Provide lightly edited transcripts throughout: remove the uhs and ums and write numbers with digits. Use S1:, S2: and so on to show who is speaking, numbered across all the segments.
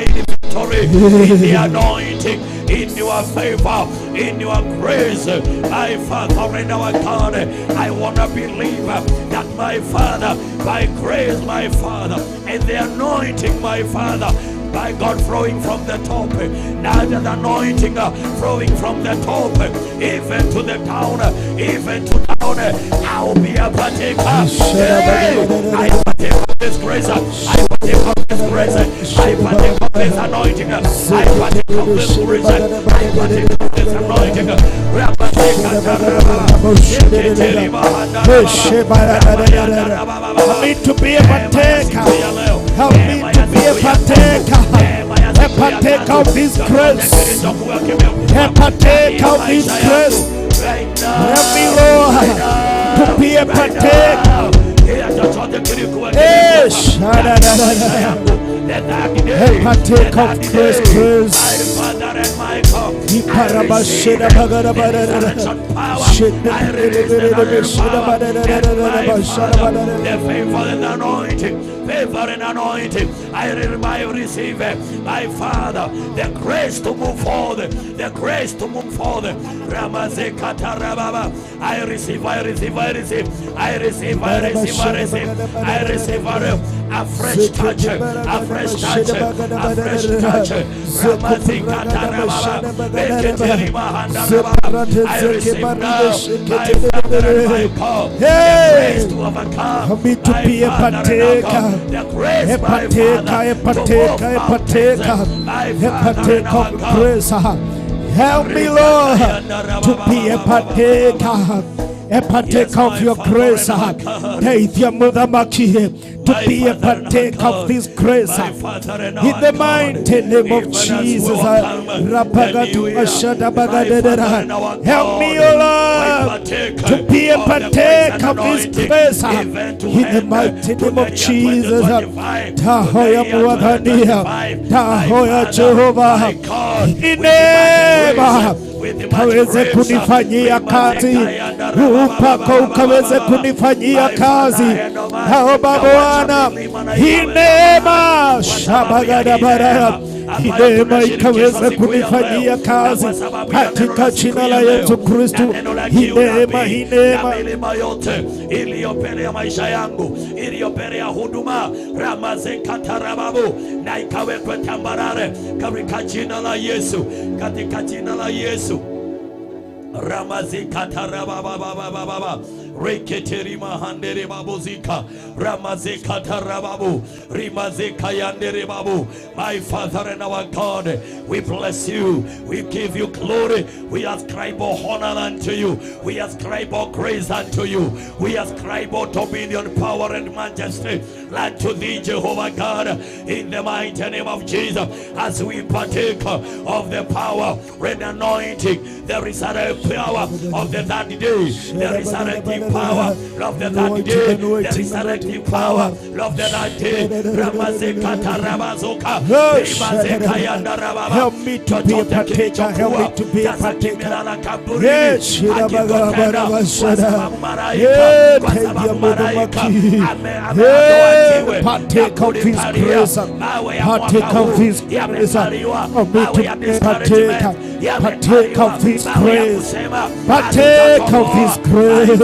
S1: divine victory, in the anointing, in your favor, in your grace. My Father and our God, I want to believe that my Father, by grace, my Father, and the anointing, my Father, by God flowing from the top, now the anointing flowing from the top, even to the down, even to down, I'll be a partaker. Hey, I partake of this grace, I partake of this grace, I partake of this anointing, I partake of this grace, I partake of this anointing.
S2: Help me to be a partaker. Help me to be a partaker. A partaker of this grace. A partaker of this grace. Help me, Lord, to be a partaker. Eh, shadadadada. A partaker of grace, grace.
S1: The favor and anointing, favor and anointing. I receive, my Father, the grace to move forward, the grace to move forward. I receive, I receive, I receive, I receive, I receive, I receive, I receive a fresh touch, a fresh touch, a fresh touch. I receive now, my Father and my God, the grace to overcome.
S2: Help me to be a partaker, a partaker, a partaker, a partaker, a partaker of grace. Help me, Lord, to be a partaker, a partaker of your grace. Teithia muthamaki to be a partaker of this grace. In the mighty name of Jesus. Help me, O Lord, to be a partaker of this grace. In the mighty name of Jesus. Tahoya Mwathania, Tahoya Jehovah, inema kaweze kunifanyia kazi, upako ukaweze kunifanyia kazi. Naomba Bwana, hii neema shabagadabara, hii neema ikaweze kunifanyia kazi katika jina la Yesu Kristo. Hii neema, hii neema
S1: milima yote iliyo mbele ya maisha yangu, iliyo mbele ya huduma ramazekatarababu, na ikawekwe tambarare katika jina la Yesu, katika jina la Yesu. Ramazikatarabababababa reketerima handere babuzika ramazikatarababu rimazikayandere babu. My Father and our God, we bless you, we give you glory, we ascribe all honor unto you, we ascribe all grace unto you, we ascribe all dominion, power and majesty unto thee, Jehovah God, in the mighty name of Jesus. As we partake of the power and anointing, the resurrected power of the third day, the resurrected power of the third day, the resurrected power of the third day. Ramazekatarabazoka, Rimazekayandarababa.
S2: Help me to be a partaker. Help me to be a partaker. Yes, partake of His grace. Partake of His grace. Help me to be a partaker. Partake of His grace. Partake of His grace.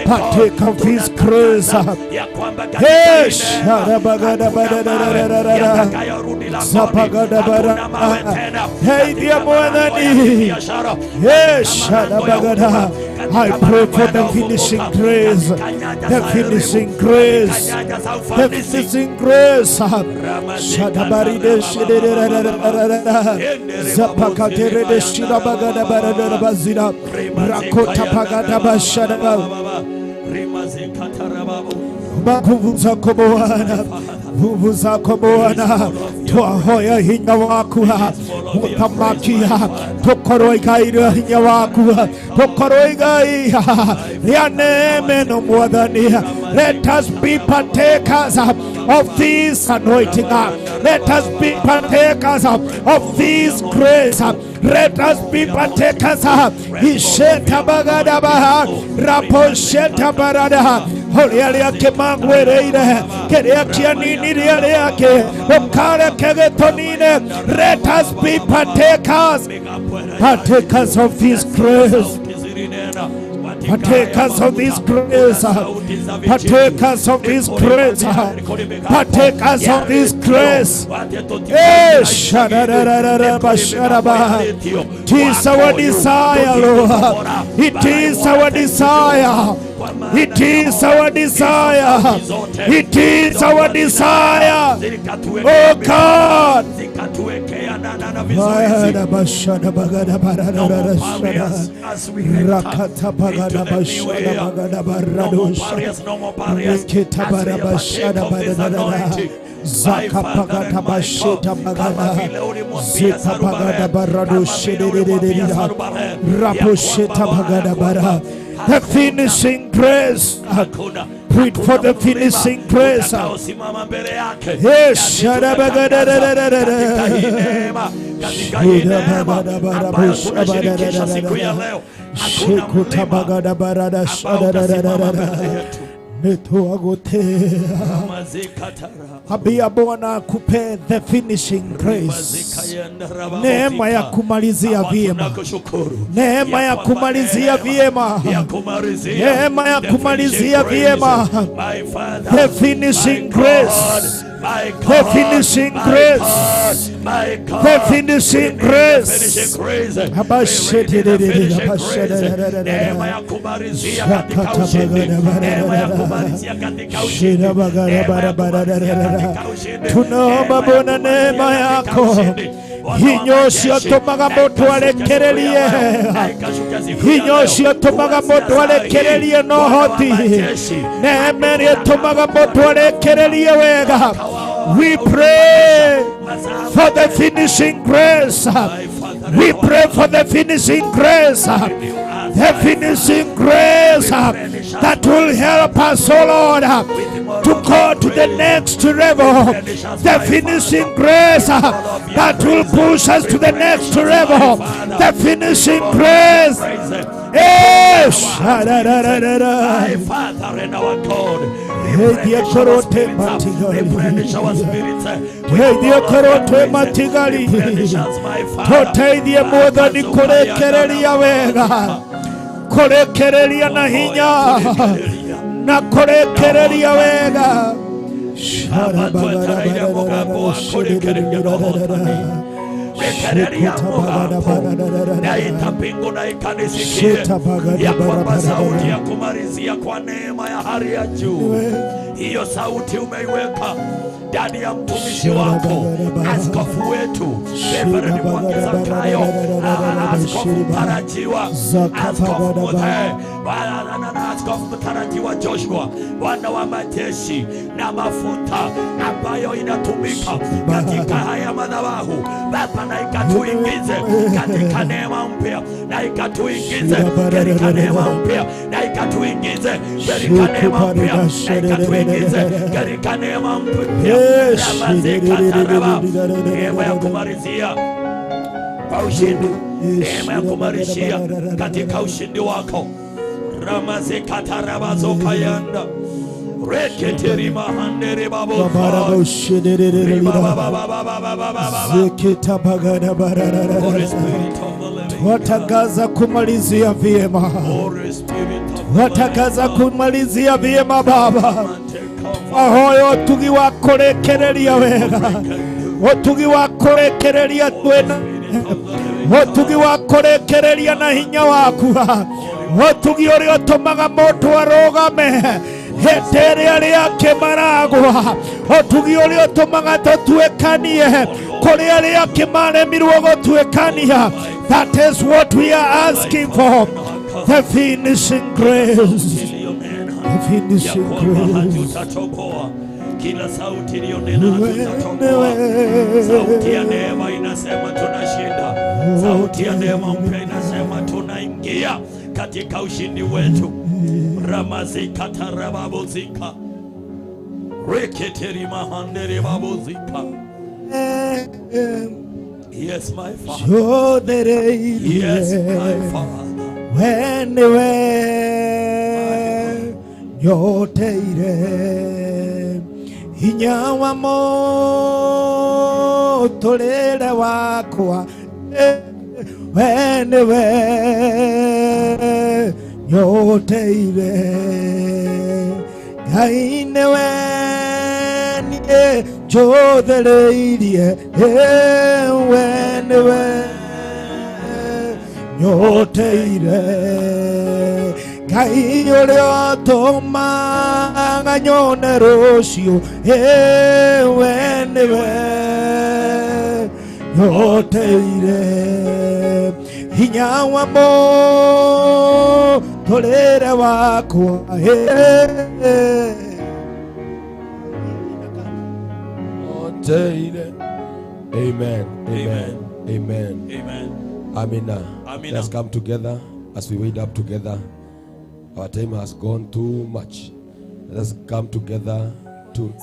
S2: Partake of His grace. Hey, Hey, dear Mwanani. Hey, Sharabagada. I pray for the finishing grace. The finishing grace. The finishing grace. Shadabaride Shidera Zapakatere de Shidabagada Barada Bazina Rakota Pagada Bashadaba. Nguvu zako Bwana, nguvu zako Bwana, twahoya hinya waku mutamakia tukorwo igairwo hinya waku tukorwo igai rĩa neema ĩno Mwathani. Let us be partakers of this anointing. Let us be partakers of this grace. Let us be partakers. Isheta bagadabaha raposheta barada. Ũrĩa arĩa angĩ magwĩrĩire, kĩrĩa kĩaninirie arĩa angĩ, ũkareke gĩtũnine. Let us be partakers, partakers of this grace. Partakers of this grace, partakers of this grace, partakers of this grace. Eh, shadadadadabashadaba. It is our desire, Lord. It is our desire. It is our desire. It is our desire. Oh God.
S1: Zikatuwekea na vizuizi. No more barriers as we enter into the new year. No more barriers, no more barriers as we partake of this anointing. My Father and my God, kama vile ulimwambia Zerubbabel, kama vile ulimwambia Zerubbabel, ya kwamba Bwana,
S2: The finishing grace.
S1: Hakuna
S2: Pray for the finishing grace.
S1: Utakaosimama mbele yake.
S2: Yes,
S1: Nasi tunatangaza katika hii neema, katika hii neema ambayo tunashirikisha siku ya leo, hakuna mlima ambao utasimama mbele yetu. Mazikatara,
S2: Ambia Bwana akupe the finishing grace,
S1: mazikayendarababozika.
S2: Neema ya kumalizia
S1: Baba,
S2: vyema,
S1: tunakushukuru
S2: neema ya
S1: kwamba
S2: kumalizia
S1: neema
S2: vyema,
S1: ya kumalizia
S2: neema ya
S1: the
S2: kumalizia
S1: finishing grace.
S2: vyema,
S1: My Father,
S2: the finishing
S1: my
S2: grace,
S1: God, my
S2: the
S1: God,
S2: finishing
S1: my
S2: grace,
S1: God, my God.
S2: The finishing
S1: We need the
S2: grace.
S1: finishing grace. We need the finishing grace. Neema ya kumalizia katika ushindi. Neema ya kumalizia katika ushindi. Neema ya kumalizia katika ushindi.
S2: Tunaomba
S1: Neema ya
S2: Bwana
S1: kumalizia
S2: neema
S1: katika
S2: yako
S1: ushindi. Bwana wa
S2: hinyo
S1: majeshi,
S2: ũcio tũmaga
S1: na
S2: mũndũ
S1: ikashuka siku ya
S2: arekererie,
S1: leo, na ikashuka siku ya
S2: hinya
S1: leo.
S2: ũcio tũmaga
S1: Kuanzia
S2: mũndũ
S1: saa hii,
S2: arekererie na
S1: Bwana wa
S2: ũhoti,
S1: majeshi,
S2: neema ĩrĩa ĩtũmaga mũndũ arekererie wega. We pray for the finishing grace.
S1: My Father,
S2: We pray for the finishing grace, the finishing grace that will help us, oh Lord, to go to the next level. The finishing grace that will push us to the next level. The finishing grace. Eh, shadadadadada.
S1: My Father and our God,
S2: Hey, dear
S1: replenish our
S2: Korote
S1: spirits,
S2: Matigali.
S1: replenish our spirits.
S2: Hey, dear Korote Matigali.
S1: Replenish us, my Father.
S2: Tũteithie Mwathani kũrĩkĩrĩria wega, kũrĩkĩrĩria na hinya na kũrĩkĩrĩria wega.
S1: Rekereria mugambo naita mbingu na ikanisikie ya kwamba sauti ya kumalizia kwa neema ya hali ya juu, hiyo sauti umeiweka ndani ya mtumishi wako askofu wetu Reverend Mwangi Zakayo, askofu mtarajiwa, askofu Muthee, na askofu mtarajiwa Joshua, Bwana wa majeshi, na mafuta ambayo inatumika katika haya madhabahu Baba, na ikatuingize katika neema mpya, na ikatuingize katika neema mpya, na ikatuingize katika neema mpya, na ikatuingize katika neema mpya. Ramazekataraba, neema ya kumalizia kwa ushindi, neema ya kumalizia katika ushindi wako. Ramazekatarabazokayanda reketerimahandere baboka Holy Spirit of the living God.
S2: Watangaza kumalizia vyema,
S1: Holy Spirit of the
S2: watangaza
S1: living God.
S2: kumalizia vyema Baba.
S1: Come take over.
S2: Ahoyo ũtugi wa kũrĩkĩrĩria wega, ũtugi wa kũrĩkĩrĩria twĩna ũtugi wa kũrĩkĩrĩria na hinya waku, ũtugi ũrĩa ũtũmaga mũndũ arũgame hĩndĩ ĩrĩa arĩa angĩ maragwa, ũtugi ũrĩa ũtũmaga tũtuĩkanie kũrĩ arĩa angĩ maremirwo gũtuĩkania. That is what we are asking for, the finishing grace,
S1: Iliyonena
S2: the finishing
S1: ya kwamba
S2: grace.
S1: hatutatoboa. Kila sauti iliyonena hatutatoboa. Sauti ya neema inasema tunashinda. Sauti ya neema mpya inasema tunaingia katika ushindi wetu. Ramazikatarababozika reketerimahanderebabozika. Yes, my Father. Yes, my Father.
S2: Whenever Nyoteire hinya wa mũtũrĩre wakwa, we nĩwe nyoteire. Ngai nĩwe niĩ njũthĩrĩirie, we nĩwe nyoteire. Ngai ũrĩa ũtũmaga nyone rũciũ, we nĩwe nyoteire. Hinya wa mũtũrĩre wakwa.
S3: Nyoteire. Amen. Amen. Amen.
S1: Amen.
S3: Amina.
S1: Amina.
S3: Let's come together as we wait up together. Our time has gone too much. Let's come together to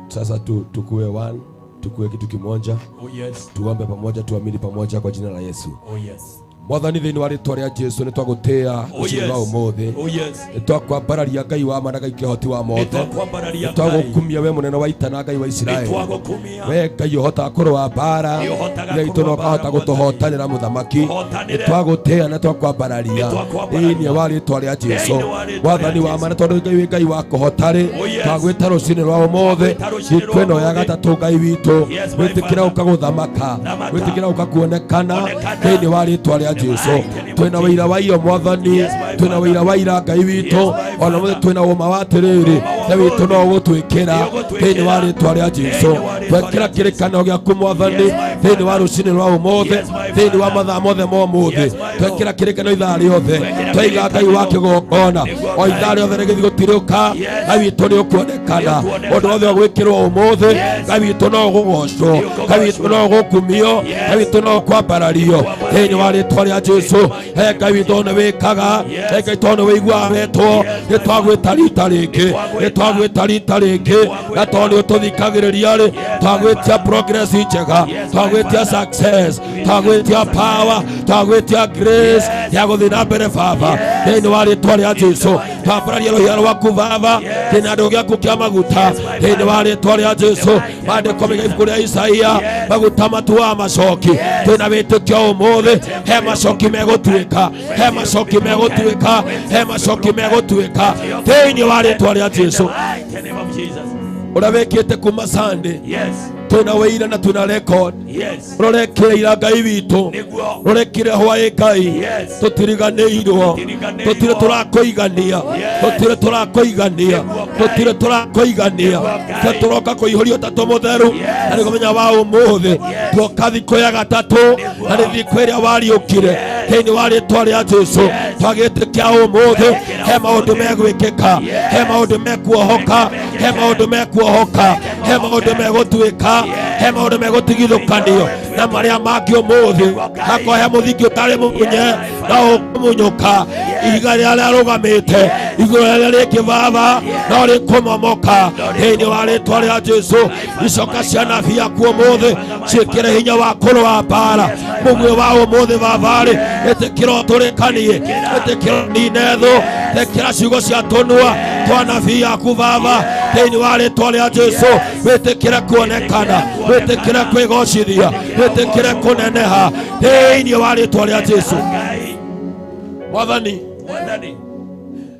S3: sasa tu tukue one, tukue kitu kimoja,
S1: Oh yes.
S3: tuombe pamoja, tuamini pamoja kwa jina la Yesu.
S1: Oh yes.
S3: Mwathani thĩinĩ wa rĩtwa rĩa Jesu nĩ twagũtĩĩa
S1: Oh
S3: rũcinĩ rwa
S1: yes.
S3: ũmũthĩ.
S1: Oh yes.
S3: Nĩ twakwambararia Ngai wa ma na Ngai kĩhoti wa mothe.
S1: Nĩtwakwambararia
S3: Nĩ twagũkumia we mũnene wa ita na Ngai wa Isiraeli.
S1: Nĩtwagũkumia.
S3: We Ngai ũhotaga kũrũa mbara.
S1: Nĩ ũhotaga
S3: Ithe witũ no
S1: kũrũa
S3: ũkahota
S1: mbara,
S3: gũtũhotanĩra mũthamaki.
S1: Ũhotanĩre.
S3: Nĩ twagũtĩĩa na twakwambararia
S1: Nĩtwakwambararia.
S3: thĩinĩ wa rĩtwa rĩa Jesu.
S1: Thĩinĩ wa rĩtwa rĩa
S3: Wathani wa
S1: Jesu.
S3: ma na tondũ Ngai wĩ Ngai wa kũhota-rĩ,
S1: Oh, yes.
S3: twagwĩta rũcinĩ rwa ũmũthĩ.
S1: Twagwĩta rũcinĩ
S3: Thikũ ĩno
S1: rwa
S3: ya
S1: ũmũthĩ.
S3: gatatũ Ngai witũ.
S1: Yes, my
S3: Wĩtĩkĩra
S1: Father.
S3: ũka gũthamaka.
S1: Thamaka.
S3: Wĩtĩkĩra ũka kuonekana
S1: Onekana.
S3: thĩinĩ wa rĩtwa rĩa Jesu. Twĩna wĩira wa iyo Mwathani,
S1: Yes, my
S3: twĩna
S1: Father.
S3: wĩira wa ira Ngai witũ,
S1: Yes, my
S3: ona
S1: Father.
S3: mũthĩ twĩna ũma wa atĩrĩrĩ,
S1: Ũma wa
S3: Ithe witũ no
S1: ũmũthĩ.
S3: ũgũtwĩkĩra
S1: Nĩũgũtwĩkĩra.
S3: thĩinĩ wa rĩtwa rĩa Jesu.
S1: Thĩinĩ wa rĩtwa
S3: Twekĩra
S1: rĩa
S3: kĩrĩkanĩro gĩaku Mwathani
S1: Yes, my
S3: thĩinĩ wa
S1: Father.
S3: rũcinĩ rwa ũmũthĩ,
S1: Yes, my
S3: thĩinĩ wa
S1: Father.
S3: mathaa mothe ma ũmũthĩ.
S1: Yes, my Lord.
S3: Twekĩra kĩrĩkanĩro ithaa rĩothe,
S1: Twekĩra
S3: twaiga Ngai wa
S1: kĩrĩkanĩro.
S3: kĩgongona,
S1: Nĩguo
S3: o ithaa
S1: Ngai.
S3: rĩothe rĩgĩthiĩ gũtirũka,
S1: Yes.
S3: Ngai witũ nĩ ũkuonekana.
S1: Nĩũkuonekana.
S3: Ũndũ wothe ũgwĩkĩrwo ũmũthĩ,
S1: Yes.
S3: Ngai witũ no ũgũgocwo,
S1: Nĩũkũgocwo.
S3: Ngai witũ no ũgũkumio,
S1: Yes.
S3: Ngai witũ no ũkwambarario thĩinĩ wa rĩtwa rĩa Jesu. He Ngai witũ nĩ wĩkaga,
S1: Yes.
S3: he Ngai tondũ nĩ wĩiguaga wetwo,
S1: Yes,
S3: nĩ twagwĩta rita rĩngĩ, nĩ twagwĩta rita rĩngĩ, na tondũ nĩ ũtũthikagĩrĩria rĩ, twagwĩtia progress njega,
S1: Yes, my
S3: twagwĩtia
S1: Father.
S3: success, twagwĩtia power, twagwĩtia grace ya gũthiĩ na mbere Baba thĩinĩ wa rĩtwa rĩa Jesu. Twambararia rũhĩa rwaku Baba kĩnandũ gĩaku kĩa maguta thĩinĩ wa rĩtwa rĩa Jesu. Maandĩko mega ibuku rĩa Isaia, maguta matuaga macoki. Twĩna wĩtĩkio ũmũthĩ, he macoki megũtuĩka, he macoki megũtuĩka, he macoki megũtuĩka thĩinĩ wa rĩtwa rĩa Jesu.
S1: Mighty name of Jesus.
S3: Ũrĩa wĩkĩte kuma Sunday,
S1: Yes.
S3: twĩna wĩira na twĩna record.
S1: Yes.
S3: Rũrekire ira Ngai witũ,
S1: Nĩguo.
S3: rũrekire hwaĩ Ngai,
S1: Yes.
S3: tũtiriganĩirwo,
S1: Tũtiriganĩirwo.
S3: tũtirĩ tũrakũigania,
S1: Yes.
S3: tũtirĩ tũrakũigania,
S1: Nĩguo Ngai.
S3: tũtirĩ tũrakũigania,
S1: Nĩguo Ngai.
S3: tũtirĩ tũroka kũihũrio ũtatũ mũtheru,
S1: Yes.
S3: na nĩ mũthenya wa ũmũthĩ tuoka thikũ ya gatatũ, na nĩ thikũ ĩrĩa wariũkire thĩinĩ wa rĩtwa rĩa Jesu. Twagĩtĩkia ũmũthĩ he maũndũ megwĩkĩka, he maũndũ mekuohoka, he maũndũ mekuohoka, he maũndũ megũtuĩka, he maũndũ megũtigithũkanio na marĩa mangĩ ũmũthĩ. Akorwo he mũthingi ũtarĩ mũmunye no ũkũmunyũka, ihiga rĩrĩa rĩarũgamĩte igũrũ rĩrĩa rĩngĩ Baba no rĩkũmomoka thĩinĩ wa rĩtwa rĩa Jesu. Icoka cia nabii aku ũmũthĩ ciĩkĩre hinya wa kũrũa mbara mũguĩ wa ũmũthĩ Baba-rĩ, ĩtĩkĩra ũtũrĩkanie, ĩtĩkĩra nine thũ, ĩtĩkĩra ciugo cia tũnua twa nabii aku Baba thĩinĩ wa rĩtwa rĩa Jesu. Wĩtĩkĩre kuonekana, wĩtĩkĩre kwĩgocithia, wĩtĩkĩre kũneneha thĩinĩ wa rĩtwa rĩa Jesu.
S1: Ngai.
S3: Mwathani,
S1: Mwathani.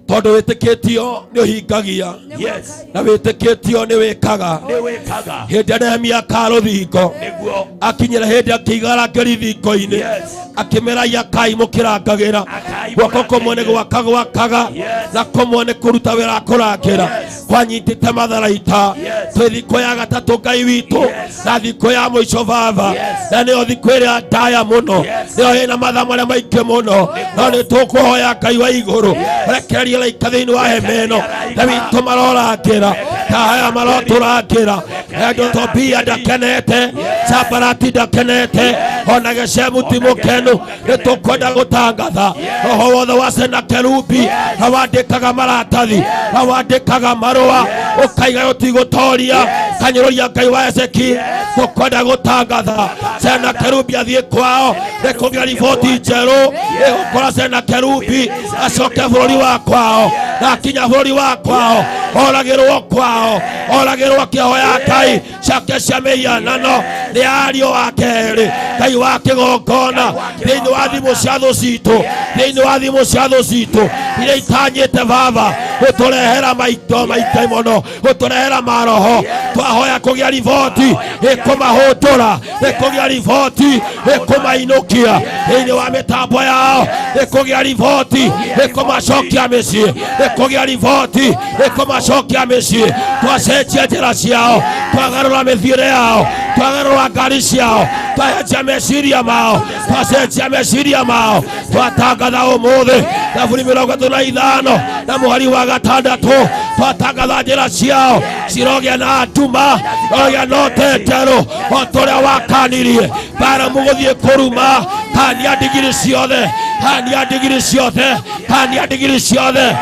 S3: tondũ wĩtĩkĩtio nĩ ũhingagia,
S1: Yes.
S3: na wĩtĩkĩtio nĩ wĩkaga.
S1: Nĩwĩkaga.
S3: Hĩndĩ ĩrĩa Nehemia aka rũthingo,
S1: Nĩguo.
S3: akinyĩra hĩndĩ akĩiga arangĩri thingo-inĩ,
S1: Yes.
S3: akĩmera akai mũkĩrangagĩra,
S1: Akai
S3: guoko kũmwe nĩ
S1: mũrangagĩra.
S3: gwaka gwakaga,
S1: Yes.
S3: na kũmwe nĩ kũruta wĩra kũrangĩra,
S1: Yes.
S3: kwanyitĩte matharaita.
S1: Yes.
S3: Twĩ thikũ ya gatatũ Ngai witũ,
S1: Yes.
S3: na thikũ ya mũico Baba,
S1: Yes.
S3: na nĩyo thikũ ĩrĩa ndaya mũno,
S1: Yes.
S3: nĩyo ĩna mathaa marĩa maingĩ mũno, no nĩ tũkũhoya Ngai wa igũrũ rekereria raika thĩinĩ wa hema ĩno, na witũ marorangĩra ta haya marotũrangĩra. Andũ Tobia ndakenete, Sambarati ndakenete, ona Geshemu ti mũkenu. Nĩ tũkwenda gũtangatha roho wothe wa Senakerubi na wandĩkaga maratathi na wandĩkaga marũa ũkaiga ũtigũtoria Kanyũrũria Ngai wa Ezeki tũkwenda gũtangatha Senakerubi athiĩ kwao nĩkũgĩa riboti njerũ ĩgũkora Senakerubi acoke bũrũri wa kwao na akinya bũrũri wa kwao oragĩrwo kwao oragĩrwo akĩhoya Ngai ciake cia mĩhianano nĩ ariũ a kerĩ Ngai wa kĩgongona thĩinĩ wa thimũ cia thũ citũ thĩinĩ wa thimũ cia thũ citũ iria itanyĩte baba gũtũrehera maito maita mũno gũtũrehera maroho twahoya kũgĩa riboti ĩkũmahũtũra ĩkũgĩa riboti ĩkũmainũkia thĩinĩ wa mĩtambo yao ĩkũgĩa riboti ĩkũmacokia mĩciĩ ĩkũgĩa riboti ĩkũmacokia mĩciĩ twacenjia njĩra ciao twagarũra mĩthiĩre yao twagarũra ngari ciao twacenjia meciria mao twacenjia meciria mao twatangatha ũmũthĩ thaburi 35 na mũhari wa 6 twatangatha njĩra ciao cirogĩa na nduma rogĩa na ũteterũ o ta ũrĩa wakanirie Balamu gũthiĩ kũruma kania ndigiri ciothe kania ndigiri ciothe kania ndigiri ciothe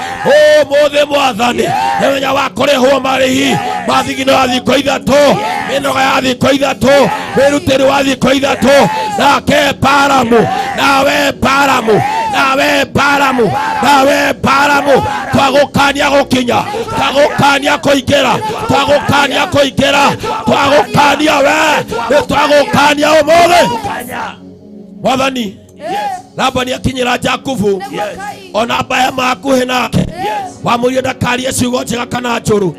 S3: ũmũthĩ mwathani nĩ mũthenya wa kũrĩhwo marĩhi ma thigino ya thikũ 3 mĩnoga ya thikũ 3 wĩrutĩri wa thikũ 3 nake Balamu nawe Balamu nawe Balamu nawe Balamu twagũkania gũkinya twagũkania kũingĩra twagũkania kũingĩra twagũkania we nĩ twagũkania ũmũthĩ mwathani Labani akinyĩra Jakubu ona mbaya makuhĩ nake wamũrie ndakarie ciugo njega kana njũru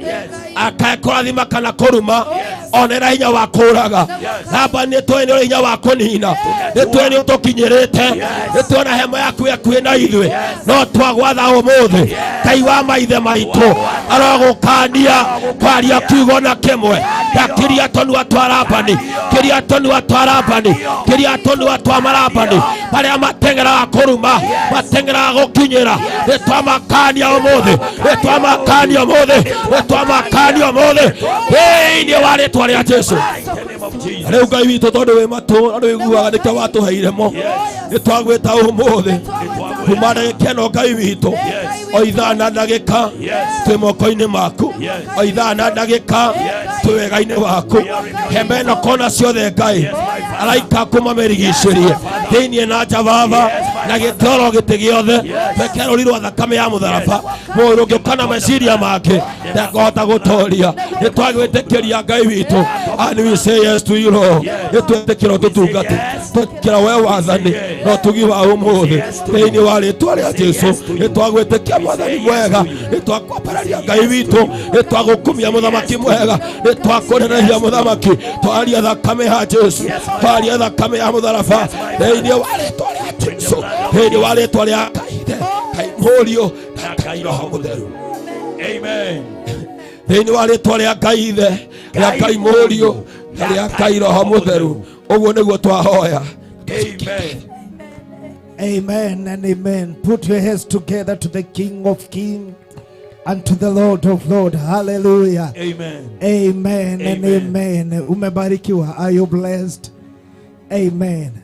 S3: akae kũrathima kana kũruma onera hinya wa kũraga Labani nĩtũĩ nĩ ũrĩ hinya wa kũnina nĩtũĩ nĩ ũtũkinyĩrĩte nĩtuona hema yaku ĩkuhĩ na ithuĩ no twagwatha ũmũthĩ Ngai wa maithe maitũ arogũkania kwaria kiugo na kĩmwe ndakiria tũnua twa Labani kiria tũnua twa Labani kiria tũnua twa Marabani marĩa mateng'eraga kũruma mateng'eraga gũkinyĩra nĩtwamakania ũmũthĩ nĩtwamakania ũmũthĩ nĩtwamakania ũmũthĩ thĩinĩ wa rĩtwa rĩa Jesũ rĩu Ngai witũ tondũ wĩ matũ na nĩwĩiguaga nĩkĩo watũheire mo nĩtwagwĩta ũmũthĩ kuma ndagĩka ĩno Ngai witũ o ithaa na ndagĩka twĩ moko-inĩ maku o ithaa na ndagĩka twĩ wega-inĩ waku hema ĩno kona ciothe Ngai araika kũmamĩrigicĩrie thĩinĩ na nja baba na gĩtoro gĩtĩ gĩothe tweke rũri rwa thakame ya mũtharaba mũndũ ũngĩũka na meciria make ndakahota gũtoria nĩtwagwĩtĩkĩria Ngai witũ and we say yes to you Lord nĩtwetĩkĩra ũtũtungate twetĩkĩra we wathani na ũtugi wa ũmũthĩ thĩinĩ wa rĩtwa rĩa Jesũ nĩtwagwĩtĩkia mwathani mwega nĩtwakwambararia Ngai witũ nĩtwagũkumia mũthamaki mwega nĩtwakũnenehia mũthamaki twaria thakame ya Jesũ twaria thakame ya mũtharaba thĩinĩ wa rĩtwa rĩa Jesũ thĩinĩ wa rĩtwa rĩa Ngai Ithe Ngai Mũriũ na Ngai Roho Mũtheru.
S1: Amen.
S3: Thĩinĩ wa rĩtwa rĩa Ngai Ithe rĩa Ngai Mũriũ na rĩa Ngai Roho Mũtheru ũguo nĩguo twahoya.
S1: Amen.
S2: Amen and amen. Put your hands together to the King of Kings and to the Lord of Lords. Hallelujah.
S1: Amen.
S2: Amen and
S1: Amen.
S2: amen. Umebarikiwa. Are you blessed? Amen.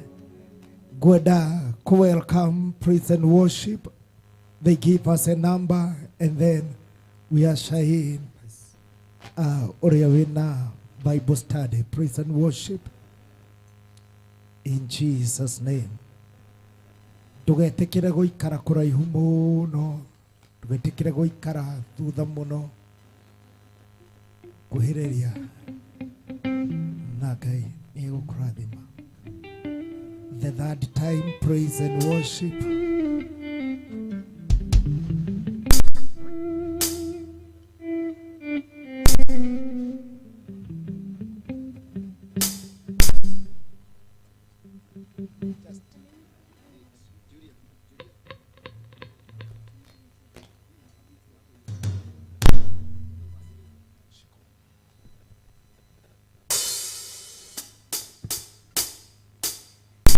S2: Gweda, welcome, praise and worship. They give us a number and then we are in Oriawina Bible study, praise and worship. In Jesus' name. Ndugetikire guikara kuraihu muno, ndugetikire guikara thutha muno, kuhiriria na Ngai nĩegũkũrathima. The third time, praise and worship.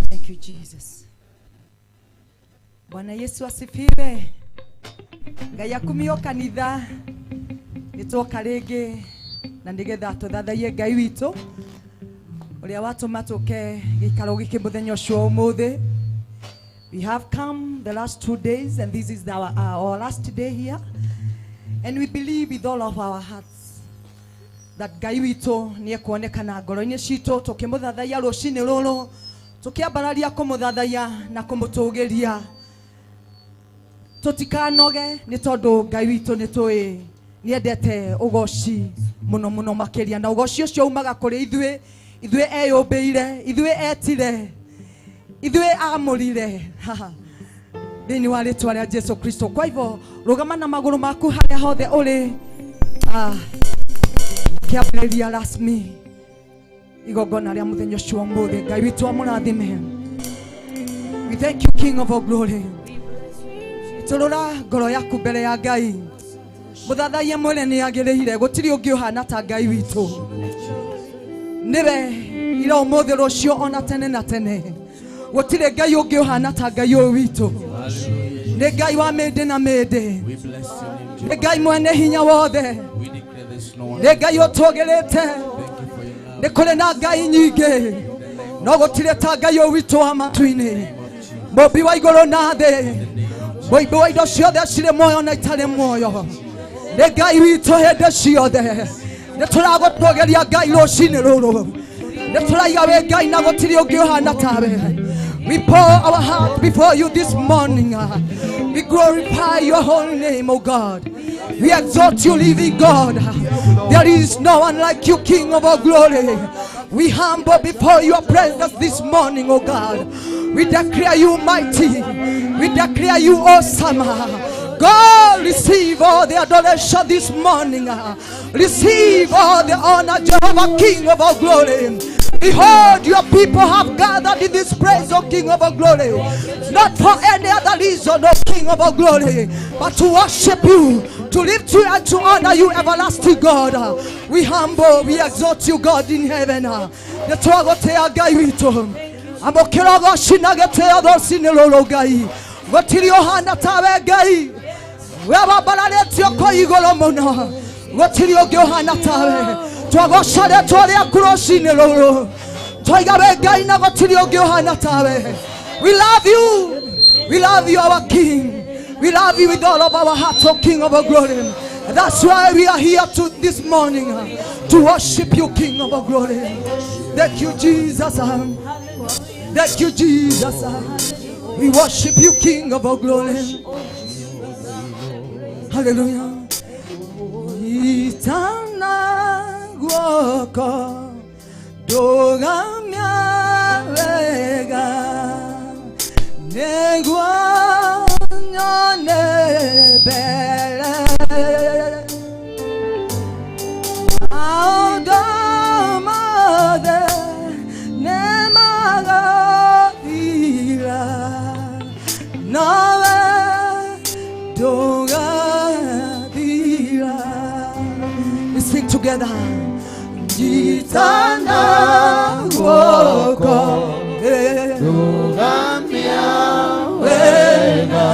S4: Thank you, Jesus. Bwana Yesu asifiwe. Ngai akumio kanitha nitwoka ringi na nigetha tuthathaiye Ngai witũ uria watũma tũke gĩikaro gĩkĩ mũthenya ũcio ũmũthĩ. We have come the last 2 days and this is our last day here, and we believe with all of our hearts that Ngai witũ nĩ ekuonekana ngoro-inĩ citũ tũkĩmũthathaiya rũcinĩ rũrũ, tũkĩambararia kũmũthathaiya na kũmũtũgĩria. Tũtikanoge nĩ tondũ Ngai witũ nĩ tũĩ nĩendete ũgoci mũno mũno makĩria, na ũgoci ũcio umaga kũrĩ ithuĩ, ithuĩ eyũmbĩire, ithuĩ etire, ithuĩ amũrire thĩinĩ wa rĩtwa rĩa Jesu Kristo. Kwa hivyo rũgama na magũrũ maku harĩa hothe ũrĩ, kĩambĩrĩria rasmi igongona rĩa mũthenya ũcio wa ũmũthĩ. Ngai witũ amũrathime. We thank you, King of all glory. Tũrũra ngoro yaku mbere ya Ngai, mũthathaiya mwene nĩ agĩrĩire, gũtirĩ ũngĩ ũhana ta Ngai witũ. Nĩwe ira ũmũthĩ rũciũ ona tene na tene, gũtirĩ Ngai ũngĩ ũhana ta Ngai ũyũ witũ. Nĩ Ngai wa mĩndĩ na mĩndĩ, nĩ Ngai mwene hinya wothe, nĩ Ngai ũtũgĩrĩte. Nĩ kũrĩ na Ngai nyingĩ, no gũtirĩ ta Ngai ũyũ witũ wa matu-inĩ, mũmbi wa igũrũ na thĩ, mũimbi wa indo ciothe cirĩ muoyo na itarĩ muoyo. Nĩ Ngai witũ hĩndĩ ciothe. Nĩ tũragũtũgĩria Ngai rũcinĩ rũrũ, nĩ tũraiga wĩ Ngai na gũtirĩ ũngĩ ũhana tawe. We pour our heart before you this morning. We glorify your holy name, O God. We exalt you, living God. There is no one like you, King of all glory. We humble before your presence this morning, O God. We declare you mighty. We declare you awesome. God, receive all the adoration this morning. Receive all the honor, Jehovah, King of all glory. Behold, your people have gathered in this place, O King of all glory, not for any other reason, O King of all glory, but to worship you, to lift you and to honor you, everlasting God. We humble, we exalt you, God in heaven. Nĩ twagũtĩa Ngai witũ, amũkĩra ũgoci na gĩtĩo rũcinĩ rũrũ Ngai. Gũtirĩ ũhana tawe Ngai, we wambararĩtio kũ igũrũ mũno, gũtirĩ ũngĩ ũhana tawe. Twagoca rĩtwa rĩaku rũcinĩ rũrũ, twaiga wĩ Ngai na gũtirĩ ũngĩ ũhana tawe. We love you, we love you, our King. We love you with all of our hearts, O King of all glory. And that's why we are here to this morning, to worship you, King of all glory. Thank you, Jesus. Thank you, Jesus. We worship you, King of all glory. Hallelujah. Itana guoko ndũgamia wega, nĩguo nyone mbere. Maũndũ mothe nĩmagathira, nawe ndũgathira. We sing together. Nyitana guoko
S5: Ndũgamia
S4: wega,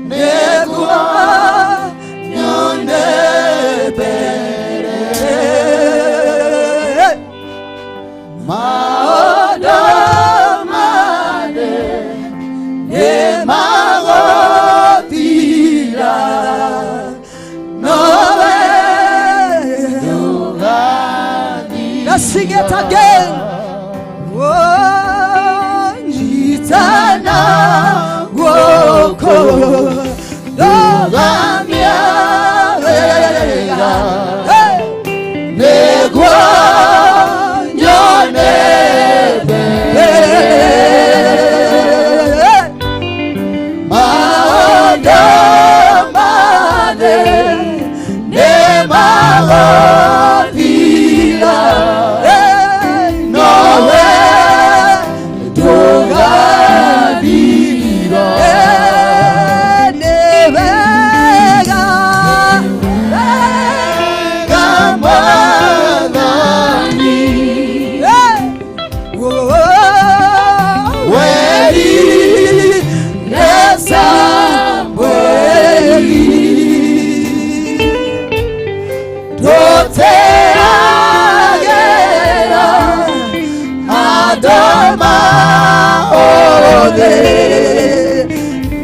S4: nĩguo nyone mbere.
S5: Maũndũ mothe nĩmagũthira,
S4: Nowe Let's sing it again. Oh, nyitana guoko ndũgamia wega. Hey!
S5: Nĩguo nyone mbere. Maũndũ mothe nĩmagũthira, nowe ndũgathira.
S4: Nĩ wega.
S5: Mwathani,
S4: Weri Samweli, tũteagĩra andũ maothe,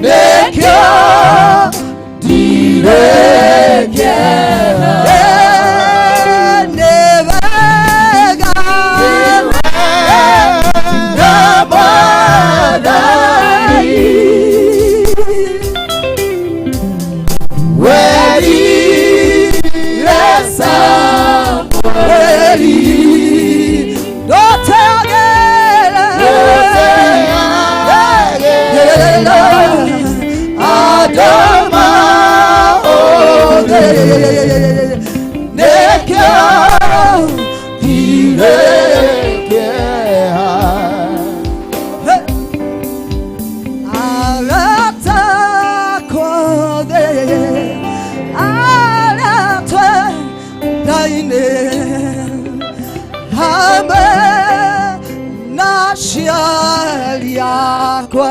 S4: nĩkĩo ndirĩ kĩeha.
S5: Mweri Doteagera Adama Ode Nekio Kirekea Arata Kode Arata Daine Hame Nashialiakwa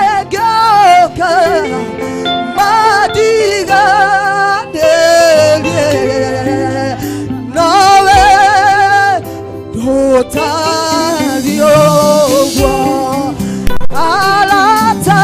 S5: Kwehedegoka Madiga Delie Nawe Dotaliogwa Alata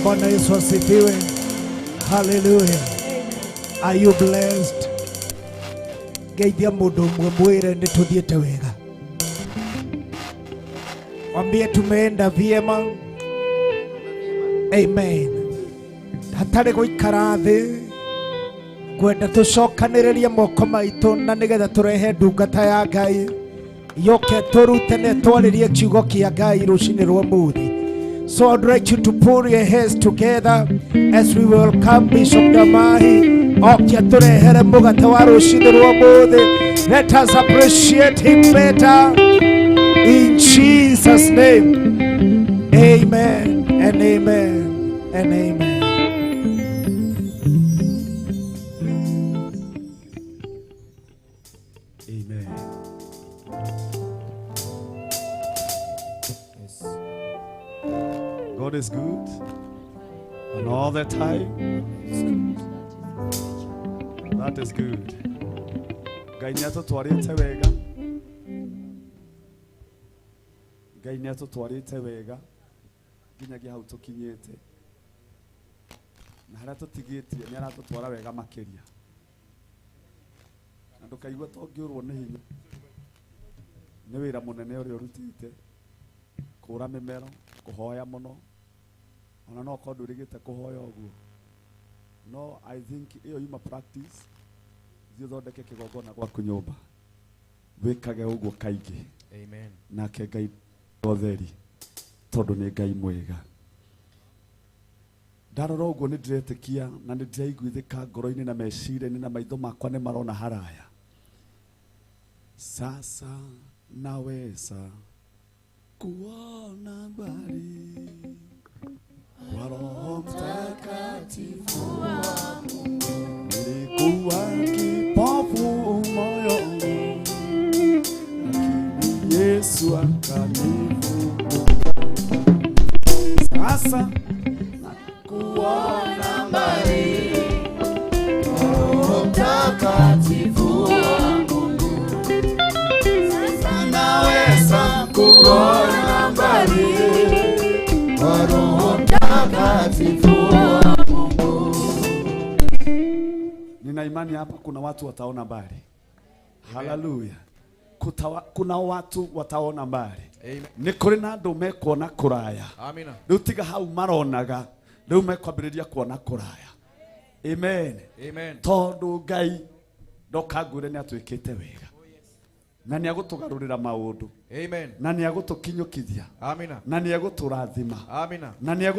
S2: Bwana Yesu asifiwe. Hallelujah. Are you blessed? Geithia mundu umwe mwire ni tuthiete wega. Mwambie tumeenda vyema. Amen. Hatari guikara thi ngwenda tucokanĩrĩrie moko maitũ na nĩgetha tũrehe ndungata ya Ngai yoke tũrute twarĩrie kiugo kĩa Ngai rũcinĩ rwa mũthĩ. So I'd like you to put your hands together as we welcome Bishop Damahi. Oke tũrehere mũgate wa rũcinĩ rwa mũthĩ. Let us appreciate him better. In Jesus' name. Amen and amen and amen.
S6: Amen. Yes. God is good, and all the time. That is good. Ngai nĩatũtwarĩte wega. Ngai nĩatũtwarĩte wega nginyagia hau tũkinyĩte, na harĩa tũtigĩtie nĩaratũtwara wega makĩria. Na ndũkaigua ta ũngĩũrwo nĩ hinya nĩ wĩra mũnene ũrĩa ũrutĩte, kũra mĩmero, kũhoya mũno, ona no okorwo ndwĩrĩgĩte kũhoya ũguo, no I think ĩyo yuma practice, thiĩ ũthondeke kĩgongona gwaku nyũmba. Wĩkage ũguo kaingĩ.
S7: Amen.
S6: Nake Ngai otheri tondũ nĩ Ngai mwega. Ndarora ũguo nĩ ndĩretĩkia na nĩ ndĩraiguithĩka ngoro-inĩ na meciria-inĩ na maitho makwa nĩ marona haraya. Sasa naweza kuona mbali kwa Roho Mtakatifu wa Mungu. Nilikuwa kipofu moyoni, lakini Yesu akanifungua. Sasa
S5: kuona mbali kwa Roho Mtakatifu wa Mungu. Sasa naweza kuona mbali kwa Roho Mtakatifu wa Mungu.
S6: Nina imani hapa kuna watu wataona mbali. Haleluya. Kuna watu wataona mbali. Nĩ kũrĩ na andũ mekuona kũraya.
S7: Amina.
S6: Rĩu tiga hau maronaga, rĩu mekwambĩrĩria kuona kũraya. Amen.
S7: Amen.
S6: Tondũ Ngai ndokangwĩre nĩ atwĩkĩte wega. Na nĩ agũtũgarũrĩra maũndũ.
S7: Amen.
S6: Na nĩ agũtũkinyũkithia.
S7: Amina.
S6: Na nĩ agũtũrathima.
S7: Amina.
S6: Na nĩ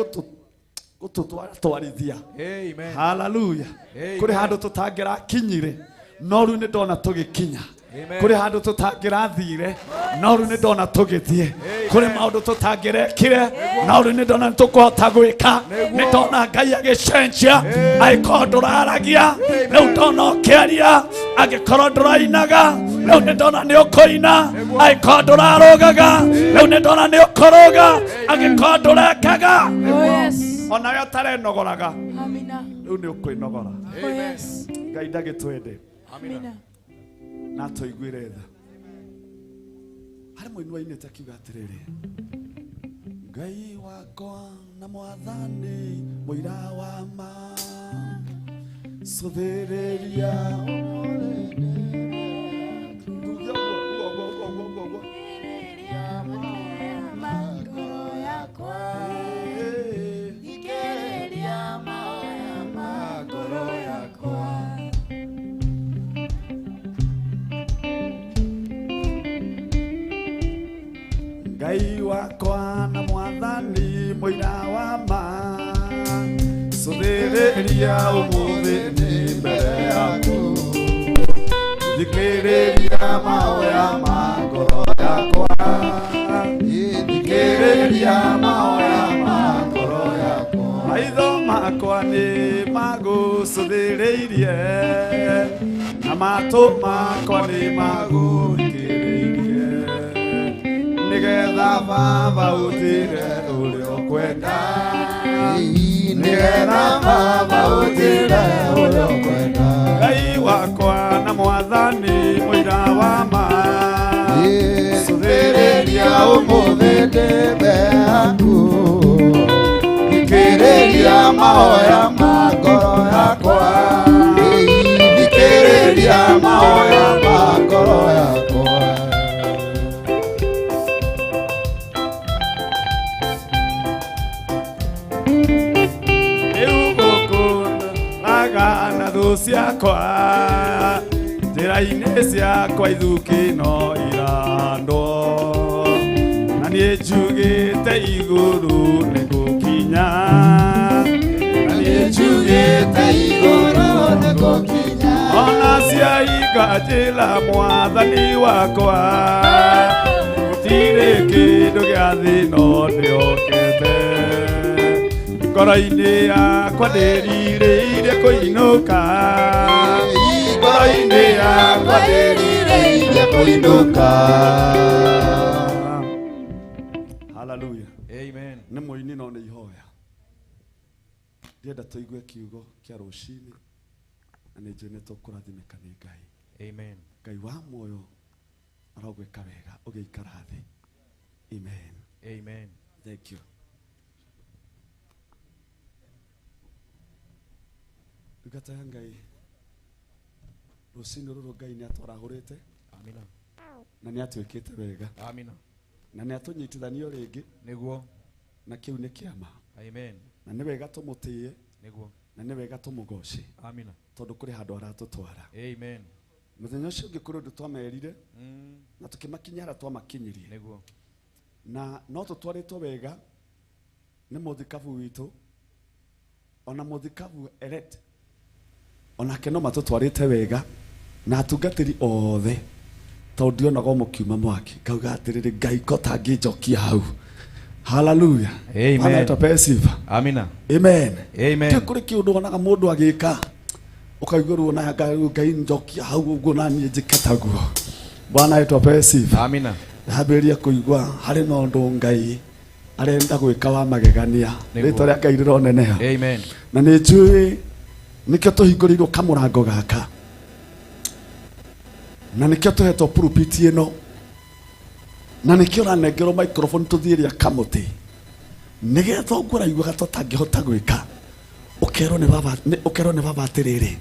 S6: agũtũtwarithia.
S7: Amen.
S6: Hallelujah.
S7: Amen.
S6: Kũrĩ handũ tũtangĩrakinyire, no rĩu nĩ ndona tũgĩkinya. Kũrĩ handũ tũtangĩrathire, no rĩu nĩ ndona tũgĩthiĩ. Kũrĩ maũndũ tũtangĩrekire, no rĩu nĩ ndona nĩtũkũhota gwĩka. Nĩ ndona Ngai agĩcenjia. Angĩkorwo ndũraragia, rĩu ndona ũkĩaria. Angĩkorwo ndũrainaga, rĩu nĩ ndona nĩ ũkũina. Angĩkorwo ndũrarũgaga, rĩu nĩ ndona nĩ ũkũrũga. Angĩkorwo ndũrekaga, onawe ũtarenogoraga, rĩu nĩ ũkwĩnogora. Ngai ndagĩtwende na tũiguĩre tha. Harĩ mũini wainĩte akiuga atĩrĩrĩ, Ngai wakwa na mwathani mũira wa ma, cũthĩrĩria Ngai wakwa na mwathani mũira wa ma, cũthĩrĩria ũmũthĩ nĩ mbere yaku. Thikĩrĩria mahoya ma ngoro yakwa, thikĩrĩria mahoya ma ngoro yakwa. Maitho makwa nĩ magũcũthĩrĩirie, na matũ makwa nĩ magũthikĩrĩirie, nĩgetha Baba ũnjĩre ũrĩa ũkwenda, nĩgetha Baba ũnjĩre ũrĩa ũkwenda. Ngai wakwa na mwathani mũira wa ma,
S5: cũthĩrĩria ũmũthĩ ndĩ mbere yaku. Thikĩrĩria mahoya ma ngoro yakwa, thikĩrĩria mahoya ma ngoro yakwa.
S6: Na thũ ciakwa njĩra-inĩ ciakwa ithukĩ no irandwo, na niĩ njugĩte igũrũ nĩ ngũkinya, na niĩ
S5: njugĩte igũrũ nĩ ngũkinya.
S6: Ona ciahinga njĩra mwathani wakwa, gũtirĩ kĩndũ gĩa thĩ no ndĩhokete. Ngoro-inĩ yakwa ndĩrirĩirie kũinũka, ngoro-inĩ yakwa
S5: ndĩrirĩirie kũinũka.
S6: Hallelujah.
S7: Amen.
S6: Nĩ mũini no nĩ ihoya. Ndĩrenda tũigue kiugo kĩa rũcinĩ, na nĩ njũĩ nĩ tũkũrathimĩka nĩ Ngai.
S7: Amen.
S6: Ngai wa muoyo arogwĩka wega ũgĩikara thĩ. Amen.
S7: Amen.
S6: Thank you. Ndungata ya Ngai, rũcinĩ rũrũ Ngai nĩ atwarahũrĩte.
S7: Amina.
S6: Na nĩ atwĩkĩte wega.
S7: Amina.
S6: Na nĩ atũnyitithanio rĩngĩ.
S7: Nĩguo.
S6: Na kĩu nĩ kĩama.
S7: Amen.
S6: Na nĩ wega tũmũtĩe.
S7: Nĩguo.
S6: Na nĩ wega tũmũgoce.
S7: Amina.
S6: Tondũ kũrĩ handũ aratũtwara.
S7: Amen.
S6: Mũthenya ũcio ũngĩ kũrĩ ũndũ twamerire na tũkĩmakinyia harĩa twamakinyirie.
S7: Nĩguo.
S6: Na no tũtwarĩtwo wega nĩ mũthikabu witũ, ona mũthikabu elect onake no matũtwarĩte wega na atungatĩri othe, tondũ ndionaga mũkiuma mwaki ngauga atĩrĩrĩ, Ngai ko tangĩnjokia hau. Hallelujah.
S7: Amen.
S6: Bwana atupe sifa.
S7: Amina.
S6: Amen.
S7: Amen.
S6: Ti kũrĩ kĩũndũ wonaga mũndũ agĩka ũkaigua ruo na Ngai njokia hau ũguo na niĩ njĩke taguo. Bwana atupe sifa.
S7: Amina.
S6: Ndambĩrĩria kũigua harĩ na ũndũ Ngai arenda gwĩka wa magegania.
S7: Nĩguo.
S6: Rĩtwa rĩa Ngai rĩroneneha.
S7: Amen.
S6: Na nĩ njũĩ nĩkĩo tũhingũrĩirwo kamũrango gaka, na nĩkĩo tũhetwo pulpit ĩno, na nĩkĩo ũranengerwo microphone tũthiĩ rĩa kamũtĩ, nĩgetha ũguo ũraiguaga tũtangĩhota gwĩka ũkerwo nĩ baba, ũkerwo nĩ baba atĩrĩrĩ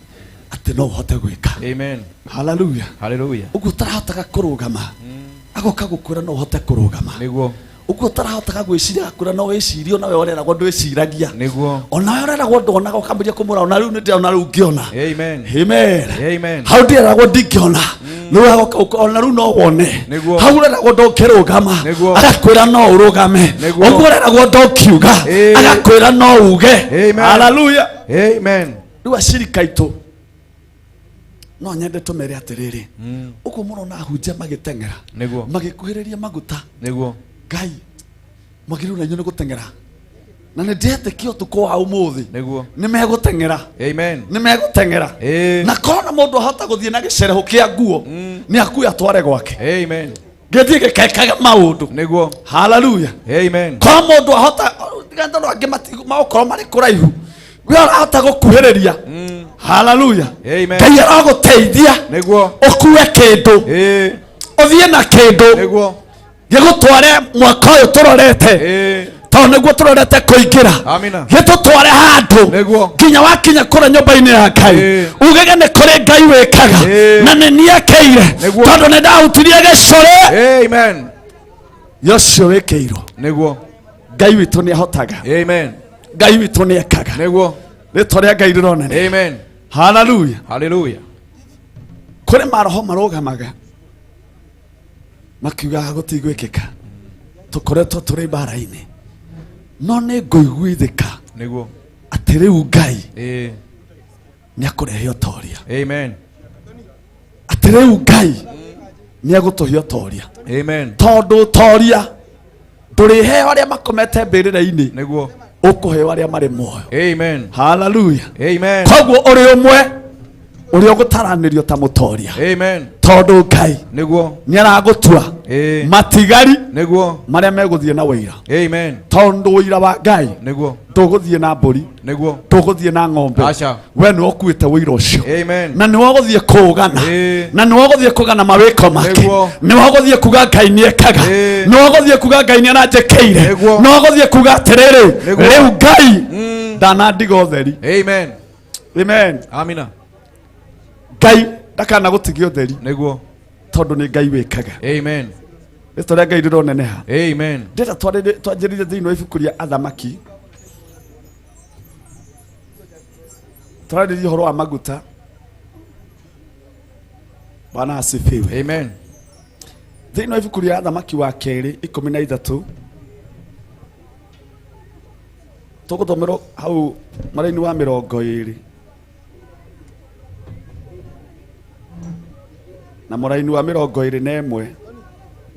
S6: atĩ no ũhote gwĩka.
S7: Amen.
S6: Hallelujah.
S7: Hallelujah.
S6: Ũguo ũtarahotaga kũrũgama agoka gũkwĩra no ũhote kũrũgama.
S7: Nĩguo.
S6: Ũguo ũtarahotaga gwĩciria agakwĩra no wĩcirie, ona we ũreragwo ndwĩciragia.
S7: Nĩguo.
S6: Ona we ũreragwo ndonaga ũkambĩrĩria kũmũra ona rĩu nĩndĩrona rĩu ngĩona.
S7: Amen.
S6: Amen.
S7: Amen.
S6: Hau ndĩreragwo ndingĩona, rĩu agoka ona rĩu no wone.
S7: Nĩguo.
S6: Hau ũreragwo ndũngĩrũgama
S7: Nĩguo.
S6: agakwĩra no ũrũgame.
S7: Nĩguo.
S6: Ũguo ũreragwo ndũngiuga agakwĩra no uge.
S7: Amen.
S6: Hallelujah.
S7: Amen.
S6: Rĩu acirika aitũ no nyende tũmere atĩrĩrĩ, ũguo mũrona ahunjia magĩteng'era
S7: Nĩguo.
S6: magĩkuhĩrĩria maguta,
S7: Nĩguo.
S6: Ngai mwagĩrĩirwo na inyuĩ nĩ gũteng'era, na nĩ ndĩretĩkia ũtukũ wa ũmũthĩ
S7: Nĩguo.
S6: nĩ megũteng'era.
S7: Amen.
S6: Nĩ megũteng'era. Na korwo mũndũ ahota gũthiĩ na gĩcerehũ kĩa nguo nĩ akue atware gwake.
S7: Amen.
S6: Gĩthiĩ gĩkekaga maũndũ.
S7: Nĩguo.
S6: Hallelujah.
S7: Amen.
S6: Korwo mũndũ ahota, tondũ angĩ magũkorwo marĩ kũraihu, we ũrahota gũkuhĩrĩria. Hallelujah.
S7: Amen.
S6: Ngai aragũteithia
S7: Nĩguo.
S6: ũkue kĩndũ, ũthiĩ na kĩndũ
S7: Nĩguo.
S6: gĩgũtware mwaka ũyũ tũrorete, tondũ nĩguo tũrorete kũingĩra.
S7: Amina.
S6: Gĩtũtware handũ
S7: Nĩguo.
S6: nginya wakinya kũrĩa nyũmba-inĩ ya Ngai ugege nĩ kũrĩ Ngai wĩkaga na nĩ niĩ
S7: Nĩguo.
S6: tondũ nĩ ndahutirie gĩcũrĩ.
S7: Amen.
S6: Yocio wĩkĩirwo.
S7: Nĩguo.
S6: Ngai witũ nĩ ahotaga.
S7: Amen.
S6: Ngai witũ nĩ ekaga.
S7: Nĩguo.
S6: Rĩtwa rĩa Ngai rĩronene.
S7: Amen.
S6: Hallelujah.
S7: Hallelujah.
S6: Kũrĩ maroho marũgamaga makiugaga gũtigwĩkĩka, tũkoretwo tũrĩ mbara-inĩ, no nĩ ngũiguithĩka
S7: Nĩguo.
S6: atĩ rĩu Ngai nĩ akũrehe ũtoria.
S7: Amen.
S6: Atĩ rĩu Ngai nĩ egũtũhe ũtoria.
S7: Amen.
S6: Tondũ ũtoria ndũrĩheo arĩa makomete mbĩrĩra-inĩ.
S7: Nĩguo.
S6: Ũkũheo arĩa marĩ muoyo.
S7: Amen.
S6: Hallelujah.
S7: Amen.
S6: Koguo ũrĩ ũmwe ũrĩa ũgũtaranĩrio ta mũtoria.
S7: Amen.
S6: Tondũ Ngai
S7: Nĩguo.
S6: nĩ aragũtua matigari
S7: Nĩguo.
S6: marĩa megũthiĩ na ũira.
S7: Amen.
S6: Tondũ ũira wa Ngai
S7: Nĩguo.
S6: ndũgũthiĩ na mbũri,
S7: Nĩguo.
S6: ndũgũthiĩ na ng'ombe.
S7: Aca.
S6: We nĩwe ũkuĩte ũira ũcio.
S7: Amen.
S6: Na nĩwe ũgũthiĩ kũũgana, na nĩwe ũgũthiĩ kũgana mawĩko make,
S7: Nĩguo.
S6: nĩwe ũgũthiĩ kuga Ngai nĩ ekaga, nĩwe ũgũthiĩ kuga Ngai nĩ aranjĩkĩire, nĩwe ũgũthiĩ kuga atĩrĩrĩ,
S7: Nĩguo.
S6: rĩu Ngai ndanandiga ũtheri.
S7: Amen.
S6: Amen.
S7: Amina.
S6: Ngai ndakana gũtigia ũtheri.
S7: Nĩguo.
S6: Tondũ nĩ Ngai wĩkaga.
S7: Amen.
S6: Rĩtwa rĩa Ngai rĩroneneha.
S7: Amen.
S6: Ndĩrenda twanjĩrĩrie thĩinĩ wa ibuku rĩa Athamaki. Twarĩrĩria ũhoro wa maguta. Bwana asifiwe.
S7: Amen.
S6: Thĩinĩ wa ibuku rĩa Athamaki wa kerĩ 13 tũgũthomerwo hau mwena-inĩ wa 20 na mũraini wa 21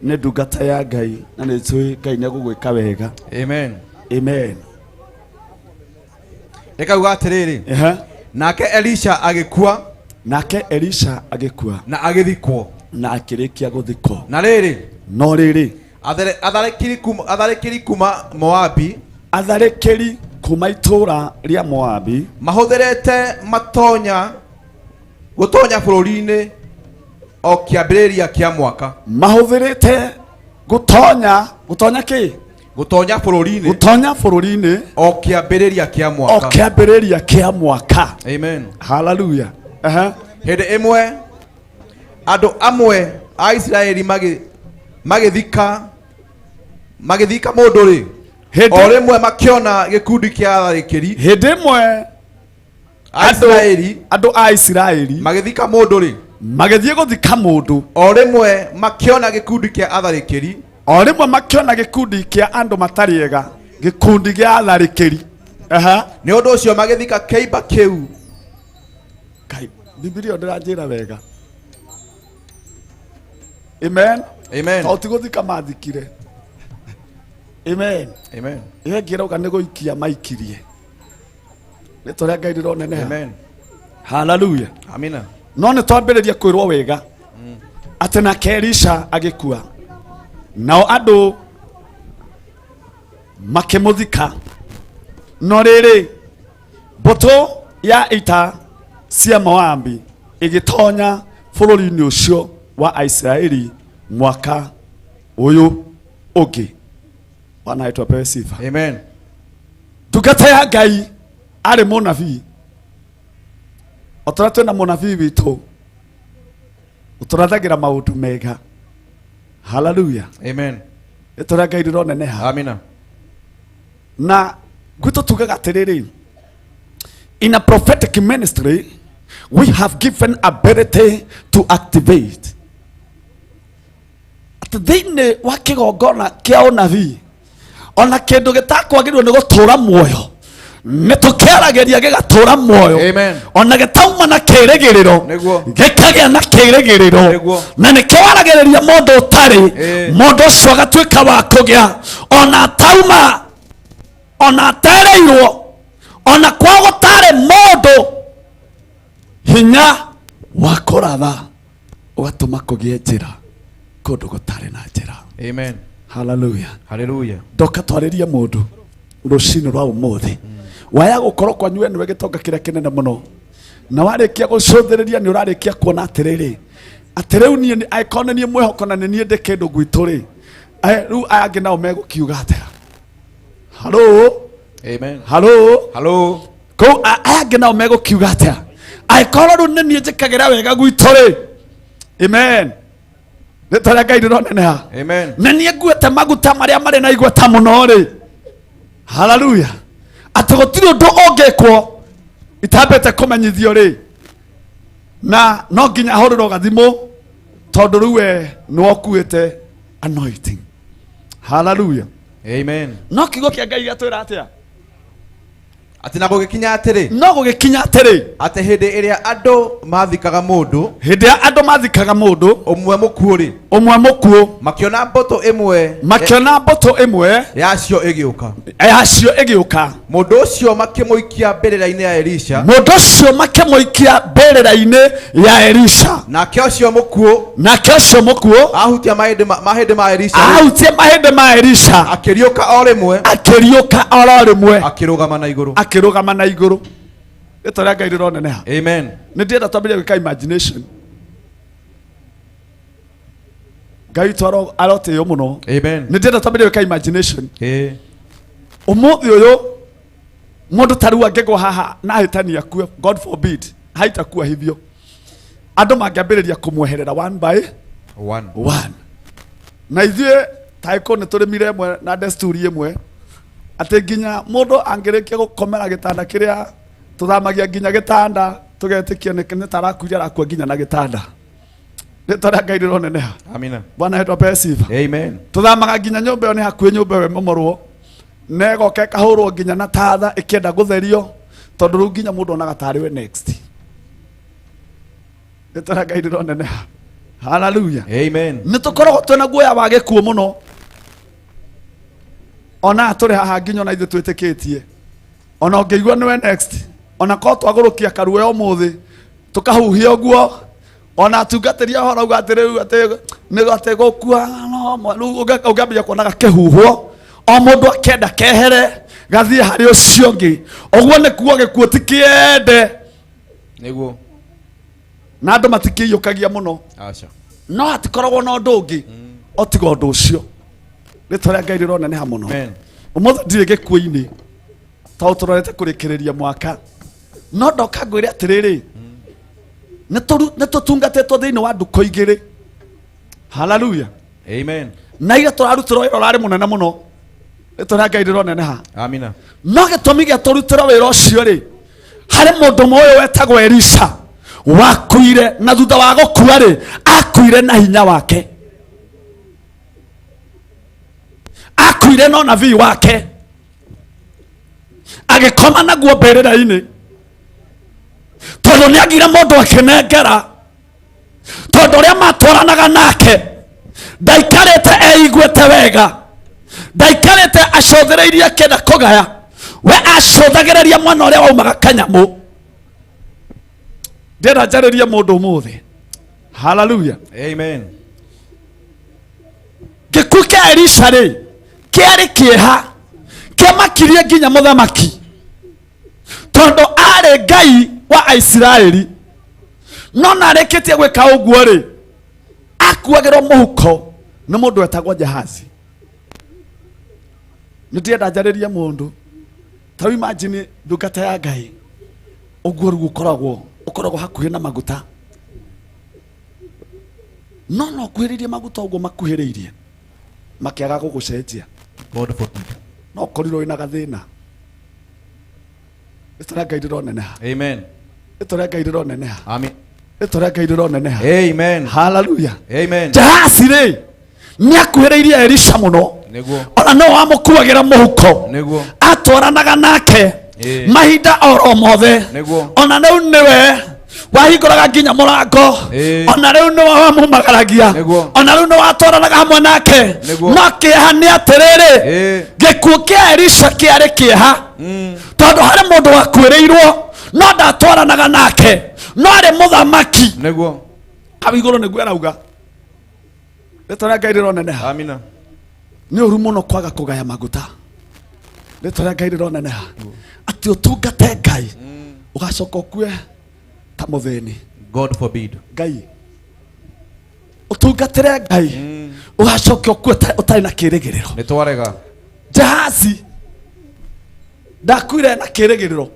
S6: nĩ ndungata ya Ngai na nĩ njũĩ Ngai nĩ egũgwĩka wega.
S7: Amen.
S6: Amen.
S7: Rĩkauga atĩrĩrĩ, nake Elisha agĩkua,
S6: nake Elisha agĩkua
S7: na agĩthikwo,
S6: na akĩrĩkia gũthikwo.
S7: Na rĩrĩ,
S6: no rĩrĩ,
S7: atharĩkĩri kuma Moabi,
S6: atharĩkĩri kuma itũũra rĩa Moabi
S7: mahũthĩrĩte matonya gũtonya bũrũri-inĩ o kĩambĩrĩria kĩa mwaka.
S6: Mahũthĩrĩte gũtonya, gũtonya kĩ?
S7: Gũtonya bũrũri-inĩ.
S6: Gũtonya bũrũri-inĩ
S7: o kĩambĩrĩria kĩa mwaka.
S6: O kĩambĩrĩria kĩa mwaka.
S7: Amen.
S6: Hallelujah.
S7: Hĩndĩ ĩmwe andũ amwe a Isiraeli magĩthika mũndũ rĩ, o rĩmwe makĩona gĩkundi kĩa atharĩkĩri.
S6: Hĩndĩ ĩmwe
S7: a Isiraeli,
S6: andũ a Isiraeli
S7: magĩthika mũndũ rĩ,
S6: Magĩthiĩ gũthika mũndũ.
S7: O rĩmwe makĩona gĩkundi kĩa atharĩkĩri.
S6: O rĩmwe makĩona gĩkundi kĩa andũ matarĩ ega, gĩkundi gĩa atharĩkĩri. Aha.
S7: Nĩ ũndũ ũcio magĩthika kĩimba kĩu.
S6: Kai, Bibilia ndĩranjĩra wega. Amen.
S7: Amen.
S6: To ti gũthika mathikire. Amen.
S7: Amen.
S6: Ĩyo ĩngĩ ĩrauga nĩ gũikia maikirie. Rĩtwa rĩa Ngai rĩroneneha.
S7: Amen.
S6: Hallelujah.
S7: Amina.
S6: No nĩ twambĩrĩria kwĩrwo wega atĩ nake Elisha agĩkua, nao andũ makĩmũthika. No rĩrĩ, mbũtũ ya ita cia Moabi ĩgĩtonya bũrũri-inĩ ũcio wa Aisiraeli mwaka ũyũ ũngĩ. Bwana wetu apewe sifa.
S7: Amen.
S6: Ndungata ya Ngai arĩ mũnabii, o ta ũrĩa twĩna mũnabii witũ ũtũrathagĩra maũndũ mega. Hallelujah.
S7: Amen.
S6: Rĩtwa rĩa Ngai rĩroneneha.
S7: Amina.
S6: Na gwitũ tugaga atĩrĩrĩ, in a prophetic ministry we have given ability to activate. Atĩ thĩinĩ wa kĩgongona kĩa ũnabii ona kĩndũ gĩtakwagĩrĩirwo nĩ gũtũra muoyo nĩ tũkĩaragĩria gĩgatũra muoyo.
S7: Amen.
S6: Ona gĩtauma na kĩrĩgĩrĩro
S7: Nĩguo.
S6: gĩkagĩa na kĩrĩgĩrĩro.
S7: Nĩguo.
S6: Na nĩkĩo waragĩrĩria mũndũ ũtarĩ, mũndũ ũcio agatuĩka wa kũgĩa ona atauma, ona atereirwo, ona kwa gũtarĩ mũndũ, hinya wa kũratha ũgatũma kũgĩe njĩra kũndũ gũtarĩ na njĩra.
S7: Amen.
S6: Hallelujah.
S7: Hallelujah.
S6: Ndoka twarĩrie mũndũ rũcinĩ rwa ũmũthĩ, waya gũkorwo kwanyu we nĩwe gĩtonga kĩrĩa kĩnene mũno, na warĩkia gũcũthĩrĩria nĩ ũrarĩkia kuona atĩrĩrĩ, atĩ rĩu niĩ angĩkorwo nĩ niĩ mwĩhoko na nĩ niĩ ndĩ kĩndũ gwitũ rĩ, rĩu aya angĩ nao megũkiuga atĩa? Hello?
S7: Amen.
S6: Hello?
S7: Hello?
S6: Kũu aya angĩ nao megũkiuga atĩa? Angĩkorwo rĩu nĩ niĩ njĩkagĩra wega gwitũ rĩ. Amen. Rĩtwa rĩa Ngai rĩroneneha.
S7: Amen.
S6: Nĩ niĩ nguĩte maguta marĩa marĩ na igweta mũno rĩ. Hallelujah. Atĩ gũtirĩ ũndũ ũngĩkwo itambĩte kũmenyithio rĩ, na no nginya hũrĩrwo gathimũ tondũ rĩu we nĩwokuĩte anointing. Hallelujah.
S7: Amen.
S6: No kiugo kĩa Ngai gĩatwĩra atĩa?
S7: Atĩ na gũgĩkinya atĩrĩ.
S6: No gũgĩkinya atĩrĩ.
S7: Atĩ hĩndĩ ĩrĩa andũ mathikaga mũndũ.
S6: Hĩndĩ ĩrĩa andũ mathikaga mũndũ.
S7: Ũmwe mũkuũ rĩ.
S6: Ũmwe mũkuũ.
S7: Makĩona mbũtũ ĩmwe.
S6: Makĩona mbũtũ ĩmwe.
S7: Yacio ĩgĩũka.
S6: Yacio ĩgĩũka.
S7: Mũndũ ũcio makĩmũikia mbĩrĩra-inĩ ya Elisha.
S6: Mũndũ ũcio makĩmũikia mbĩrĩra-inĩ ya Elisha.
S7: Nake ũcio mũkuũ.
S6: Nake ũcio mũkuũ.
S7: Ahutia mahĩndĩ ma Elisha.
S6: Ahutia mahĩndĩ ma Elisha.
S7: Akĩriũka o rĩmwe.
S6: Akĩriũka o ro rĩmwe.
S7: Akĩrũgama na igũrũ.
S6: Akĩrũgama na igũrũ. Rĩtwa rĩa Ngai rĩroneneha.
S7: Amen.
S6: Nĩ ndĩrenda twambĩrĩrie gwĩka imagination. Ngai witũ arotĩo mũno.
S7: Amen.
S6: Nĩ ndĩrenda twambĩrĩrie gwĩka imagination. Ũmũthĩ ũyũ mũndũ ta rĩu angĩgwa haha na ahĩtanie akue, God forbid, haitakua hivyo. Andũ mangĩambĩrĩria kũmweherera one by
S7: one.
S6: One. Na ithuĩ taĩkũ nĩ tũrĩmire ĩmwe na desturi ĩmwe atĩ nginya mũndũ angĩrĩkia gũkomera gĩtanda kĩrĩa tũthamagia nginya gĩtanda tũgetĩkia nĩ ta arakuire arakua nginya na gĩtanda. Rĩtwa rĩa Ngai rĩroneneha.
S7: Amina.
S6: Bwana wetu apewe sifa.
S7: Amen.
S6: Tũthamaga nginya nyũmba ĩyo nĩ hakuhĩ nyũmba ĩyo ĩmomorwo, na ĩgoka ĩkahũrwo nginya na tatha ĩkĩenda gũtherio tondũ rĩu nginya mũndũ onaga tarĩ we next. Rĩtwa rĩa Ngai rĩroneneha. Hallelujah.
S7: Amen.
S6: Nĩ tũkoragwo twĩna guoya wa gĩkuũ mũno. Ona tũrĩ haha nginya ona ithuĩ twĩtĩkĩtie. Ona ũngĩigua nĩwe next, ona korwo twagũrũkia karuoya ũmũthĩ, tũkahuhia ũguo, ona atungatĩri a ũhoro auga atĩ rĩu atĩ nĩ atĩ gũkua, no, rĩu ũngĩambia kuona gakĩhuhwo, o mũndũ akĩenda kehere, gathiĩ harĩ ũcio ũngĩ. Ũguo nĩ kuo gĩkuũ ti kĩende.
S7: Nĩguo.
S6: Na andũ matikĩiyũkagia mũno.
S7: Aca.
S6: No hatikoragwo na ũndũ ũngĩ, o tiga ũndũ ũcio. Rĩtwa rĩa Ngai rĩroneneha mũno.
S7: Amen.
S6: Ũmũthĩ ndirĩ gĩkuũ-inĩ, tondũ tũrorete kũrĩkĩrĩria mwaka. No ndoka ngwĩre atĩrĩrĩ, nĩ tũtungatĩtwo thĩinĩ wa ndukũ igĩrĩ. Hallelujah.
S7: Amen.
S6: Na ira tũrarutĩrwo wĩra ũrarĩ mũnene mũno. Rĩtwa rĩa Ngai rĩroneneha.
S7: Amina.
S6: No gĩtũmi gĩa tũrutĩrwo wĩra ũcio rĩ, harĩ mũndũ ũmwe ũyũ wetagwo Elisha, Wakuire na thutha wa gũkua rĩ, akuire na hinya wake. Akuire no nabii wake. Agĩkoma naguo mbĩrĩra-inĩ. Tondũ nĩagire mũndũ akĩnengera. Tondũ ũrĩa matwaranaga nake ndaikarĩte eiguĩte wega. Ndaikarĩte acũthĩrĩirie akĩenda kũgaya. We acũthagĩrĩria mwana ũrĩa waumaga kanyamũ. Ndĩrenda njarĩrie mũndũ ũmũthĩ. Hallelujah.
S7: Amen.
S6: Gĩkuũ kĩa Elisha rĩ, kĩarĩ kĩeha. Kĩamakirie nginya mũthamaki. Tondũ arĩ Ngai wa Aisiraeli. No na arĩkĩtie gwĩka ũguo rĩ, akuagĩrwo mũhuko nĩ mũndũ wetagwo Jehazi. Nĩ ndĩrenda njarĩrie mũndũ. Ta rĩu imagine ndungata ya Ngai. Ũguo rĩu ũkoragwo hakuhĩ na maguta. No no kuhĩrĩrie maguta ũguo makuhĩrĩirie. Makĩaga gũgũcenjia.
S7: God forbid.
S6: No ũkorirwo wĩna gathĩna. Rĩtwa rĩa Ngai rĩroneneha.
S7: Amen.
S6: Rĩtwa rĩa Ngai rĩroneneha.
S7: Amen.
S6: Rĩtwa rĩa Ngai rĩroneneha.
S7: Amen.
S6: Hallelujah.
S7: Amen.
S6: Jehazi rĩ, nĩakuhĩrĩirie Elisha mũno.
S7: Nĩguo.
S6: Ona no wamũkuagĩra mũhuko.
S7: Nĩguo.
S6: Atwaranaga nake mahinda oro mothe.
S7: Nĩguo.
S6: Ona rĩu nĩwe wahingũraga nginya mũrango. Ona rĩu nĩwe wamumagaragia. Ona rĩu nĩwe watwaranaga hamwe nake. No kĩeha nĩ atĩrĩrĩ, gĩkuũ kĩa Elisha kĩarĩ kĩeha. Tondũ harĩ mũndũ wakuĩrĩirwo no ndatwaranaga nake, no arĩ mũthamaki.
S7: Nĩguo.
S6: Hau igũrũ nĩguo arauga. Rĩtwa rĩa Ngai rĩroneneha.
S7: Amina.
S6: Nĩ ũru mũno kwaga kũgaya maguta. Rĩtwa rĩa Ngai rĩroneneha. Atĩ ũtungate Ngai ũgacoka ũkue ta mũthĩni.
S7: God forbid.
S6: Ngai ũtungatĩre Ngai ũgacoka ũkue ũtarĩ na kĩrĩgĩrĩro.
S7: Nĩ twarega.
S6: Jehazi ndakuire na kĩrĩgĩrĩro.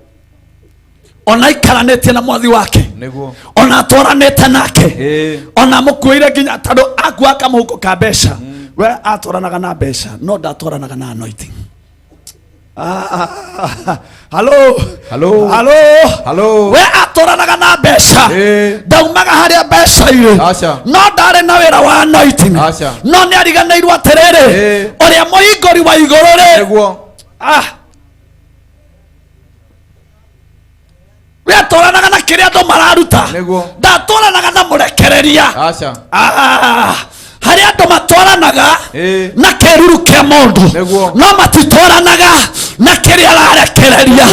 S6: Ona aikaranĩtie na mwathi wake.
S7: Nĩguo.
S6: Ona atwaranĩte nake. Ona amũkuĩire nginya tondũ akua kamũhuko ka mbeca. We atwaranaga na mbeca no ndatwaranaga na anointing. Hello.
S7: Hello.
S6: Hello.
S7: Hello.
S6: We atwaranaga na mbeca. Ndaumaga harĩa mbeca irĩ. No ndarĩ na wĩra wa anointing. No nĩ ariganĩirwo atĩrĩrĩ, ũrĩa mũhingũri wa igũrũ rĩ.
S7: Nĩguo.
S6: We atwaranaga na kĩrĩa andũ mararuta.
S7: Nĩguo.
S6: Ndatwaranaga na mũrekereria. Harĩa andũ matwaranaga na kĩruru kĩa mũndũ. No matitwaranaga na kĩrĩa ararekereria.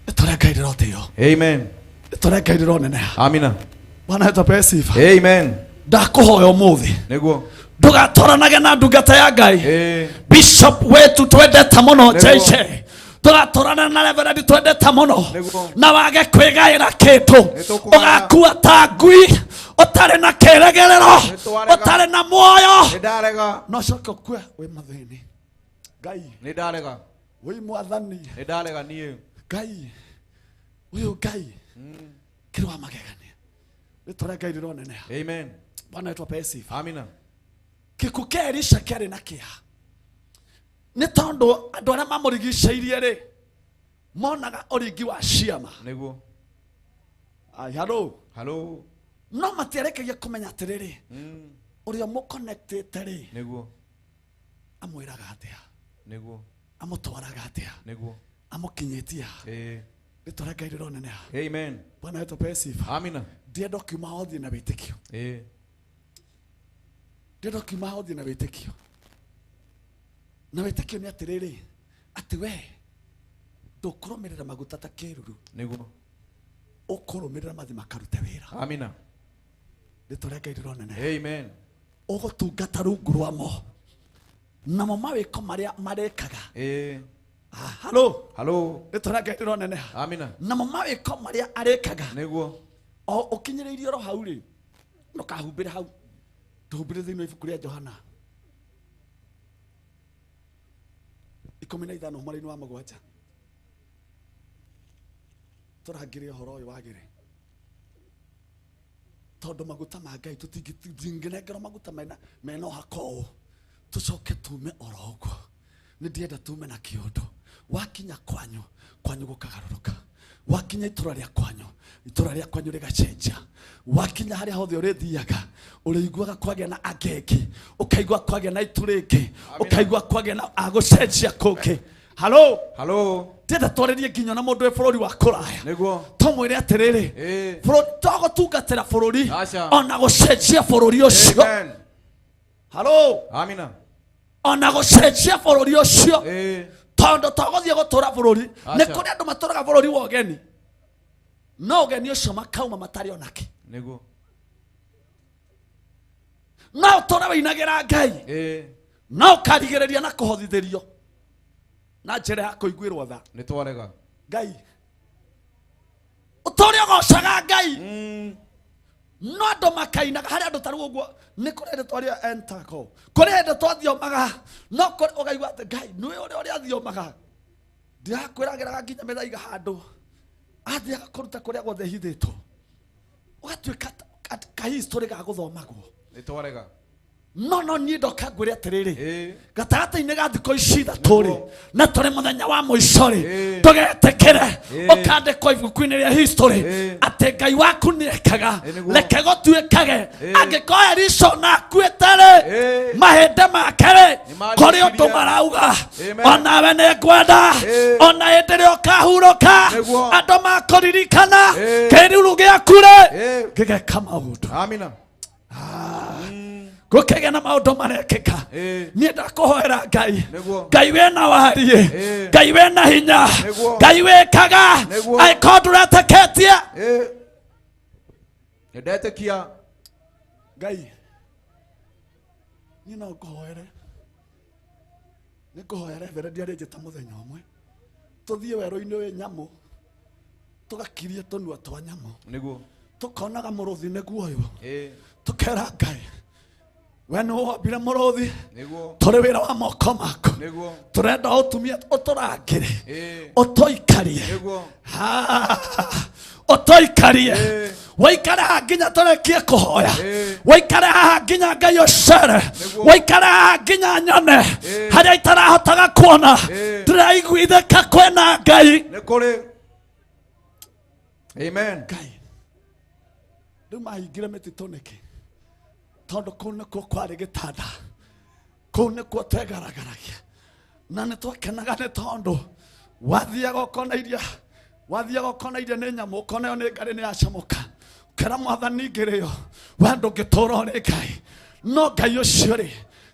S6: Rĩtwa rĩa Ngai rĩrotĩo.
S7: Amen.
S6: Rĩtwa rĩa Ngai rĩroneneha.
S7: Amina.
S6: Bwana wetu apewe sifa.
S7: Amen.
S6: Ndakũhoya ũmũthĩ.
S7: Nĩguo.
S6: Ndũgatwaranage na ndungata ya Ngai. Bishop wetu twendete mũno JJ. Ndũgatwarana na Reverend twendete mũno. Na wage kwĩgaĩra kĩndũ. Ũgakua ta ngui ũtarĩ na kĩrĩgĩrĩro, ũtarĩ na muoyo.
S7: Nĩ ndarega.
S6: No coke ũkue wĩ mathĩni. Ngai.
S7: Nĩ ndarega.
S6: Wĩ mwathani.
S7: Nĩ ndarega niĩ.
S6: Ngai. Ũyũ Ngai. Kĩrĩ wa magegania. Rĩtwa rĩa Ngai rĩroneneha.
S7: Amen.
S6: Bwana wetu apewe sifa.
S7: Amina.
S6: Gĩkuũ kĩa Elisha kĩarĩ na kĩeha. Nĩ tondũ andũ arĩa mamũrigicĩirie rĩ, monaga ũringi wa ciama.
S7: Nĩguo.
S6: Ai, hello.
S7: Hello.
S6: No matiarekagia kũmenya atĩrĩrĩ, ũrĩa mũconnectĩte rĩ,
S7: Nĩguo.
S6: amwĩraga atĩa?
S7: Nĩguo.
S6: Amũtwaraga atĩa?
S7: Nĩguo.
S6: Amũkinyĩtie ha? Rĩtwa rĩa Ngai rĩroneneha.
S7: Amen.
S6: Bwana wetu apewe sifa.
S7: Amina.
S6: Ndienda ũkiuma ho ũthiĩ na wĩtĩkio. Ndienda ũkiuma ho ũthiĩ na wĩtĩkio. Na wĩtĩkio nĩ atĩrĩrĩ, atĩ we ndũkũrũmĩrĩra maguta ta kĩruru.
S7: Nĩguo.
S6: Ũkũrũmĩrĩra mathi makarute wĩra.
S7: Amina.
S6: Rĩtwa rĩa Ngai rĩroneneha.
S7: Amen.
S6: Ũgũtungata rungu rwamo. Namo mawĩko marĩa marĩkaga. Hello.
S7: Hello.
S6: Rĩtwa rĩa Ngai rĩroneneha.
S7: Amina.
S6: Namo mawĩko marĩa arĩkaga.
S7: Nĩguo.
S6: O ũkinyĩrĩirie oro hau rĩ, ndũkahumbĩre hau. Tũhumbĩre thĩinĩ wa ibuku rĩa Johana 15 mweri-inĩ wa 7. Tũrangĩre ũhoro ũyũ wagĩre. Tondũ maguta ma Ngai tũtingĩnengerwo maguta mena ũhako ũũ, tũcoke tume oro ũguo. Nĩ ndĩrenda tume na kĩũndũ. Wakinya kwanyu, kwanyu gũkagarũrũka. Wakinya itũra rĩa kwanyu, itũra rĩa kwanyu rĩgacenjia. Wakinya harĩa hothe ũrĩthiaga, ũrĩiguaga kwagĩa na angĩ, ũkaigua kwagĩa na itu rĩngĩ, ũkaigua kwagĩa na agũcenjia kũngĩ. Halo,
S7: Halo.
S6: ndĩrenda twarĩrie nginya na mũndũ wĩ bũrũri wa kũraya.
S7: Nĩguo.
S6: Tũmwĩre atĩrĩrĩ,
S7: Ĩĩ.
S6: bũrũri togũtungatĩra bũrũri
S7: Aca.
S6: ona gũcenjia bũrũri ũcio.
S7: Amen.
S6: Halo,
S7: Amina.
S6: ona gũcenjia bũrũri ũcio
S7: Ĩĩ.
S6: tondũ togũthiĩ gũtũra bũrũri. Nĩ
S7: Aca.
S6: kũrĩ andũ matũraga bũrũri wa ũgeni, no ũgeni ũcio makauma matarĩ onake.
S7: Nĩguo.
S6: No ũtũre wĩinagĩra Ngai,
S7: Ĩĩ.
S6: no ũkarigĩrĩria na kũhothithĩrio na njĩra ya kũiguĩrwo tha.
S7: Nĩ twarega.
S6: Ngai ũtũre ũgocaga Ngai, no andũ makainaga harĩ andũ tarĩu ũguo. Nĩ kũrĩ hĩndĩ twaria entako, kũrĩ hĩndĩ twathiomaga, no kũrĩ ũkaigua atĩ Ngai nĩwe ũrĩa ũrĩa athiomaga. Ndĩrakwĩragĩraga nginya mĩthaiga handũ athiaga kũruta kũrĩa guothe hithĩtwo, ũgatuĩka ka history ga gũthomagwo.
S7: Nĩ twarega.
S6: No no niĩ ndoka ngwĩre atĩrĩrĩ,
S7: Ĩĩ.
S6: gatagatĩ-inĩ ga thikũ ici ithatũ rĩ, na tũrĩ mũthenya wa mũico rĩ,
S7: Ĩĩ.
S6: tũgetĩkĩre
S7: Ĩĩ.
S6: ũkandĩkwo ibuku-inĩ rĩa history
S7: Ĩĩ.
S6: atĩ Ngai waku nĩekaga.
S7: Ĩĩ, nĩguo.
S6: Reke gũtuĩkage
S7: Ĩĩ.
S6: angĩkorwo Elisha ona akuĩte rĩ,
S7: Ĩĩ.
S6: mahĩndĩ make rĩ,
S7: Nĩmariũkirie.
S6: kũrĩ ũndũ marauga.
S7: Amen.
S6: Onawe nĩ ngwenda
S7: Ĩĩ.
S6: ona hĩndĩ ĩrĩa ũkahurũka,
S7: Nĩguo.
S6: andũ makũririkana
S7: Ĩĩ.
S6: kĩruru gĩaku rĩ,
S7: Ĩĩ.
S6: gĩgeka maũndũ.
S7: Amina.
S6: Gũkĩgĩa na maũndũ marekĩka.
S7: Ĩĩ.
S6: Niĩ ndakũhoera Ngai,
S7: Nĩguo.
S6: Ngai wĩna wariĩ,
S7: Ĩĩ.
S6: Ngai wĩna hinya,
S7: Nĩguo.
S6: Ngai wĩkaga
S7: Nĩguo.
S6: angĩkorwo ndũretĩkĩtie.
S7: Ĩĩ. Nĩ ndetĩkia.
S6: Ngai, niĩ no ngũhoere, nĩ ngũhoya reverend arĩa njĩta mũthenya ũmwe tũthiĩ werũ-inĩ wĩ nyamũ, tũgakirie tũnua twa nyamũ,
S7: Nĩguo.
S6: tũkonaga mũrũthi nĩguo ũyũ,
S7: Ĩĩ.
S6: tũkera Ngai, we nĩ wombire mũrũthi,
S7: Nĩguo.
S6: tũrĩ wĩra wa moko maku,
S7: Nĩguo.
S6: tũrenda ũtumie ũtũrangĩre,
S7: Ĩĩ.
S6: ũtũikarie.
S7: Nĩguo.
S6: Ũtũikarie.
S7: Ĩĩ.
S6: Waikare haha nginya tũrĩkie kũhoya.
S7: Ĩĩ.
S6: Waikare haha nginya Ngai ũcere.
S7: Nĩguo.
S6: Waikare haha nginya nyone
S7: Ĩĩ.
S6: harĩa itarahotaga kuona.
S7: Ĩĩ.
S6: Ndĩraiguithĩka kwĩna Ngai.
S7: Nĩ kũrĩ. Amen.
S6: Ngai, rĩu mahingire mĩtitũ nĩkĩ? Tondũ kũu nĩkuo kwarĩ gĩtanda, kũu nĩkuo twegaragaragia na nĩ twakenaga, nĩ tondũ wathiaga ũkona iria, wathiaga ũkona iria nĩ nyamũ, ũkona ĩyo nĩ ngarĩ nĩ yacamũka, ũkera mwathani ngĩrĩo we ndũngĩtũra ũrĩ Ngai. No Ngai ũcio rĩ,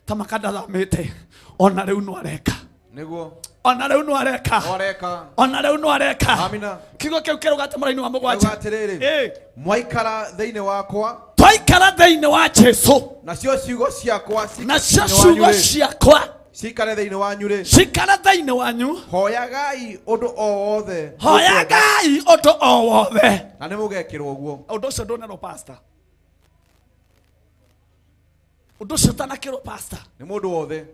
S6: ta makandathamĩte, ona rĩu no areka.
S7: Nĩguo.
S6: Ona rĩu no areka.
S7: No areka.
S6: Ona rĩu no areka.
S7: Amina.
S6: Kiugo kĩu kĩrũgate mũraini wa mũgwanja.
S7: Kiugo atĩrĩrĩ.
S6: Ĩĩ.
S7: Mwaikara thĩinĩ wakwa,
S6: Twaikara thĩinĩ wa Jesu,
S7: nacio ciugo ciakwa cikare
S6: nacio
S7: thĩinĩ wanyu
S6: ciugo
S7: rĩ,
S6: ciakwa
S7: cikare thĩinĩ wanyu rĩ,
S6: cikare thĩinĩ wanyu,
S7: hoyagai ũndũ o wothe mũkwenda,
S6: hoyagai ũndũ o wothe,
S7: na nĩ mũgekĩrwo guo.
S6: Ũndũ ũcio ndũnerwo pastor, ũndũ ũcio ũtanakĩrwo pastor.
S7: Nĩ mũndũ wothe.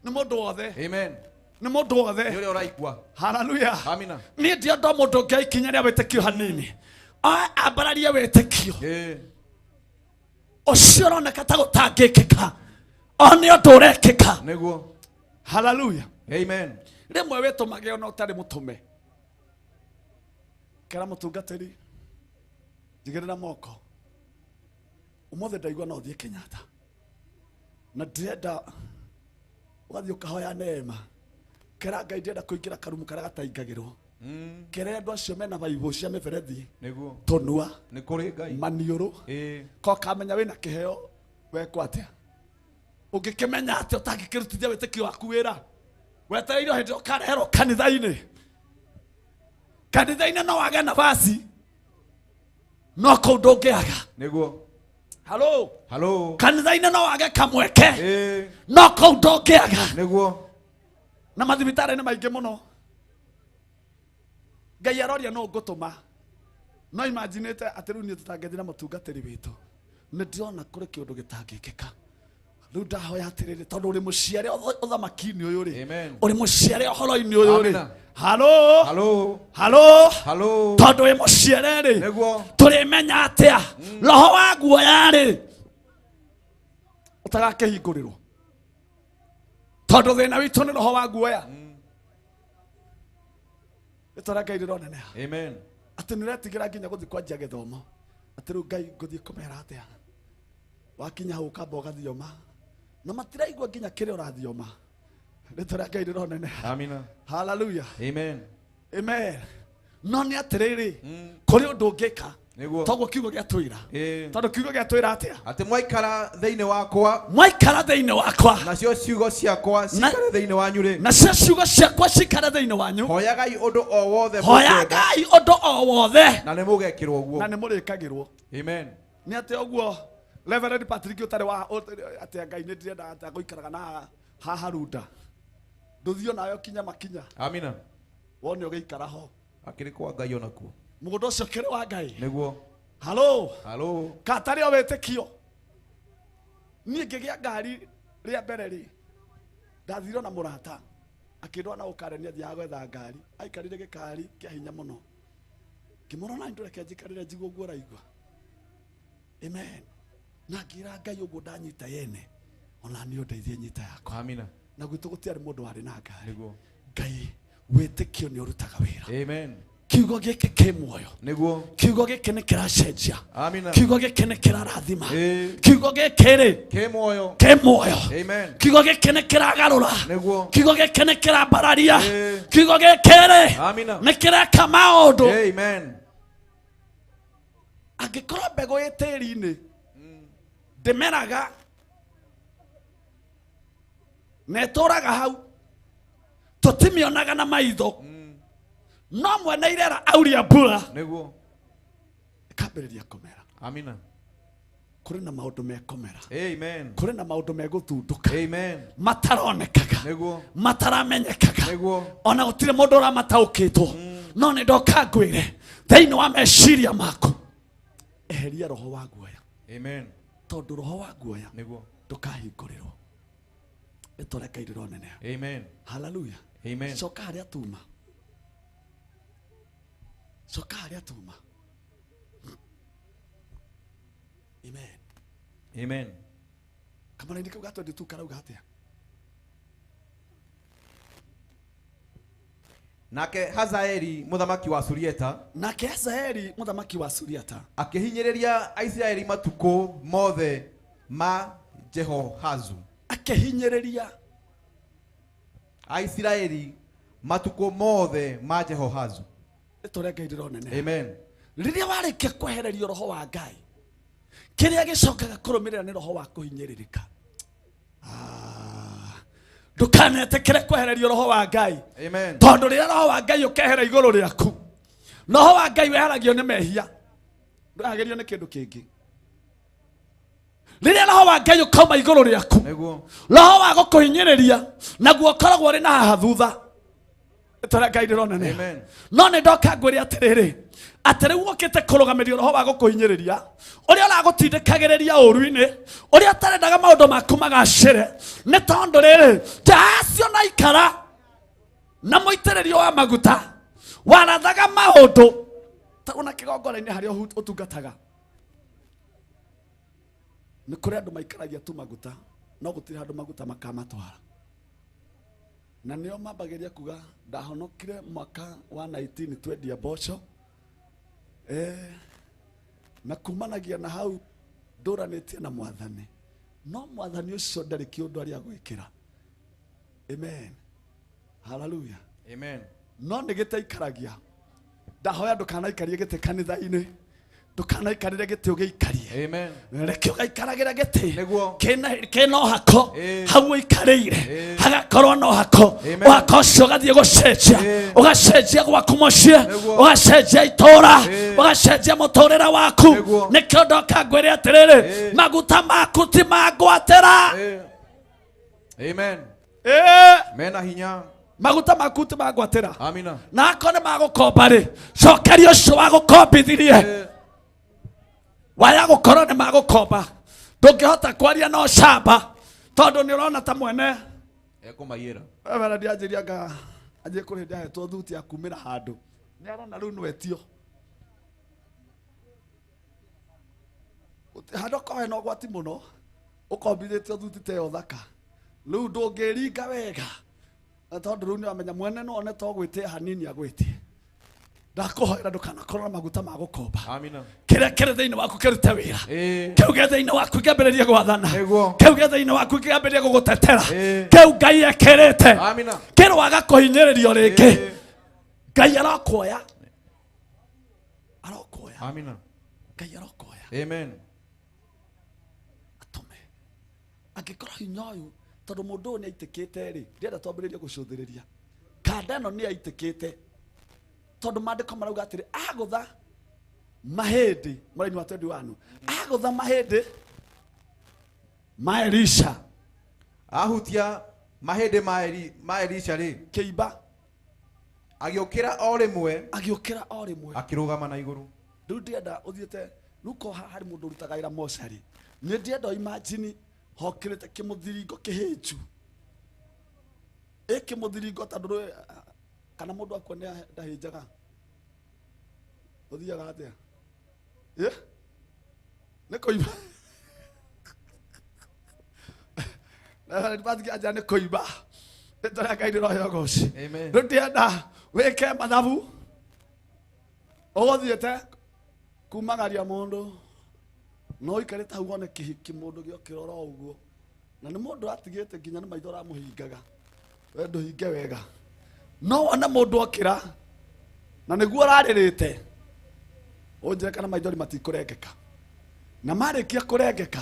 S6: Nĩ mũndũ wothe.
S7: Amen.
S6: Nĩ mũndũ wothe.
S7: Nĩ ũrĩa ũraigua.
S6: Haleluya.
S7: Amina.
S6: Niĩ ndienda mũndũ ũngĩ aikinya rĩa wĩtĩkio hanini, oe ambararie wĩtĩkio.
S7: Ĩĩ.
S6: Ũcio ũroneka ta gũtangĩkĩka, o nĩ ũndũ ũrekĩka.
S7: Nĩguo.
S6: Haleluya.
S7: Amen.
S6: Rĩmwe wĩtũmage ona ũtarĩ mũtũme. Kera mũtungatĩri, njigĩrĩra moko. Ũmũthĩ ndaigua no thiĩ Kenyatta, na ndĩrenda ũgathiĩ ũkahoya neema. Kera Ngai ndĩrenda kũingĩra karumu karĩa gataingagĩrwo. Kera andũ acio mena baibũ cia mĩberethi,
S7: Nĩguo.
S6: tũnua,
S7: Nĩ kũrĩ Ngai.
S6: maniũrũ.
S7: Ĩĩ.
S6: Ko kamenya wĩna kĩheo wekwo atĩa? Ũngĩkĩmenya atĩa ũtangĩkĩrutithia wĩtĩkio waku wĩra? Wetereire o hĩndĩ ĩrĩa ũkareherwo kanitha-inĩ. Kanitha-inĩ no wage nafasi, no kũu ndũngĩaga.
S7: Nĩguo.
S6: Halo.
S7: Halo.
S6: Kanitha-inĩ no wage kamweke,
S7: Ĩĩ.
S6: no kũu ndũngĩaga.
S7: Nĩguo.
S6: Na mathibitarĩ nĩ maingĩ mũno. Ngai aroria no ngũtũma. No imaginĩte atĩ rĩu niĩ tũtangĩthiĩ na mũtungatĩri witũ. Nĩ ndĩrona kũrĩ kĩũndũ gĩtangĩkĩka. Rĩu ndahoya atĩrĩrĩ, tondũ ũrĩ mũciare ũthamaki-inĩ ũyũ rĩ,
S7: Amen.
S6: ũrĩ mũciare ũhoro-inĩ ũyũ rĩ.
S7: Amina.
S6: Halo.
S7: Halo.
S6: Halo.
S7: Halo.
S6: Tondũ wĩ mũciare rĩ,
S7: Nĩguo.
S6: tũrĩmenya atĩa roho wa guoya rĩ ũtagakĩhingũrĩrwo? Tondu thina witu ni roho wa guoya. Rĩtwa Ngai rĩroneneha.
S7: Amen.
S6: Atĩ nĩũretigĩra nginya gũthiĩ kwanjia gĩthomo. Atĩ rĩu Ngai ngũthiĩ kũmera atĩa. Wakinya hau ũkamba ũgathioma. Na matiraigua nginya kĩrĩa ũrathioma. Rĩtwa rĩa Ngai rĩroneneha.
S7: Amina.
S6: Hallelujah.
S7: Amen.
S6: Amen. No nĩ atĩrĩrĩ, kũrĩ ũndũ ũngĩka. Toguo kiugo gĩatwĩra. Tondũ kiugo gĩatwĩra atĩa?
S7: Atĩ mwaikara thĩinĩ wakwa.
S6: Mwaikara thĩinĩ wakwa.
S7: Nacio ciugo ciakwa cikare thĩinĩ wanyu rĩ.
S6: Nacio ciugo ciakwa cikare thĩinĩ wanyu.
S7: Hoyagai ũndũ o wothe.
S6: Hoyagai ũndũ o wothe.
S7: Na nĩ mũgekĩrwo guo.
S6: Na nĩ mũrĩkagĩrwo.
S7: Amen.
S6: Nĩ atĩ ũguo Reverend Patrick ũtarĩ wa atĩ Ngai nĩ ndĩrenda atĩ gũikaraga na haha Runda. Ndũthiĩ nayo kinya makinya.
S7: Amina.
S6: Wone ũgĩikara ho.
S7: Akĩrĩ kwa Ngai onakuo.
S6: Mũgũnda ũcio kĩrĩ wa Ngai.
S7: Nĩguo.
S6: Halo.
S7: Halo.
S6: Katarĩ o wĩtĩkio. Niĩ ngĩgĩa ngari rĩa mbere rĩ, ndathire na mũrata akĩndwara na ũkare nĩ athiaga gwetha ngari. Aikarire gĩkari kĩa hinya mũno. Ngĩmũrora ndũreke njikarĩre njigue ũguo ũraigua. Amen. Na ngĩra Ngai ũguo ndanyita yene ona niĩ ũndeithie nyita yakwa.
S7: Amina.
S6: Na gwitũ gũtiarĩ mũndũ warĩ na ngari.
S7: Nĩguo.
S6: Ngai wĩtĩkio nĩ ũrutaga wĩra.
S7: Amen.
S6: Kiugo gĩkĩ kĩ muoyo.
S7: Nĩguo.
S6: Kiugo gĩkĩ nĩ kĩracenjia.
S7: Amina.
S6: Kiugo gĩkĩ nĩ kĩrarathima. Kiugo gĩkĩ rĩ
S7: kĩ muoyo.
S6: Kĩ muoyo.
S7: Amen.
S6: Kiugo gĩkĩ nĩ kĩragarũra.
S7: Nĩguo.
S6: Kiugo gĩkĩ nĩ kĩrambararia. Kiugo gĩkĩ rĩ
S7: Amina.
S6: nĩ kĩreka maũndũ.
S7: Amen.
S6: Angĩkorwo mbegũ ĩ tĩri-inĩ ndĩmeraga na ĩtũraga hau tũtimĩonaga na maitho. No mwene irera auria mbura.
S7: Nĩguo.
S6: Ĩkambĩrĩria kũmera.
S7: Amina.
S6: Kũrĩ na maũndũ mekũmera.
S7: Amen.
S6: Kũrĩ na maũndũ megũthundũka.
S7: Amen.
S6: Mataronekaga.
S7: Nĩguo.
S6: Mataramenyekaga.
S7: Nĩguo.
S6: Ona gũtirĩ mũndũ ũramataũkĩtwo. No nĩ ndoka ngwĩre thĩinĩ wa meciria maku eheria roho wa guoya.
S7: Amen.
S6: Tondũ roho wa guoya
S7: nĩguo
S6: ndũkahingũrĩrwo. Rĩtwa rĩa Ngai rĩroneneha.
S7: Amen.
S6: Hallelujah.
S7: Amen.
S6: Coka harĩa tuma. Coka harĩa tuma. Amen.
S7: Amen.
S6: Kamara-inĩ kau ga 22 karauga atĩa?
S7: Nake Hazaeli mũthamaki wa Suriata.
S6: Nake Hazaeli mũthamaki wa Suriata
S7: akĩhinyĩrĩria Aisiraeli matukũ mothe ma Jehoahazu.
S6: Akĩhinyĩrĩria
S7: Aisiraeli matukũ mothe ma Jehoahazu.
S6: Rĩtwa rĩa Ngai rĩroneneha.
S7: Amen.
S6: Rĩrĩa warĩkia kwehererio roho wa Ngai, kĩrĩa gĩcokaga kũrũmĩrĩra nĩ roho wa kũhinyĩrĩrĩka. Ndũkanetĩkĩre kwehererio roho wa Ngai.
S7: Amen.
S6: Tondũ rĩrĩa roho wa Ngai ũkehera igũrũ rĩaku, roho wa Ngai weheragio nĩ mehia, ndweheragĩrio nĩ kĩndũ kĩngĩ. Rĩrĩa roho wa Ngai ũkauma igũrũ rĩaku, roho wa gũkũhinyĩrĩria naguo ũkoragwo ũrĩ na haha thutha. Rĩtwa rĩa Ngai rĩroneneha. No nĩ ndoka ngwĩre atĩrĩrĩ, atĩ rĩu ũkĩte kũrũgamĩrio roho wa gũkũhinyĩrĩria ũrĩa ũragũtindĩkagĩrĩria ũru-inĩ, ũrĩa ũtarendaga maũndũ maku magacĩre, nĩ tondũ rĩrĩ Jehoahazu na ikara na mũitĩrĩrio wa maguta warathaga maũndũ ta ona kĩgongona-inĩ harĩa ũtungataga. Nĩ kũrĩ andũ maikaragia tu maguta no gũtirĩ handũ maguta makamatwara. Na nĩo mambagĩria kuga ndahonokire mwaka wa 19 twendia mboco na kumanagia na hau ndũranĩtie na mwathani. No mwathani ũcio ndarĩ kĩũndũ arĩa gwĩkĩra. Amen. Hallelujah.
S7: Amen.
S6: No nĩ gĩtaikaragia. Ndahoya ndũkanaikarie gĩtĩ kanitha-inĩ. Ndũkanaikarĩre gĩtĩ ũgĩikarie.
S7: Amen.
S6: Reke ũgaikaragĩra gĩtĩ
S7: Nĩguo.
S6: kĩna ũhako hau ũikarĩire hagakorwo na ũhako. Ũhako ũcio ũgathiĩ gũcenjia, ũgacenjia gwaku mũciĩ, ũgacenjia itũũra, ũgacenjia mũtũrĩre waku. Nĩkĩo ndoka ngwĩre atĩrĩrĩ, maguta maku ti ma ngwatĩra.
S7: Amen. Mena hinya.
S6: Maguta maku ti ma ngwatĩra.
S7: Amina.
S6: Na akorwo nĩ magũkomba rĩ, cokeria ũcio wagũkombithirie. Waya gũkorwo nĩ magũkomba, ndũngĩhota kwaria na ũcamba tondũ nĩ ũrona ta mwene
S7: ekũmaiyĩra.
S6: Wera ndianjĩria nga anjie kũrĩ hĩndĩ ahetwo thuti ya kumĩra handũ nĩ arona rĩu nĩwetio handũ akorwo hena ũgwati mũno ũkombithĩtio thuti ta ĩyo thaka Rĩu ndũngĩringa wega tondũ rĩu nĩwamenya mwene no one to gwĩtia hanini agwĩtie. Ndakũhoera ndũkanakorwo na maguta ma gũkomba.
S7: Amina.
S6: Kĩrĩa kĩrĩ thĩinĩ waku kĩrute wĩra.
S7: Ĩĩ.
S6: Kĩu gĩ thĩinĩ waku kĩambĩrĩrie gwathana.
S7: Nĩguo.
S6: Kĩu gĩ thĩinĩ waku kĩambĩrĩrie gũgũtetera.
S7: Ĩĩ.
S6: Kĩu Ngai ekĩrĩte.
S7: Amina.
S6: Kĩrwaga kũhinyĩrĩrio rĩngĩ.
S7: Ĩĩ.
S6: Ngai arokuoya. Arokuoya.
S7: Amina.
S6: Ngai arokuoya.
S7: Amen.
S6: Atũme. Angĩkorwo hinya ũyũ tondũ mũndũ ũyũ nĩaitĩkĩte rĩ, ndĩrenda twambĩrĩrie gũcũthĩrĩria. Kanda ĩno nĩaitĩkĩte. Tondũ maandĩko marauga atĩrĩ, agũtha mahĩndĩ, mũraini wa 21, agũtha mahĩndĩ ma Elisha.
S7: Ahutia mahĩndĩ ma Elisha rĩ,
S6: kĩimba.
S7: Agĩũkĩra o rĩmwe.
S6: Agĩũkĩra o rĩmwe.
S7: Akĩrũgama na igũrũ.
S6: Rĩu ndĩrenda ũthiĩte, rĩu ko haha harĩ mũndũ ũrutaga wĩra mocarĩ. Nĩ ndĩrenda imagine hokĩrĩte kĩmũthiringo kĩhĩnju. Ĩ kĩmũthiringo tondũ rĩ, kana mũndũ akua nĩ ndahĩnjaga. Ũthiaga atĩa? Ĩ? Nĩ kũimba. Bathiĩ anja nĩ kũimba. Rĩtwa rĩa Ngai rĩroheo ũgoci.
S7: Amen.
S6: Rĩu ndĩrenda wĩke mathabu. Ũgũthiĩte kumagaria mũndũ. No ũikarĩte hau wone kĩhiki mũndũ gĩokĩra oro ũguo. Na nĩ mũndũ atigĩte nginya nĩ maitho ũramũhingaga. We ndũhinge wega. No wone mũndũ okĩra na nĩguo ũrarĩrĩte. Ũnjĩre kana maithori matikũrengeka. Na marĩkia kũrengeka,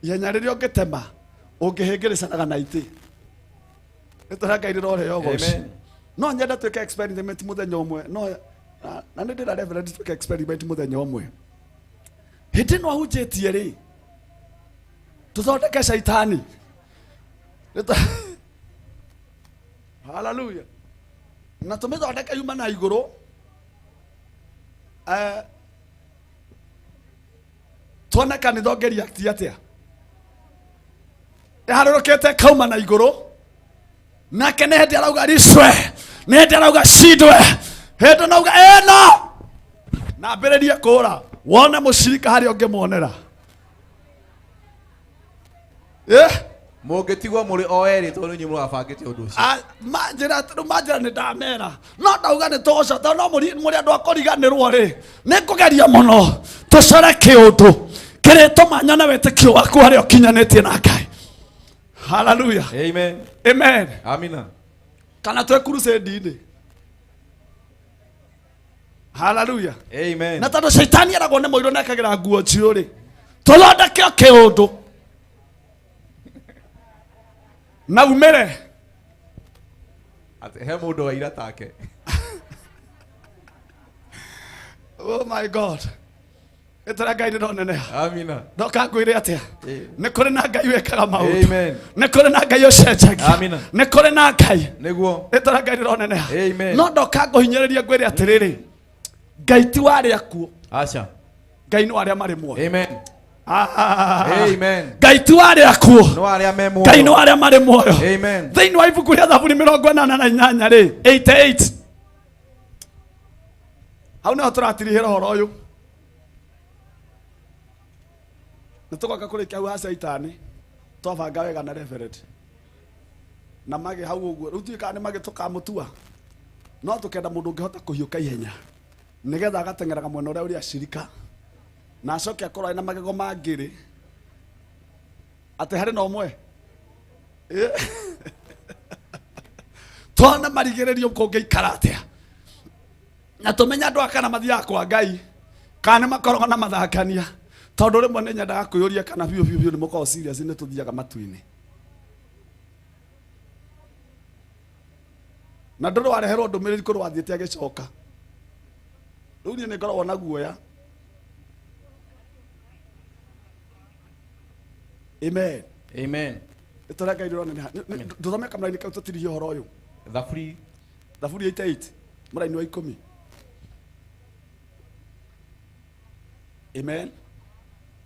S6: ihenya rĩrĩa ũngĩtema, ũngĩhĩngĩrĩcanaga na itĩ. Rĩtwa rĩa Ngai rĩroheo ũgoci.
S7: Amen.
S6: No nyende twĩke experiment mũthenya ũmwe. No, na nĩ ndĩra Reverend twĩke experiment mũthenya ũmwe. Hĩndĩ ĩno ahunjĩtie rĩ, tũthondeke caitani. Hallelujah. Na tũmĩthondeke yuma na igũrũ. Tuone kanitha ũngĩreact atĩa. Ĩharũrũkĩte kauma na igũrũ. Nake nĩ hĩndĩ arauga ricwe, nĩ hĩndĩ arauga cindwe, hĩndĩ nauga ĩno. Na ambĩrĩrie kũũra, wone mũcirika harĩa ũngĩmuonera.
S7: Mũngĩtigwo mũrĩ o erĩ tondũ inyuĩ mũrabangĩte ũndũ ũcio.
S6: Manjĩra, rĩu manjĩra nĩ ndamera. No ndauga nĩ tũgũcoka, tondũ no mũrĩ andũ a kũriganĩrwo rĩ. Nĩ ngũgeria mũno tũcore kĩũndũ kĩrĩtũma nyone wĩtĩkio waku harĩa ũkinyanĩtie na Ngai. Hallelujah.
S7: Amen.
S6: Amen.
S7: Amina.
S6: Kana twĩ crusade-inĩ. Hallelujah.
S7: Amen.
S6: Na tondũ caitani eragwo nĩ mũirũ na ekagĩra nguo njirũ rĩ, tũthondeke kĩũndũ na umĩre.
S7: Atĩ he mũndũ wa ira take.
S6: Oh my God. Ĩtara Ngai ndĩroneneha.
S7: Amina.
S6: Ndoka ngwĩre atĩa?
S7: Ĩ.
S6: Nĩ kũrĩ na Ngai wĩkaga maũndũ.
S7: Amen.
S6: Nĩ kũrĩ na Ngai ũcenjagia.
S7: Amina.
S6: Nĩ kũrĩ na Ngai.
S7: Nĩguo.
S6: Ĩtara Ngai ndĩroneneha.
S7: Amen.
S6: No ndoka ngũhinyĩrĩrie ngwĩre atĩrĩrĩ, Ngai ti wa arĩa akuũ.
S7: Aca.
S6: Ngai nĩ wa arĩa marĩ muoyo.
S7: Amen. Amen.
S6: Ngai ti wa arĩa akuũ.
S7: Nĩ wa arĩa me muoyo.
S6: Ngai nĩ wa arĩa marĩ muoyo.
S7: Amen.
S6: Thĩinĩ wa ibuku rĩa Thaburi mĩrongo ĩnana na inyanya rĩ, 88. Hau nĩho tũratirihĩra ũhoro ũyũ. Nĩ tũgoka kũrĩkia hau ha Caitani, twabanga wega na Reverend. Na magĩ hau ũguo, rĩu ndiũĩ kana nĩ magĩ tũkamũtua. No tũkenda mũndũ ũngĩhota kũhiũka ihenya. Nĩgetha agateng'eraga mwena ũrĩa ũrĩ acirika. Na acoke akorwo ena magego ma ngĩrĩ. Atĩ harĩ na ũmwe. Tuone marigĩrĩrio kũngĩikara atĩa. Na tũmenye andũ aya kana mathiaga kwa Ngai, kana nĩ makoragwo na mathakania. Tondũ rĩmwe nĩ nyendaga kwĩyũria kana biũ biũ biũ nĩ mũkoragwo serious nĩ tũthiaga matu-inĩ. Na ndũrĩ wareherwo ndũmĩrĩri kũrĩ wathiĩte agĩcoka. Rĩu niĩ nĩ ngoragwo na guoya. Amen.
S7: Amen.
S6: Ĩtũra Ngai ndĩroneneha. Ndũthome kamũraini kau tũtirihie ũhoro ũyũ.
S7: Thaburi.
S6: Thaburi 88, mũraini wa 10. Amen.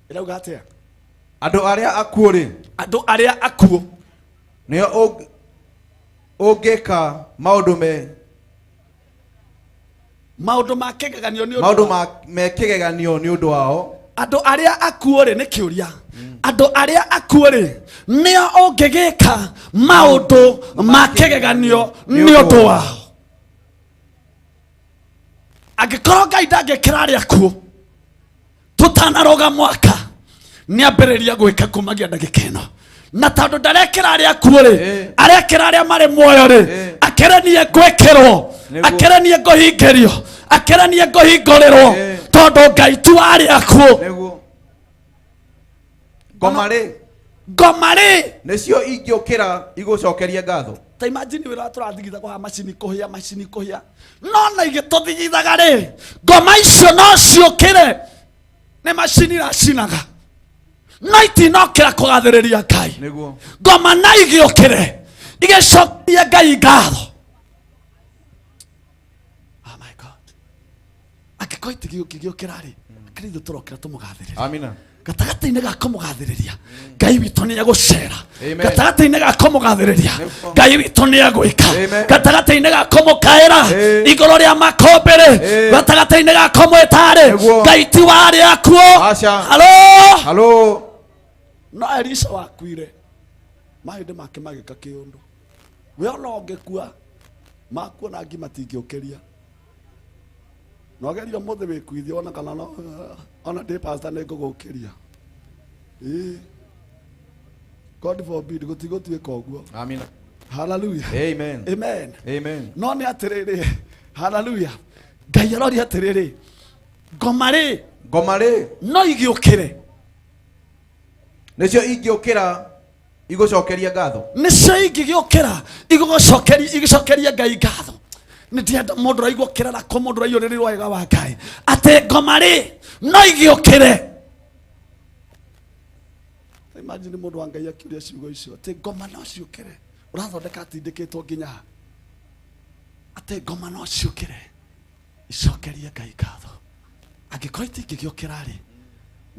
S6: Ĩrauga atĩa?
S7: Andũ arĩa akuũ rĩ.
S6: Andũ arĩa akuũ.
S7: Nĩo ũngĩka maũndũ me
S6: maũndũ ma kĩgeganio nĩ ũndũ
S7: maũndũ
S6: wa
S7: me kĩgeganio nĩ ũndũ wao.
S6: Andũ arĩa akuũ rĩ nĩ kĩũria. Andũ arĩa akuũ rĩ nĩo ũngĩgĩka maũndũ ma kĩgeganio nĩ ũndũ wao. Angĩkorwo Ngai ndangĩkĩra arĩa akuũ tũtanaroga mwaka nĩambĩrĩria gwĩka kumagia ndagĩka ĩno. Na tondũ ndarekĩra arĩa akuũ rĩ, arekĩra arĩa marĩ muoyo rĩ, akĩrenie gwĩkĩrwo, akĩrenie ngũhingĩrio, akĩrenie ngũhingũrĩrwo, tondũ Ngai tu arĩa akuũ.
S7: Ngoma rĩ,
S6: ngoma rĩ
S7: nĩcio ingĩũkĩra igũcokerie ngatho.
S6: Ta imagine wĩra tũrathigitha kwa macini kũhĩa, macini kũhĩa, no na igĩtũthigithaga rĩ, ngoma icio no ciũkĩre nĩ macini iracinaga, no itinokĩra kũgathĩrĩria Ngai. Ngoma na igĩũkĩre igĩcokeria Ngai ngatho. Oh my God. Angĩkorwo itigĩũkĩra rĩ, akĩrĩ ithuĩ tũrokĩra tũmũgathĩrĩrie.
S7: Amina.
S6: Gatagatĩ-inĩ ga kũmũgathĩrĩria Ngai witũ nĩ egũcera. Gatagatĩ-inĩ ga kũmũgathĩrĩria Ngai witũ nĩ egwĩka. Gatagatĩ-inĩ ga kũmũkaĩra igũrũ rĩa makũmbĩ rĩ, gatagatĩ-inĩ ga kũmwĩta rĩ, Ngai ti wa arĩa akuũ. Halo.
S7: Halo.
S6: No Elisha wakuire mahĩndĩ make magĩka kĩũndũ. We ona ũngĩkua makuona ngi matingĩũkĩria. No geria mũthĩ wĩkuithie ona kana no ona ndĩ pastor nĩ ngũgũkĩria. God forbid gũtigũtuĩka ũguo.
S7: Amina.
S6: Hallelujah.
S7: Amen.
S6: Amen.
S7: Amen.
S6: No nĩ atĩrĩrĩ, hallelujah. Ngai aroria atĩrĩrĩ, ngoma rĩ,
S7: ngoma rĩ
S6: no igĩũkĩre.
S7: Nĩcio ingĩũkĩra igũcokeria ngatho.
S6: Nĩcio ingĩgĩũkĩra igũcokeria igĩcokeria Ngai ngatho. Nĩ ndĩrenda mũndũ ũraigua kĩrarako, mũndũ ũraiyũrĩrĩrwo wega wa Ngai, atĩ ngoma rĩ no igĩũkĩre. Imagine mũndũ wa Ngai akiuria ciugo icio atĩ ngoma no ciũkĩre. Ũrathondeka atindĩkĩtwo nginya ha? Atĩ ngoma no ciũkĩre icokerie Ngai ngatho. Angĩkorwo itingĩgĩũkĩra rĩ,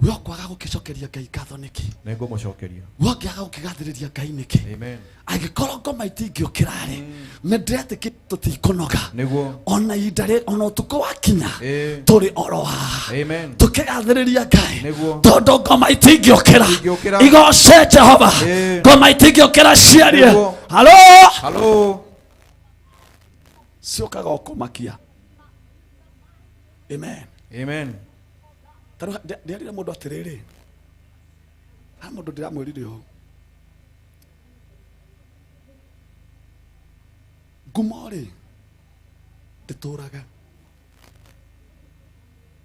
S6: we ũkwaga gũkĩcokeria Ngai ngatho nĩkĩ?
S7: Nĩngũmũcokeria.
S6: We ũngĩaga gũkĩgathĩrĩria Ngai nĩkĩ?
S7: Amen.
S6: Angĩkorwo ngoma itingĩũkĩra rĩ, nĩ ndĩretĩkia tũtikũnoga.
S7: Nĩguo.
S6: Ona ihinda rĩ, ona ũtukũ wakinya, tũrĩ oro haha.
S7: Amen.
S6: Tũkĩgathĩrĩria Ngai.
S7: Nĩguo.
S6: Tondũ ngoma itingĩũkĩra.
S7: Itingĩũkĩra.
S6: Igoce Jehova. Ngoma itingĩũkĩra ciarie.
S7: Nĩguo.
S6: Halo.
S7: Halo.
S6: Ciũkaga o kũmakia. Amen.
S7: Amen.
S6: Tarĩu ndĩarire mũndũ atĩrĩrĩ, ha mũndũ ndĩramwĩrire ũũ, ngumo rĩ ndĩtũraga.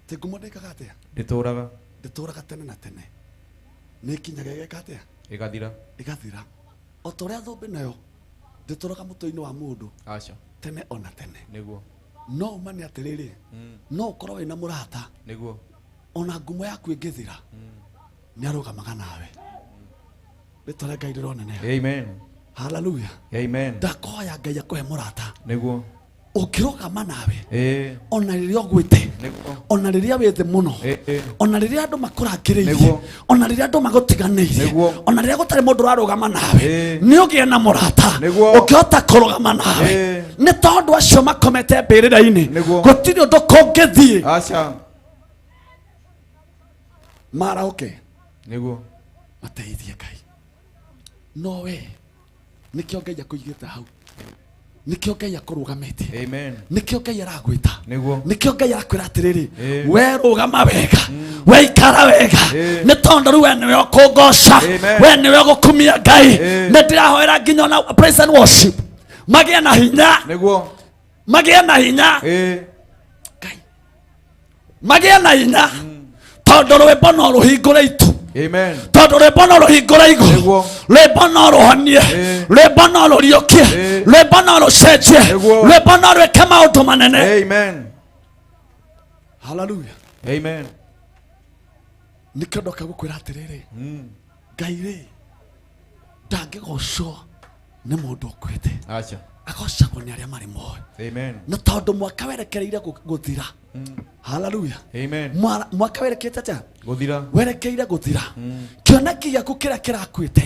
S6: Ti ngumo ndĩkaga atĩa?
S7: Ndĩtũraga.
S6: Ndĩtũraga tene na tene. Nĩ ĩkinyaga ĩgeka atĩa?
S7: Ĩgathira.
S6: Ĩgathira. O ta ũrĩa thũmbĩ nayo ndĩtũraga mũtwe-inĩ wa mũndũ.
S7: Aca.
S6: Tene ona tene.
S7: Nĩguo.
S6: No uma nĩ atĩrĩrĩ, no ũkorwo wĩna mũrata.
S7: Nĩguo.
S6: Ona ngumo yaku ĩngĩthira, nĩ arũgamaga nawe. Rĩtwa rĩa Ngai rĩroneneha.
S7: Amen.
S6: Hallelujah.
S7: Amen.
S6: Ndakoya Ngai akũhe mũrata.
S7: Nĩguo.
S6: Ũngĩrũgama nawe, ona rĩrĩa ũgwĩte,
S7: Nĩguo.
S6: ona rĩrĩa wĩ thĩ mũno, ona rĩrĩa andũ makũrangĩrĩirie,
S7: Nĩguo.
S6: ona rĩrĩa andũ magũtiganĩirie,
S7: Nĩguo.
S6: ona rĩrĩa gũtarĩ mũndũ ũrarũgama nawe, nĩ ũgĩe na mũrata
S7: Nĩguo.
S6: ũngĩhota kũrũgama nawe. Nĩ tondũ acio makomete mbĩrĩra-inĩ,
S7: Nĩguo.
S6: gũtirĩ ũndũ kũngĩthiĩ.
S7: Aca.
S6: Marahũke.
S7: Nĩguo.
S6: Mateithie Ngai. No we nĩkĩo Ngai akũigĩte hau. Nĩkĩo Ngai akũrũgamĩtie.
S7: Amen.
S6: Nĩkĩo Ngai aragwĩta.
S7: Nĩguo.
S6: Nĩkĩo Ngai arakwĩra atĩrĩrĩ, we rũgama wega, we ikara wega, nĩ tondũ rĩu we nĩwe ũkũngoca,
S7: Amen.
S6: we nĩwe ũgũkumia Ngai. Nĩ ndĩrahoera nginya ona praise and worship magĩe na hinya.
S7: Nĩguo.
S6: Magĩe na hinya. Ngai. Magĩe na hinya. Tondũ rwĩmbo no rũhingũre itu.
S7: Amen.
S6: Tondũ rwĩmbo no rũhingũre igũrũ. Rwĩmbo no rũhonie. Rwĩmbo no rũriũkie. Rwĩmbo no rũcenjie. Rwĩmbo no rwĩke maũndũ manene.
S7: Amen.
S6: Hallelujah.
S7: Amen.
S6: Nĩkĩo ndoka gũkwĩra atĩrĩrĩ, Ngai rĩ ndangĩgocwo nĩ mũndũ ũkuĩte.
S7: Aca.
S6: Agocagwo nĩ arĩa marĩ muoyo.
S7: Amen.
S6: Na tondũ mwaka werekereire gũthira. Hallelujah.
S7: Amen.
S6: Mwaka werekeire atĩa?
S7: Gũthira.
S6: Werekeire gũthira. Kĩoneki gĩaku kĩrĩa kĩrakuĩte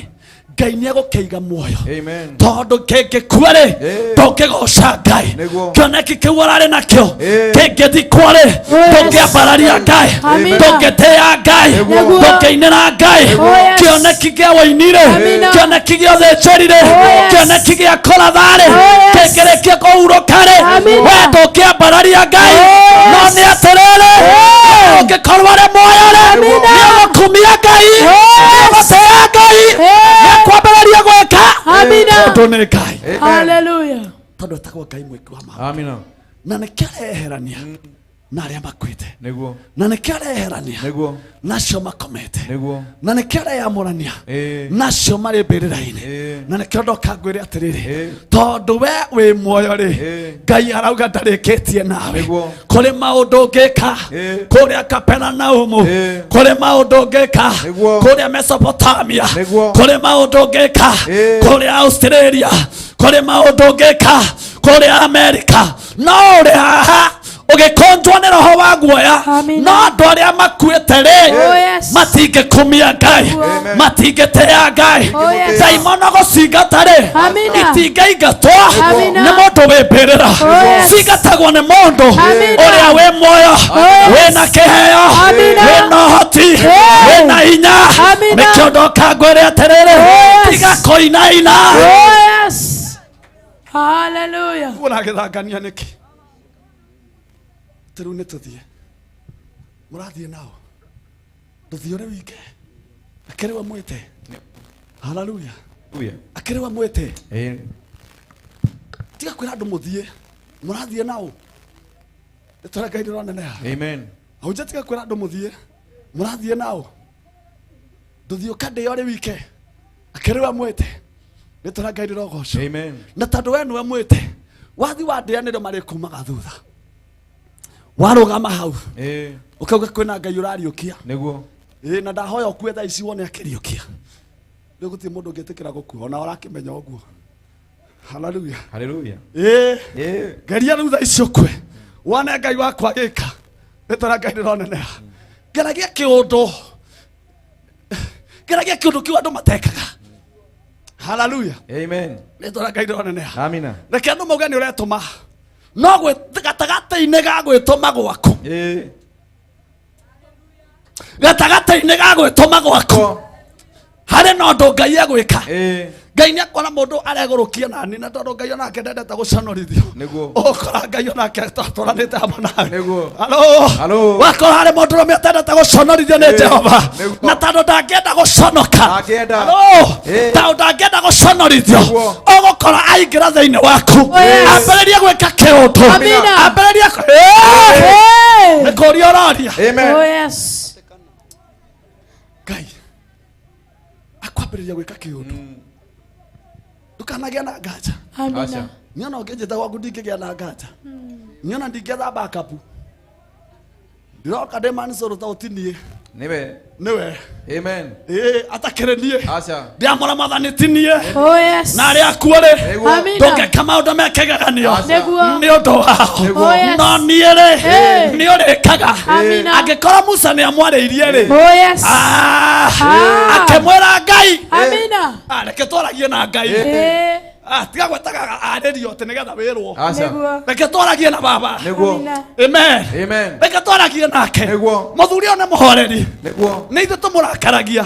S6: Ngai nĩ egũkĩiga muoyo.
S7: Amen.
S6: Tondũ kĩngĩkua rĩ, ndũngĩgoca Ngai.
S7: Nĩguo.
S6: Kĩoneki kĩu ũrarĩ nakĩo
S7: Eh.
S6: kĩngĩthikwo rĩ, ndũngĩambararia Ngai,
S8: Amina.
S6: ndũngĩtĩĩa Ngai,
S8: Nĩguo.
S6: ndũngĩinĩra Ngai.
S8: Oh, yes.
S6: Kĩoneki kĩa wũini rĩ,
S8: Amina.
S6: kĩoneki gĩa ũthĩnjĩri rĩ,
S8: Oh, yes.
S6: kĩoneki gĩa kũratha rĩ,
S8: Oh, yes.
S6: kĩngĩrĩkia kũhurũka rĩ,
S8: Amina.
S6: we ndũngĩambararia Ngai.
S8: Oh,
S6: No
S8: yes.
S6: nĩ atĩrĩrĩ, ũngĩkorwo arĩ muoyo rĩ,
S8: Amina.
S6: nĩegũkumia Ngai, nĩegũtĩĩa Ngai, nĩekwambĩrĩria gwĩka.
S8: Amina.
S6: Tondũ nĩ Ngai.
S8: Hallelujah.
S6: Tondũ etagwo Ngai mwĩki wa maũndũ.
S7: Amina.
S6: Na nĩkĩo areherania na arĩa makuĩte.
S7: Nĩguo.
S6: Na nĩkĩo areherania
S7: Nĩguo.
S6: nacio makomete.
S7: Nĩguo.
S6: Na nĩkĩo areyamũrania
S7: Eh.
S6: nacio marĩ mbĩrĩra-inĩ.
S7: Eh.
S6: Na nĩkĩo ndoka ngwĩre atĩrĩrĩ,
S7: Eh.
S6: tondũ we wĩ muoyo rĩ,
S7: Eh.
S6: Ngai arauga ndarĩkĩtie nawe.
S7: Nĩguo.
S6: Kũrĩ maũndũ ũngĩka
S7: Eh.
S6: kũrĩa Kaperanaumu,
S7: Eh.
S6: kũrĩ maũndũ ũngĩka
S7: Nĩguo.
S6: kũrĩa Mesopotamia,
S7: Nĩguo.
S6: kũrĩ maũndũ ũngĩka
S7: Eh.
S6: kũrĩa Australia, kũrĩ maũndũ ũngĩka kũrĩa Amerika. No ũrĩ haha ũgĩkũnjwo nĩ roho wa guoya,
S8: Amina.
S6: no andũ arĩa makuĩte rĩ,
S8: Oh, yes.
S6: matingĩkumia Ngai,
S7: Amen.
S6: matingĩtĩĩa Ngai.
S8: Oh, yes.
S6: Ndaimono gũcingata rĩ,
S8: Amina.
S6: itingĩingatwo
S8: Amina.
S6: nĩ mũndũ wĩ mbĩrĩra,
S8: Oh, yes.
S6: cingatagwo nĩ mũndũ
S8: Amina.
S6: ũrĩa wĩ muoyo,
S8: Oh, yes.
S6: wĩna kĩheo,
S8: Amina.
S6: wĩna ũhoti, wĩna hinya.
S8: Amina.
S6: Nĩkĩo ndoka ngwĩre atĩrĩrĩ,
S8: Oh, yes.
S6: tiga kũinaina.
S8: Oh, yes. Hallelujah.
S6: Ũragĩthangania nĩkĩ? Rĩu nĩ tũthiĩ, mũrathiĩ nao, ndũthiĩ ũrĩ wike, akĩrĩ we mwĩte. Haleluya.
S7: Hallelujah.
S6: Akĩrĩ we mwĩte.
S7: Eh.
S6: Tiga kwĩra andũ mũthiĩ, mũrathiĩ nao. Rĩtwa rĩa Ngai rĩroneneha.
S7: Amen.
S6: Ahunjia tiga kwĩra andũ mũthiĩ, mũrathiĩ nao. Ndũthiĩ ũkandĩo ũrĩ wike, akĩrĩ we mwĩte. Rĩtwa rĩa Ngai rĩrogocwo.
S7: Amen.
S6: Na tondũ we nĩwe mwĩte, wathi wa ndĩa nĩrĩo marĩkumaga thutha. Warũgama hau
S7: Eh.
S6: ũkauga kwĩna Ngai ũrariũkia.
S7: Nĩguo.
S6: Ĩĩ, na ndahoya ũkue thaa ici wone akĩriũkia. Rĩu gũtirĩ mũndũ ũngĩtĩkĩra gũkua ona ũrakĩmenya ũguo. Haleluya.
S7: Hallelujah.
S6: Ĩĩ,
S7: Eh.
S6: geria rĩu thaa ici ũkue wone Ngai wakwa agĩka. Rĩtwa rĩa Ngai rĩroneneha. Geragia kĩũndũ, geragia kĩũndũ kĩu andũ matekaga. Haleluya.
S7: Amen.
S6: Rĩtwa rĩa Ngai rĩroneneha.
S7: Amina.
S6: Reke andũ mauge nĩ ũretũma, no gatagatĩ-inĩ ga gwĩtũma gwaku,
S7: Eh.
S6: gatagatĩ-inĩ ga gwĩtũma gwaku harĩ na ũndũ Ngai egwĩka.
S7: Eh.
S6: Ngai nĩ akona mũndũ aregũrũkia nani, na tondũ Ngai onake ndendete gũconorithio.
S7: Nĩguo.
S6: Ũkora Ngai onake atwaranĩte hamwe nawe.
S7: Nĩguo.
S6: Halo.
S7: Halo.
S6: Wakora harĩ mũndũ ũrũme ũtendete gũconorithio nĩ
S7: Eh.
S6: Jehova,
S7: Nĩguo.
S6: na tondũ ndangĩenda gũconoka.
S7: Ndangĩenda.
S6: Halo.
S7: Eh.
S6: Tondũ ndangĩenda gũconorithio,
S7: Nĩguo.
S6: ũgũkora aingĩra thĩinĩ waku,
S8: Oh, yes.
S6: ambĩrĩrie gwĩka kĩũndũ,
S8: Amina.
S6: ambĩrĩrie Eh.
S8: Hey.
S6: Nĩ kũũria ũroria.
S7: Amen.
S8: Oh, yes.
S6: Ngai akwambĩrĩria gwĩka kĩũndũ, ndũkanagĩa na nganja.
S8: Amina.
S7: Acha.
S6: Niona ũngĩnjĩta gwaku ndingĩgĩa na nganja. Niona ndingĩetha backup. Ndiroka ndĩ mansoro ta ũtinie.
S7: Nĩwe.
S6: Nĩwe.
S7: Amen.
S6: Ĩĩ, atakĩrĩ niĩ.
S7: Acha.
S6: Ndiamũra mwathani ti niĩ.
S8: Oh, yes.
S6: Na arĩa akuo rĩ,
S7: Nĩguo.
S8: Amina.
S6: ndũngĩka maũndũ me kĩgeranio
S8: Nĩguo.
S6: nĩ ũndũ wao.
S7: Nĩguo.
S8: Oh, yes.
S6: No niĩ rĩ,
S8: Hey.
S6: nĩ ũrĩkaga.
S8: Amina.
S6: Angĩkorwo Musa nĩ amwarĩirie rĩ,
S8: Oh, yes.
S6: ah,
S8: Ah.
S6: akĩmwĩra Ngai,
S8: Amina.
S6: ah, reke twaragie na Ngai.
S8: Eh.
S6: Ah, tiga gwetaga arĩrio atĩ nĩgetha wĩrwo.
S7: Acha.
S8: Nĩguo.
S6: Reke twaragie na baba.
S7: Nĩguo.
S8: Amina.
S6: Amen.
S7: Amen.
S6: Reke twaragie nake.
S7: Nĩguo.
S6: Mũthuri ũyũ nĩ mũhoreri.
S7: Nĩguo.
S6: Nĩ ithuĩ tũmũrakaragia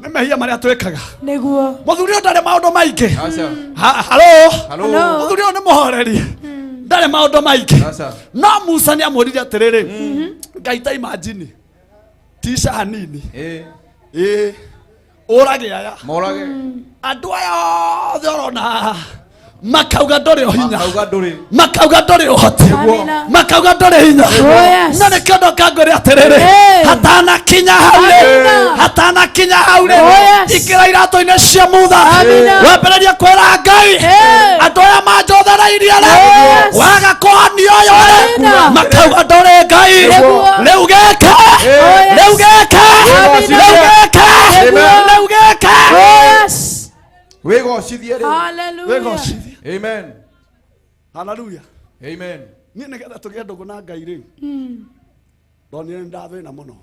S6: nĩ mehia marĩa twĩkaga.
S8: Nĩguo.
S6: Mũthuri ũyũ ndarĩ maũndũ maingĩ.
S7: Acha.
S6: Halo.
S7: Halo.
S8: Hello.
S6: Mũthuri ũyũ nĩ mũhoreri, ndarĩ maũndũ maingĩ.
S7: Acha.
S6: No Musa nĩ amwĩrire atĩrĩrĩ, Ngai ta imagine tica hanini,
S7: Eh.
S6: ĩĩ, ũrage aya
S7: Morage.
S6: andũ aya othe ũrona haha, makauga ndũrĩ ũhinya,
S7: Makauga ndũrĩ.
S6: makauga ndũrĩ ũhoti,
S8: Amina.
S6: makauga ndũrĩ hinya.
S8: Oh, yes.
S6: No nĩkĩo ndoka ngwĩre atĩrĩrĩ,
S8: Hey.
S6: hatanakinya hau rĩ,
S8: Amina.
S6: hatanakinya hau rĩ,
S8: Oh, yes.
S6: ingĩra iratũ-inĩ cia mutha,
S8: Amina.
S6: wambĩrĩrie kwĩra Ngai,
S8: Hey.
S6: andũ aya manjũthĩrĩirie rĩ,
S8: Yes.
S6: waga kũhonio ũyũ rĩ,
S8: Amina.
S6: makauga ndũrĩ Ngai.
S8: Nĩguo.
S6: Rĩu gĩka,
S8: yes.
S6: rĩu gĩka,
S8: Amina.
S6: rĩu gĩka,
S8: Nĩguo.
S6: rĩu gĩka.
S8: Oh, yes.
S7: Wĩgocithie rĩu.
S8: Hallelujah.
S6: Wĩgocithie.
S7: Amen.
S6: Hallelujah.
S7: Amen.
S6: Niĩ nĩgetha tũgĩe ndũgũ na Ngai rĩ, ndonire nĩ ndathĩna mũno.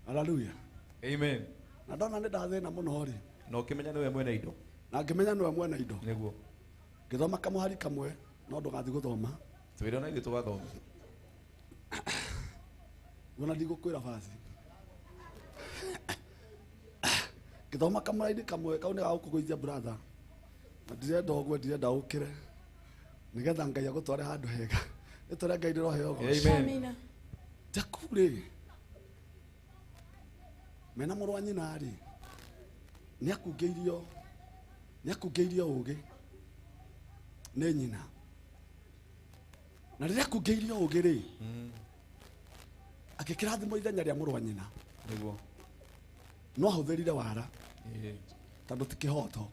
S6: Hallelujah.
S7: Amen.
S6: Na ndona nĩ ndathĩna mũno rĩ,
S7: Na ũkĩmenya nĩwe mwene indo.
S6: Na ngĩmenya nĩwe mwene indo.
S7: Nĩguo.
S6: Ngĩthoma kamũhari kamwe no ndũgathiĩ gũthoma.
S7: Twĩre ona ithuĩ tũgathoma.
S6: Wona ndigũkwĩra basi. Ngĩthoma kamũraini kamwe kau nĩ gagũkũgũithia brother. Na ndirenda ũguo, ndirenda ũkĩre. Nĩgetha Ngai agũtware handũ hega. Nĩtware Ngai ndĩroheo ũgoci.
S7: Amen.
S6: Jakubu rĩ, mena mũrũ wa nyina rĩ, nĩakungĩirio ũũgĩ nĩ nyina. Na rĩrĩa akungĩirio ũũgĩ rĩ, agĩkĩrathimwo ithenya rĩa mũrũ wa nyina.
S7: Nĩguo.
S6: No ahũthĩrire wara tondũ ti kĩhoto.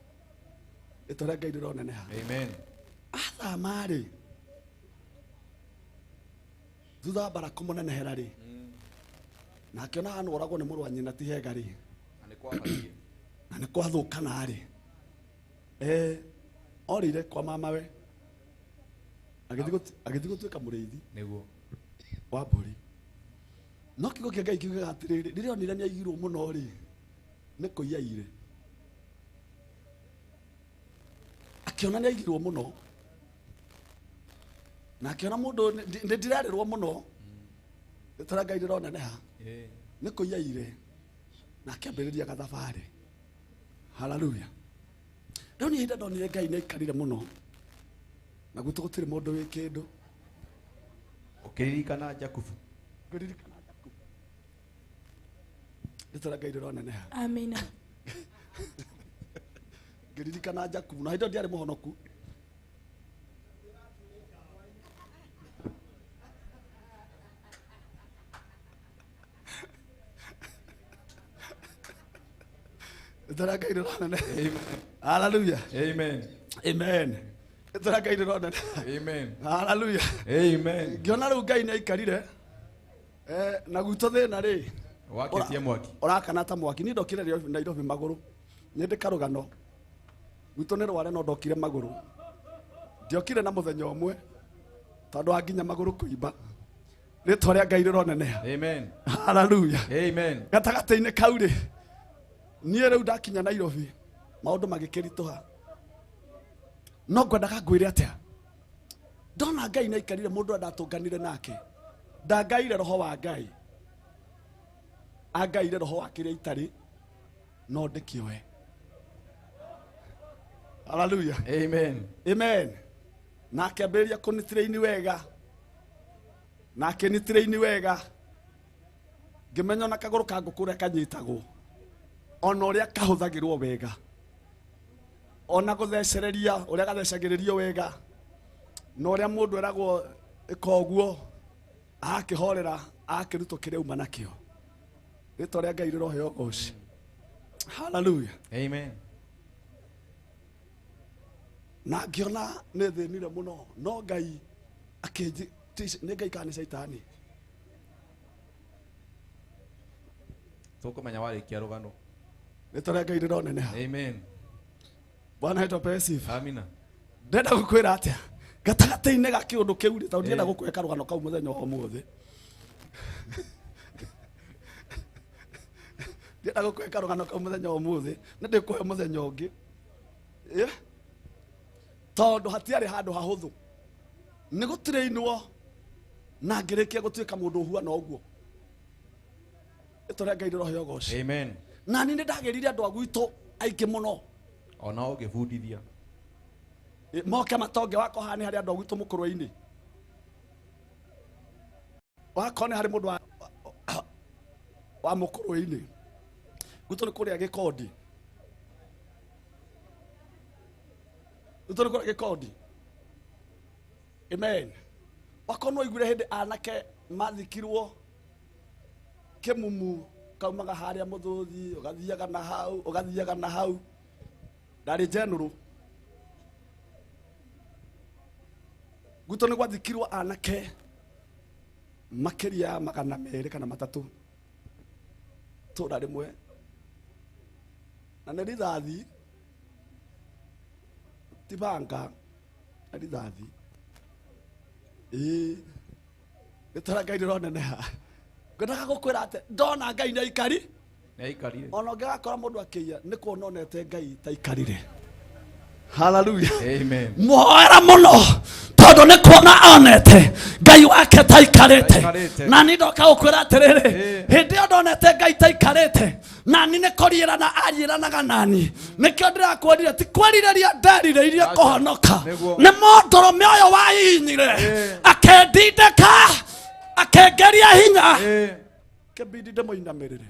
S6: Ĩtũre Ngai ndĩroneneha.
S7: Amen.
S6: Athama rĩ, thutha wa bara kũmũnenehera rĩ, na akĩona hana oragwo nĩ mũrũ wa nyina ti hega rĩ,
S7: Na nĩ kwabatie.
S6: Na nĩ kwathũkana rĩ, orĩire kwa mamawe, agĩthiĩ gũtuĩka mũrĩithi.
S7: Nĩguo.
S6: Wa mbũri. No kiugo kĩa Ngai kiugaga atĩrĩrĩ, rĩrĩa onire nĩ aigirwo mũno rĩ, nĩ kũiya aire. Akĩona nĩ aigirwo mũno, na akĩona mũndũ nĩ ndirarĩrwo mũno, nĩ Ngai ndĩroneneha, nĩ kũiya aire, na akĩambĩrĩria gathabarĩ. Hallelujah. Rĩu niĩ hĩndĩ ndonire Ngai nĩ aikarire mũno, na gwitũ gũtirĩ mũndũ wĩ kĩndũ.
S7: Ũkĩririkana Jakubu.
S6: Ngĩririkana Jakubu. Nĩ Ngai ndĩroneneha.
S8: Amina.
S6: Ngĩririkana Jakubu, na hĩndĩ ĩyo ndiarĩ mũhonoku. Nĩ Ngai ndĩroneneha. Hallelujah.
S7: Amen.
S6: Amen. Nĩ Ngai ndĩroneneha.
S7: Amen.
S6: Hallelujah.
S7: Amen.
S6: Ngĩona rĩu Ngai nĩ aikarire, na gwitũ thĩna rĩ,
S7: Wakĩtie mwaki.
S6: Ũrakana ta mwaki. Niĩ ndokire Nairobi magũrũ. Nĩ ndĩ karũgano. Gwitũ nĩ rware no ndokire magũrũ. Ndiokire na mũthenya ũmwe tondũ wa nginya magũrũ kũimba. Rĩtwa rĩa Ngai rĩroneneha.
S7: Amen.
S6: Hallelujah.
S7: Amen.
S6: Gatagatĩ-inĩ kau rĩ, niĩ rĩu ndakinya Nairobi, maũndũ magĩkĩritũha. No ngwendaga ngwĩre atĩa, ndona Ngai nĩ aikarire mũndũ ndatũnganire nake, ndangaire roho wa Ngai, angaire roho wa kĩrĩa itarĩ no ndĩkĩoe. Hallelujah.
S7: Amen.
S6: Amen. Na akĩambĩrĩria kũnitiraini wega, na akĩnitiraini wega, ngĩmenya ona kagũrũ ka ngũkũ ũrĩa kanyitagwo, ona ũrĩa kahũthagĩrwo wega, ona gũthecereria ũrĩa gathecagĩrĩrio wega, na ũrĩa mũndũ eragwo ĩka ũguo, akĩhorera, akĩrutwo kĩrĩa auma nakĩo. Rĩtwa rĩa Ngai rĩroheo ũgoci. Hallelujah.
S7: Amen.
S6: Na ngĩona nĩ thĩnire mũno, no Ngai akĩnji, nĩ Ngai kana nĩ Caitani?
S7: Tũkũmenya warĩkia rũgano.
S6: Rĩtwa rĩa Ngai rĩroneneha.
S7: Amen.
S6: Bwana wetu apewe sifa.
S7: Amina.
S6: Ndĩrenda gũkwĩra atĩa, gatagatĩ-inĩ ga kĩũndũ kĩu rĩ, tondũ ndĩrenda gũkũhe karũgano kau mũthenya wa ũmũthĩ. Ndĩrenda gũkũhe karũgano kau mũthenya wa ũmũthĩ, nĩ ndĩkũhe mũthenya ũngĩ. Tondũ hatiarĩ handũ hahũthũ. Nĩ gũtirĩinwo na ngĩrĩkia gũtuĩka mũndũ ũhuana ũguo. Rĩtwa rĩa Ngai rĩroheo ũgoci.
S7: Amen.
S6: Na niĩ nĩ ndagĩrire andũ a gwitũ aingĩ mũno.
S7: Ona ũngĩbundithia.
S6: Moke matonge wakwa haha nĩ harĩ andũ a gwitũ mũkũrwe-inĩ. Wakwa nĩ harĩ mũndũ wa mũkũrwe-inĩ. Gwitũ nĩ kũrĩa gĩkondi. Gwitũ nĩ kũrĩa gĩkondi. Amen. Wakwa no aiguire hĩndĩ anake mathikirwo kĩmumu kaumaga harĩa mũthũthi, ũgathiaga na hau, ũgathiaga na hau. Ndarĩ njenũrũ. Gwitũ nĩ gwathikirwo anake makĩria ya 200 kana 3 tũra rĩmwe. Na nĩ rithathi. Ti banga na rithathi. Ĩĩ. Rĩtwa rĩa Ngai rĩroneneha. Ngwendaga gũkwĩra atĩ ndona Ngai nĩ aikari.
S7: Nĩ aikarire.
S6: Ona ũngĩgakora mũndũ akĩiya nĩ kuona onete Ngai ta aikarire. Hallelujah.
S7: Amen.
S1: Muhoera mũno tondũ nĩ kuona onete Ngai wake taikarĩte.
S7: Taikarĩte.
S1: Na niĩ ndoka gũkwĩra atĩrĩrĩ,
S7: Ĩĩ.
S1: hĩndĩ ĩyo ndonete Ngai taikarĩte nani nĩ kũriĩrana ariĩranaga nani. Nĩkĩo ndĩrakwĩrire ti kwĩrirĩria nderirĩirie
S7: Aca.
S1: kũhonoka,
S7: Nĩguo.
S1: nĩ mũndũrũme ũyũ wahihinyire
S7: Ĩĩ.
S1: akĩndindĩka akĩngeria hinya.
S7: Ĩĩ.
S6: Kĩbindi ndĩmũinamĩrĩre.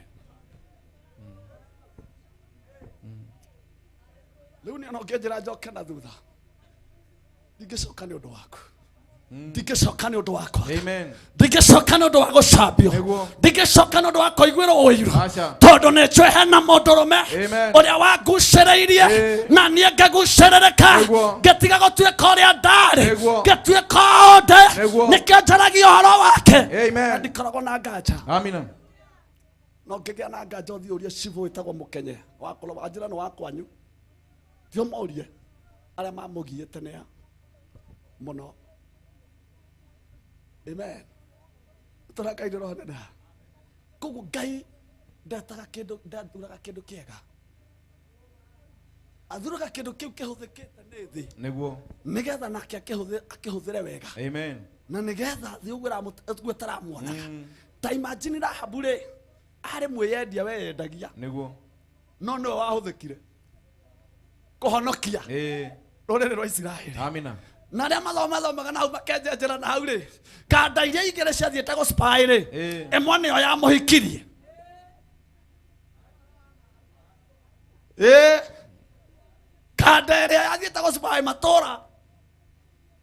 S6: Rĩu niĩ ona ũngĩnjĩra njoke na thutha ndingĩcoka nĩ ũndũ waku, ndingĩcoka nĩ ũndũ wakwa,
S7: Amen.
S1: ndingĩcoka nĩ ũndũ wa gũcambio,
S7: Nĩguo.
S1: ndingĩcoka nĩ ũndũ wa kũiguĩrwo ũiru,
S7: Aca.
S1: tondũ nĩ njũĩ hena mũndũrũme
S7: Amen.
S1: ũrĩa wangucĩrĩirie
S7: Ĩĩ.
S1: na niĩ ngĩgucĩrĩrĩka,
S7: Nĩguo.
S1: ngĩtiga gũtuĩka ũrĩa ndarĩ,
S7: Nĩguo.
S1: ngĩtuĩka o ndĩ.
S7: Nĩguo.
S1: Nĩkĩo njaragia ũhoro wake.
S7: Amen.
S6: Na ndikoragwo na nganja.
S7: Amina.
S6: No ngĩgĩa na nganja ũthiĩ ũrie cibũ wĩtagwo mũkenye wakorwo wanjĩra nĩ wa kwanyu, thiĩ ũmorie arĩa mamũgiĩte nĩa mũno. Amen. Tũra Ngai ndĩroneneha. Koguo Ngai ndetaga kĩndũ, ndathuraga kĩndũ kĩega, athuraga kĩndũ kĩu kĩhũthĩkĩte nĩ thĩ,
S7: Nĩguo.
S6: nĩgetha nake akĩhũthĩre wega.
S7: Amen.
S6: Na nĩgetha thĩ ũguo ũguo ĩtaramuonaga. Ta imagine Rahabu rĩ, arĩ mwĩyendia weyendagia,
S7: Nĩguo.
S6: no nĩwe wahũthĩkire kũhonokia
S7: Ĩĩ.
S6: rũrĩrĩ rwa Isiraeli.
S7: Amina.
S6: Na arĩa mathomathomaga na hau makenjenjera na hau rĩ, kanda iria igĩrĩ ciathiĩte gũspy rĩ,
S7: Ĩĩ.
S6: ĩmwe nĩyo yamũhikirie. Ĩĩ. Kanda ĩrĩa yathiĩte gũspy matũra,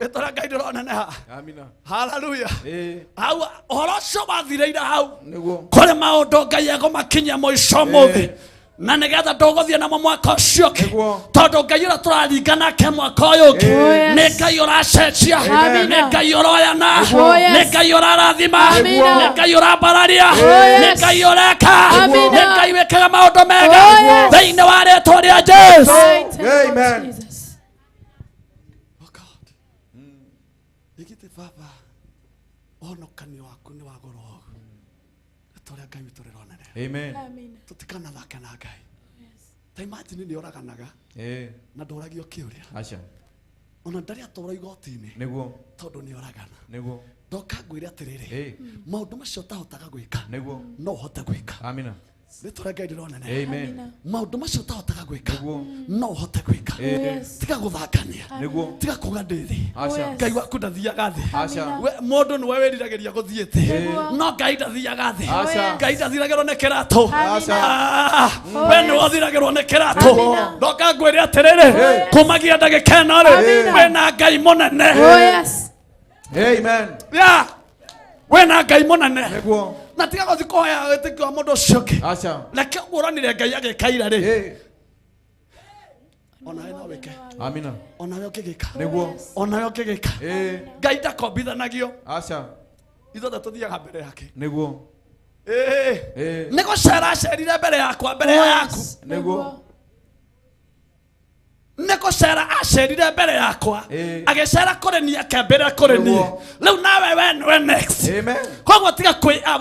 S6: rĩtwa rĩa Ngai rĩroneneha.
S7: Amina.
S6: Hallelujah.
S7: Ĩĩ.
S1: Hau ũhoro ũcio wathirĩire hau.
S7: Nĩguo.
S1: Kũrĩ maũndũ Ngai egũmakinyia mũico ũmũthĩ, na nĩgetha ndũgũthiĩ namo mwaka ũcio ũngĩ,
S7: Nĩguo.
S1: tondũ Ngai ũrĩa tũraringa nake mwaka ũyũ ũngĩ
S8: Ĩĩ.
S1: nĩ Ngai ũracenjia,
S8: Amen.
S1: nĩ Ngai ũroyana,
S8: Nĩguo.
S1: nĩ Ngai ũrarathima,
S8: Amina.
S1: nĩ Ngai ũrambararia,
S8: Yes.
S1: nĩ Ngai ũreka,
S8: Amina.
S1: nĩ Ngai wĩkaga maũndũ mega
S8: Oh, yes.
S1: thĩinĩ wa rĩtwa rĩa Jesũ.
S8: Mighty name of
S7: Amen.
S8: Jesus.
S6: Oh God. Igite baba ũhonokanio waku nĩ wa goro ũguo. Rĩtwa rĩa Ngai witũ rĩroneneha.
S7: Amen.
S8: Amina.
S6: Tũtikanathake na Ngai. Ta imagine nĩ oraganaga
S7: Ĩĩ.
S6: na ndũragio kĩũria.
S7: Aca.
S6: Ona ndarĩ atwarwo igoti-inĩ
S7: Nĩguo.
S6: tondũ nĩ oragana.
S7: Nĩguo.
S6: Ndoka ngwĩre atĩrĩrĩ,
S7: Ĩĩ.
S6: maũndũ macio ũtahotaga gwĩka
S7: Nĩguo.
S6: no ũhote gwĩka.
S7: Amina.
S6: Rĩtwa rĩa Ngai rĩroneneha.
S7: Amen.
S6: Maũndũ macio ũtahotaga gwĩka
S7: Nĩguo.
S6: no ũhote gwĩka.
S7: Ĩĩ.
S8: Yes.
S6: Tiga gũthakania,
S7: Nĩguo.
S6: tiga kuga ndĩ thĩ.
S7: Aca.
S8: Yes.
S6: Ngai waku ndathiaga thĩ.
S7: Aca.
S6: We mũndũ nĩwe wĩriragĩria gũthiĩ thĩ,
S8: Nĩguo.
S1: no Ngai ndathiaga thĩ.
S7: Aca.
S1: Ngai ndathiragĩrwo nĩ kĩratũ.
S8: Amina.
S1: Ah,
S8: Oh,
S1: we
S8: yes.
S1: nĩwe ũthiragĩrwo nĩ kĩratũ.
S8: Amina.
S1: Ndoka ngwĩre atĩrĩrĩ, kumagia ndagĩka ĩno rĩ,
S8: Amina.
S1: wĩna Ngai mũnene.
S8: Oh, yes.
S7: Amen.
S1: Yeah. Wĩna Ngai mũnene.
S7: Nĩguo.
S6: Na tiga gũthiĩ kũhoya wĩtĩkio wa mũndũ ũcio ũngĩ.
S7: Aca.
S1: Reke ũguo ũronire Ngai agĩka ira rĩ,
S7: Ĩĩ.
S6: Onawe no wĩke,
S7: Amina.
S6: onawe ũngĩgĩka,
S7: Nĩguo.
S6: onawe ũngĩgĩka.
S7: Ĩĩ.
S6: Ngai ndakombithanagio,
S7: Aca.
S6: ithuothe tũthiaga mbere yake.
S7: Nĩguo.
S6: Ĩĩ.
S7: Ĩĩ.
S1: nĩ gũcera acerire mbere yakwa, mbere yaku.
S7: Nĩguo.
S1: Nĩ gũcera acerire mbere yakwa,
S7: Ĩĩ.
S1: agĩcera kũrĩ niĩ, akĩambĩrĩra kũrĩ niĩ.
S7: Nĩguo.
S1: Rĩu nawe we nĩwe next.
S7: Amen.
S1: Koguo tiga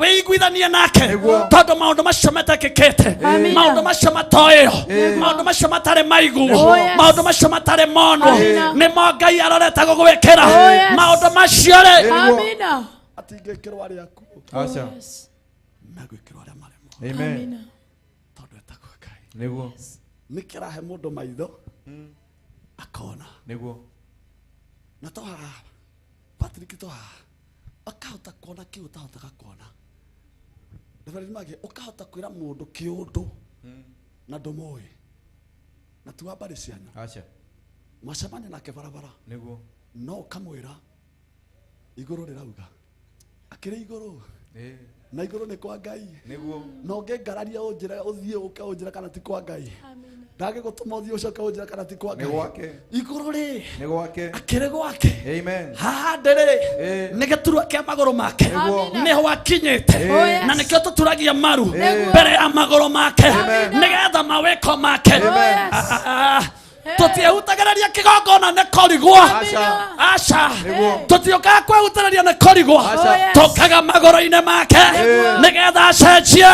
S1: wĩiguithanie nake,
S7: Nĩguo.
S1: tondũ maũndũ macio metekĩkĩte,
S8: Amina.
S1: maũndũ macio matoĩo,
S7: Ĩĩ.
S1: maũndũ macio matarĩ maiguo,
S8: Oh, yes.
S1: maũndũ macio matarĩ monwo,
S8: Amina.
S1: nĩmo Ngai arorete gũgwĩkĩra.
S8: Oh, yes.
S1: Maũndũ macio rĩ,
S8: Amina.
S6: Atingĩkĩrwo arĩa akuũ,
S7: Aca.
S8: Yes.
S6: megwĩkĩrwo arĩa marĩ muoyo,
S7: Amen.
S8: Amina.
S6: tondũ etagwo Ngai.
S7: Nĩguo.
S6: Nĩ kĩrahe mũndũ maitho akona,
S7: Nĩguo.
S6: na to haha Patrick, to haha akahota kuona kĩu ũtahotaga kuona. Reverend Maggie, ũkahota kwĩra mũndũ kĩũndũ na ndũmũĩ na ti wa mbarĩ cianyu,
S7: Aca.
S6: mwacemania nake barabara,
S7: Nĩguo.
S6: no ũkamwĩra igũrũ rĩrauga akĩrĩ igũrũ,
S7: Ĩĩ.
S6: na igũrũ nĩ kwa Ngai.
S7: Nĩguo.
S6: Na ũngĩngararia ũnjĩre ũthiĩ ũke ũnjĩre kana ti kwa Ngai,
S8: Amina.
S6: ndangĩgũtũma ũthiĩ ũcoke ũnjĩre kana ti kwa
S7: Nĩ
S6: Ngai.
S7: gwake.
S6: Igũrũ rĩ,
S7: Nĩ gwake.
S1: akĩrĩ gwake.
S7: Amen.
S1: Haha ndĩrĩ
S7: Ĩĩ.
S1: nĩ gĩturwa kĩa magũrũ make,
S7: Nĩguo.
S1: nĩho akinyĩte,
S8: Oh, yes.
S1: na nĩkĩo tũturagia maru
S8: Nĩguo.
S1: mbere ya magũrũ make,
S8: Amen.
S1: nĩgetha mawĩko make.
S8: Oh, yes.
S1: Ah, Tũtiehutagĩrĩria kĩgongona nĩ kũrigwo. Aca. Tũtiũkaga kwĩhutĩrĩria nĩ kũrigwo. Tũkaga magũrũ-inĩ make nĩgetha acenjie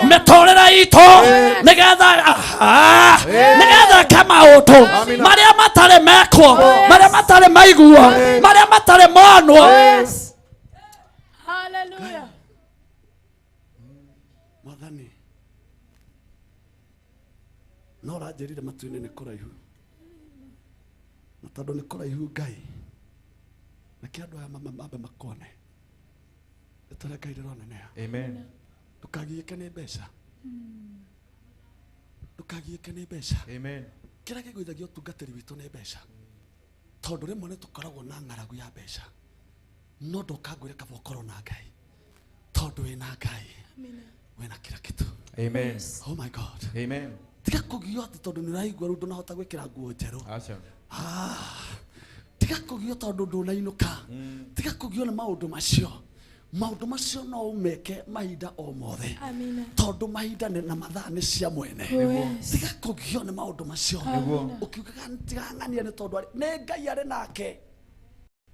S1: mĩtũrĩre itũ, nĩgetha eke maũndũ marĩa matarĩ mekwo, marĩa matarĩ maiguo, marĩa matarĩ monwo.
S8: Hallelujah.
S6: Mwathani, no ũranjĩrire matu-inĩ nĩ kũraihu, na tondũ nĩ kũraihu Ngai, reke andũ aya mambe makone. Rĩtwa rĩa Ngai rĩroneneha.
S7: Amen.
S6: Ndũkagiĩke nĩ mbeca. Ndũkagiĩke nĩ mbeca.
S7: Amen.
S6: Kĩrĩa kĩgũithagia ũtungatĩri witũ nĩ mbeca, tondũ rĩmwe nĩ tũkoragwo na ng'aragu ya mbeca, no ndũkangwĩre kaba ũkorwo na Ngai, tondũ wĩna Ngai wĩna kila kitu.
S7: Amen.
S6: Oh my God.
S7: Amen.
S6: Tiga kũgio atĩ tondũ nĩ ũraigua rĩu ndũnahota gwĩkĩra nguo njerũ.
S7: Aca.
S6: Tiga kũgio tondũ ndũnainũka. Tiga kũgio nĩ maũndũ macio. Maũndũ macio no ũmeke mahinda o mothe. Tondũ mahinda na mathaa nĩ cia mwene. Tiga kũgio nĩ maũndũ macio. Ũkiugaga tigang'ania nĩ tondũ nĩ Ngai arĩ nake,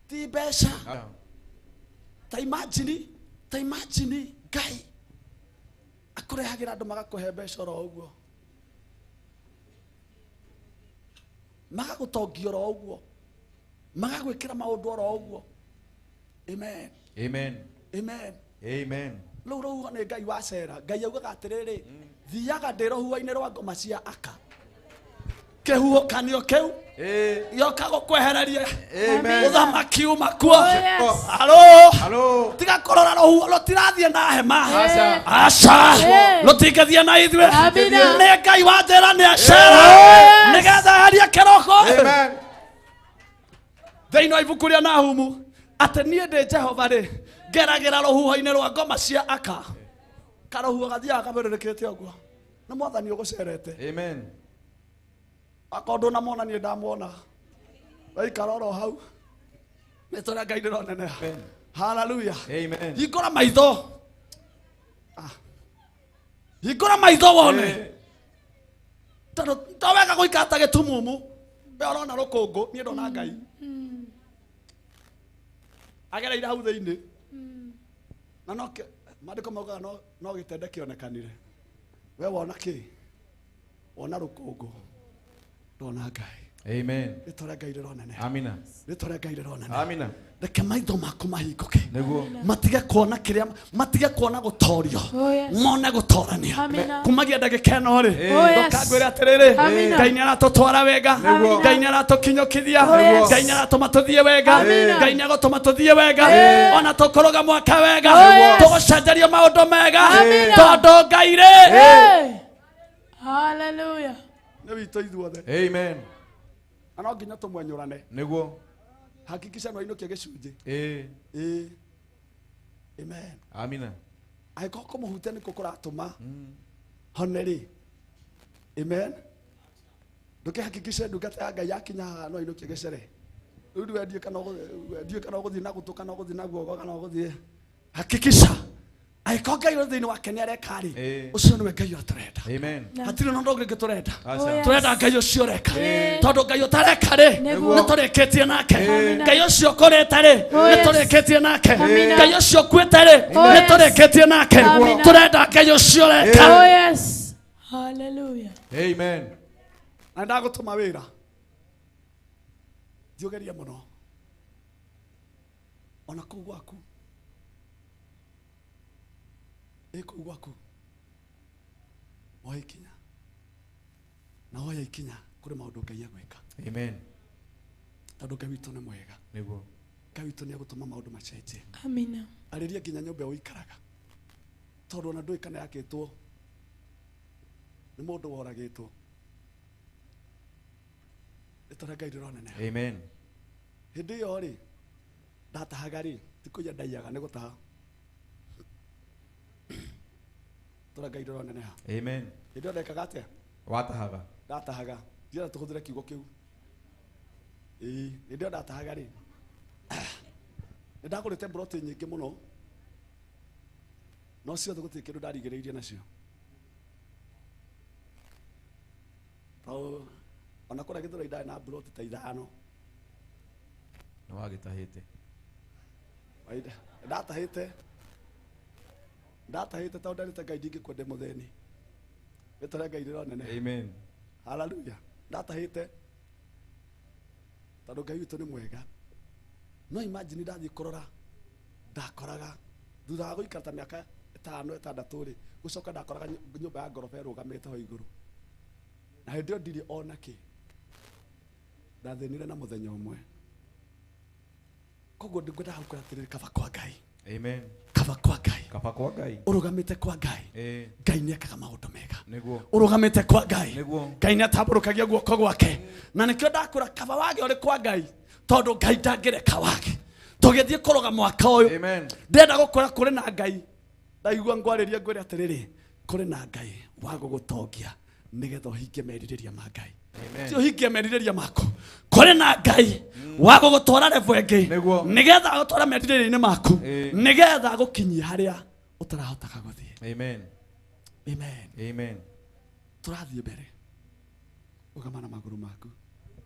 S6: ti mbeca. Ta imagine Ngai akũrehagĩra andũ magakũhe mbeca oro ũguo, magagũtongia oro ũguo, magagwĩkĩra maũndũ oro ũguo. Amen.
S7: Amen.
S6: Amen.
S7: Amen.
S6: Rĩu rũhuho nĩ Ngai wacera. Ngai augaga atĩrĩrĩ, thiaga ndĩ rũhuho-inĩ rwa ngoma cia aka, kĩhuhũkanio kĩu gĩoka gũkwehereria ũthamaki uma kuo. Halo. Tiga kũrora rũhuho, rũtirathiĩ na hema. Aca. Rũtingĩthiĩ na ithuĩ. Nĩ Ngai wa njĩra nĩ acera nĩgetha eherie kĩroko. Thĩinĩ wa ibuku rĩa Nahumu, atĩ niĩ ndĩ Jehova rĩ, ngeragĩra rũhuho-inĩ rwa ngoma cia aka. Karũhuho gathiaga kabĩrĩrĩkĩte ũguo, nĩ Mwathani ũgũcerete.
S7: Amen.
S6: Akorwo ndũnamwona niĩ ndamwona, waikara oro hau. Rĩtwa rĩa Ngai rĩroneneha. Hallelujah.
S7: Amen.
S6: Hingũra maitho. Hingũra maitho wone. Tondũ to wega gũikara ta gĩtumumu. We ũrona rũkũngũ, niĩ ndona Ngai. Agereire hau thĩinĩ. Na no maandĩko maugaga no gĩtende kĩonekanire. We wona kĩ? Wona rũkũngũ. Ndona Ngai.
S7: Amen.
S6: Rĩtwa rĩa Ngai rĩroneneha.
S7: Amina.
S6: Rĩtwa rĩa Ngai rĩroneneha.
S7: Amina.
S6: Reke maitho maku mahingũke.
S7: Nĩguo.
S6: Matige kuona kĩrĩa, matige kuona gũtorio. Mone gũtorania. Kumagia ndagĩka ĩno rĩ, ndũkangwĩre atĩrĩrĩ, Ngai nĩ aratũtwara wega, Ngai nĩ aratũkinyũkithia, Ngai nĩ aratũma tũthiĩ wega, Ngai nĩ agũtũma tũthiĩ wega, ona tũkũrũga mwaka wega, tũgũcenjerio maũndũ mega, tondũ Ngai rĩ.
S8: Hallelujah.
S6: Nĩ witũ ithuothe.
S7: Amen.
S6: Na no nginya tũmwenyũrane.
S7: Nĩguo.
S6: Hakikisha no inũkie gĩcunjĩ. Amen.
S7: Amina.
S6: Angĩkorwo kũmũhutia nĩkuo kũratũma hone rĩ. Amen. Ndũkĩhakikishe ndungata ya Ngai yakinya haha no inũkie gĩcere. Rĩu ndiĩ kana ũgũthiĩ na gũtũ, kana ũgũthiĩ na guoko, kana ũgũthiĩ. Hakikisha angĩkorwo Ngai ũrĩ thĩinĩ wake nĩ areka rĩ, ũcio nĩwe Ngai ũrĩa tũrenda.
S7: Amen.
S6: Hatirĩ na ũndũ ũngĩ tũrenda. Tũrenda Ngai ũcio ũreka. Tondũ Ngai ũtareka rĩ, nĩ tũrĩkĩtie nake. Ngai ũcio ũkũrĩte rĩ, nĩ tũrĩkĩtie nake. Ngai ũcio ũkuĩte rĩ, nĩ tũrĩkĩtie nake. Tũrenda Ngai ũcio ũreka.
S8: Hallelujah.
S7: Amen.
S6: Na ndagũtũma wĩra. Thiĩ ũgerie mũno. Ona kũu gwaku. Kũu gwaku. Woe ikinya. Na woya ikinya kũrĩ maũndũ Ngai egwĩka.
S7: Amen.
S6: Tondũ Ngai witũ nĩ mwega.
S7: Nĩguo.
S6: Ngai witũ nĩ egũtũma maũndũ macenjie.
S8: Amina.
S6: Arĩria nginya nyũmba ũikaraga. Tondũ ona ndũĩ kana yakĩtwo nĩ mũndũ woragĩtwo. Rĩtwa rĩa Ngai rĩroneneha.
S7: Amen.
S6: Hĩndĩ ĩyo rĩ, ndatahaga rĩ, ti kũiya ndaiyaga nĩ gũtaha. Rĩtwa rĩa Ngai rĩroneneha.
S7: Amen.
S6: Hĩndĩ ĩyo ndekaga atĩa?
S7: Watahaga.
S6: Ndatahaga. Ndienda tũhũthĩre kiugo kĩu. Ĩĩ, hĩndĩ ĩyo ndatahaga rĩ, nĩ ndagũrĩte mburoti nyingĩ mũno, no ciothe gũtirĩ kĩndũ ndarigĩrĩirie nacio. Tondũ Ona kũrĩa Gĩthũrai ndarĩ na mburoti ta ithano.
S7: Nĩ wagĩtahĩte.
S6: Ndatahĩte. Ndatahĩte tondũ nderĩte Ngai ndingĩkua ndĩ mũthĩni. Rĩtwa rĩa Ngai rĩro nene.
S7: Amen.
S6: Hallelujah. Ndatahĩte tondũ Ngai witũ nĩ mwega. No imagine ndathiĩ kũrora ndakoraga thutha wa gũikara ta mĩaka ĩtano ĩtandatũ rĩ, gũcoka ndakoraga nyũmba ya ngoroba ĩrũgamĩte ho igũrũ. Na hĩndĩ ĩyo ndirĩ ona kĩ. Ndathĩnire na mũthenya ũmwe. Koguo ngwendaga gũkwĩra atĩrĩrĩ, kaba kwa Ngai.
S7: Amen.
S6: Kaba kwa Ngai.
S7: Kaba kwa Ngai.
S6: Ũrũgamĩte kwa Ngai. Ngai nĩ ekaga maũndũ mega.
S7: Nĩguo.
S6: Ũrũgamĩte kwa Ngai.
S7: Nĩguo.
S6: Ngai nĩ atambũrũkagia guoko gwake. Na nĩkĩo ndakwĩra kaba wage ũrĩ kwa Ngai, tondũ Ngai ndangĩreka wage. Tũgĩthiĩ kũrũga mwaka ũyũ.
S7: Amen.
S6: Ndĩrenda gũkwĩra kũrĩ na Ngai. Ndaigua ngwarĩria ngwĩre atĩrĩrĩ, kũrĩ na Ngai wa gũgũtongia nĩgetha ũhingie merirĩria ma Ngai. Ti ũhingie merirĩria maku. Kũrĩ na Ngai wa gũgũtwara level ĩngĩ nĩgetha agũtware merirĩria-inĩ maku, nĩgetha agũkinyie harĩa ũtarahotaga gũthiĩ.
S7: Amen.
S6: Amen.
S7: Amen.
S6: Tũrathiĩ mbere. Ũgama na magũrũ maku.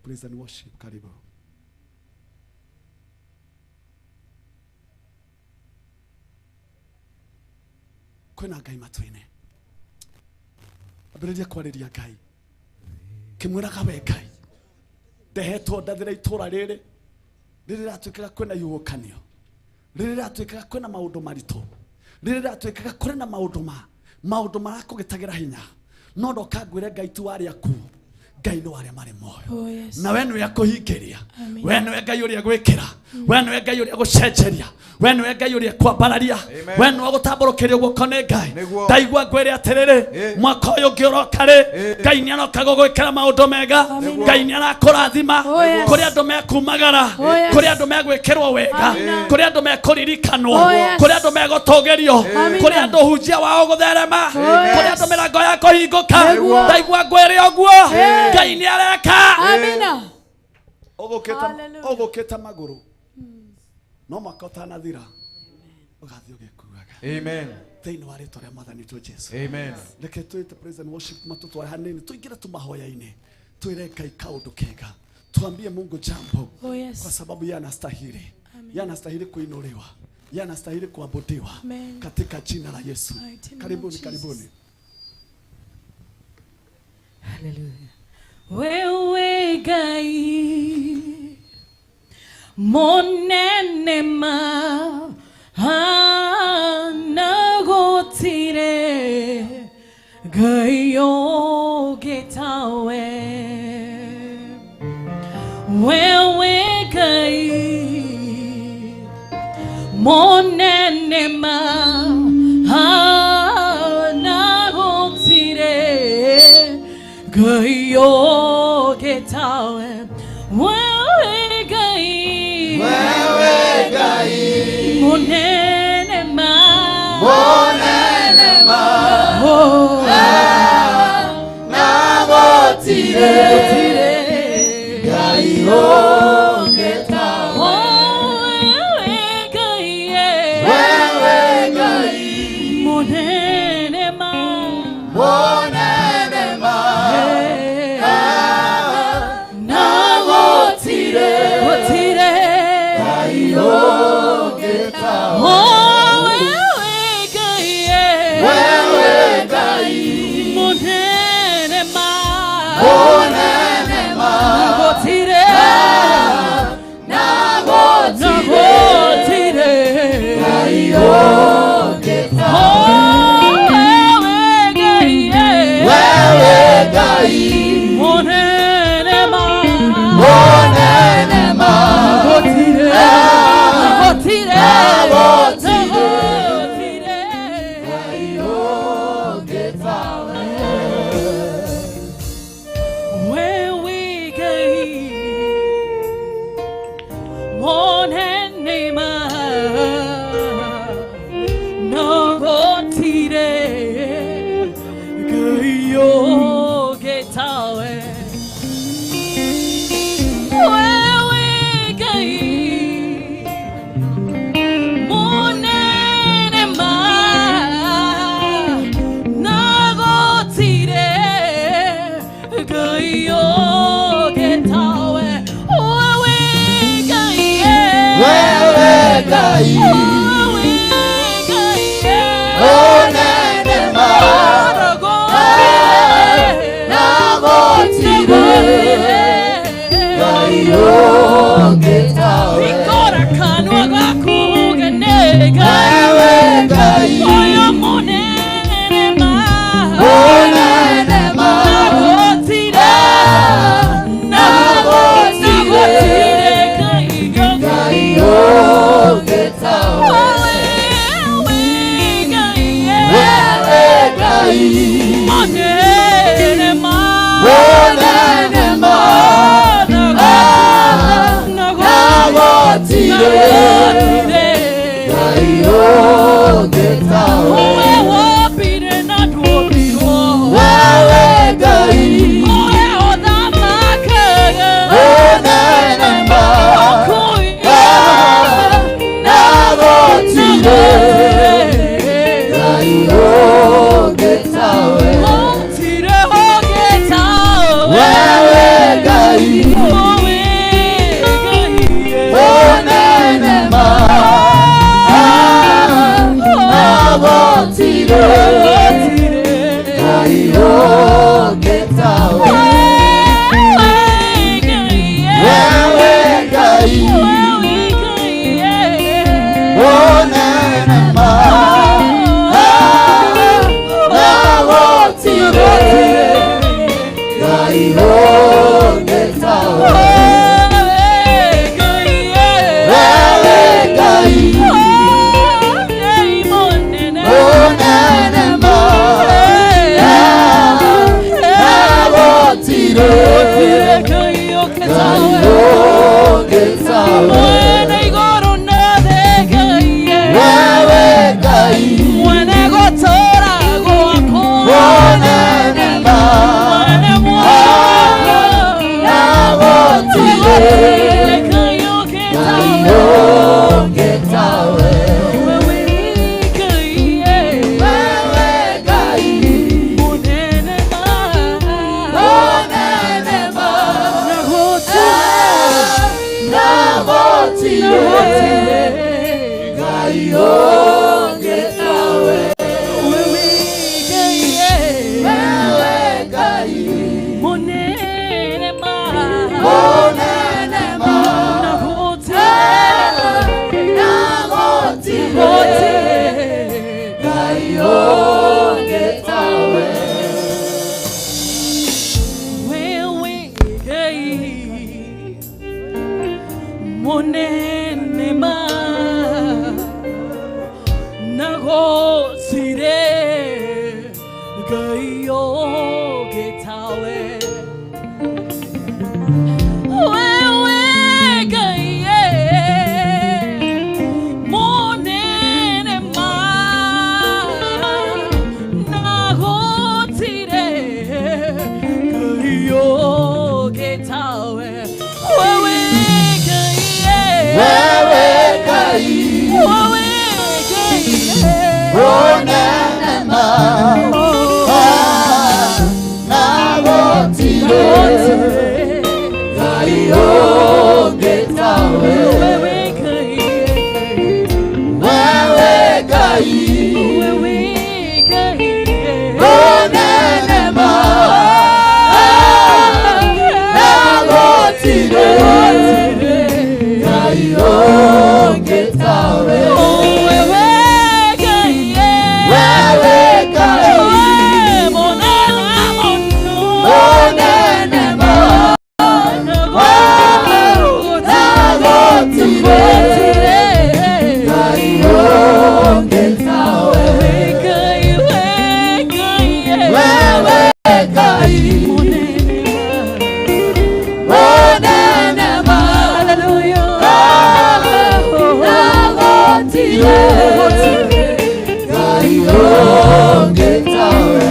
S6: Praise and worship, karibu. Kwĩna Ngai matu-inĩ. Ambĩrĩria kwarĩria Ngai. Kĩmwĩraga we Ngai, ndehetwo ndathĩra itũra rĩrĩ, rĩrĩ rĩratuĩkaga kwĩna ihuhũkanio, rĩrĩ rĩratuĩkaga kwĩna maũndũ maritũ, rĩrĩ rĩratuĩkaga kũrĩ na maũndũ maũndũ marakũgĩtagĩra hinya. No ndoka ngwĩre Ngai ti wa arĩa akuũ, Ngai nĩ wa arĩa marĩ muoyo.
S8: Oh, yes.
S6: Na we nĩwe akũhingĩria,
S8: Amen.
S6: we nĩwe Ngai ũrĩa gwĩkĩra, we nĩwe Ngai ũrĩa gũcenjeria, we nĩwe Ngai ũrĩa kwambararia, we nĩwe gũtambũrũkĩrio guoko nĩ Ngai. Ndaigua ngwĩre atĩrĩrĩ, mwaka ũyũ ũngĩ ũroka rĩ, Ngai nĩ aroka gũgwĩkĩra maũndũ mega, Ngai nĩ arakũrathima.
S8: Oh, yes.
S6: Kũrĩ andũ mekumagara,
S8: Oh, yes.
S6: kũrĩ andũ megwĩkĩrwo wega,
S8: Amen.
S6: kũrĩ andũ mekũririkanwo,
S8: Oh, yes.
S6: kũrĩ andũ megũtũgĩrio,
S8: Amen.
S6: kũrĩ andũ hunjia wao gũtherema,
S8: Oh,
S6: kũrĩ
S8: yes.
S6: andũ mĩrango ya kũhingũka.
S8: Nĩguo.
S6: Ndaigua ngwĩre ũguo, Ngai nĩ areka.
S8: Amina. Hallelujah.
S6: Ũgũkĩte magũrũ no mwaka ũtanathira ũgathiĩ ũgĩkuaga.
S7: Amen.
S6: Thĩinĩ wa rĩtwa rĩa Mwathani witũ Jesũ.
S7: Amen.
S6: Reke twĩte praise and worship matũtware hanini, tũingĩre tu mahoya-inĩ, twĩre Ngai kaũndũ kega, tuambie Mungu jambo.
S8: Oh, yes.
S6: Kwa sababu yeye anastahili. Yeye anastahili kuinuliwa, yeye anastahili kuabudiwa
S8: Amen.
S6: katika jina la Yesu.
S8: Mighty name of
S6: Karibuni,
S8: Jesus.
S6: karibuni.
S8: Hallelujah. Wewe Ngai monene ma anagotire Ngai ũngĩtawe. Wewe Ngai monene ma anagotire Ngai ũngĩtawe. Wewe Ngai,
S5: Wewe Ngai
S8: monene ma,
S5: monene ma
S8: oh,
S5: nagotire Ngai ũngĩtawe.
S8: Oh, wewe Ngai,
S5: Wewe Ngai
S8: monene ma,
S5: monene ma
S8: nagotire, gotire
S5: Ngai ũngĩtawe.
S8: Oh, wewe Ngai,
S5: Wewe Ngai
S8: monene ma,
S5: monene ma
S8: nagotire,
S5: nagotire
S8: nagotire
S5: Ngai ũngĩtawe.
S8: Oh, wewe Ngai,
S5: Wewe Ngai
S8: monene ma,
S5: monene ma
S8: nagotire, nagotire
S5: nagotire tawe. Wewe Ngai
S8: Monene ma
S5: Monene ma Na gũtirĩ Ngai ũngĩ tawe.
S8: Wewe wombire na ndwombirwo.
S5: Wewe Ngai
S8: Wewe ũthamakaga.
S5: Monene ma Na gũtirĩ Ngai ũngĩ tawe.
S8: Gũtirĩ ũngĩ tawe.
S5: Wewe Ngai
S8: Wewe Ngai.
S5: Monene ma Na gũtirĩ Ngai ũngĩ tawe.
S8: Wewe Ngai.
S5: Wewe Ngai
S8: Wewe Ngai.
S5: Monene ma Na gũtirĩ Ngai ũngĩ tawe. Wewe Ngai Monene ma Na gũtirĩ Ngai ũngĩ tawe. Wewe Ngai Monene ma Na gũtirĩ Ngai ũngĩ tawe. Wewe Ngai Monene ma Na gũtirĩ Ngai ũngĩ tawe. Wewe Ngai
S8: Monene ma
S5: Monene ma Na gũtirĩ Ngai ũngĩ tawe.
S8: Wewe Ngai monene ma na gũtirĩ Ngai ũngĩ tawe. Wewe Ngai monene ma na gũtirĩ Ngai ũngĩ tawe. Wewe Ngai
S5: Wewe Ngai
S8: Wewe Ngai
S5: Monene ma Na gũtirĩ Ngai ũngĩ tawe.
S8: Wewe Ngai
S5: Wewe Ngai
S8: Wewe Ngai
S5: Monene ma Na gũtirĩ Ngai ũngĩ tawe.
S8: Wewe Ngai
S5: Wewe Ngai
S8: Monene
S5: Monene ma Na gũtirĩ Ngai ũngĩ tawe. Wewe Ngai Monene ma Na gũtirĩ Ngai ũngĩ tawe.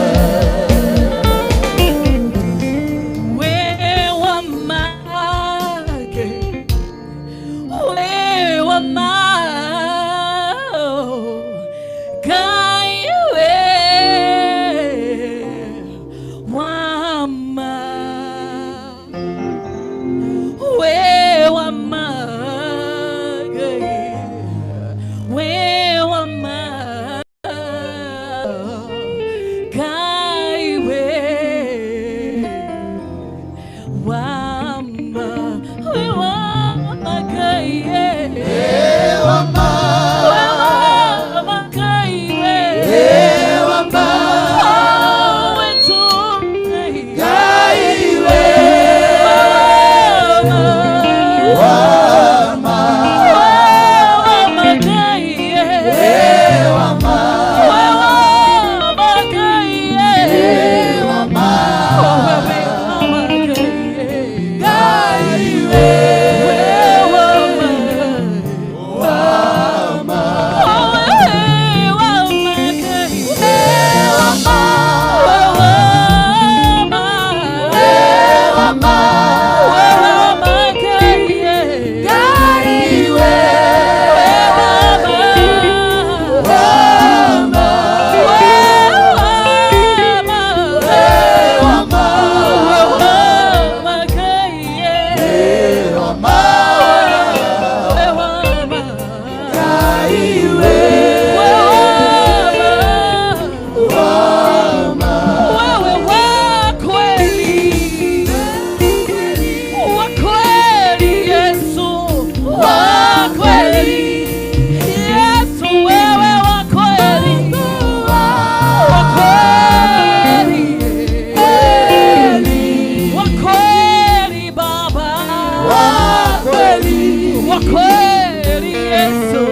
S8: Wa kweli Yesu,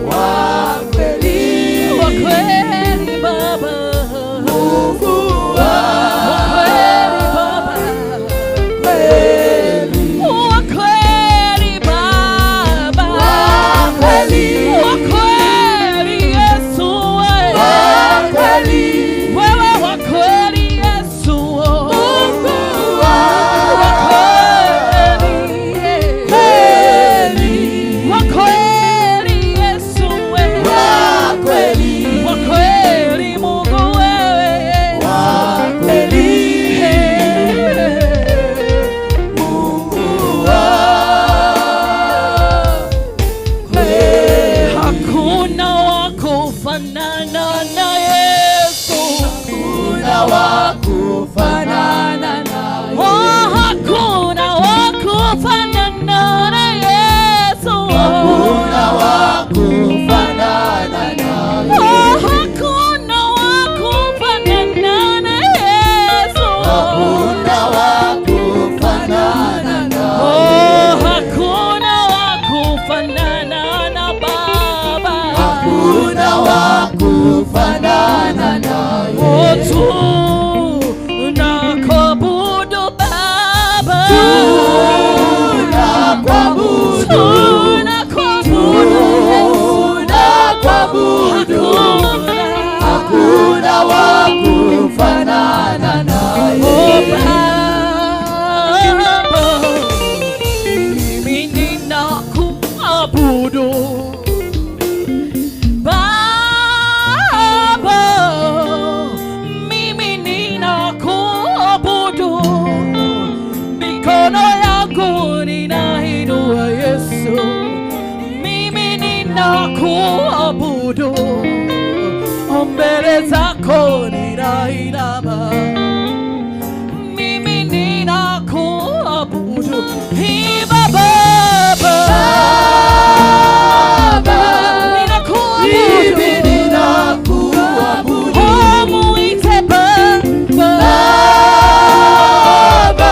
S8: wa kweli Baba, Mungu wa kweli Baba, wa kweli Baba, wa kweli Yesu, wewe wa kweli Yesu, Mungu wa kweli, wa kweli Yesu, wa kweli Mungu wewe, wa kweli Mungu wa kweli. Hakuna wa kufanana na Yesu,
S5: Hakuna wa kufanana naye.
S8: Oh, hakuna wa kufanana na Yesu,
S5: Hakuna wa kufanana naye.
S8: Oh, hakuna wa kufanana na Yesu,
S5: Hakuna wa kufanana naye.
S8: Oh, hakuna wa kufanana na Baba,
S5: Hakuna wa kufanana naye.
S8: Oh, tunakuabudu Baba,
S5: Tunakuabudu,
S8: tunakuabudu
S5: tunakuabudu. Hakuna wa kufanana naye.
S8: Oh, Baba, mimi ninakuabudu. Baba, mimi ninakuabudu. Mikono yangu ninainua Yesu, mimi ninakuabudu. Mbele zako ninainama, mimi ninakuabudu. Imba Baba,
S5: Baba,
S8: ninakuabudu.
S5: mimi ninakuabudu.
S8: Oh, muite Baba,
S5: Baba,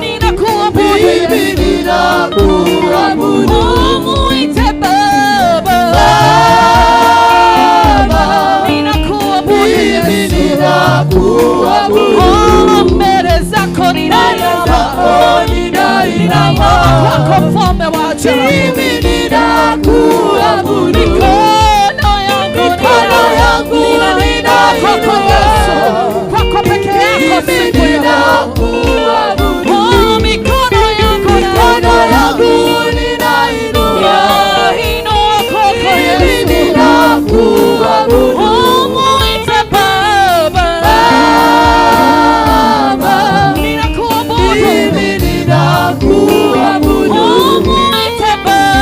S8: ninakuabudu.
S5: mimi ninakuabudu.
S8: Oh, muite Baba,
S5: Baba,
S8: ninakuabudu.
S5: mimi ninakuabudu.
S8: Oh, mbele zako ninainama,
S5: Zako ninainama.
S8: ninainama kwako mfalme wa ajabu.
S5: Mimi ninakuabudu.
S8: Mikono yangu
S5: Mikono yangu
S8: ninainua kwako Yesu, kwako peke yako
S5: Mimi
S8: siku ya leo.
S5: ninakuabudu.
S8: Oh, mikono yangu
S5: Mikono yangu ninainua.
S8: Inua kwako
S5: Mimi
S8: Yesu.
S5: ninakuabudu.
S8: Oh, muite Baba,
S5: Baba,
S8: ninakuabudu.
S5: mimi ninakuabudu.
S8: Oh, muite Baba,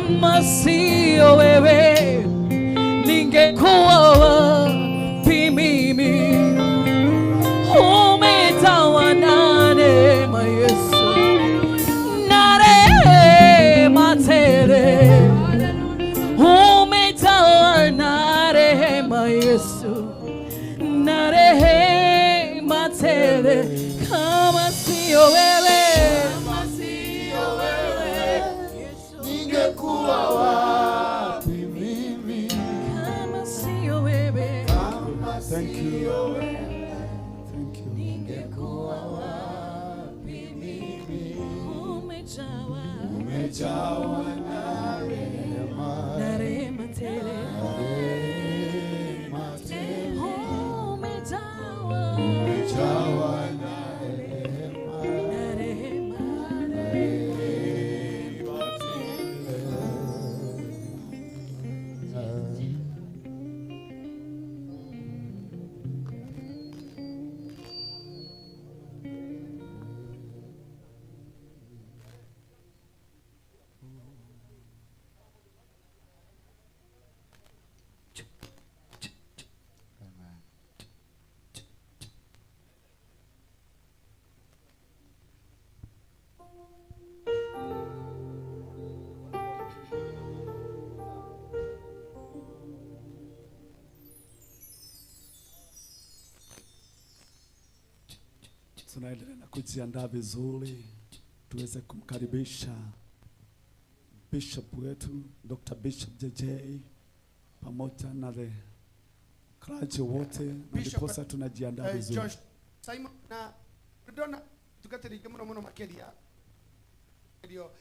S8: Kama sio wewe ningekuwa wapi mimi? Umetawa na neema Yesu, na rehema tele. Umetawa na rehema Yesu, na rehema tele. Kama sio wewe, kama sio wewe
S5: Ningekuwa wapi mimi?
S8: Kama sio wewe,
S5: Kama
S6: Thank you.
S5: sio wewe,
S6: Thank you.
S8: ningekuwa wapi mimi? Umejawa
S5: umejawa na rehema,
S8: na rehema tele.
S5: rehema tele.
S8: Umejawa
S5: Umejawa na rehema,
S8: na rehema.
S5: rehema tele.
S6: Tunaendelea na kujiandaa vizuri tuweze kumkaribisha bishop wetu Dr. Bishop JJ pamoja na the clergy wote, na
S9: Bishop,
S6: ndiposa tunajiandaa vizuri.
S9: Josh Simon na ndona tugatirige muno muno makiria rio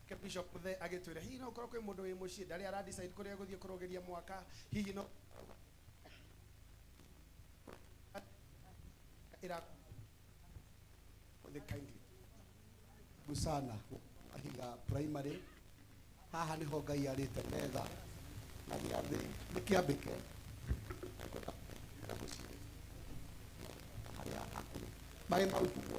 S9: ke bishop the agitwira hihi no korwo kwi mundu wi mucii ndari ara decide kuria guthie kurugeria mwaka hihi no ira the kindly
S5: Busana ahiga primary haha niho Ngai arĩte metha na gĩathĩ nĩkĩambĩke harĩa hakuhĩ marĩ marutwo.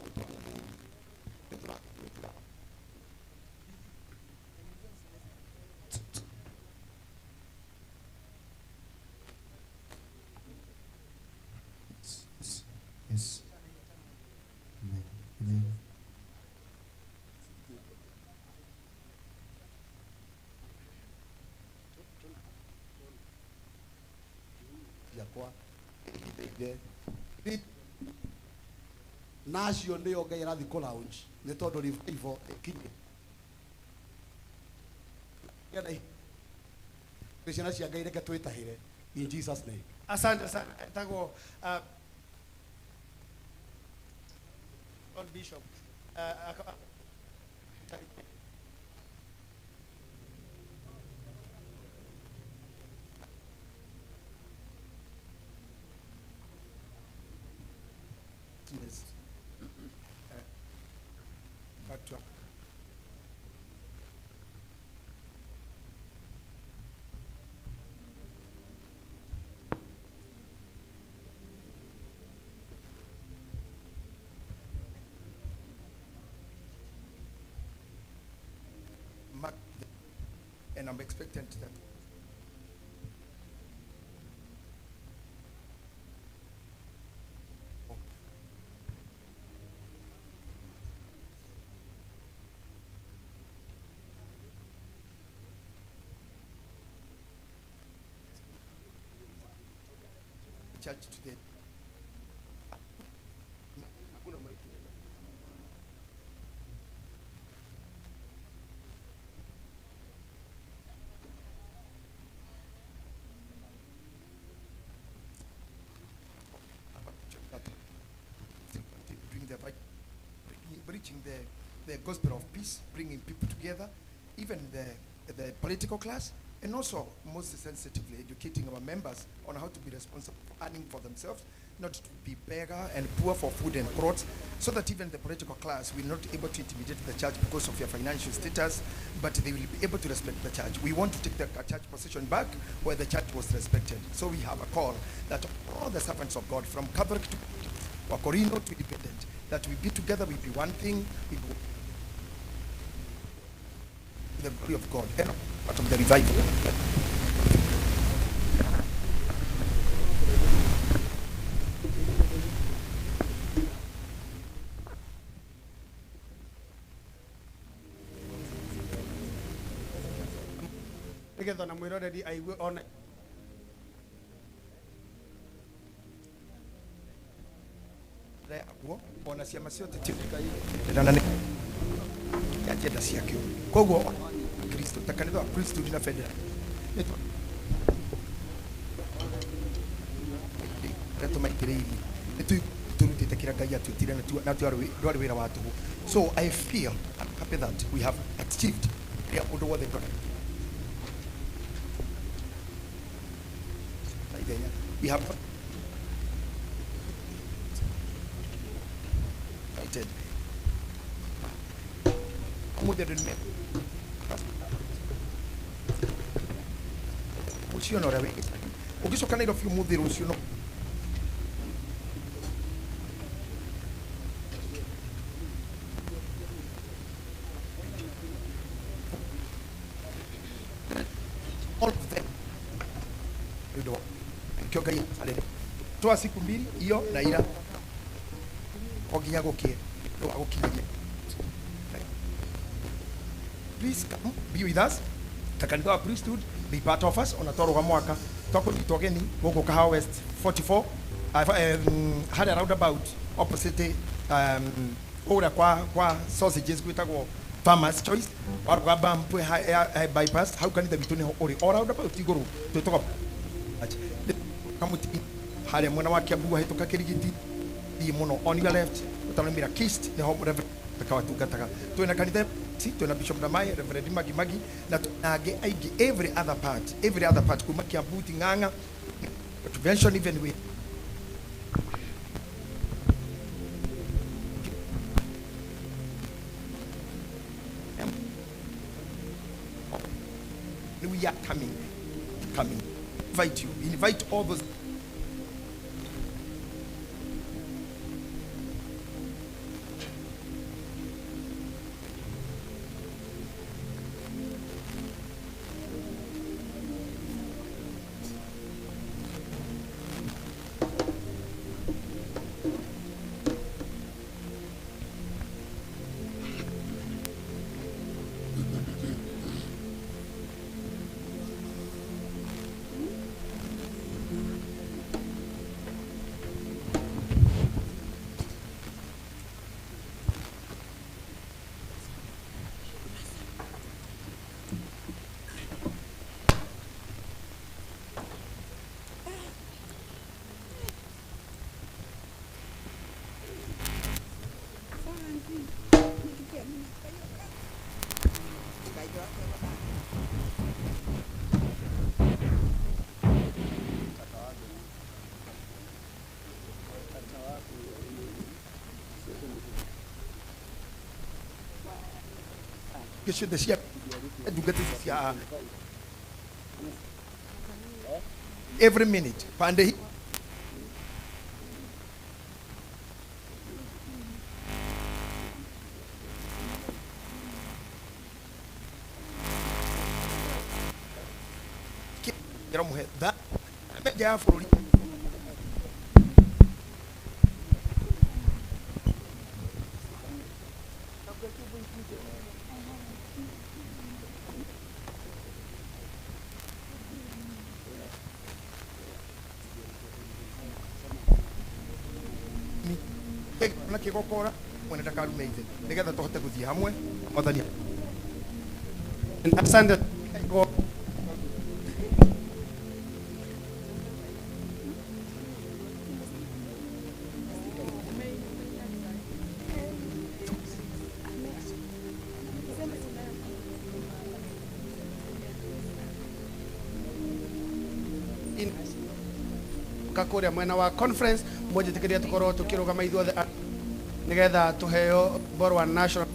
S2: Yes. Amen. Amen.
S5: Ciakwa ithĩire nacio nĩyo Ngai arathiĩ kũ launch nĩ tondũ revival ĩkinye. Getha ciana cia Ngai reke twĩtahĩre in Jesus name.
S9: Asante sana. Etagwo Bishop Yes. Back to Mark, and I'm expectant that church today. Doing the preaching the gospel of peace, bringing people together, even the political class, and also most sensitively educating our members on how to be responsible for earning for themselves, not to be beggar and poor for food and clothes, so that even the political class will not be able to intimidate the church because of your financial status, but they will be able to respect the church. We want to take the church position back where the church was respected. So we have a call that all the servants of God, from Catholic to Wakorino to independent, that we be together, we be one thing, we go the glory of God and part of the revival.
S5: Nigetha na mwiroreri aigue one
S9: guo ona ciama ciothe na nĩ agenda ciakĩo. Koguo Kristo ta kanitha wa priesthood na federal nĩ tũmaitĩrĩirie nĩ tũrutĩte kĩrĩa Ngai atwĩtire na ndwarĩ wĩra wa tũhũ. So I feel I'm happy that we have achieved kĩrĩa ũndũ wothe we have ũcio na ũrĩa wĩ ũgĩcoka Nairobi ũmũthĩ rũciũ no all of them nĩ kĩo Ngai arĩ twa siku mbili iyo na ira o nginya gũkĩe gũkinyagia. Please come be with us ta kanitha wa priesthood, be part of us ona twaruga mwaka twakũnyitwo ũgeni gũkũ Kahawa West 44 harĩa roundabout opposite kũrĩa kwa sausages gwĩtagwo Farmers Choice waruga bump bypass hau kanitha witũ nĩho ũrĩ o roundabout igũrũ twĩtagwo kamuti harĩa mwena wa Kiambu wahĩtũka Kĩrigiti thiĩ mũno on your left ũtaraumĩra Kist nĩho Reverend watungataga. Twĩna kanitha twĩna Bishop Ndamai, Reverend Magi Magi na angĩ aingĩ every other part kuma Kiambu Ting'ang'a intervention even with we are coming invite you, invite all those every minute pande na kigokora mwene ndakarume ithe nigetha tuhote guthie hamwe Mwathani.
S5: Asante. Kuria mwena wa conference mwenjitikiria tukorwo tukirugama ithuothe nigetha tuheo borwa national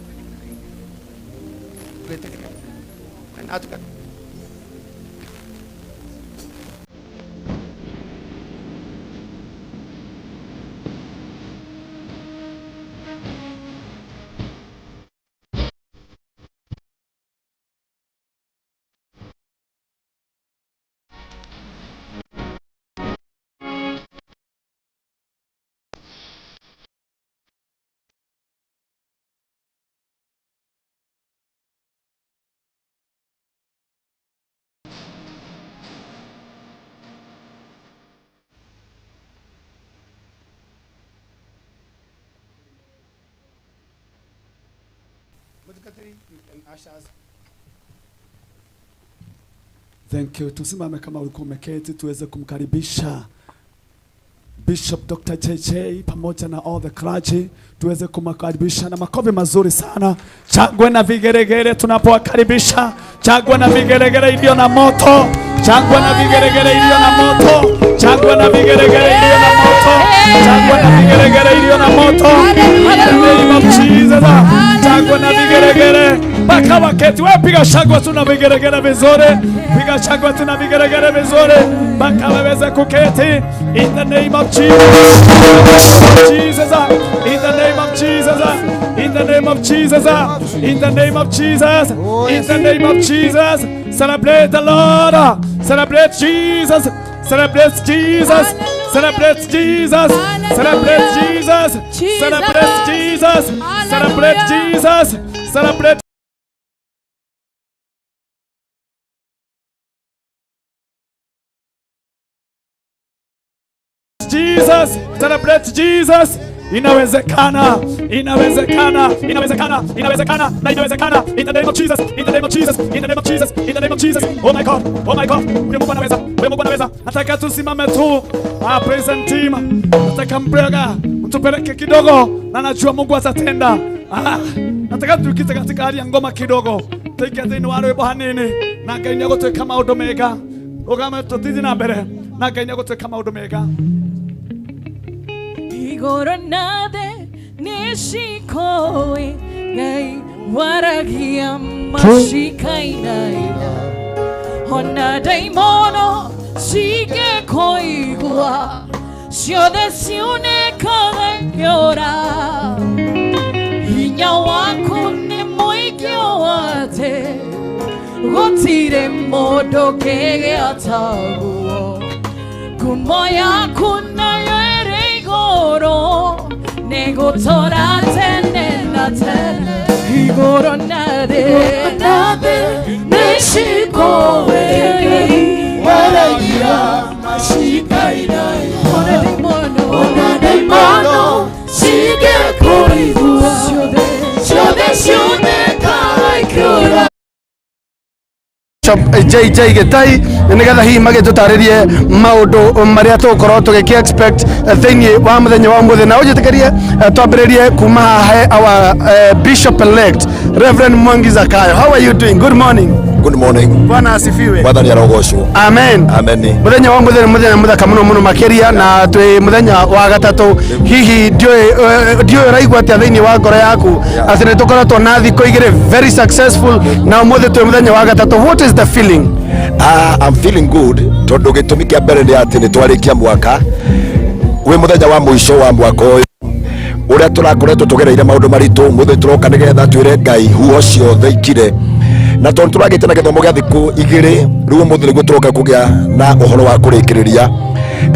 S5: Mũtungatĩri, you can usher us.
S6: Thank you. Tusimame kama ulikuwa umeketi tuweze kumkaribisha Bishop Dr. JJ pamoja na all the clergy, tuweze kumkaribisha na makofi mazuri sana. Changwe na vigeregere tunapowakaribisha. Changwe na vigeregere iliyo na moto. Changwe na vigeregere iliyo na moto. Changwe na vigeregere iliyo na moto. Changwe na vigeregere iliyo na moto. In the name of Jesus. Changwe na vigeregere. Mpaka waketi. Wewe piga shangwe tu na vigeregere vizuri. Piga shangwe tu na vigeregere vizuri. Mpaka waweze kuketi. In the name of Jesus. Jesus. In the name of Jesus. In the name of Jesus. In the name of Jesus. In the name of Jesus. Celebrate the Lord. Celebrate Jesus. Celebrate Jesus. Celebrate Jesus. Celebrate Jesus. Celebrate Jesus. Celebrate Jesus. Celebrate Jesus. Celebrate Jesus. Inawezekana, inawezekana, inawezekana, inawezekana, na inawezekana. In the name of Jesus, in the name of Jesus, in the name of Jesus, in the name of Jesus. Oh my God, oh my God. Huyo Mungu anaweza, huyo Mungu anaweza. Nataka tusimame tu, our present team. Nataka mbrega, mtupeleke kidogo, na najua Mungu atatenda. Nataka tukite katika hali ya ngoma kidogo. Tuike thĩinĩ wa rwĩmbo hanini, na Ngai nĩegũtwĩka maũndũ mega. Rũgame tũthiĩ na mbere, na Ngai nĩegũtwĩka maũndũ mega.
S8: Igoro nade nishikoi ngai waragia mashikainaina ona daimono shige koigua ciothe ciunekaga ngĩũra hinya waku nĩ mũingĩ atĩ gũtirĩ mũndũ ũngĩgĩa taguo ngumo yaku nayo ĩrĩ igũrũ nĩgũtũũra tene na tene igũrũ na thĩ nĩcikũĩ
S2: waragia mashikainaina ona ndaimono cingĩkũigua ciothe ciunĩkaga ikĩũra.
S5: Bishop JJ Gĩtai nĩgetha hihi magĩtũtarĩrie maũndũ marĩa tũgũkorwo tũgĩkĩ expect thĩinĩ wa mũthenya wa ũmũthĩ. Na ũnjĩtĩkĩrie twambĩrĩrie kuma haha he our Bishop elect Reverend Mwangi Zakayo. How are you doing? Good morning.
S10: Good morning.
S5: Bwana asifiwe.
S10: Mwathani arogocwo.
S5: Amen.
S10: Amen.
S5: Mũthenya wa ũmũthĩ nĩ mũthenya mũthaka mũno mũno makĩria, na twĩ mũthenya wa gatatũ. Hihi ndiũĩ ũraigua atĩa thĩinĩ wa ngoro yaku atĩ nĩ tũkoretwo na thikũ igĩrĩ very successful, na ũmũthĩ twĩ mũthenya wa gatatũ. What is the feeling?
S10: I'm feeling good tondu gĩtũmi kĩa mbere nĩ atĩ nĩ twarĩkia mwaka wĩ mũthenya wa mũico wa mwaka ũyũ ũrĩa tũrakoretwo tũgereire maũndũ maritũ. Mũthĩ tũroka nĩgetha twĩre Ngai huho ciothe ikire, na tondu tũragĩte na gĩthomo gĩa thikũ igĩrĩ rĩu ũmũthĩ nĩguo tũroka kũgĩa na ũhoro wa kũrĩkĩrĩria,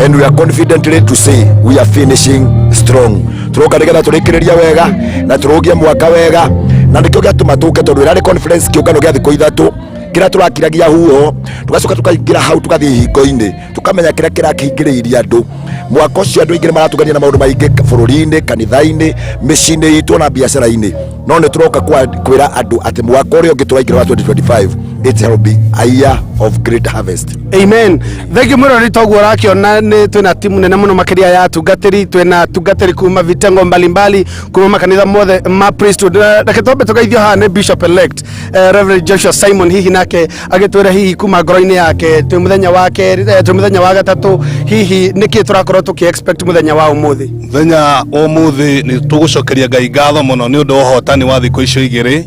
S10: and we are confidently to say we are finishing strong. Tũroka nĩgetha tũrĩkĩrĩria wega na tũrũgie mwaka wega, na nĩkĩo gĩatũma tũke tondu ĩrarĩ conference kĩũngano gĩa thikũ ithatũ kĩrĩa tũrakiragia huho tugacoka tukaingĩra hau tugathiĩ ihingo-inĩ tukamenya kĩrĩa kĩrakĩingĩrĩirie andũ mwaka ũcio. Andũ aingĩ nĩmaratũgania na maũndũ maingĩ bũrũri-inĩ, kanitha-inĩ, mĩciĩ-inĩ itũ na biacara-inĩ, no nĩ tũroka kwĩra andũ atĩ mwaka ũrĩa ũngĩ tũraingĩra wa 2025 it shall be a year of great harvest.
S5: Amen. Thank you mũno. Toguo ũrakiona nĩ twĩna timu nene mũno makĩria ya atungatĩri, twĩna atungatĩri kuma vitengo mbalimbali kuma makanitha mothe ma priesthood. Reke twambe tũgeithio haha nĩ Bishop elect Reverend Joshua Simon, hihi nake agĩtwĩra hihi kuma ngoro-inĩ yake twĩ mũthenya wa kerĩ, twĩ mũthenya wa gatatũ, hihi nĩkĩ tũrakorwo tũkĩ expect mũthenya wa ũmũthĩ?
S11: Mũthenya wa ũmũthĩ nĩ tũgũcokeria Ngai ngatho mũno nĩ ũndũ wa ũhotani wa thikũ icio igĩrĩ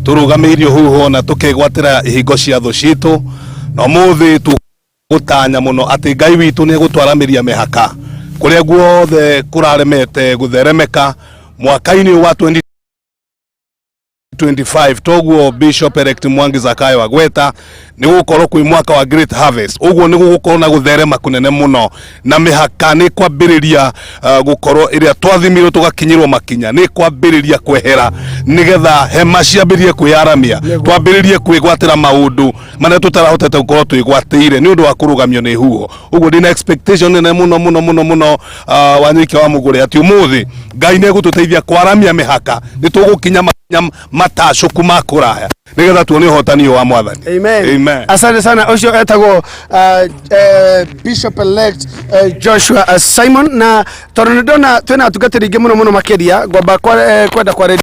S11: tũrũgamĩirie huho na tũkegwatĩra ihingo cia thũ citũ, na ũmũthĩ tũgũtanya mũno atĩ Ngai witũ nĩ egũtwaramĩria mĩhaka kũrĩa guothe kũraremete gũtheremeka mwaka-inĩ wa 2025. Toguo Bishop elect Mwangi Zakayo agweta nĩ gũkorwo kwĩ mwaka wa great harvest, ũguo nĩ gũgũkorwo na gũtherema kũnene mũno na mĩhaka nĩ kwambĩrĩria gũkorwo ĩrĩa twathimirwo tũgakinyĩrwo makinya nĩ kwambĩrĩria kwehera nĩgetha hema ciambĩrĩrie kwĩyaramia twambĩrĩrie kwĩgwatĩra maũndũ marĩa tũtarahotete gũkorwo twĩgwatĩire nĩ ũndũ wa kũrũgamio nĩ huho. Ũguo ndĩna expectation nene mũno mũno mũno mũno Wanyoike wa Mũgũre atĩ ũmũthĩ Ngai nĩ egũtũteithia kwaramia mĩhaka nĩ tũgũkinya Makinya matacũku ma kũraya nĩgetha tuone ũhotani wa mwathani.
S5: Amen.
S11: Amen.
S5: Asante sana. Ucio etagwo Bishop elect Joshua Simon, na tondu nĩ ndona twĩna atungatĩri aingĩ mũno mũno makĩria, ngwamba kwenda kwarĩria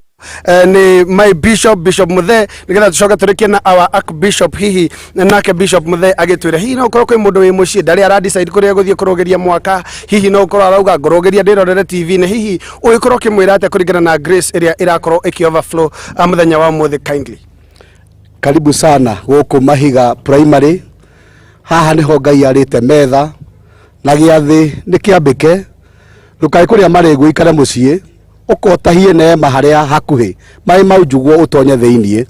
S5: ni my bishop, Bishop Muthe, nigetha tucoke tũrĩkie na our archbishop. Hihi nake Bishop Muthe agĩtwĩra, hihi no ũkorwo kwĩ mũndũ wĩ mũciĩ ndarĩ ara decide kũrĩa gũthiĩ kũrũgĩria mwaka, hihi no ũkorwo arauga ngũrũgĩria ndĩrorere TV-inĩ, hihi ũgĩkorwo ũkĩmwĩra atĩa kũringana na grace ĩrĩa ĩrakorwo ĩkĩ overflow mũthenya wa ũmũthĩ, kindly?
S10: Karibu sana gũkũ Mahiga Primary. Haha nĩho Ngai arĩte metha na gĩathĩ nĩ kĩambĩke. Ndũkae kũrĩa marĩgũ, ikare mũciĩ ũkotahie neema harĩa hakuhĩ maĩ mau njugwo ũtonye thĩiniĩ.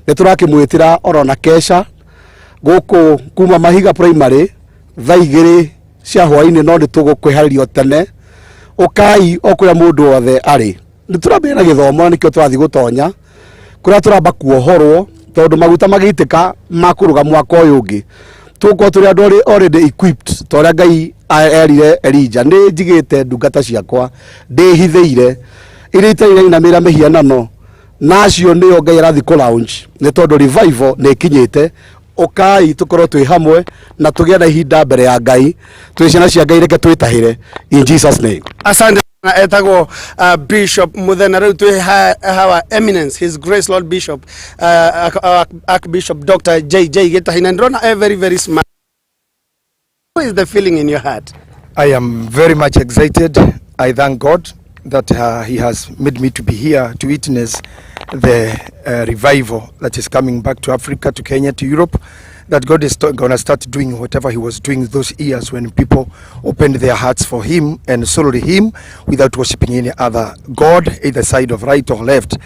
S10: Nĩ tũrakĩmwĩtĩra orona kesha gũkũ kuma Mahiga Primary thaa 2 cia hwainĩ, no nĩ tũgũkwĩharĩrio tene. Ũkai o kũrĩa mũndũ wothe arĩ. Nĩ tũrambĩrĩria na gĩthomo na nĩkĩo tũrathiĩ gũtonya kũrĩa tũramba kuohorwo, tondũ maguta magĩitĩka makũrũga mwaka ũyũ ũngĩ tũgũkorwo tũrĩ andũ already equipped, ta ũrĩa Ngai erire Elijah, nĩ njigĩte ndungata ciakwa ndĩhithĩire iria itarĩ irainamĩra mĩhianano, na acio nĩo Ngai arathiĩ kũ launch, nĩ tondũ revival nĩ ĩkinyĩte. Ũkai tũkorwo twĩ hamwe na tũgĩe na ihinda mbere ya Ngai, twĩ ciana cia Ngai, reke twĩtahĩre in Jesus name.
S5: Asante na etagwo Bishop Muthena. Rĩu twĩ our eminence, His Grace Lord Bishop, Archbishop Dr. JJ Gĩtahi, na ndĩrona e very very smart. What is the feeling in your heart?
S9: I am very much excited. I thank God that He has made me to be here to witness the revival that is coming back to Africa, to Kenya, to Europe. That God is going to start doing whatever He was doing those years when people opened their hearts for Him and solely Him without worshiping any other God, either side of right or left.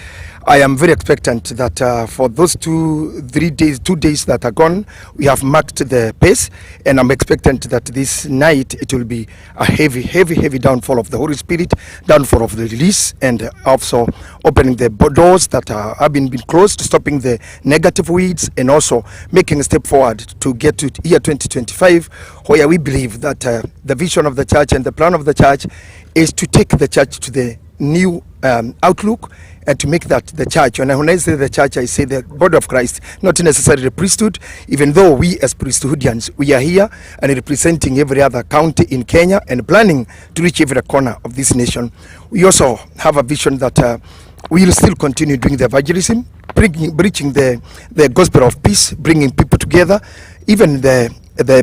S9: I am very expectant that for those 2, 3 days, 2 days that are gone, we have marked the pace, and I'm expectant that this night it will be a heavy, heavy, heavy downfall of the Holy Spirit, downfall of the release, and also opening the doors that have been closed, stopping the negative weeds, and also making a step forward to get to year 2025, where we believe that the vision of the church and the plan of the church is to take the church to the new outlook and to make that the church. And when I say the church, I say the body of Christ, not necessarily the priesthood, even though we as priesthoodians, we are here and representing every other county in Kenya and planning to reach every corner of this nation. We also have a vision that we will still continue doing the evangelism, preaching the gospel of peace, bringing people together, even the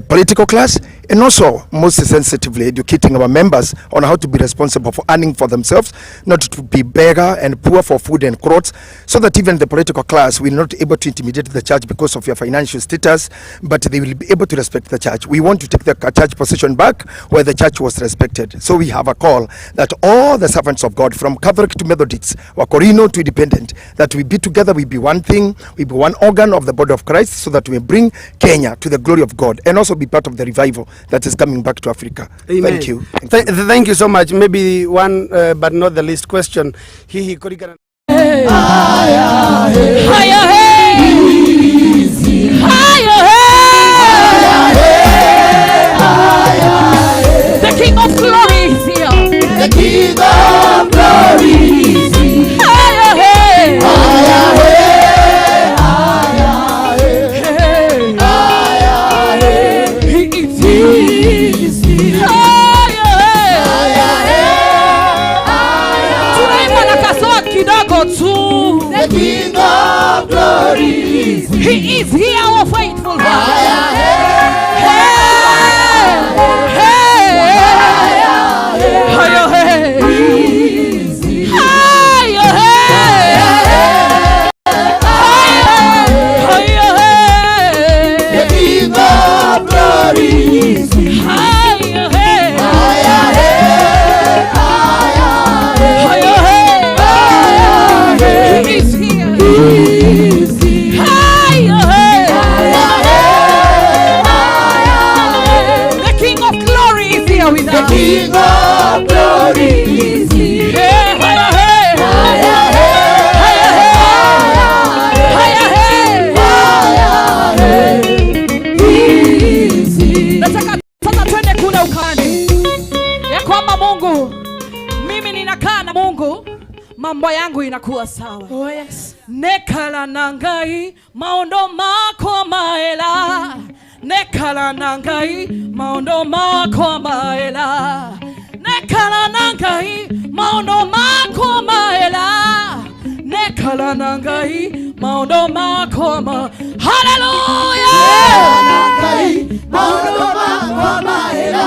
S9: political class, and also most sensitively educating our members on how to be responsible for earning for themselves, not to be beggar and poor for food and clothes, so that even the political class will not be able to intimidate the church because of your financial status, but they will be able to respect the church. We want to take the church position back where the church was respected. So we have a call that all the servants of God, from Catholic to Methodists, Wakorino to Independent, that we be together, we be one thing, we be one organ of the body of Christ, so that we bring Kenya to the glory of God and also be part of the revival that is coming back to Africa.
S5: Amen.
S9: Thank you.
S5: Thank you so much. Maybe one, but not the least question. Hihi kũringana
S8: Haya hey. Haya hey. The King of Glory is here.
S12: The King of Glory is here.
S8: Haya hey.
S12: Haya hey.
S8: Hey.
S12: Haya
S8: He is here. Haya hey. Tunaimba na kasoa kidogo tu.
S12: The King of Glory is here.
S8: He is here, our faithful one. Hey. Hey. Haya hey. Haya hey. Haya hey.
S12: The King of Glory is here.
S8: Haya hey.
S12: Haya hey.
S8: Haya hey. He is here.
S12: He is here.
S8: Haya hey. inakuwa sawa. Oh, yes. Nekala nangai maondo mako maela. Nekala nangai maondo mako maela. Nekala nangai maondo mako maela. Nekala nangai maondo mako ma. Hallelujah.
S12: Nangai maondo mako maela.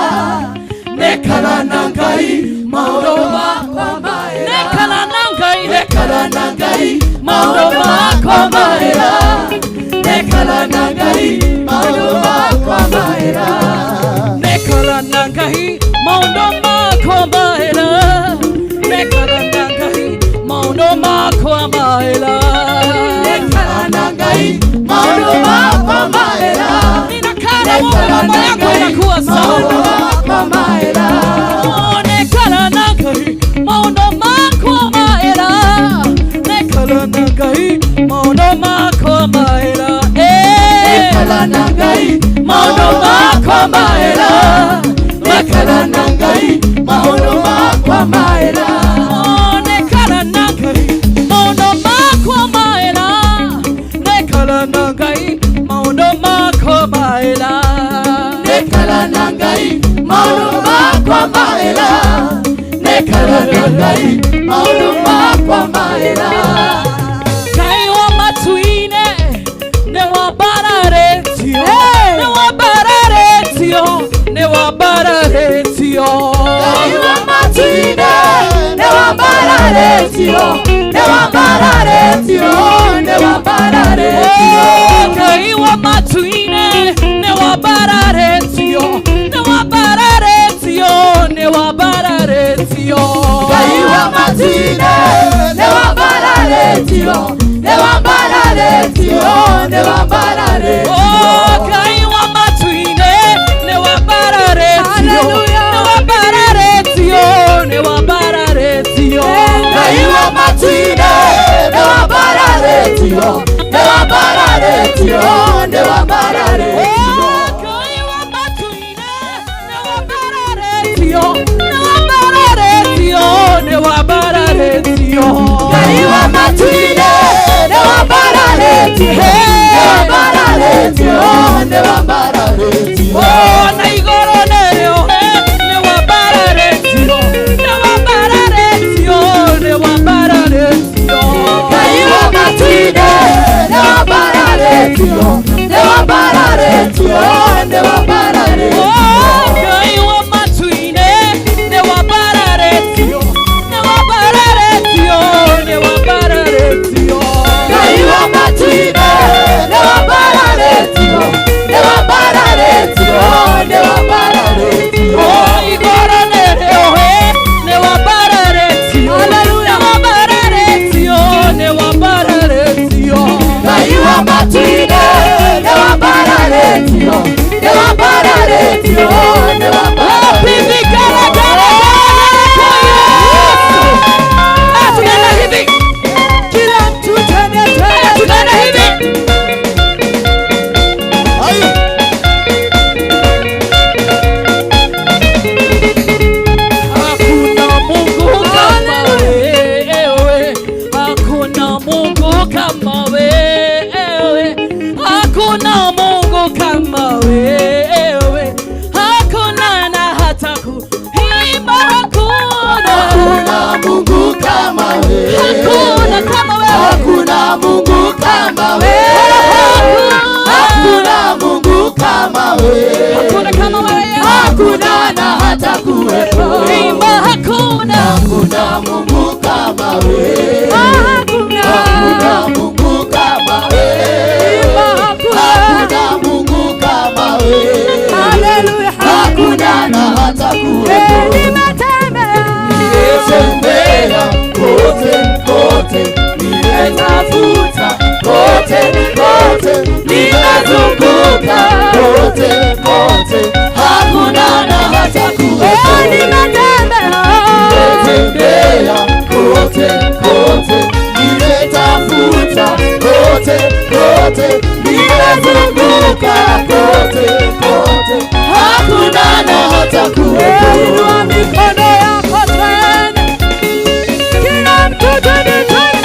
S12: Nekala nangai maondo mako maela.
S8: Nekala nangai,
S12: nekala nangai maondo mako maela. Nekala nangai maondo mako maela.
S8: Nekala nangai maondo mako maela. Nekala nangai maondo mako maela.
S12: Nekala nangai maondo mako maela.
S8: Ninakala Mungu, mambo yako yanakuwa sawa. Nekala nangai maondo mako maela. Nekala nangai maondo mako maela.
S12: Nekala nangai maondo mako maela. Nekala nangai maondo mako maela.
S8: Nekala nangai maondo mako maela. Nekala nangai maondo mako maela.
S12: Nekala nangai maondo mako maela. Nekala nangai maondo mako maela.
S8: Kai wa matuine ne wa bararetio. Ne wa bararetio. Ne wa bararetio.
S12: Kai wa matuine ne wa bararetio. Ne wa bararetio. Ne wa bararetio.
S8: Kai wa matuine ne wa bararetio. Ne wa bararetio. Ne wa bararetio.
S12: Kai wa matuine ne wa bararetio. Ne wa bararetio. Ne wa bararetio.
S8: Oh, kai wa matuine ne wa bararetio. Ne wa bararetio. Ne wa bararetio.
S12: Kai wa matuine ne wa bararetio. Ne wa bararetio. Ne wa bararetio.
S8: Kai wa matuine ne wa bararetio. Ne wa bararetio. Ne wa bararetio.
S12: Kai wa matuine ne wa bararetio. Ne wa bararetio. Ne wa bararetio.
S8: Oh, na igoro nereo ne wa bararetio. Ne wa bararetio. Ne wa bararetio.
S12: Kai wa matuine ne wa bararetio. Ne wa bararetio. Ne wa bararetio.
S8: Oh, kai wa matuine ne wa bararetio. Ne wa bararetio. Ne wa bararetio.
S12: Kai wa matuine ne wa bararetio. Ne wa bararetio. Ne wa bararetio.
S8: Oh, igoro nereo ne wa bararetio. Ne wa bararetio. Ne wa bararetio.
S12: Kai wa matuine ne wa bararetio. Ne wa bararetio. Ne wa bararetio.
S8: Tunaenda hivi.
S4: Kila mtu tena tena.
S8: Tunaenda hivi. Hakuna Mungu kama wewe. Hakuna Mungu kama wewe. Hakuna Mungu kama wewe. Hakuna na hata kuimba hakuna.
S12: Hakuna Mungu kama wewe.
S8: Hakuna kama wewe.
S12: Hakuna Mungu kama wewe. Hakuna Mungu kama wewe.
S8: Hakuna kama wewe.
S12: Hakuna na hata kuwepo.
S8: Imba hakuna.
S12: Hakuna Mungu kama wewe.
S8: Hakuna.
S12: Hakuna Mungu kama wewe.
S8: Imba hakuna.
S12: Hakuna Mungu kama wewe.
S4: Hallelujah.
S12: Hakuna na hata kuwepo.
S4: Nimetembea.
S12: Nimetembea kote kote, nimetafuta kote kote, nimezunguka kote kote, hakuna na hata kuwepo.
S4: Nimetembea.
S12: Nimetembea kote kote, nimetafuta kote kote, nimezunguka kote kote, hakuna na hata kuwepo.
S4: Inua mikono yako tena. Kila mtu tena tena.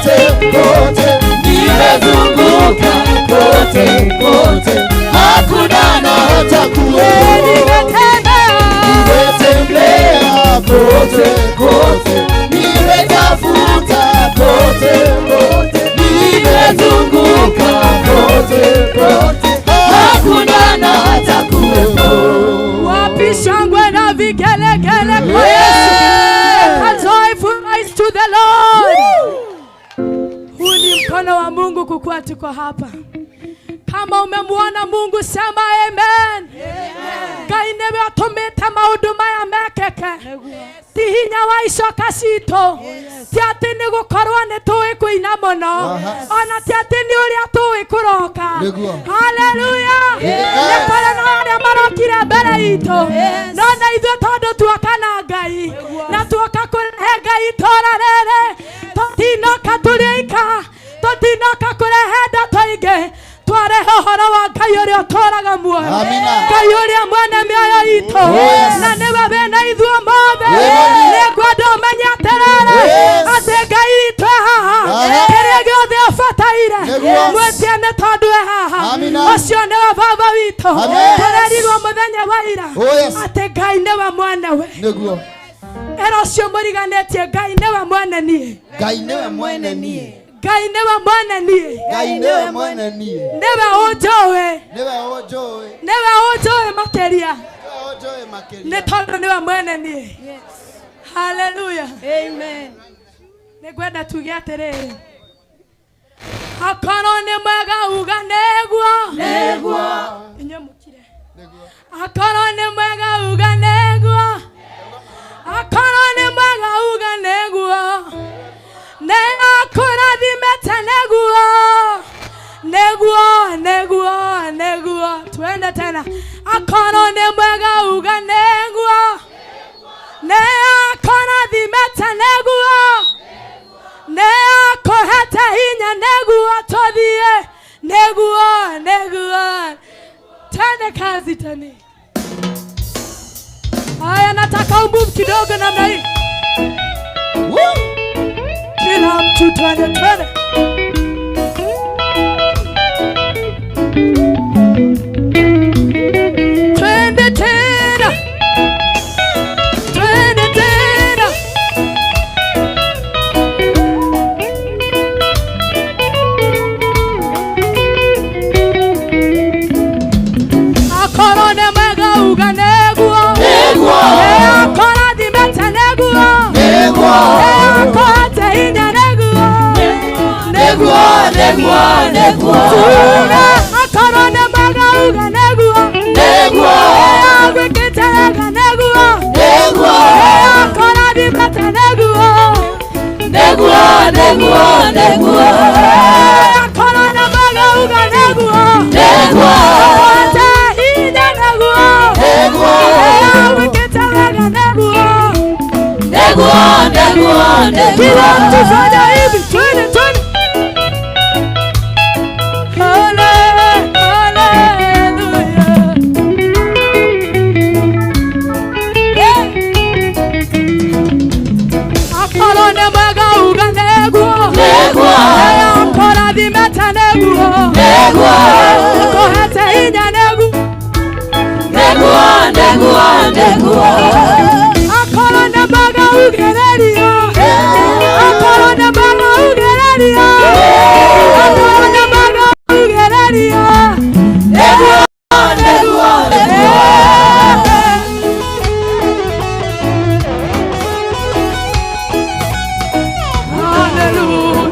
S12: kote kote, nimezunguka kote kote, hakuna na hata kuwepo. Nimetembea kote kote, nimetafuta kote kote, nimezunguka kote kote, hakuna na hata kuwepo.
S8: Wapi shangwe na vigelegele kwa Yesu. A joyful voice to the Lord. Huu ni mkono wa Mungu kukuwa tuko hapa. Kama umemuona Mungu sema amen. Ngai nĩwe ũtũmĩte maũndũ maya mekĩke. Ti hinya wa icoka citũ, ti atĩ nĩ gũkorwo nĩ tũĩ kũina mũno, ona ti atĩ nĩ ũrĩa tũĩ kũroka. Haleluya. Nĩ kũrĩ na arĩa marokire mbere itũ, no na ithuĩ tondũ tuoka na Ngai na tuoka kũrehe Ngai itũũra rĩrĩ, tũtinoka tũrĩ aika, tũtinoka kũrehe ndeto ingĩ, twarehe ũhoro wa Ngai ũrĩa ũtũũraga muoyo, Ngai ũrĩa mwene mĩoyo itũ, na nĩwe wĩna ithuĩ mothe. Nĩngwenda ũmenye atĩrĩrĩ, atĩ Ngai witũ e haha, kĩrĩa gĩothe ũbataire mwĩtie nĩ tondũ e haha. Ũcio nĩwe baba witũ. Tũrerirwo mũthenya wa ira atĩ Ngai nĩwe mwene we. Ĩra ũcio mũriganĩtie, Ngai nĩwe mwene niĩ.
S12: Ngai nĩwe mwene niĩ.
S8: Ngai nĩwe mwene niĩ.
S12: Ngai nĩwe mwene niĩ.
S8: Nĩwe ũnjũĩ.
S12: Nĩwe ũnjũĩ.
S8: Nĩwe ũnjũĩ makĩria.
S12: Nĩwe ũnjũĩ makĩria.
S8: Nĩ tondũ nĩwe mwene niĩ. Haleluya.
S4: Amen.
S8: Nĩngwenda tuge atĩrĩrĩ, akorwo nĩ mwega uga nĩguo.
S12: Nĩguo.
S8: Inyuĩ mũkire. Akorwo nĩ mwega uga nĩguo. Akorwo nĩ mwega uga nĩguo. Nĩ akũrathimĩte nĩguo. Nĩguo, nĩguo, nĩguo. Twende tena. Akorwo nĩ mwega uga nĩguo. Nĩ akũrathimĩte nĩguo. Nĩ akũhete hinya nĩguo tũthiĩ. Nĩguo, nĩguo. Twende kazi tani. Haya, nataka umove kidogo namna hii. Kila mtu twende twende. Twende tena. Twende tena. Akorwo nĩ mwega uga nĩguo.
S12: Nĩguo.
S8: Akũrathimĩte nĩguo.
S12: Nĩguo.
S8: Akũhete hinya nĩguo.
S12: Nĩguo, nĩguo, nĩguo.
S8: Tuge akorwo nĩ mwega uga nĩguo.
S12: Nĩguo.
S8: Agwĩkĩte wega nĩguo.
S12: Nĩguo.
S8: Akũrathimĩte nĩguo.
S12: Nĩguo, nĩguo, nĩguo.
S8: Akorwo nĩ mwega uga nĩguo.
S12: Nĩguo.
S8: Akũhete hinya nĩguo.
S12: Nĩguo.
S8: Agwĩkĩte wega nĩguo.
S12: Nĩguo, nĩguo, nĩguo.
S8: Kila mtu fanya hivi, twende twende. Haleluya. Akorwo nĩ mwega uga nĩguo.
S12: Nĩguo.
S8: Akũrathimĩte nĩguo.
S12: Nĩguo.
S8: Akũhete hinya nĩguo.
S12: Nĩguo, nĩguo, nĩguo.
S8: Akorwo nĩ mwega ugererio. Akorwo nĩ mwega ugererio. Akorwo nĩ mwega ugererio.
S12: Nĩguo, nĩguo, nĩguo.
S8: Hallelujah.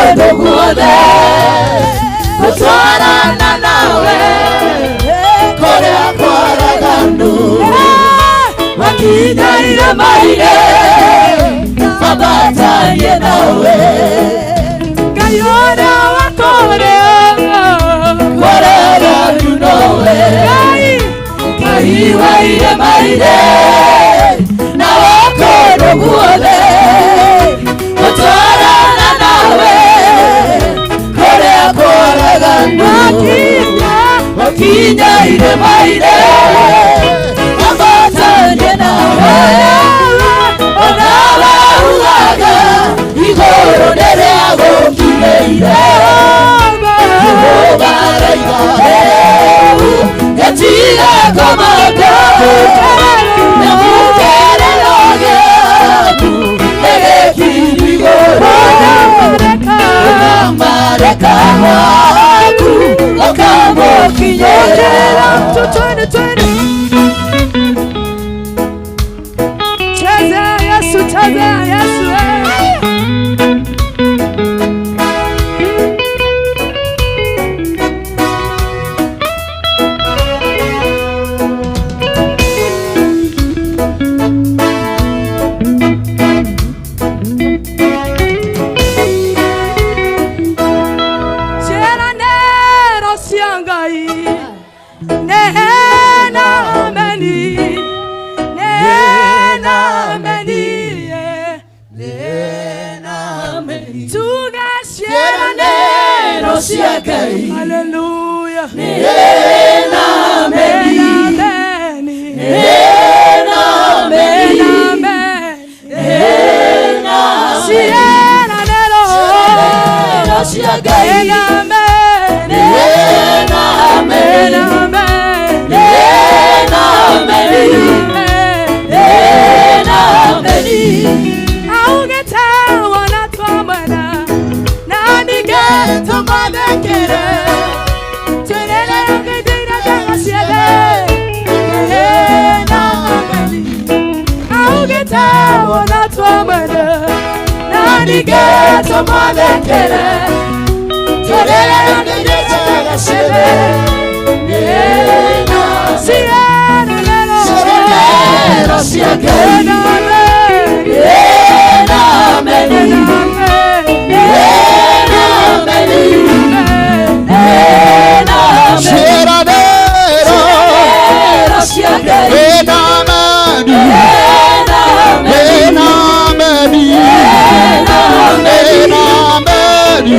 S12: kũndũ guothe gũtwarana nawe kũrĩa kwaraganu makinya irĩma-inĩ ambatanie nawe
S8: Ngai ũrĩa wa kũrĩa
S12: kwaraganu nowe Ngai wa irĩma-inĩ na wa kũndũ guothe gũtwarana nawe kũrĩa kwaraganu makinya irĩma-inĩ ambatanie nawe onawe ugaga igũrũ nĩrĩa gũkinyĩire Jehova araiga gatiga kũmaka na mũkerero gĩaku nĩgĩkinyu igũrũ ũkamareka waku ũkamũkinyĩra.
S8: Cheza Yesu, cheza Yesu. Ciĩranĩro cia Ngai nĩ ameni, nĩ ameni, tuge ciĩranĩro
S12: cia Ngai.
S8: Hallelujah.
S12: Nĩ ameni,
S8: Nĩ
S12: ameni,
S8: ameni. Ciĩranĩro
S12: cia Ngai.
S8: Nĩ ameni,
S12: Nĩ ameni,
S8: ameni,
S12: nĩ ameni.
S8: Augĩte wona twamwenda na ningĩ tũmwathĩkĩre twĩrĩre ngĩndĩire njega ciothe nĩ na ameni. Augĩte wona twamwenda na ningĩ tũmwathĩkĩre twĩrĩre ngĩndĩire njega ciothe nĩ na ciĩranĩro
S12: Ciĩranĩro cia Ngai.
S8: nĩ ameni.
S12: Nĩ ameni, nĩ ameni, nĩ ameni.
S2: Ciĩranĩro
S12: Ciĩranĩro cia Ngai.
S2: Nĩ ameni,
S12: Nĩ
S2: nĩ ameni,
S12: ameni,
S2: nĩ ameni.
S12: nĩ ameni.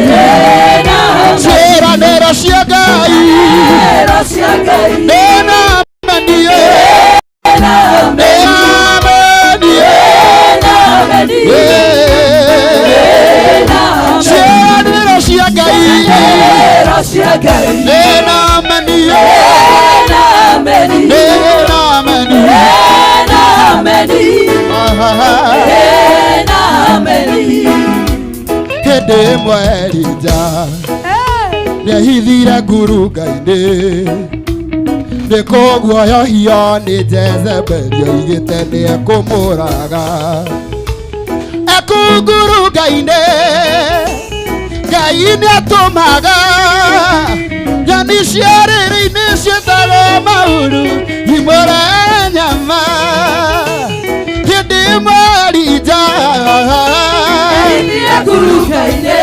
S2: Ciĩranĩro cia Ngai
S12: Ciĩranĩro cia Ngai.
S2: nĩ ameni,
S12: Nĩ
S2: nĩ ameni,
S12: ameni,
S2: Ciĩranĩro cia Ngai
S12: ciĩranĩro cia Ngai.
S2: nĩ ameni,
S12: Nĩ ameni,
S2: nĩ ameni.
S12: nĩ ameni, nĩ ameni.
S2: Hĩndĩ ĩmwe Elija nĩehithire ngurunga-inĩ nĩ kũguoyohio nĩ Jezebeli oigĩte nĩekũmũraga ekungurunga-inĩ Ngai nĩatũmaga nyoni cia rĩrĩ-inĩ ciĩtagwo mahuru imũre nyama hĩndĩ ĩmwe Elija
S12: Nĩethire ngurunga-inĩ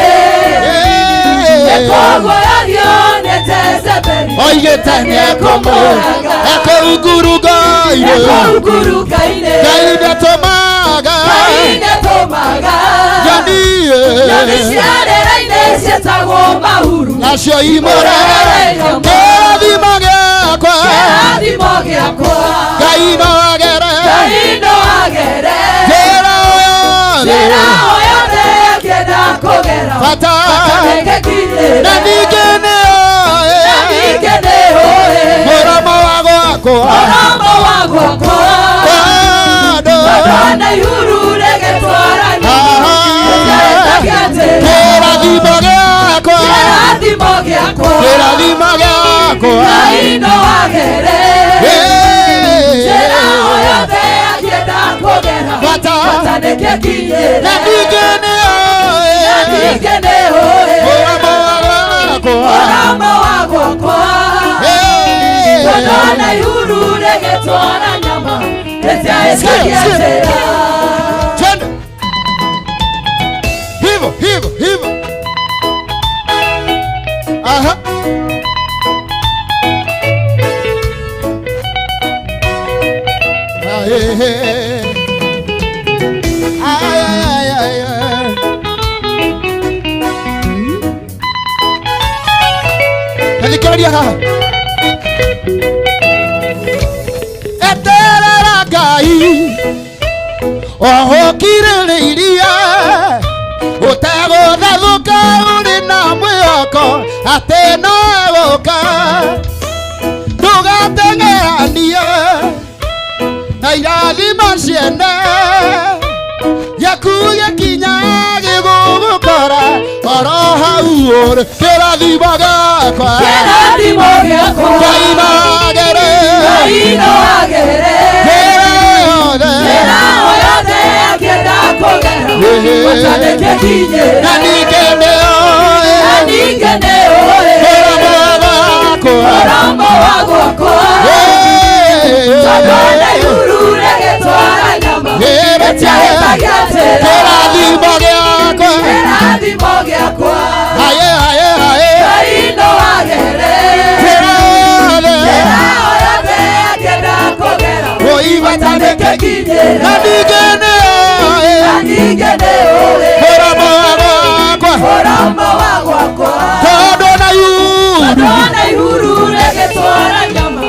S12: nĩkũguoyohio nĩ Jezebeli
S2: oigĩte nĩekũmũraga ekũngurunga-inĩ
S12: ekũngurunga-inĩ
S2: Ngai nĩatũmaga
S12: Ngai nĩatũmaga
S2: nyoni
S12: nyoni cia rĩera-inĩ ciĩtagwo mahuru
S2: nacio imũre kĩrathimo gĩakwa
S12: kĩrathimo gĩakwa
S2: Ngai no agere
S12: Ngai no agere
S2: njĩra o yothe
S12: njĩra o yothe angĩenda kũgera
S2: bata
S12: nĩngĩkinyĩre
S2: na ningĩ nĩoĩ
S12: na ningĩ nĩũĩ
S2: mũromo wa gwakwa
S12: mũromo wa gwakwa
S2: bado
S12: Bado ihuru rĩgĩtwarania
S2: kĩrathimo gĩakwa
S12: kĩrathimo gĩakwa
S2: kĩrathimo gĩakwa
S12: Ngai no agere njĩra o yothe angĩenda kũgera
S2: Bata.
S12: bata nĩngĩkinyĩre
S2: na ningĩ nĩoĩ
S12: na ningĩ nĩũĩ Mũromo wa gwakwa Tondũ na ihuru rĩgĩtwara nyama rĩtiahĩtagia njĩra.
S9: Twende hivyo hivyo hivyo. Aha. Ay, ay, ay, ay. Thikĩrĩria haha. Eterera Ngai ohũkirĩrĩirie ũtegũthethũka ũrĩ na mwĩhoko atĩ no egũka ndũgateng'eranie na irathimo ciene gĩaku gĩkinya gĩgũgũkora oro hau ũrĩ kĩrathimo gĩakwa
S12: Kĩrathimo gĩakwa
S9: Ngai no agere
S12: Ngai no agere
S9: njĩra yothe
S12: Njĩra o yothe akĩenda kũgera bata nĩkĩkinyĩre
S9: na ningĩ nĩoĩ
S12: na ningĩ nĩũĩ
S9: mũromo wa gwakwa
S12: mũromo wa gwakwa Tondũ na ihuru rĩgĩtwara nyama rĩtiahĩtagia njĩra
S9: kĩrathimo gĩakwa
S12: kĩrathimo gĩakwa
S9: aye aye aye
S12: Ngai no agere
S9: njĩra yothe
S12: njĩra o yothe akĩenda kũgera bata nĩkĩkinyĩre
S9: na ningĩ nĩoĩ
S12: na ningĩ nĩũĩ
S9: mũromo wa gwakwa
S12: mũromo wa gwakwa
S9: tondũ na ihuru
S12: tondũ na ihuru rĩgĩtwara nyama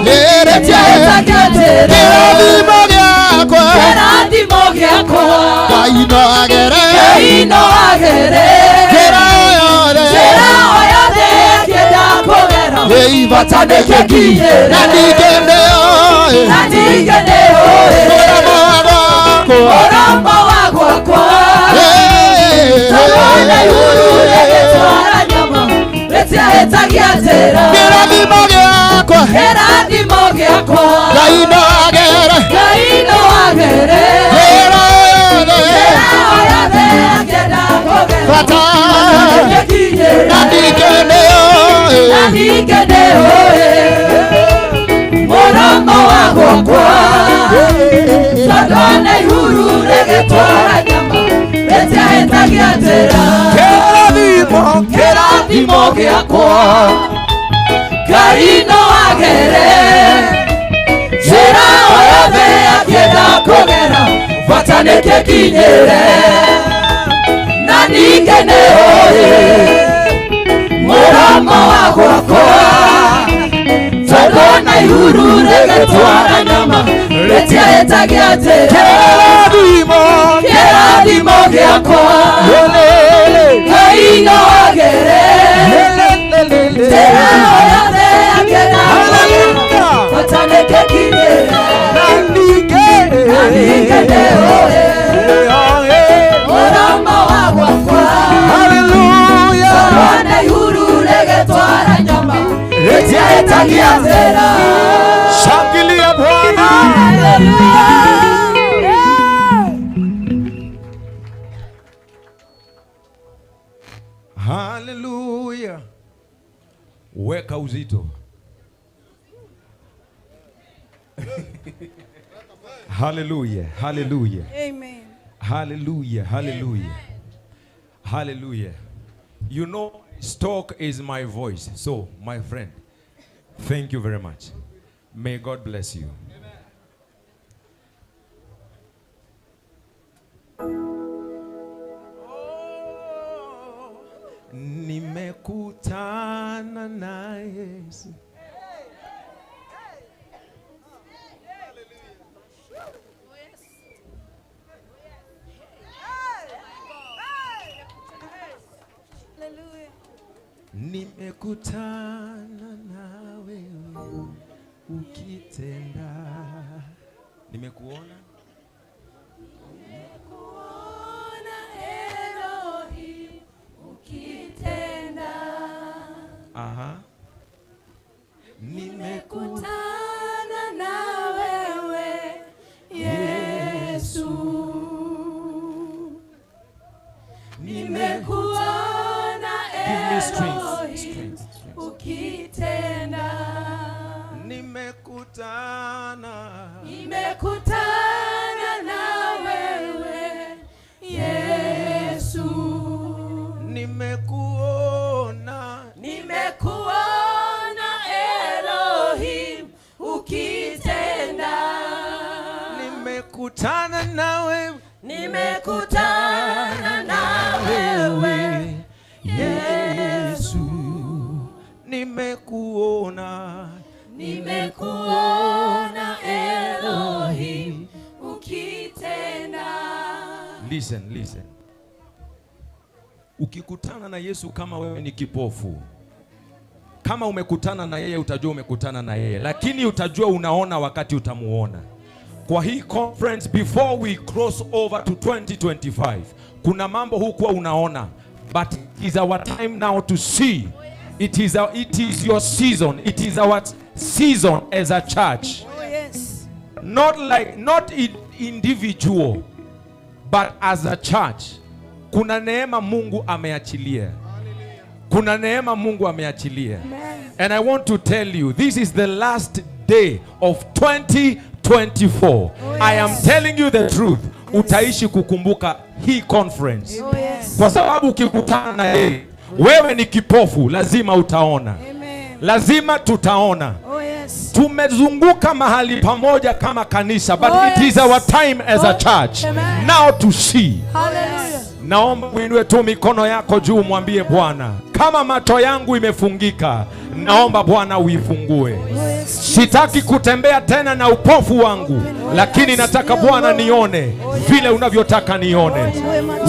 S9: rĩtiahĩtagia
S12: njĩra
S9: kĩrathimo gĩakwa
S12: kĩrathimo gĩakwa
S9: Ngai no agere
S12: Ngai no agere
S9: njĩra yothe
S12: njĩra o yothe akĩenda kũgera bata nĩkĩkinyĩre
S9: na ningĩ nĩoĩ
S12: na ningĩ nĩũĩ
S9: mũromo wa gwakwa
S12: mũromo wa gwakwa tondũ na ihuru rĩgĩtwara nyama rĩtiahĩtagia njĩra
S9: kĩrathimo gĩakwa
S12: kĩrathimo gĩakwa
S9: Ngai no agere
S12: Ngai no agere
S9: njĩra yothe
S12: njĩra o yothe akĩenda kũgera
S9: bata
S12: nĩkĩkinyĩre
S9: na ningĩ nĩoĩ
S12: na ningĩ nĩũĩ mũromo wa gwakwa tondũ na ihuru rĩgĩtwara nyama rĩtiahĩtagia njĩra
S7: Kĩrathimo
S12: kĩrathimo gĩakwa Ngai no agere njĩra o yothe akĩenda kũgera bata nĩkĩkinyĩre na ningĩ nĩũĩ mũromo wa gwakwa tondũ na ihuru rĩgĩtwara nyama rĩtiahĩtagia njĩra
S7: Kĩrathimo
S12: kĩrathimo gĩakwa Ngai no agere njĩra o yothe akĩenda kũgera bata nĩkĩkinyĩre
S7: na ningĩ
S12: na ningĩ nĩũĩ mũromo wa gwakwa
S7: Hallelujah
S12: tondũ na ihuru rĩgĩtwara nyama rĩtiahĩtagia njĩra.
S7: Shangilia Bwana. Hallelujah. Weka uzito. Hallelujah. Hallelujah.
S8: Amen.
S7: Hallelujah. Hallelujah. Hallelujah. You know, stock is my voice. So, my friend, thank you very much. May God bless you. Nimekutana na Yesu. Nimekutana na wewe ukitenda. Nimekuona.
S8: Nimekuona Elohim ukitenda.
S7: Aha.
S8: Nimekutana na wewe Yesu. Nimekuona
S7: Give me strength.
S8: Elohim
S7: Strength. Strength.
S8: ukitenda.
S12: Nimekutana na wewe
S7: Yesu, nimekuona,
S12: nimekuona Elohim ukitenda.
S7: Listen, listen. Ukikutana na Yesu kama wewe ni kipofu, kama umekutana na yeye utajua umekutana na yeye, lakini utajua unaona wakati utamuona. Kwa hii conference, before we cross over to 2025, kuna mambo hukuwa unaona, but it is our time now to see. It is your season. It is our season as a church.
S4: Oh, yes.
S7: Not like, not individual, but as a church. Kuna neema Mungu ameachilia. Kuna neema Mungu ameachilia. And I want to tell you, this is the last day of 2024.
S4: Oh, yes.
S7: I am telling you the truth. Utaishi kukumbuka hii conference.
S4: Oh, yes.
S7: Kwa sababu ukikutana na yeye, wewe ni kipofu, lazima utaona.
S4: Amen.
S7: Lazima tutaona.
S4: Oh, yes.
S7: Tumezunguka mahali pamoja kama kanisa, but
S8: Oh,
S7: it
S8: yes.
S7: is our time as a church.
S8: Amen.
S7: Now to see.
S8: Hallelujah.
S7: Naomba uinue tu mikono yako juu, mwambie Bwana, kama macho yangu imefungika, naomba Bwana uifungue. Sitaki kutembea tena na upofu wangu, lakini nataka Bwana nione vile unavyotaka nione.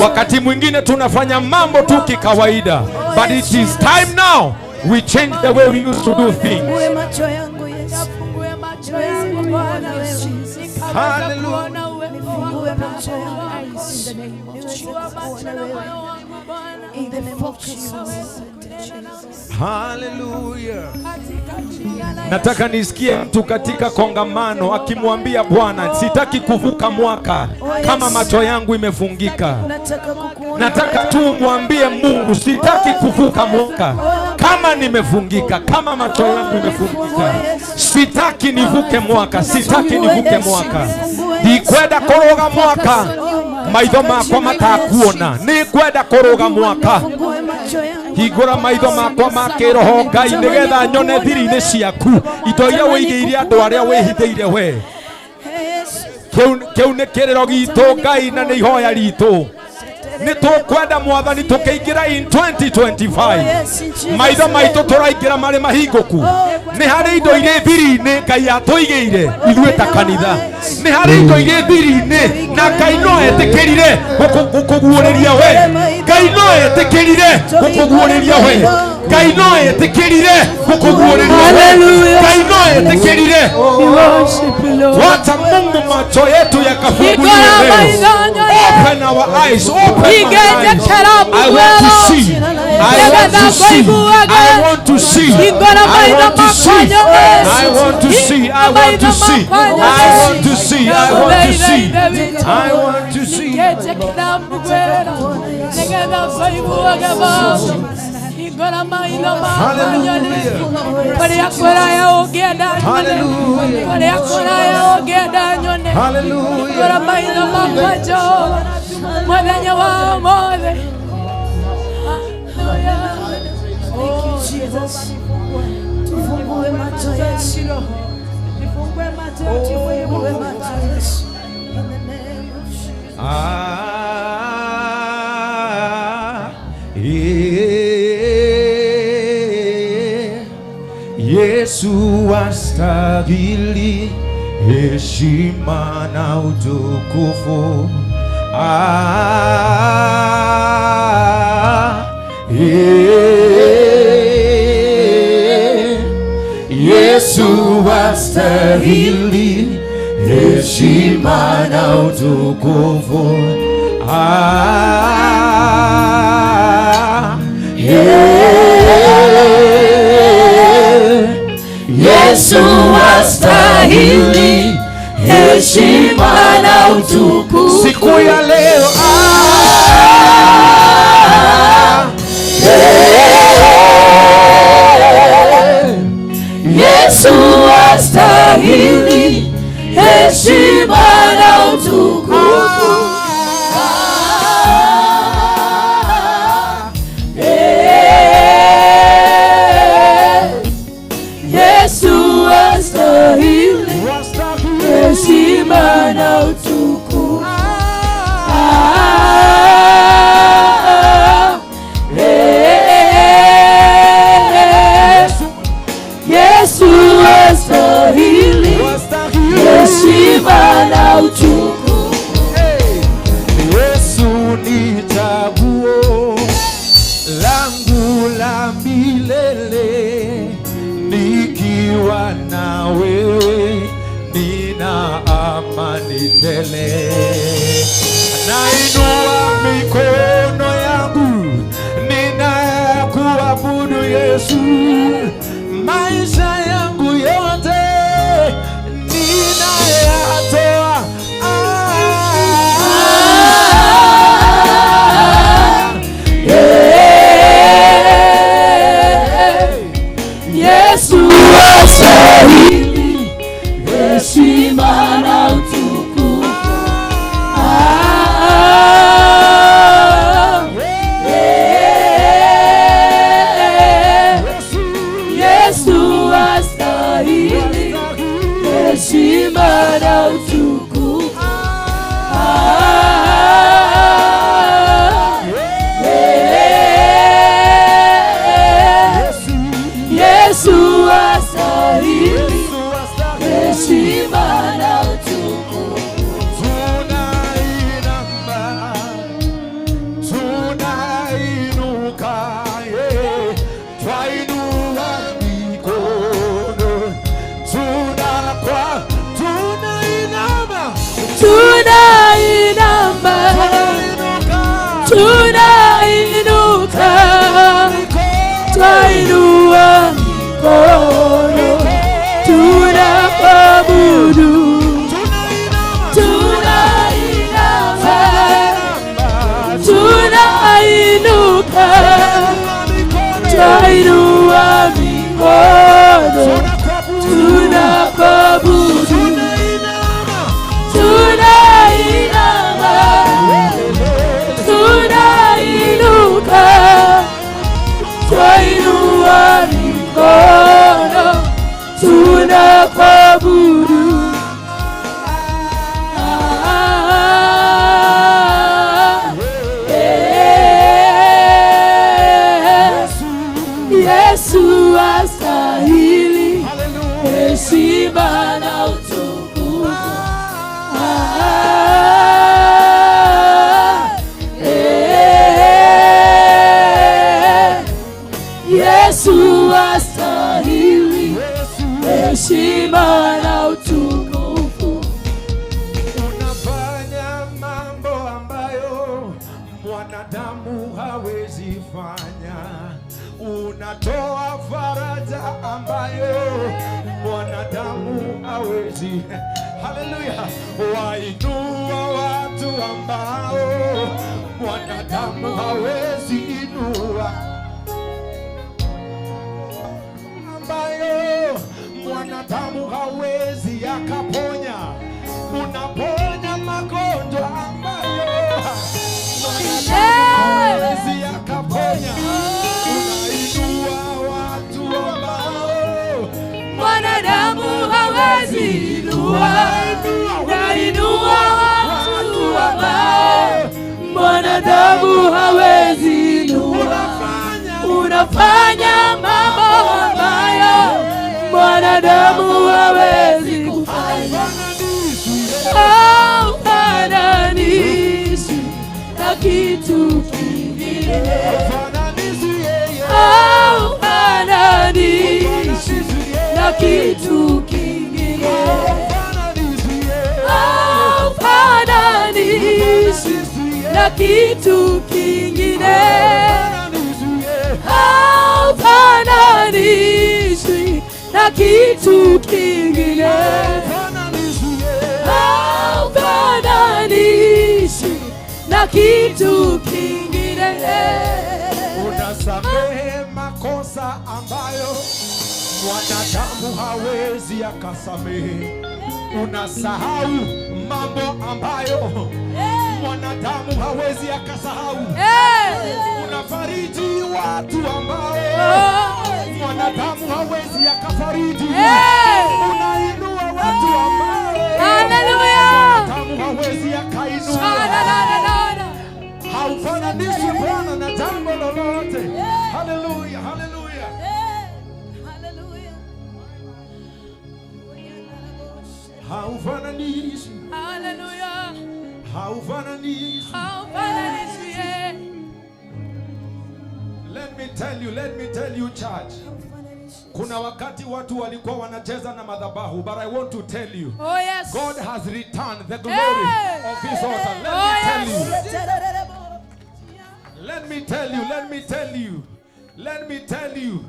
S7: Wakati mwingine tunafanya mambo tu kikawaida, but it is time now we change the way we used to do things.
S4: Fungue macho yangu Yesu.
S8: Fungue macho yangu Bwana, nikaweza kuona uwepo wako
S4: Nifungue
S8: na
S4: macho yangu Yesu. Niweze
S8: Fungua macho
S4: kuona
S8: na
S4: wewe.
S8: moyo wangu Bwana.
S4: In the name of Jesus. Jesus.
S7: Hallelujah.
S8: Katika jina la
S7: Nataka nisikie mtu katika kongamano akimwambia Bwana, sitaki kuvuka mwaka kama macho yangu imefungika.
S4: Nataka kukuona.
S7: Nataka tu mwambie Mungu, sitaki kuvuka mwaka kama nimefungika, kama macho yangu imefungika. Sitaki nivuke mwaka, sitaki nivuke mwaka. Ndikwenda kuruga mwaka maitho makwa matakuona, nikwenda kuruga mwaka.
S4: Fungue macho yangu.
S7: Hingũra maitho makwa ma kĩroho Ngai, nĩgetha nyone thiri-inĩ ciaku indo iria wĩigĩire andũ arĩa wĩhithĩire we.
S4: Yesu.
S7: Kĩu nĩ kĩrĩro gitũ Ngai, na nĩ ihoya ritũ. Nĩ tũkwenda Mwathani tũkĩingĩra in 2025, maitho maitũ tũraingĩra marĩ mahingũku. Nĩ harĩ indo irĩ thiri-inĩ Ngai atũigĩire ithuĩ ta kanitha. Nĩ harĩ indo irĩ thiri-inĩ na Ngai no etĩkĩrire gũkũguũrĩria we. Ngai no etĩkĩrire gũkũguũrĩria we. Ngai no etĩkĩrire gũkũguũrĩria we. Ngai no etĩkĩrire.
S8: We worship you, Lord.
S7: Wacha Mungu macho yetu yakafunguliwe
S8: Igora
S7: leo.
S8: maitho
S7: Open our eyes, open my eyes. I want to see. I want to see. I want to see. I want to see. I want to see. I want to see. I want to see. I want to see. I want to see.
S4: Thank you, Jesus. Tufungue macho Yesu.
S13: Nifungue macho,
S4: Tufungue macho Yesu. In the name of Jesus.
S7: Ah, eh, Yesu astahili heshima na utukufu. Ah, eh, Yesu astahili heshima na utukufu. Ah, eh,
S12: Yesu astahili heshima na utukufu.
S7: Siku ya leo ah,
S12: eh, Yesu astahili heshima na utukufu. Ah, eh, Yesu astahili heshima na utukufu. Ah, heshima na utukufu.
S2: Yesu ni chaguo langu la milele, nikiwa na wewe nina amani tele. Nainua mikono yangu ninakuabudu Yesu, maisha yangu yote ninayatoa.
S12: Yesu astahili heshima na utukufu. Yesu astahili heshima na utukufu. Yesu astahili heshima na utukufu.
S2: Tunainama, tunainuka, twainua mikono, tunainama,
S12: Tunainama, tunainuka, twainua mikono, tunakuabudu. Tunainama, tunainuka, twainua mikono, tunakuabudu. Tunainama, tunainuka, twainua mikono, tunakuabudu. Yesu astahili heshima na utukufu. Yesu astahili heshima na utukufu.
S2: Unafanya mambo ambayo mwanadamu hawezi fanya, unatoa faraja ambayo mwanadamu hawezi. Haleluya! Wainua watu ambao mwanadamu hawezi inua, ambayo mwanadamu hawezi akaponya. Unaponya magonjwa ambayo mwanadamu hawezi akaponya. Unainua watu ambao
S12: mwanadamu hawezi inua. Unainua watu ambao mwanadamu hawezi inua. Unafanya mambo ambayo mwanadamu hawezi kufanya. Haufananishwi na kitu kingine. Haufananishwi na kitu kingine. Haufananishwi na kitu kingine. Haufananishwi na kitu kingine. Haufananishwi na kitu kingine.
S2: Unasamehe makosa ambayo mwanadamu hawezi akasamehe. Unasahau mambo ambayo mwanadamu hawezi akasahau. Unafariji watu ambao mwanadamu hawezi akafariji. Unainua watu ambao mwanadamu hawezi akainua. Haufananishwi Bwana na jambo lolote. Haleluya, haleluya.
S13: Haleluya.
S7: Haufananishwi.
S8: Hallelujah.
S7: Haufananishwi.
S8: Haufananishwi.
S7: Let me tell you, let me tell you church. Kuna wakati watu walikuwa wanacheza na madhabahu, but I want to tell you.
S8: Oh, yes.
S7: God has returned the glory of his altar. Let me tell you. Let me tell you, let me tell you. Let me tell you.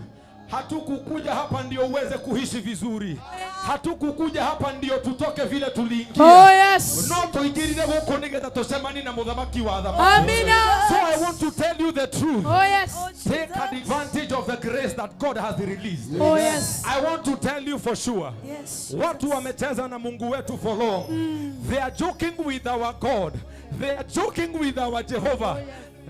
S7: Hatukukuja hapa ndio uweze kuishi vizuri. Hatukukuja hapa ndio tutoke vile tuliingia.
S8: Oh, yes.
S7: No tuingirire guku nigetha tucemanie na muthamaki wa athamaki.
S8: Amina.
S7: So I want to tell you the truth.
S8: Oh, yes.
S7: Take advantage of the grace that God has released.
S8: Oh, yes.
S7: I want to tell you for sure.
S8: Yes.
S7: Watu wamecheza na Mungu wetu for long. They are joking with our God. They are joking with our Jehovah.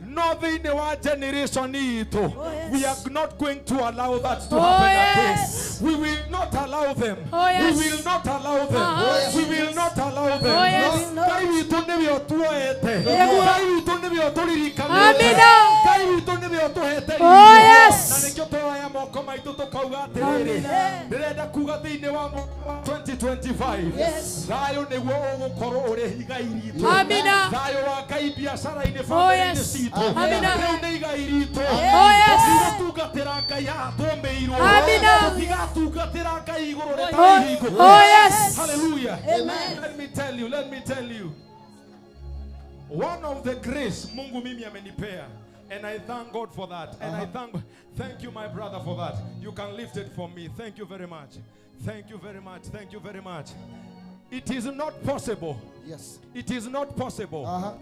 S7: Nothing in our generation itu. We are not going to allow that to happen again. We will not allow them.
S8: Oh, yes.
S7: We will not allow them.
S8: Oh, yes.
S7: We will not allow them.
S8: Oh, yes.
S7: Ngai witũ nĩwe ũtuoete.
S8: Nĩguo.
S7: Ngai witũ nĩwe ũtũririkanĩte.
S8: Amina.
S7: Ngai witũ nĩwe ũtũhete
S8: Oh,
S7: riiri.
S8: yes.
S7: Na nĩkĩo tũroya moko maitũ tũkauga atĩrĩrĩ, ndĩrenda kuga thĩinĩ wa mwaka wa 2025
S8: Yes.
S7: thayũ nĩguo ũgũkorwo ũrĩ igai ritũ.
S8: Amina.
S7: Thayũ wa Ngai biacara-inĩ,
S8: Oh,
S7: bamĩrĩ-inĩ
S8: yes.
S7: citũ.
S8: Amina.
S7: Rĩu nĩ igai ritũ.
S8: Oh, yes.
S7: Tũtigatungatĩra Ngai haha tũmĩirwo.
S8: Amina.
S7: Tũtigatungatĩra Ngai igũrũ
S8: Oh,
S7: rĩtarĩ hingo.
S8: oh, yes.
S7: Hallelujah.
S8: Amen.
S7: Let me tell you, let me tell you. One of the grace Mungu mimi amenipea, and I thank God for that. And I thank you my brother for that. You can lift it for me. Thank you very much. Thank you very much. Thank you very much. It is not possible.
S9: Yes.
S7: It is not possible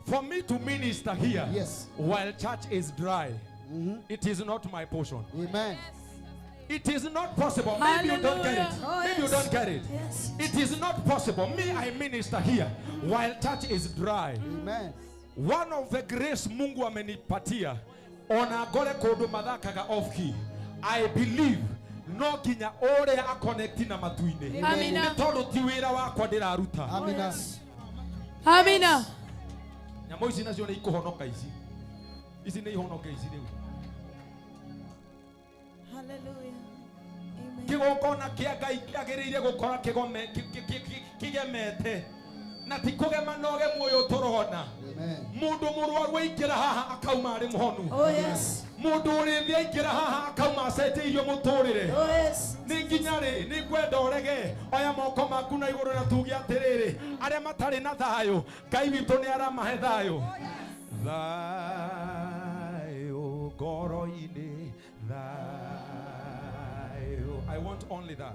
S7: for me to minister here while church is dry. It is not my portion.
S9: Amen.
S7: It is not possible. Maybe you don't get it.
S13: Oh,
S7: Maybe you
S13: yes.
S7: don't get it.
S13: Yes.
S7: It is not possible. Me, I minister here while church is dry.
S9: Amen.
S7: One of the grace Mungu amenipatia ona ngore kundu mathakaga off key. I believe no nginya uria aconnect na matu-inĩ.
S8: Amina.
S7: Nĩ tondũ ti wĩra wakwa ndĩraruta.
S9: Amina.
S8: Amina.
S7: Nyamũ ici nacio nĩ ikũhonoka ici. Ici nĩ ihonoke ici rĩu.
S13: Hallelujah.
S7: Kĩgongona kĩa Ngai kĩagĩrĩire gũkora kĩgemete na ti kũgema na ũgemu ũyũ tũrona. Mũndũ mũrwaru aingĩra haha akauma arĩ mũhonu.
S13: Oh, yes.
S7: Mũndũ ũrĩ thĩ aingĩra haha akauma acenjeirio mũtũrĩre.
S13: Oh, yes.
S7: Nĩ nginya rĩ nĩ ngwenda ũrege oya moko maku na igũrũ na tuge atĩrĩrĩ, arĩa matarĩ na thayũ Ngai witũ nĩ aramahe thayũ. Thayũ ngoro-inĩ, thayũ. I want only that.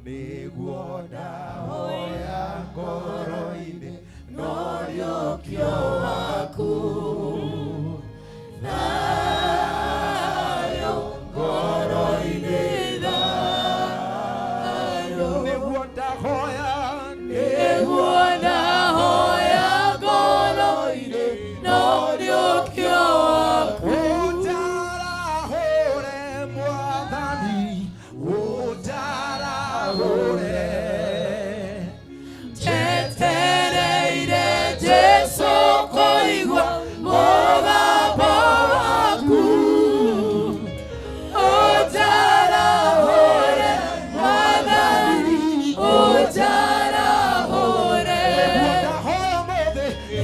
S7: Nĩguo ndahoya ngoro-inĩ no rĩũkio waku. Thayũ ngoro-inĩ, thayũ. Nĩguo ndahoya,
S12: Nĩguo ndahoya ngoro-inĩ no rĩũkio waku.
S7: Ũnjarahũre Mwathani, ũnjarahũre.
S12: Njetereire Jesũ kũigua mũgambo waku. Ũnjarahũre Mwathani, ũnjarahũre.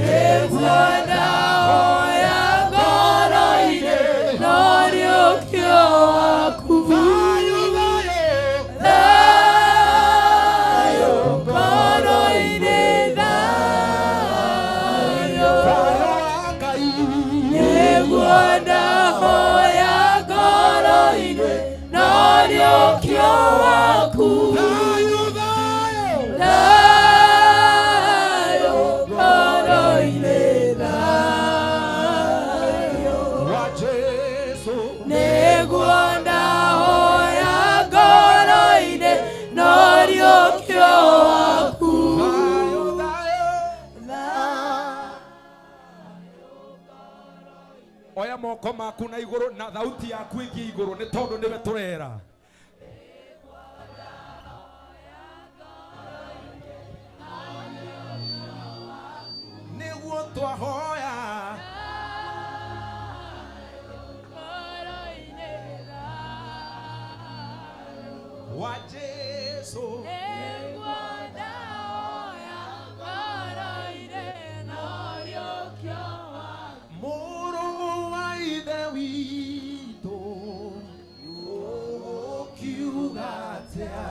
S12: Nĩguo ndahoya ngoro-inĩ no rĩũkio waku. Thayũ ngoro-inĩ, thayũ. Nĩguo ndahoya ngoro-inĩ no rĩũkio waku. Thayũ ngoro-inĩ, thayũ.
S7: Wa Jesũ.
S12: Nĩguo ndahoya ngoro-inĩ no rĩũkio waku.
S7: Oya moko maku na igũrũ na thauti yaku ĩthiĩ igũrũ nĩ tondũ nĩwe tũrera. Nĩguo twahoya wa Jesũ. Atia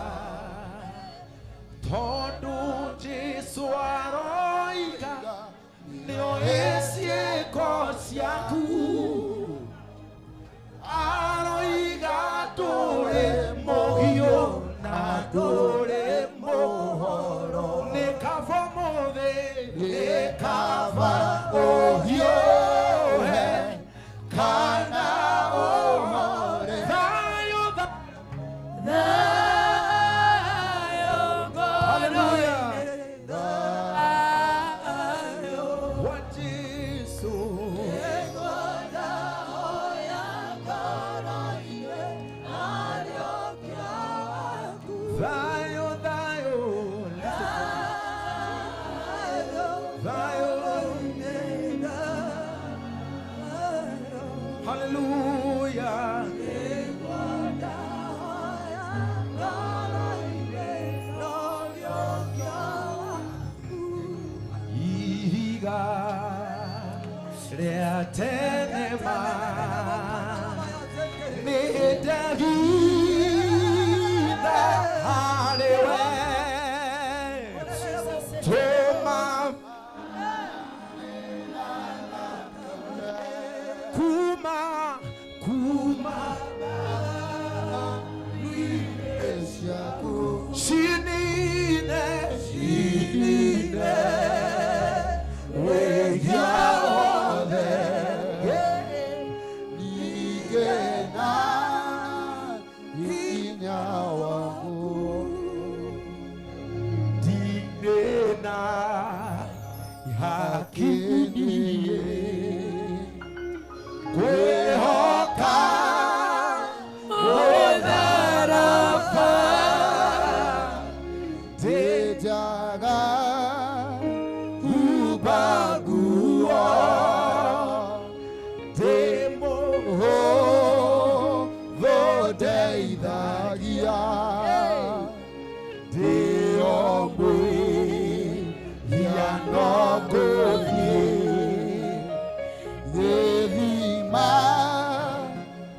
S7: Tondu Jesu aroiga nĩoĩ ciĩko ciaku aroiga ndũrĩ mũhiũ na ndũrĩ mũhoro nĩ kaba ũmũthĩ nĩ kaba ũhiũhe kana ũhore thayũ
S8: thayũ
S7: Hallelujah. Wa Jesu Thayo, thayo, thayo, hallelujah. Ihiga rĩa tene ma nĩ ndahitha harĩ we tũma kuma kuma Shinine shinine wehia wothe
S14: Nigena hinya waku
S7: Dinena hakiniye Kwehoka Mũtharaba
S14: Dejaga Ubaguo
S7: Demo
S14: Vodeithagia Deomwe Yanogothie Gĩthima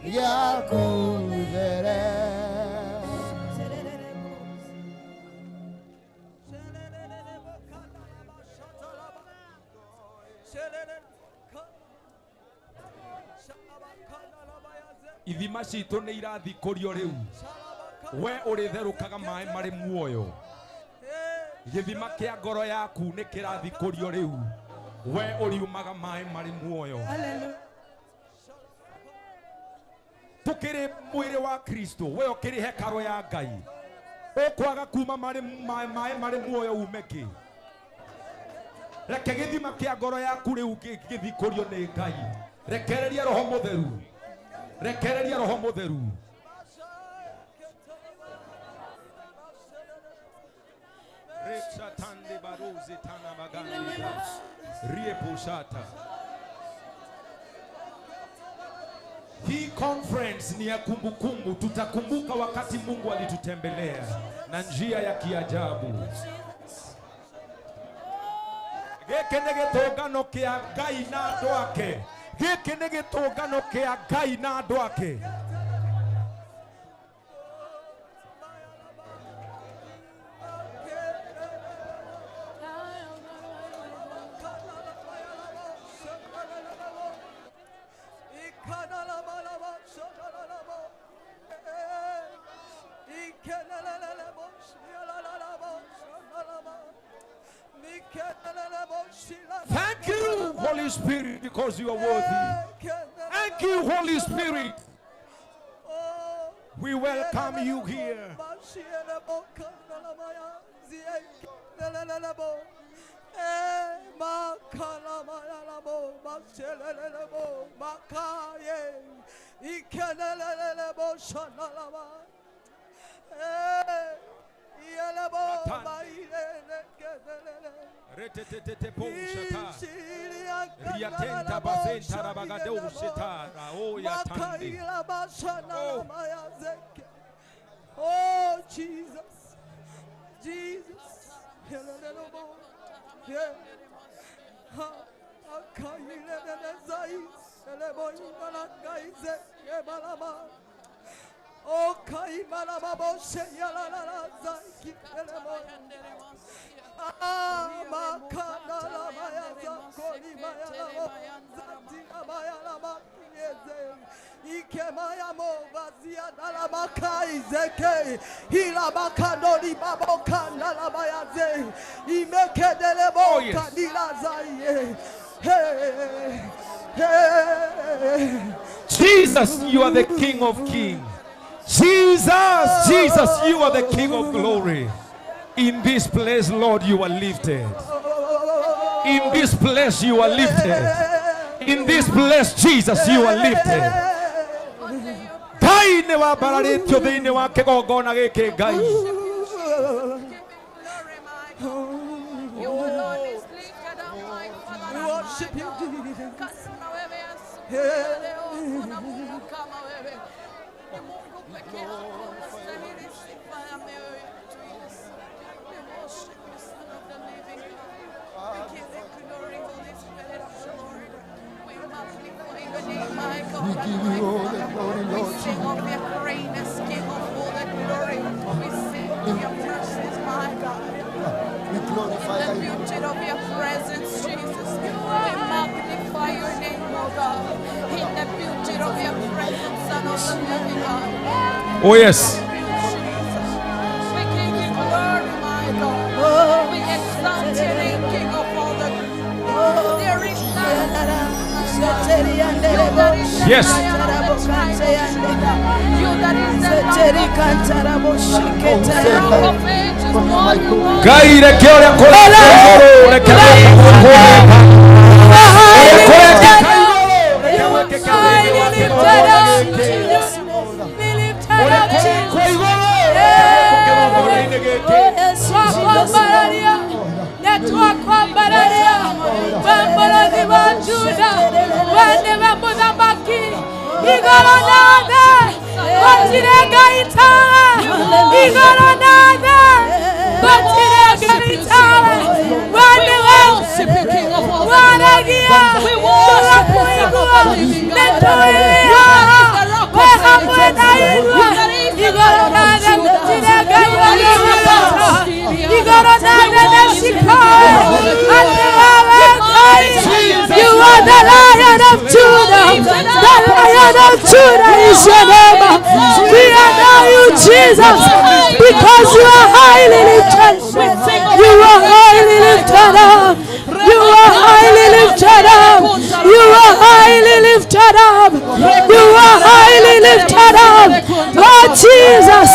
S14: gĩaku there.
S7: Ithima citũ nĩ irathikũrio rĩu we ũrĩtherũkaga maĩ marĩ muoyo gĩthima kĩa ngoro yaku nĩ kĩrathikũrio rĩu we ũriumaga maĩ marĩ muoyo tũkĩrĩ mwĩrĩ wa Kristo we ũkĩrĩ hekarũ ya Ngai ũkwaga kuma maĩ marĩ muoyo ume kĩ reke gĩthima kĩa ngoro yaku rĩu gĩthikũrio nĩ Ngai rekereria roho mũtheru rekereria roho mũtheru Rechatande baruzi tana magandi riepushata. Hii conference ni ya kumbukumbu, tutakumbuka wakati Mungu alitutembelea na njia ya kiajabu. Gĩkĩ nĩ gĩtũngano kĩa Ngai na andũ ake. Gĩkĩ nĩ gĩtũngano kĩa Ngai na andũ ake. Thank you, Holy Spirit, because you are worthy. Thank you, Holy Spirit. We welcome you here. Riatenta basenta rabagadeu shetara oya tande.
S13: Oh Jesus, Jesus, Oh, Kaimala Baboshe Yala Zaki
S7: Jesus, you are the King of Kings. Jesus, Jesus, you are the King of glory. In this place, Lord, you are lifted. In this place, you are lifted. In this place, Jesus, you are lifted. Ngai nĩ wambararĩtio thĩinĩ wa kĩgongona gĩkĩ Ngai.
S14: We give you all the glory, Lord.
S15: We sing of your greatness, King of all the glory. We sing of your mercies, my God.
S14: We glorify
S15: the beauty of your presence, Jesus. We magnify your name, O God. In the beauty of your presence, Son of the living God.
S7: Oh, yes.
S15: We give you glory, my God. We exalt your name, King of all the glory. There is none.
S7: Yes. Ngai reke ũrĩa kũrĩ reke
S8: You are the Lion of Judah. The Lion of Judah is your name. We honor you, Jesus, because you are highly lifted. You are highly lifted up. You are highly lifted up. You are highly lifted up. You are highly lifted up. Oh Jesus.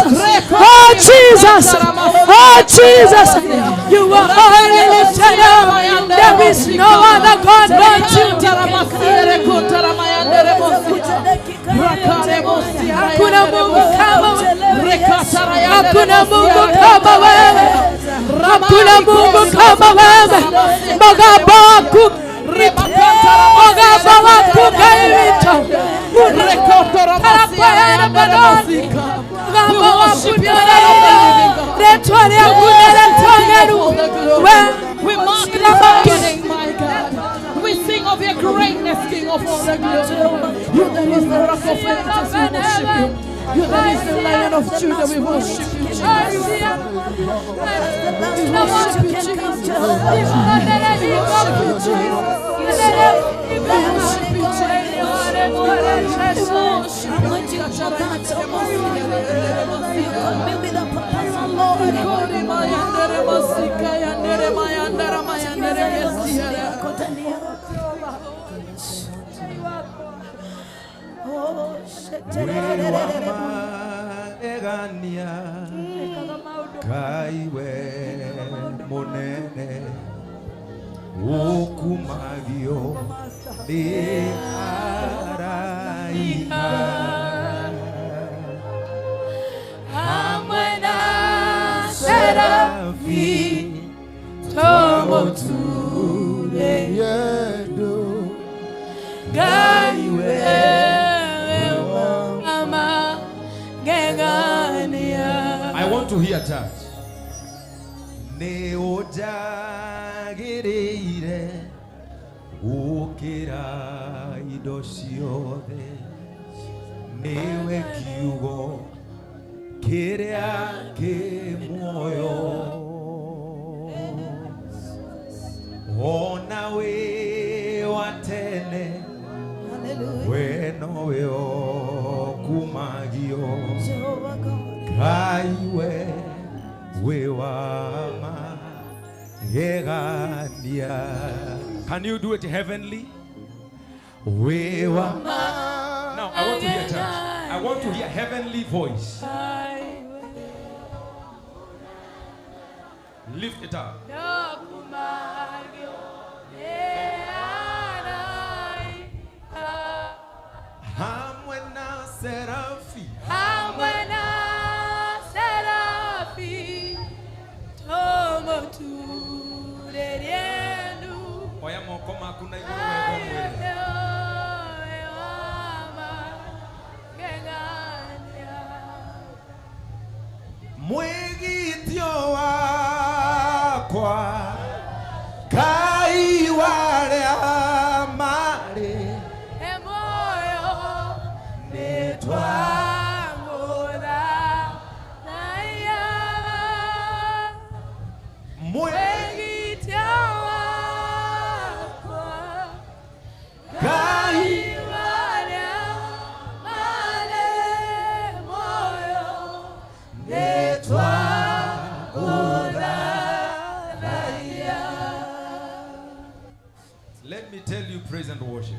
S8: Oh Jesus. Oh Jesus. You are highly lifted up. There is no other God but you. Hakuna Mungu kama wewe. Hakuna Mungu kama wewe. Hakuna Mungu kama wewe. Mugabo waku Mugabo waku kairito.
S15: We magnify your name, my God. We sing of your greatness, King of all the glory. You that is the rock of ages, we worship you. You that is the Lion of Judah, we worship you, Jesus. We worship you, Jesus. We worship you, Jesus. We worship you,
S7: Egania kaiwe monene okumagio ni araika
S8: hamwe na serafi tomoture
S14: yedu
S8: Ngai
S7: I want to hear church. Ne ojagirire gukira indo ciothe niwe kiugo Kĩrĩa kĩ muoyo ona wĩ wa tene we nowe ũkumagio Ngai we wĩ wa magegania. Can you do it heavenly? Wĩ wa. Now I want to hear church. I want to hear heavenly voice. Lift it up. Hamwe na serafi.
S8: Hamwe na serafi tomoturerienu.
S7: Oya moko maku na igũrũ wega ũmwĩre. Mwĩgitio wakwa Ngai warĩa marĩ Ngai Let me tell you, praise and worship.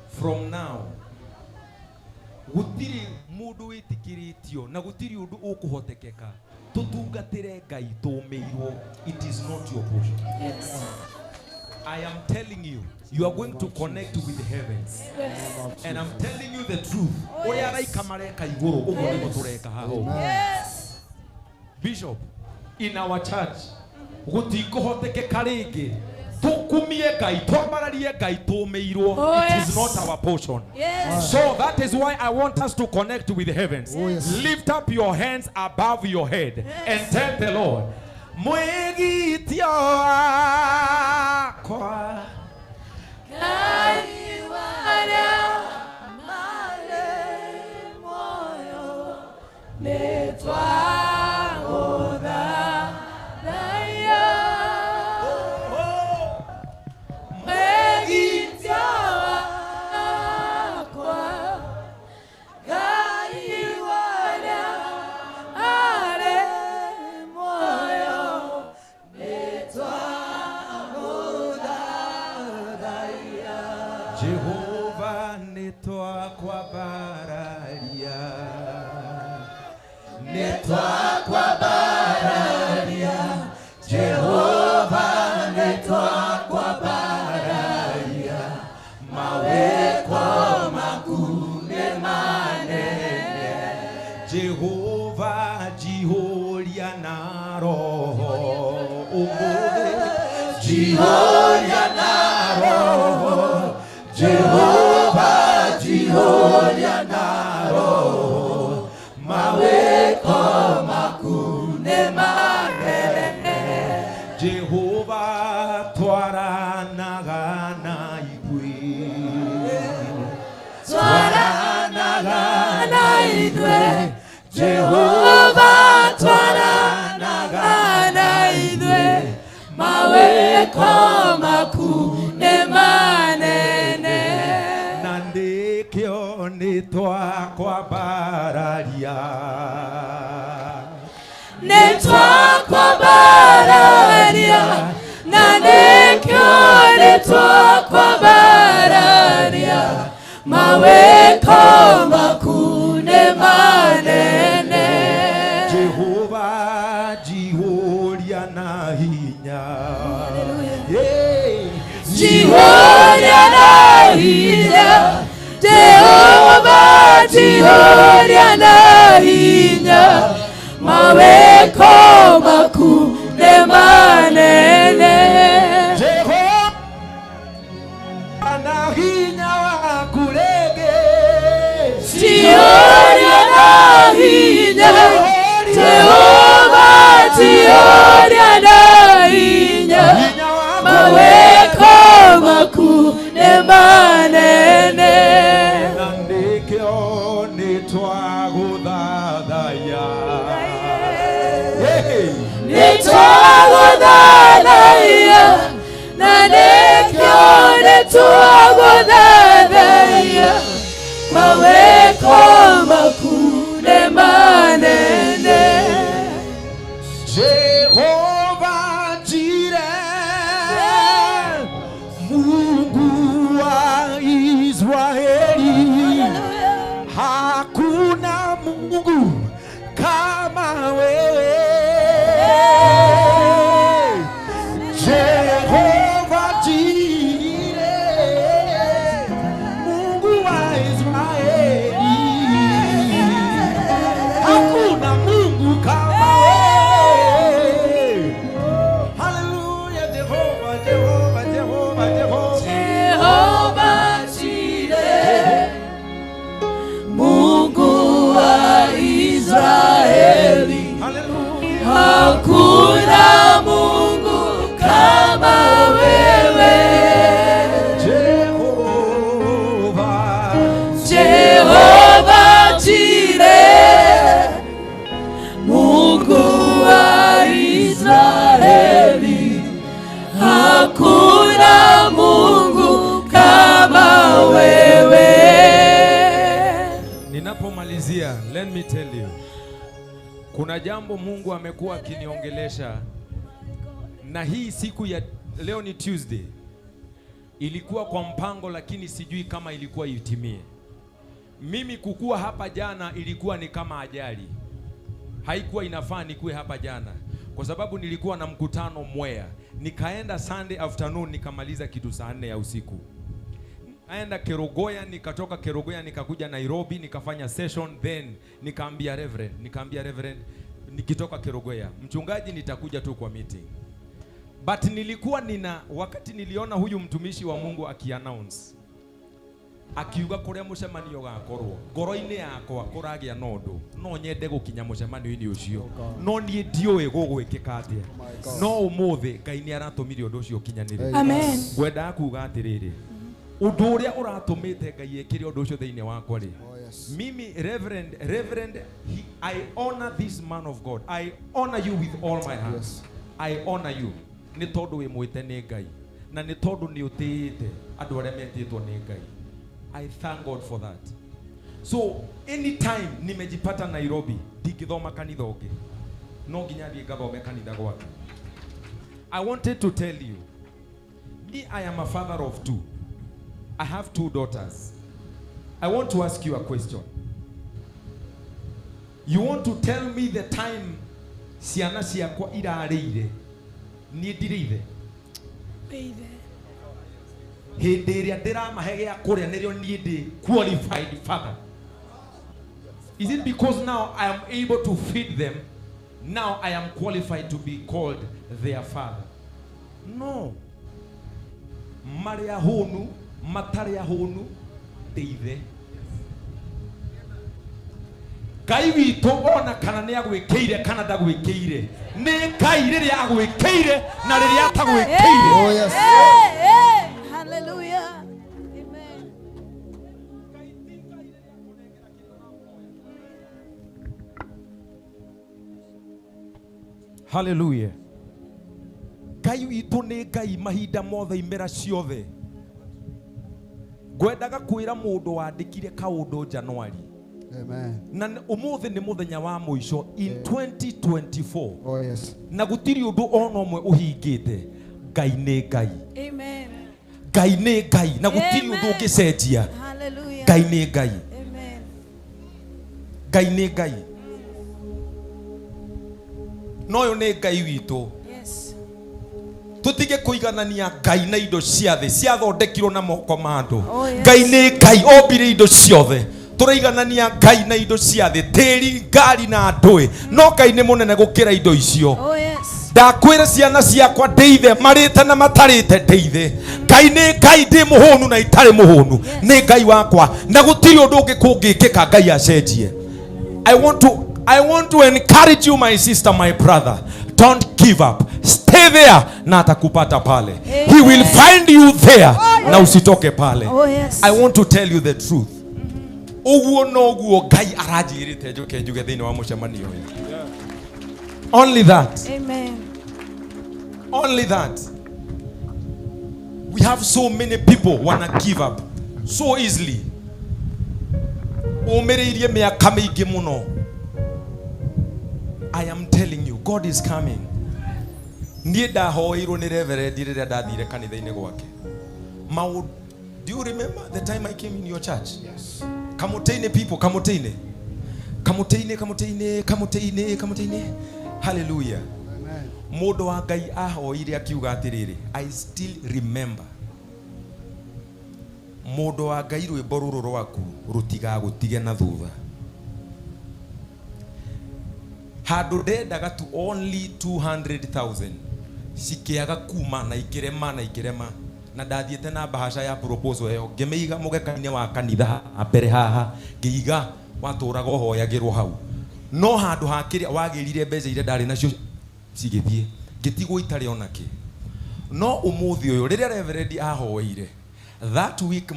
S7: From now, gutiri mundu witikiritio na gutiri undu ukuhotekeka tutungatire Ngai tumiirwo. It is not your portion.
S8: Yes.
S7: I am telling you, you are going to connect with the heavens.
S8: Yes.
S7: And I'm telling you the truth.
S8: Oh,
S7: Uria
S8: yes.
S7: araika mareka iguru uguo niguo tureka haha ũguo.
S8: Yes.
S7: Bishop, in our church, gutikuhotekeka rĩngĩ tukumie Ngai twambararie Ngai tumiirwo.
S8: Oh,
S7: It
S8: yes.
S7: is not our portion.
S8: Yes.
S7: So that is why I want us to connect with the heavens.
S14: Oh, yes.
S7: Lift up your hands above your head and tell the Lord, mwĩgitio wakwa
S8: Ngai warĩa marĩ muoyo nĩtwagũthathaiya. Mwĩgitio wakwa, Ngai warĩa marĩ muoyo nĩtwagũthathaiya.
S7: Jehova nĩtwakwambararia nĩtwakwambararia Jehova nĩtwakwambararia mawĩko maku nĩ manene Jehova njihũria na roho ũmũthĩ njihũria na roho Jehova njihũria na roho mawĩko maku nĩ manene Jehova twaranaga na ithuĩ
S8: Twaranaga na ithuĩ Jehova twaranaga na ithuĩ mawĩko maku nĩ manene
S7: na nĩkĩo nĩtwakwambararia
S8: nĩtwakwambararia na nĩkĩo nĩtwakwambararia mawĩko maku nĩ manene
S7: Jehova njihũria na hinya Yeah.
S8: Njihũria na hinya Jehova njihũria na hinya mawĩko maku nĩ manene
S7: Jehova na hinya waku rĩngĩ
S8: Njihũria na hinya Jehova njihũria na hinya mawĩko maku nĩ manene
S7: na nĩkĩo nĩtwagũthathaiya
S12: Nĩtwagũthathaiya na nĩkĩo nĩtwagũthathaiya maweko maku nĩ manene.
S7: Jehova Jireh, Mungu wa Israeli, hakuna Mungu kama wewe. Jehova Jireh, Mungu wa Israeli, hakuna Mungu kama wewe. Hallelujah, Jehovah, Jehovah, Jehovah, Jehovah.
S12: Jehova Jireh, Mungu wa Israeli, hakuna Mungu kama wewe.
S7: Jehovah,
S12: Jehova Jireh, Mungu wa Israeli, hakuna Mungu kama wewe.
S7: Ninapomalizia, let me tell you, kuna jambo Mungu amekuwa akiniongelesha, na hii siku ya leo ni Tuesday, ilikuwa kwa mpango, lakini sijui kama ilikuwa itimie. Mimi kukua hapa jana ilikuwa ni kama ajali, haikuwa inafaa nikuwe hapa jana kwa sababu nilikuwa na mkutano Mwea. Nikaenda Sunday afternoon nikamaliza kitu saa 4 ya usiku. Nikaenda Kerogoya, nikatoka Kerogoya nikakuja Nairobi nikafanya session, then nikaambia Reverend, nikitoka Kerogoya, mchungaji, nitakuja tu kwa meeting. But nilikuwa nina wakati niliona huyu mtumishi wa Mungu akiannounce akiuga kuria mucemanio gakorwo ngoro-inĩ yakwa kũragĩa na ũndũ no nyende gũkinya mũcemanio-inĩ ũcio no niĩ ndiũĩ gũgwĩkĩka atĩa no ũmũthĩ Ngai nĩ aratũmire ũndũ ũcio ũkinyanĩre.
S8: Amen.
S7: Ngwendaga kuga atĩrĩrĩ, ũndũ ũrĩa ũratũmĩte Ngai ekĩre ũndũ ũcio thĩinĩ wakwa rĩ, mimi Reverend, I honor this man of God. I honor you with all my heart. Yes. I honor you nĩ tondũ wĩ mwĩte nĩ Ngai na nĩ tondũ nĩ ũtĩĩte andũ arĩa metĩtwo nĩ Ngai. I thank God for that. So anytime nimejipata Nairobi ndingĩthoma kanitha ũngĩ, no nginya thiĩ ngathome kanitha gwake. I wanted to tell you, me, I am a father of two. I have two daughters. I want to ask you a question. You want to tell me the time ciana ciakwa irarĩire niĩ ndirĩ ithe? Hĩndĩ ĩrĩa ndĩramahe gĩa kũrĩa nĩrĩo niĩ ndĩ qualified father. Is it because now I am able to feed them, now I am qualified to be called their father? No. Marĩ ahũnu, matarĩ ahũnu, ndĩ ithe. Ngai witũ ona kana nĩ agwĩkĩire kana ndagwĩkĩire, nĩ Ngai rĩrĩa agwĩkĩire na rĩrĩa atagwĩkĩire.
S14: Oh, yes.
S8: Hallelujah. Amen.
S7: Hallelujah. Ngai witũ nĩ Ngai mahinda mothe imera ciothe. Ngwendaga kwĩra mũndũ wandĩkire kaũndũ January.
S14: Amen.
S7: Na ũmũthĩ nĩ mũthenya wa mũico in 2024.
S14: Oh, yes.
S7: Na gũtirĩ ũndũ ona ũmwe ũhingĩte. Ngai nĩ Ngai.
S8: Amen.
S7: Ngai nĩ Ngai na gũtirĩ ũndũ ũngĩcenjia.
S8: Hallelujah.
S7: Ngai nĩ Ngai.
S8: Amen.
S7: Ngai nĩ Ngai. No ũyũ nĩ Ngai witũ.
S8: Yes.
S7: Tũtige kũiganania Ngai na indo cia thĩ ciathondekirwo na moko ma andũ.
S8: Oh, yes.
S7: Ngai nĩ Ngai ombire indo ciothe. Tũraiganania Ngai na indo cia thĩ, tĩri, ngari na ndũĩ, no Ngai nĩ mũnene gũkĩra indo icio.
S8: Oh, yes.
S7: Ndakwĩra ciana ciakwa ndĩ ithe, marĩte na matarĩte ndĩ ithe. Ngai nĩ Ngai, ndĩ mũhũnu na itarĩ mũhũnu, nĩ Ngai wakwa na gũtirĩ ũndũ ũngĩ kũngĩkĩka Ngai acenjie. I want to encourage you, my sister, my brother. Don't give up. Stay there na atakupata pale. He will find you there na usitoke pale.
S8: Oh, yes.
S7: I want to tell you the truth. Ũguo noguo Ngai aranjĩrĩte njũke njuge thĩinĩ wa mũcemanio ũyũ. Only that.
S8: Amen.
S7: Only that. We have so many people wanna give up so easily. Ũmĩrĩirie mĩaka mĩingĩ mũno. I am telling you, God is coming. Niĩ ndahoeirwo nĩ reverend rĩrĩa ndathire kanitha-inĩ gwake. Do you remember the time I came in your church? Yes. Kamutini people, Kamutini. Kamutini, Kamutini, Kamutini, Kamutini. Hallelujah. Amen. Mũndũ wa Ngai ahoire akiuga atĩrĩrĩ, I still remember. Mũndũ wa Ngai rwĩmbo rũrũ rwaku rũtigagũtige na thutha. Handũ ndendaga tu only 200,000 cikĩaga kuma na ikĩrema na ikĩrema na ndathiĩte na bahasha ya proposal ĩyo ngĩmĩiga mũgeka-inĩ wa kanitha mbere haha ngĩiga watũraga ũhoyagĩrwo hau no handũ ha kĩrĩa wagĩrire mbeca iria ndarĩ nacio cigĩthiĩ ngĩtigwo itarĩ ona kĩ. No ũmũthĩ ũyũ rĩrĩa reverend ahoeire that week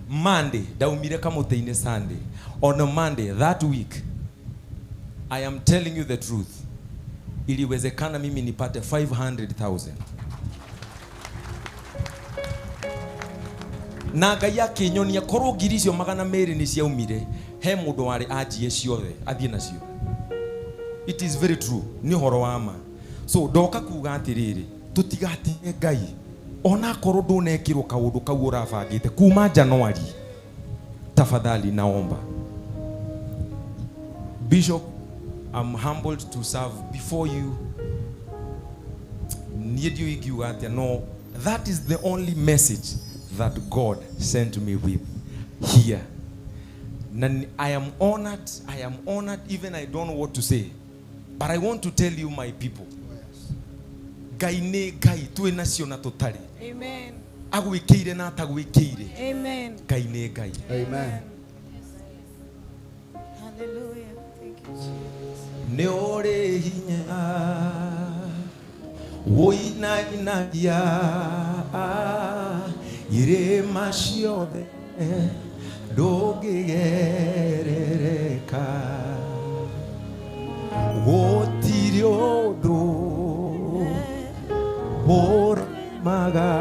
S7: Monday ndaumire kamũtĩ-inĩ Sunday on a Monday that week, I am telling you the truth, iliwezekana mimi nipate 500,000. Na Ngai akĩnyonia korwo ngiri icio 200 nĩ ciaumire he mũndũ warĩ anjie ciothe athiĩ nacio. It is very true, nĩ ũhoro wa ma. So ndoka kuga atĩrĩrĩ, tũtigatige Ngai ona korwo ndũnekĩrwo kaũndũ kau ũrabangĩte kuma January. Tafadhali naomba Bishop, I'm humbled to serve before you. Niĩ ndiũĩ ingiuga atĩa, no that is the only message that God sent me with here. And I am honored, even I don't know what to say. But I want to tell you, my people, Ngai nĩ Ngai twĩ nacio na tũtarĩ.
S8: Amen.
S7: Agwĩkĩire na atagwĩkĩire.
S8: Amen.
S7: Ngai nĩ Ngai.
S14: Amen.
S8: Hallelujah. Thank you, Jesus.
S7: Nĩ ũrĩ hinya ũinainagia irĩma ciothe ndũngĩgerereka gũtirĩ ũndũ ũremaga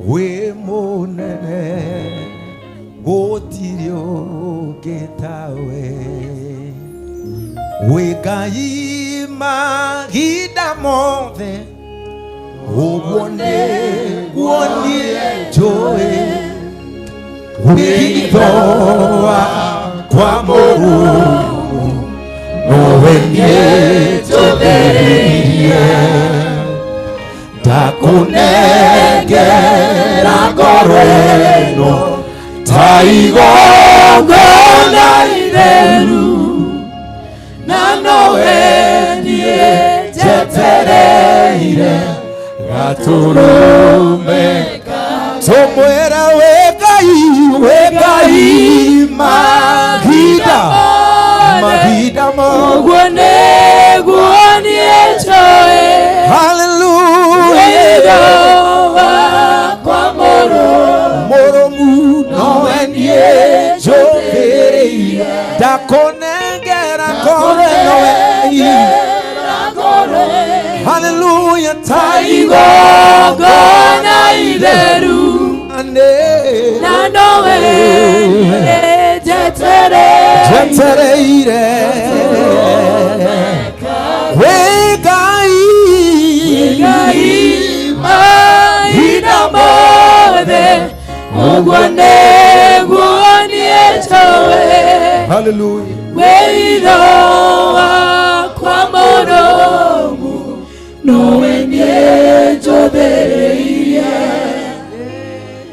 S7: wĩ mũnene gũtirĩ ũngĩ tawe wĩ Ngai mahinda mothe ũguo nĩguo niĩ njũĩ wĩtho wakwa mũrungu nowe niĩ njũthĩrĩirie ndakũnengera ngoro ĩno ta igongona itheru
S12: na nowe niĩ njetereire
S7: gatũrũme tũmwĩre wĩ Ngai mahinda mahinda mothe
S8: ũguo nĩguo niĩ njũĩ.
S7: Hallelujah.
S12: Wĩtho wakwa
S7: mũrũmu nowe niĩ njũthĩrĩirie ndakũnengera ngoro ĩno Hallelujah. Ta
S12: igongona itheru na nowe niĩ
S7: njetereire wĩ Ngai
S12: mahinda mothe ũguo nĩguo niĩ njũĩ.
S7: Hallelujah.
S12: Wĩtho wakwa mũrũmu nowe niĩ njũthĩrĩirie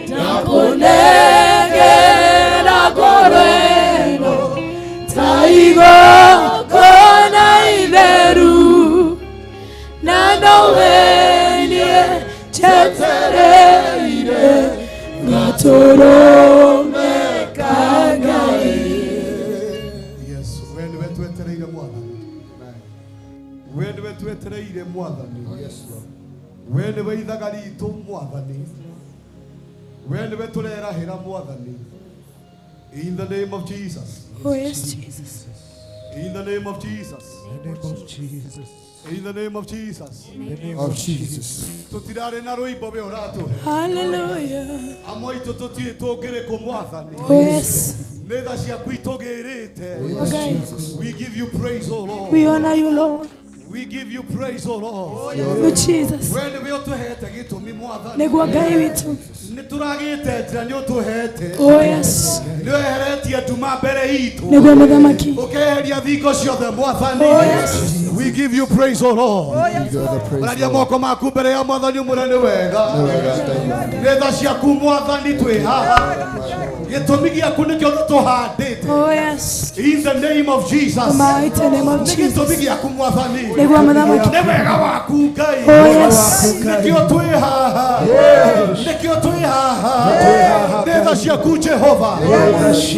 S12: ndakũnengera ngoro ĩno ta igongona itheru na nowe niĩ njetereire gatũrũme ka Ngai.
S14: Yes, we nĩwe twetereire Mwathani. We nĩwe twetereire Mwathani. Yes, Lord. We nĩwe ithaga ritũ Mwathani. We nĩwe tũrerahĩra Mwathani. In the name of Jesus.
S8: Oh yes, Jesus.
S14: In the name of Jesus.
S2: In the name of Jesus.
S14: In the name of Jesus.
S2: In the name of Jesus.
S14: Tutirare na rwimbo we uratuhe.
S8: Hallelujah.
S14: Amwe itũ tũtirĩ tũngĩrĩkũ Mwathani.
S8: Oh, yes.
S14: Nĩ tha ciaku itũgĩrĩte.
S8: Okay.
S14: We give you praise, O Lord.
S8: We honor you, Lord.
S14: We give you praise, O Lord.
S8: Oh, Jesus.
S14: We nĩwe ũtũhete gĩtũmi Mwathani.
S8: Nĩguo Ngai witũ.
S14: Nĩ tũragĩte njĩra nĩ ũtũhete.
S8: Oh, yes.
S14: Nĩ weheretie nduma mbere itũ.
S8: Nĩguo Mũthamaki.
S14: Ũkeheria thingo ciothe Mwathani.
S8: Oh, yes.
S14: We give you praise, O Lord. Raria moko maku mbere ya Mwathani ũmwĩre nĩ wega. Nĩ tha ciaku Mwathani twĩ haha. Gĩtũmi gĩaku nĩkĩo gĩtũhandĩte.
S8: Oh, yes.
S14: In the name of Jesus.
S8: The mighty name of
S14: Nĩ
S8: Jesus.
S14: gĩtũmi gĩaku Mwathani.
S8: Nĩguo Mũthamaki.
S14: Nĩ wega waku Ngai.
S8: Oh, yes.
S14: Nĩkĩo twĩ haha. Nĩkĩo twĩ haha. Nĩ tha ciaku Jehova.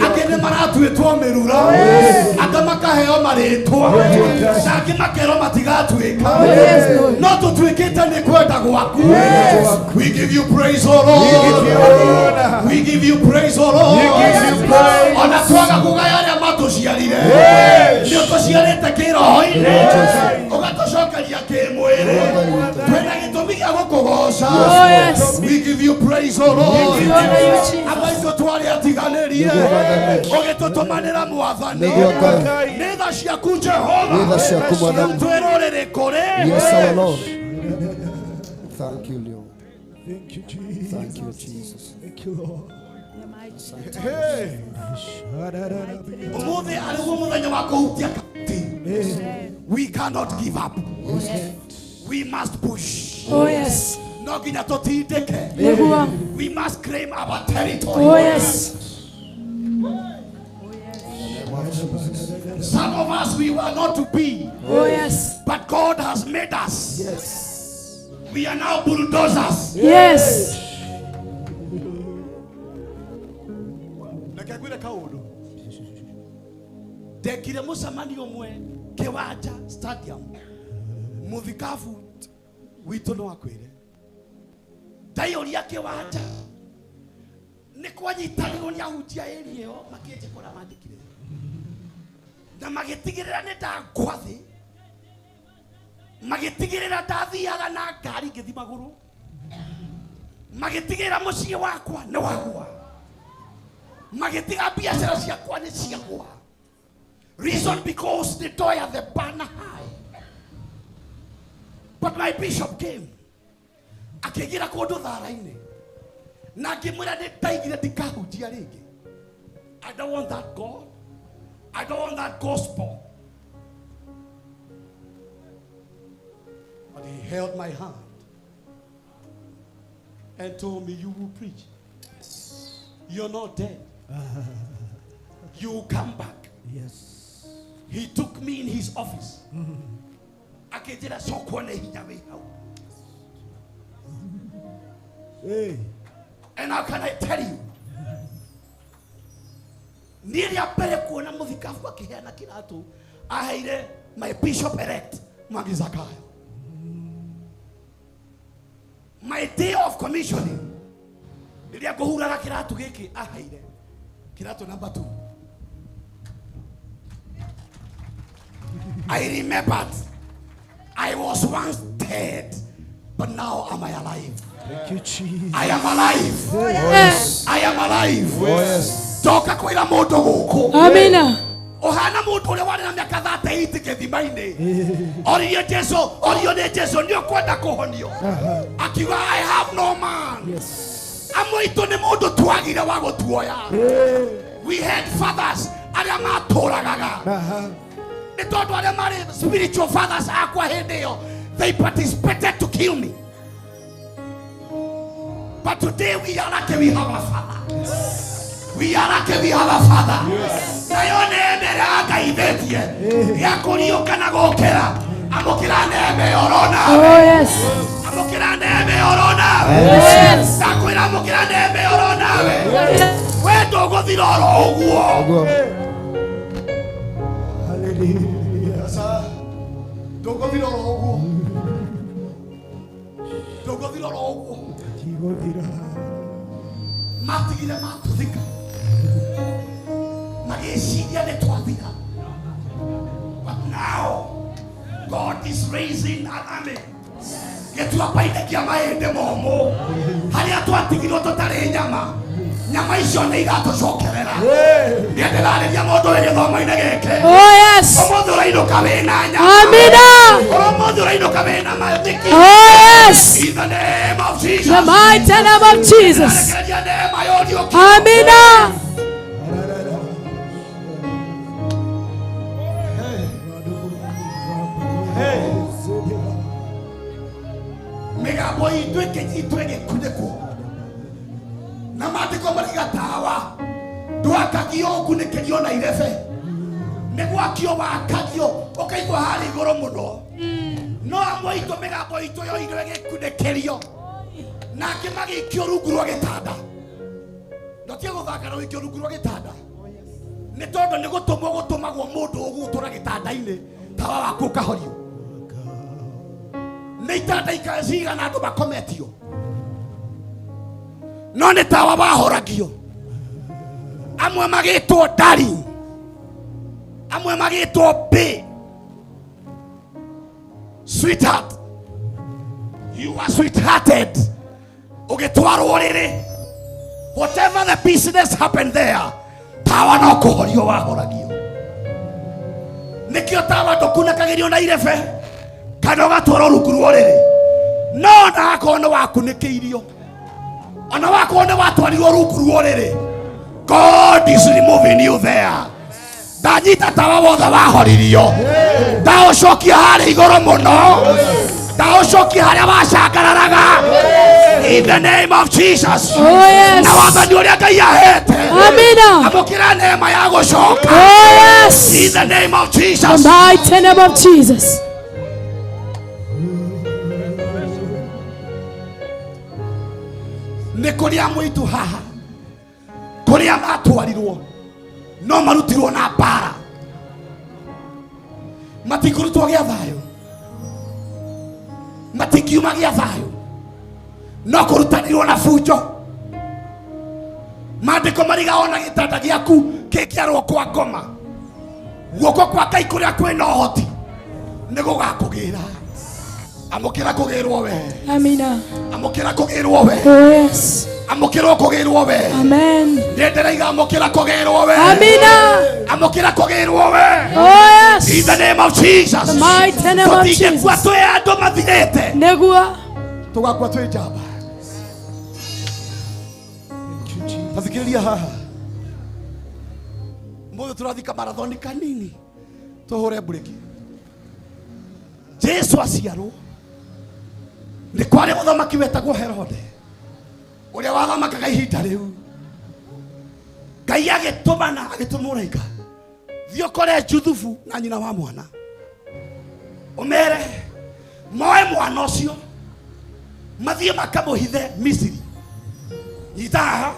S14: Angĩ nĩ maratuĩtwo mĩrura. Angĩ makaheo marĩtwa. Na angĩ makerwo matigatuĩka. No tũtuĩkĩte nĩ kwenda gwaku. We give you praise, O Lord. We give you praise, O Lord. Ona twaga kũgaya arĩa matũciarire. Nĩ ũtũciarĩte kĩroho-inĩ. Ũgatũcokeria kĩmwĩrĩ. Twĩna gĩtũmi gĩa gũkũgoca.
S8: Oh, yes.
S14: We give you praise, O Lord.
S8: We honor you, Jesus.
S14: Amwe aitũ twarĩ atiganĩrie. Ũgĩtũtũmanĩra Mwathani. Nĩ tha ciaku Jehova.
S10: Nĩ tha ciaku, Mwathani.
S14: Twĩ rũrĩrĩ kũrĩ.
S10: Yes, our Lord. Thank you, Lord.
S2: Thank you, Jesus.
S10: Thank you, Jesus.
S2: Thank you, Lord.
S14: Hey. Ũmũthĩ arĩguo mũthenya wa kũhutia kauntĩ. We cannot give up. We must push.
S8: Oh, yes.
S14: No nginya tũtindĩke.
S8: Nĩguo.
S14: We must claim our territory.
S8: Oh, yes.
S14: Some of us, we were not to be.
S8: Oh, yes.
S14: But God has made us.
S2: Yes.
S14: We are now bulldozers.
S8: Yes.
S14: Reke ngwĩre kaũndũ. Ndekire mũcemanio ũmwe Kĩwanja Stadium. Mũthikabu witũ no akwĩre. Ndaiyũria kĩwanja. Nĩ kwanyitanirwo nĩ ahunjia area ĩyo makĩnjĩka ũrĩa mandĩkire. Na magĩtigĩrĩra nĩ ndagwa thĩ. Magĩtigĩrĩra ndathiaga na ngari ngĩthiĩ magũrũ. Magĩtigĩrĩra mũciĩ wakwa nĩ wagwa. Magĩtiga biacara ciakwa nĩ ciagwa. Reason because they toy the banner high. But my bishop came. Akĩingĩra kũndũ thara-inĩ. Na ngĩmwĩra nĩ ndaigire ndikahunjia rĩngĩ. I don't want that God. I don't want that gospel. But he held my hand and told me, you will preach. You're not dead. You will come back.
S2: Yes.
S14: He took me in his office. Akĩnjĩra cokwo nĩ hinya wĩ hau.
S2: Hey.
S14: And how can I tell you? Niĩ rĩa mbere kuona mũthikabu akĩheana kĩratũ aheire my bishop elect Mwangi Zakayo. My day of commissioning rĩrĩa ngũhuraga kĩratũ gĩkĩ aheire kĩratũ number 2. I remembered I was once dead, but now am I alive.
S2: Thank you, Jesus.
S14: I am alive.
S8: Yes.
S14: I am alive.
S10: Oh, yes.
S14: Ndoka kwĩra mũndũ gũkũ.
S8: Amina.
S14: Ũhana mũndũ ũrĩa warĩ na mĩaka 38 gĩthima-inĩ. Oririe Jesu, orio nĩ Jesu nĩ ũkwenda kũhonio. Akiuga I have no man.
S2: Yes.
S14: Amwe aitũ nĩ mũndũ twagire wa gũtuoya. We had fathers arĩa matũragaga. Nĩ tondũ arĩa marĩ spiritual fathers akwa hĩndĩ ĩyo, they participated to kill me. But today we are lucky we have a father. We are lucky we have a father. Nayo neema ĩrĩa angaithĩtie ya kũriũka na gũkĩra. Amũkĩra neema ĩyo ũrona.
S8: Oh, yes.
S14: Amũkĩra neema ĩyo ũrona.
S8: Yes.
S14: Ndakwĩra amũkĩra neema ĩyo ũrona we. We ndũgũthira oro ũguo.
S2: Hallelujah.
S14: Ndũgũthira oro ũguo. Ndũgũthira oro ũguo.
S2: Ndigũthira.
S14: Matigire matũthika. Magĩciria nĩ twathira.
S1: God is raising an army. Gĩtuamba-inĩ kĩa mahĩndĩ momũ harĩa twatigirwo tũtarĩ nyama, nyama icio nĩ igatũcokerera. Niĩ ndĩrarĩria mũndũ wĩ gĩthomo-inĩ gĩkĩ.
S8: Oh, yes.
S1: Ũmũthĩ ũrainũka wĩna nyama.
S8: Amina.
S1: Ũmũthĩ ũrainũka wĩna mathiki.
S8: Oh, yes.
S1: In the name of Jesus.
S8: The mighty name of Jesus.
S1: Ndĩrarekereria neema ya ũriũkio.
S8: Amina.
S1: Mĩgambo itũ ĩkĩnyitwo ĩgĩkunĩkwo na maandĩko mariga tawa ndwakagio ũkunĩkĩrio na irebe, nĩ gwakio wakagio ũkaigua harĩa igũrũ mũno. No amwe aitũ mĩgambo itũ yoirwo ĩgĩkunĩkĩrio nake magĩikio rungu rwa gĩtanda. Ndotige gũthaka na ũikio rungu rwa gĩtanda nĩ tondũ nĩ gũtũmwo gũtũmagwo mũndũ ũgũtũra gĩtanda-inĩ tawa waku ũkahorio. Nĩ itanda cigana andũ makometio no nĩ tawa wahoragio. Amwe magĩtwo ndari, amwe magĩtwo b sweetheart, you are sweethearted ũgĩtwarwo rĩrĩ. Whatever the business happened there, tawa no kũhorio wahoragio. Nĩkĩo tawa ndũkunĩkagĩrio na irebe kana ũgatwarwo rungu rwa ũrĩrĩ, no ona akorwo nĩ wakunĩkĩirio, ona wakorwo nĩ watwarirwo rungu rwa ũrĩrĩ, God is removing you there. Ndanyita tawa wothe wahoririo, ndaũcokia harĩa igũrũ mũno, ndaũcokia harĩa wacangararaga. In the name of Jesus.
S8: Oh, yes.
S1: Na wathani ũrĩa Ngai ahete.
S8: Amina.
S1: Amũkĩra neema ya gũcoka.
S8: Oh, yes.
S1: In the name of Jesus.
S8: The mighty name of Jesus.
S1: Nĩ kũrĩa mũitũ haha kũrĩa matwarirwo no marutirwo na mbara, matikũrutwo gĩa thayũ, matikiuma gĩa thayũ, no kũrutanirwo na bunjo. Maandĩko mariga ona gĩtanda gĩaku kĩngĩarwo kwa ngoma, guoko kwa Ngai kũrĩa kwĩna ũhoti nĩ gũgakũgĩra. Amũkĩra kũgĩrwo we.
S8: Amina.
S1: Amũkĩra kũgĩrwo we.
S8: Oh, yes.
S1: Amũkĩra kũgĩrwo we.
S8: Amen.
S1: Niĩ ndĩraiga amũkĩra kũgĩrwo we.
S8: Amina.
S1: Amũkĩra kũgĩrwo we.
S8: Oh, yes.
S1: In the name of Jesus.
S8: The mighty name of
S1: Tũtingĩkua
S8: Jesus.
S1: twĩ andũ mathirĩte.
S8: Nĩguo.
S14: Tũgakua twĩ njamba. Tathikĩrĩria haha.
S1: Mũthĩ tũrathika marathoni kanini tũhũre mburĩki. Jesu aciarwo nĩ kwarĩ mũthamaki wetagwo Herode ũrĩa wathamakaga ihinda rĩu. Ngai agĩtũmana, agĩtũma mũraika, thiĩ ũkore Juthubu na nyina wa mwana, ũmere moe mwana ũcio mathiĩ makamũhithe Misiri. Nyita haha,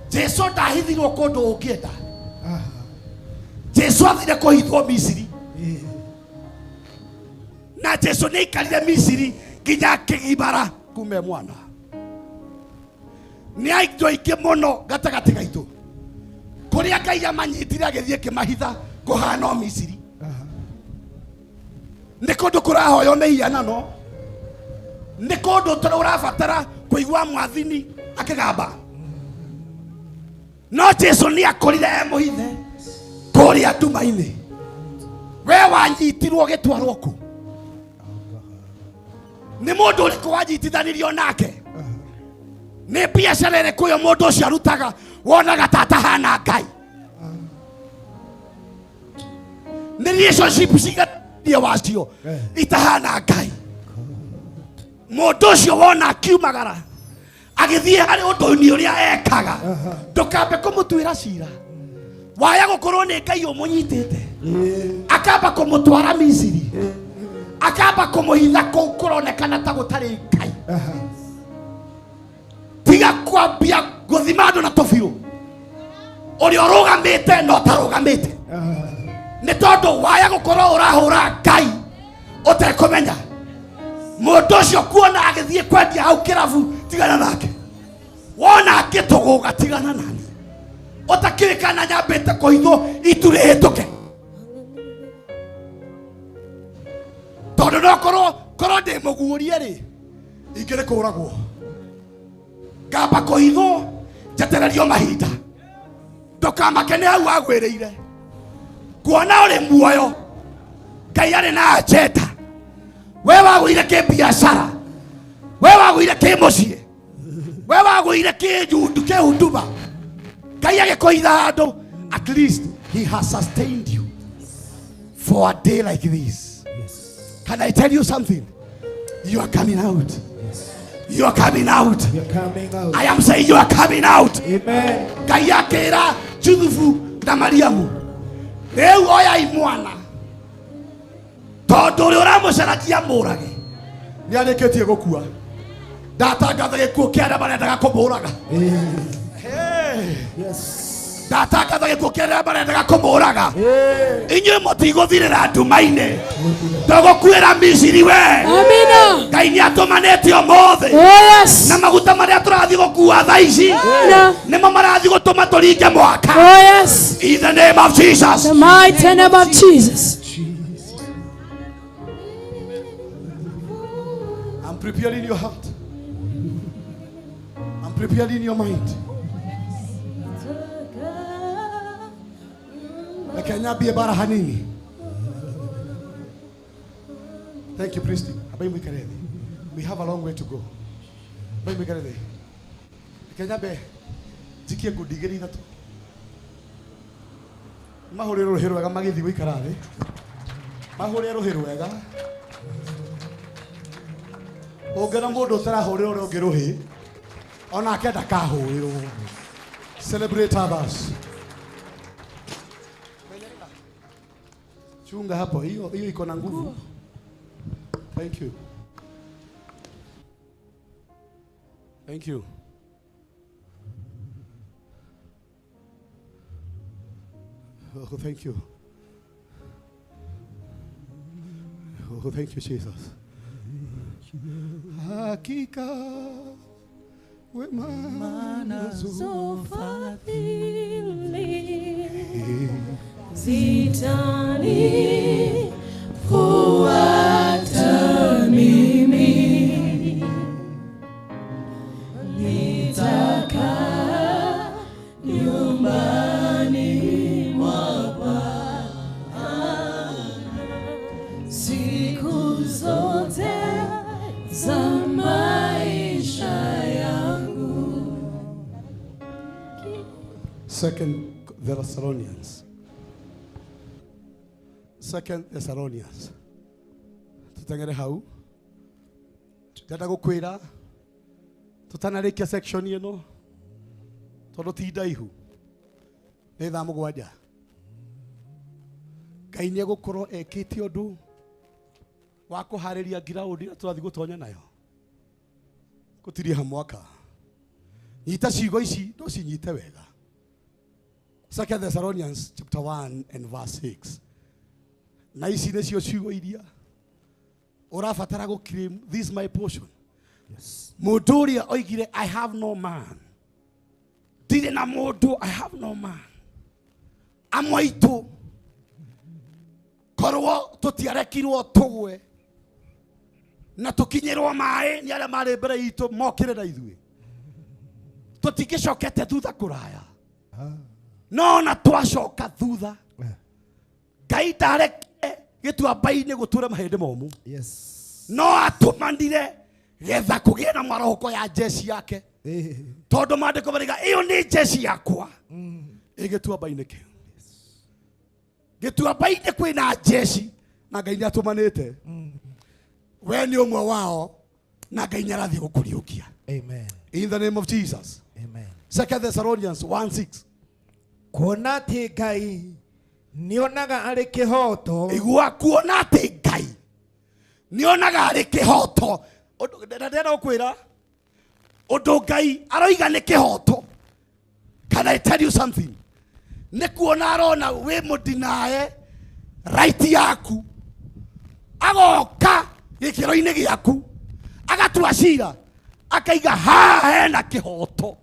S1: Jesu ndahithirwo kũndũ ũngĩenda. Jesu athire kũhithwo Misiri, na Jesu nĩ aikarire Misiri nginya akĩgimara kuma e mwana. Nĩ andũ aingĩ mũno gatagatĩ gaitũ kũrĩa Ngai amanyitire agĩthiĩ kĩmahitha kũhana o Misiri. Nĩ kũndũ kũrahoywo mĩhianano, nĩ kũndũ ũrabatara kũigua mwathini akĩgamba. No Jesu nĩ akũrire e mũhithe kũrĩa nduma-inĩ. We wanyitirwo ũgĩtwarwo kũ? Nĩ mũndũ ũrĩkũ wanyitithanirio nake? Nĩ biacara ĩrĩkũ ĩyo mũndũ ũcio arutaga wonaga ta atahana Ngai? Nĩ relationship cigana wacio itahana Ngai? Mũndũ ũcio wona akiumagara agĩthiĩ harĩ ũndũ-inĩ ũrĩa ekaga, ndũkambe kũmũtuĩra cira. Waya gũkorwo nĩ Ngai ũmũnyitĩte, akamba kũmũtwara Misiri, akamba kũmũhitha kũu kũronekana ta gũtarĩ Ngai. Tiga kwambia gũthima andũ na tũbiũ ũrĩa ũrũgamĩte na ũtarũgamĩte, nĩ tondũ waya gũkorwo ũrahũra Ngai ũtekũmenya. Mũndũ ũcio kuona agĩthiĩ kwendia hau kĩrabu, tigana nake. Wona akĩtũgũga, tigana nani. Ũtakĩũĩ kana nyambĩte kũhithwo itu rĩhĩtũke.
S14: Ngũrie rĩ, ingĩrĩ kũragwo. Ngamba kũhithwo, njetererio mahinda. Ndũkamake nĩ hau wagwĩrĩire. Kuona ũrĩ muoyo, Ngai arĩ na agenda. We wagũire kĩbiacara, we wagũire kĩmũciĩ, we wagũire kĩjundu kĩhunduba. Ngai agĩkũitha handũ, at least he has sustained you for a day like this. Can I tell you something? You are coming out. You are coming out.
S2: You're coming out.
S14: I am saying you are coming out.
S2: Amen.
S14: Ngai akĩra Juthubu na Mariamu, rĩu oyai mwana tondũ ũrĩa ũramũcaragia mũrage nĩ arĩkĩtie gũkua. Ndatangatha gĩkuũ kĩa arĩa marendaga kũmũraga.
S2: Yes.
S14: Ndatangatha gĩkuũ kĩa arĩa marendaga kũmũraga. Inyuĩ mũtigũthirĩra nduma-inĩ, tũgũkuĩra Misiri we.
S8: Amina.
S14: Ngai nĩ atũmanĩte ũmũthĩ.
S8: Oh, yes.
S14: Na maguta marĩa tũrathiĩ gũkua thaa ici
S8: Amina.
S14: nĩmo marathiĩ gũtũma tũringe mwaka.
S8: Oh, yes.
S14: In the name of Jesus.
S8: The mighty name of Jesus.
S14: I'm preparing your heart. I'm preparing your mind. Reke nyambie bara hanini. Thank you, priest. Abai mwikare thĩ. We have a long way to go. Abai mwikare thĩ. Reke nyambe njikie ngundi igĩrĩ ithatũ. Mahũrĩre rũhĩ rwega magĩthiĩ gũikara thĩ. Mahũrĩre rũhĩ rwega. Ũngĩona mũndũ ũtarahũrĩra ũrĩa ũngĩ rũhĩ, onake ndakahũrĩrwo. Celebrate others. Chunga hapo, hiyo hiyo iko na nguvu. Thank you. Thank you. Oh, thank you. Oh, thank you, Jesus. Hakika wema nazo
S12: Fadhili zitanifuata mimi, nitakaa nyumbani mwa Bwana siku zote za maisha yangu.
S14: Second Thessalonians. Second Thessalonians. Tutengere hau. Ndenda gukwira tutanarikia section ino tondu ti ndaihu ni thaa mugwanja. Ngai ni egukorwo ekite undu wa kuhariria ground ira turathi gutonya nayo gutiriha mwaka. Nyita ciugo ici no cinyite wega. Second Thessalonians chapter 1 and verse 6. Na ici nĩcio ciugo iria ũrabatara gũ claim, this is my portion.
S2: Yes.
S14: Mũndũ ũrĩa oigire I have no man. Ndirĩ na mũndũ, I have no man. Amwe aitũ korwo tũtiarekirwo tũgwe na tũkinyĩrwo maĩ nĩ arĩa marĩ mbere itũ mokĩre na ithuĩ, tũtingĩcokete thutha kũraya. No na twacoka thutha, Ngai ndarekire gĩtuamba-inĩ gũtũre mahĩndĩ momũ.
S2: Yes.
S14: No atũmanire getha kũgĩe na marohoko ya jeshi yake. Tondũ maandĩko marauga ĩyo nĩ jeshi yakwa ĩ gĩtuamba-inĩ kĩu. Gĩtuamba-inĩ kwĩna jeshi na Ngai nĩ atũmanĩte. We nĩ ũmwe wao na Ngai nĩ arathiĩ gũkũriũkia.
S2: Amen.
S14: In the name of Jesus.
S2: Amen.
S14: Second Thessalonians 1:6.
S2: Kuona atĩ Ngai nĩonaga arĩ kĩhoto.
S14: Igua kuona atĩ Ngai nĩonaga arĩ kĩhoto. Ũndũ ndĩrenda gũkwĩra ũndũ Ngai aroiga nĩ kĩhoto. Can I tell you something? Nĩ kuona arona wĩ mũndinae right yaku, agoka gĩkĩro-inĩ gĩaku, agatua cira, akaiga haha hena kĩhoto.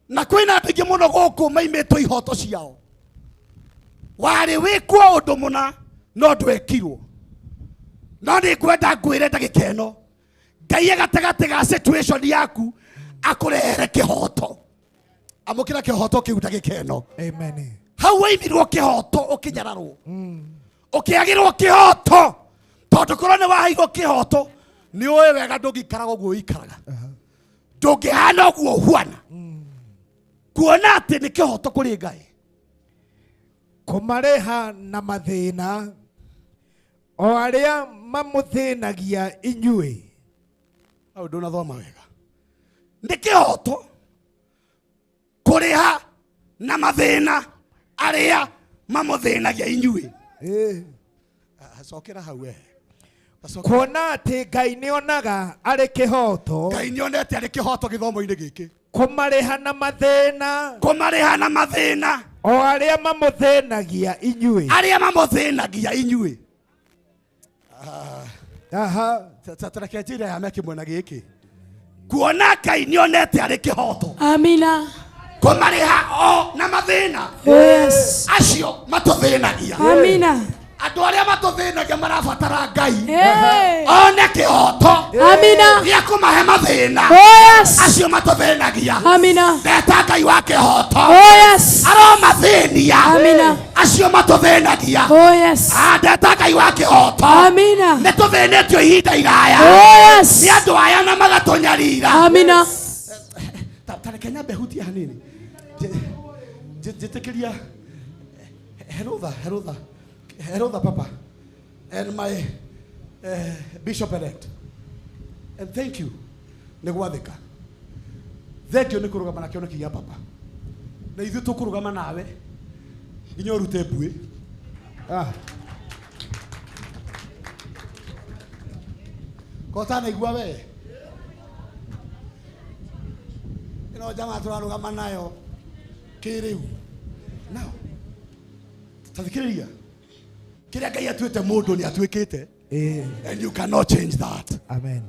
S14: Na kwĩna andũ aingĩ mũno gũkũ maimĩtwo ihoto ciao. Warĩ wĩkwo ũndũ mũna no ndwekirwo.
S16: No nĩ ngwenda ngwĩre ndagĩka ĩno, Ngai e gatagatĩ ga situation yaku akũrehere kĩhoto. Amũkĩra kĩhoto kĩu ndagĩka ĩno.
S2: Amen.
S16: Hau waimirwo kĩhoto ũkĩnyararwo, ũkĩagĩrwo kĩhoto, tondũ korwo nĩ waheirwo kĩhoto nĩ ũĩ wega ndũngĩikaraga ũguo ũikaraga, ndũngĩhana ũguo ũhuana, kuona atĩ nĩ kĩhoto kũrĩ Ngai.
S2: Kũmarĩha na mathĩna o arĩa mamũthĩnagia inyuĩ.
S16: Hau ndũnathoma wega. Nĩ kĩhoto kũrĩha na mathĩna arĩa mamũthĩnagia inyuĩ. Cokera hau we.
S2: Kuona atĩ Ngai nĩonaga arĩ kĩhoto.
S16: Ngai nĩonete arĩ kĩhoto gĩthomo-inĩ gĩkĩ.
S2: Kũmarĩha na mathĩna.
S16: Kũmarĩha na mathĩna.
S2: O arĩa mamũthĩnagia inyuĩ.
S16: Arĩa mamũthĩnagia inyuĩ. Tareke njĩra ya meke mwena gĩkĩ. Kuona Ngai nĩonete arĩ kĩhoto.
S8: Amina.
S16: Kũmarĩha o na mathĩna.
S8: Yes.
S16: Acio matũthĩnagia.
S8: Amina.
S16: Andũ arĩa matũthĩnagia marabatara Ngai.
S8: Hey.
S16: One kĩhoto.
S8: Amina.
S16: Gĩa kũmahe mathĩna.
S8: Oh, yes.
S16: Acio matũthĩnagia.
S8: Amina.
S16: Ndeta Ngai wa kĩhoto.
S8: Oh, yes.
S16: Aromathĩnia.
S8: Amina.
S16: Acio matũthĩnagia.
S8: Oh, yes.
S16: Ndeta Ngai wa kĩhoto.
S8: Amina.
S16: Nĩ tũthĩnĩtio ihinda iraya.
S8: Oh, yes.
S16: Nĩ andũ aya na magatũnyarira.
S8: Amina.
S16: Ta reke nyambe hutie hanini. Njĩtĩkĩria Herutha, Herutha, Herutha papa and my bishop elect. And thank you nĩ gwathĩka. Thank you nĩ kũrũgama na kĩoneki gĩa papa. Na ithuĩ tũkũrũgama nawe nginya ũrute mbuĩ. Ko ũtanaigua we? Ĩno jamaa tũrarũgama nayo kĩrĩu. Now, tathikĩrĩria. Kĩrĩa Ngai atuĩte mũndũ nĩ atuĩkĩte. And you cannot change that.
S2: Amen.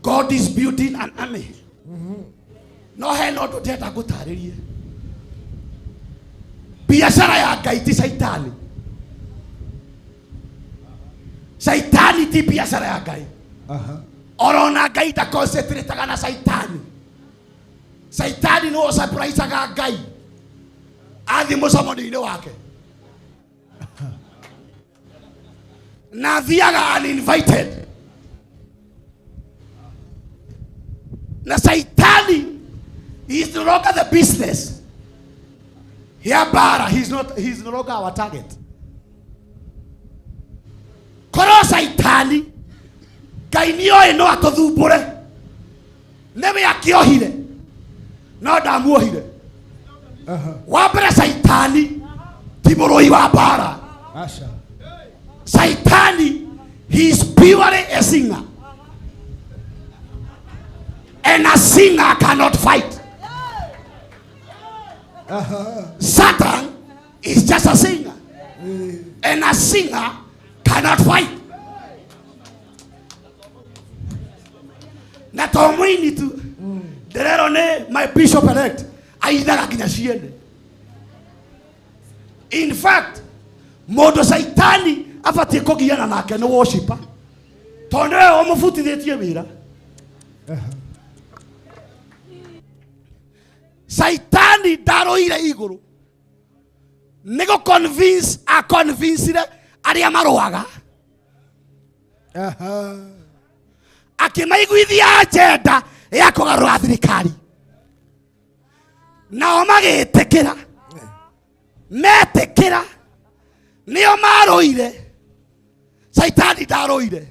S16: God is building an army. No hena ũndũ ndĩrenda ngũtarĩrie. Biacara ya Ngai ti Shaitani. Shaitani ti biacara ya Ngai. Orona Ngai ndaconcentrataga na Shaitani. Shaitani nĩwe ũsurprisaga Ngai. Athiĩ mũcemanio-inĩ wake. Na athiaga uninvited. Na Shaitani is no longer the business. Ya bara, he is not, he is no longer our target. Korwo Shaitani Ngai nĩoĩ no atũthumbũre. Nĩwe akĩohire. No ndamuohire. Wa mbere Shaitani ti mũrũi wa mbara.
S2: Asha.
S16: Shaitani, he is purely a singer. And a singer cannot fight. Satan is just a singer. And a singer cannot fight. Na to mũini tu. Ndĩrerwo nĩ my bishop elect ainaga nginya ciene. In fact, mũndũ Shaitani abatiĩ kũgiana nake nĩ worshiper. Tondũ nĩwe ũmũbutithĩtie wĩra. Shaitani ndarũire igũrũ. Nĩ gũ convince a convincire arĩa marũaga. Akĩmaiguithia agenda ya kũgarũra thirikari. Nao magĩtĩkĩra. Metĩkĩra. Nĩo marũire. Shaitani ndarũire.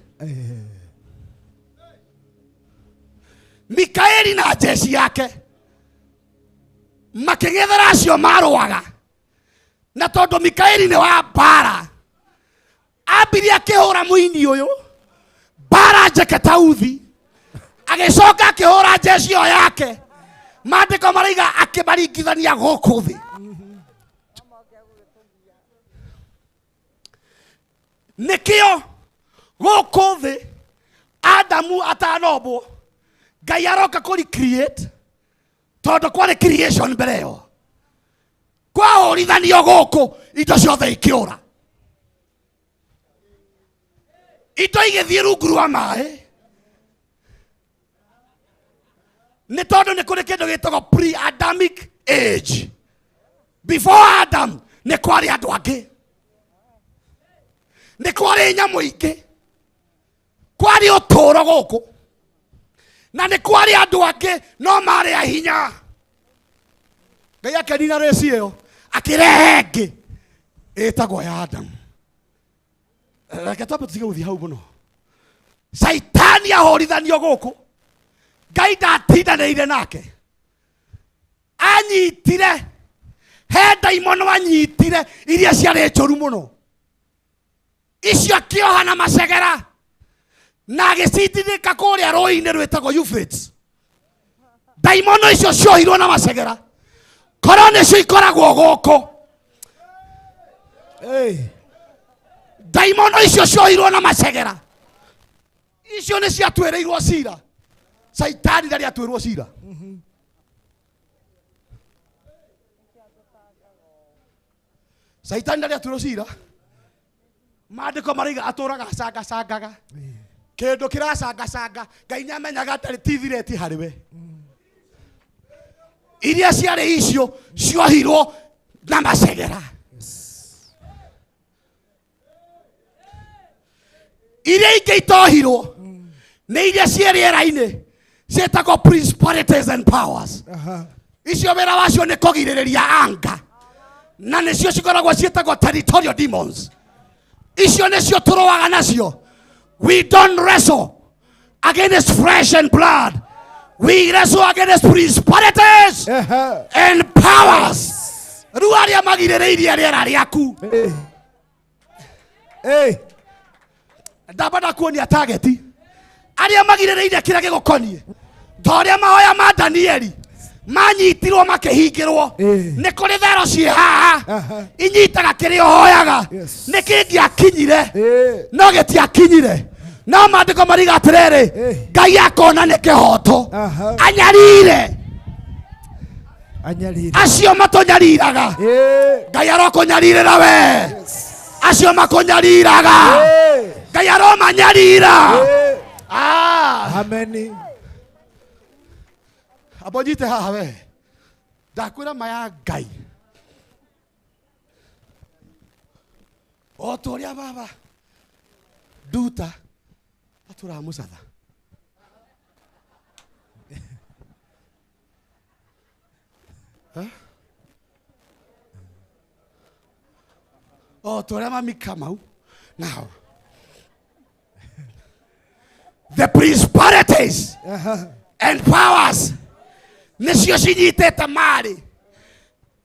S16: Mikaeli na jeshi yake makĩng'ethera acio marũaga. Na tondũ Mikaeli nĩ wa mbara, ambirie akĩhũra mũini ũyũ mbara njeke ta uthi, agĩcoka akĩhũra jeshi ĩyo yake. Maandĩko maraiga akĩmaringithania gũkũ thĩ. Nĩkĩo gũkũ thĩ Adamu atanombwo Ngai aroka kũ recreate, tondũ kwarĩ creation mbere ĩyo. Kwahũrithanio gũkũ indo ciothe ikĩũra. Indo igĩthiĩ rungu rwa maĩ nĩ tondũ nĩ kũrĩ kĩndũ gĩtagwo pre-Adamic age. Before Adam nĩ kwarĩ andũ angĩ, nĩ kwarĩ nyamũ ingĩ, kwarĩ ũtũũro gũkũ, na nĩ kwarĩ andũ angĩ no marĩ a hinya. Ngai akĩnina rĩci ĩyo akĩrehe ĩngĩ ĩtagwo ya Adamu. Reke twambe tũtige gũthiĩ hau mũno. Caitani ahũrithanio gũkũ, Ngai ndatindanĩire nake, anyitire he ndaimono anyitire iria ciarĩ njũru mũno, icio akĩoha na macegera na agĩcitindĩka kũrĩa rũĩ-inĩ rwĩtagwo Euphrates. Ndaimono icio ciohirwo na macegera, korwo nĩcio ikoragwo gũkũ. Ndaimono icio ciohirwo na macegera icio nĩ ciatuĩrĩirwo cira. Caitani ndarĩ atuĩrwo cira. Caitani ndarĩ atuĩrwo cira. Maandĩko maraiga atũraga acangacangaga kĩndũ kĩracangacanga. Ngai nĩ amenyaga atarĩ ti thireti harĩ we. Iria ciarĩ icio ciohirwo na macegera, iria ingĩ itohirwo nĩ iria ciĩ rĩera-inĩ ciĩtagwo principalities and powers. Icio wĩra wacio nĩ kũgirĩrĩria anga, na nĩcio cikoragwo ciĩtagwo territorial demons. Icio nĩcio tũrũaga nacio. We don't wrestle against flesh and blood, we wrestle against principalities and powers. Rĩu arĩa magirĩrĩirie rĩera rĩaku, ndamba ndakuonia tageti arĩa magirĩrĩirie kĩrĩa gĩgũkoniĩ, ta ũrĩa mahoya ma Danieli manyitirwo makĩhingĩrwo. Nĩ kũrĩ thero ciĩ haha inyitaga kĩrĩa ũhoyaga. Nĩ kĩngĩakinyire no gĩtiakinyire, no maandĩko mariga atĩrĩrĩ, Ngai akona nĩ kĩhoto anyarire
S2: Anyarire
S16: acio matũnyariraga. Ngai arokũnyarirĩra we, acio makũnyariraga Ngai aromanyarira.
S2: Ameni.
S16: Amba ũnyite haha we, ndakwĩra ma ya Ngai, o ta ũrĩa baba nduta atũraga mũcatha. Eh? O ta ũrĩa mami Kamau. Now the principalities and powers nĩcio cinyitĩte marĩ,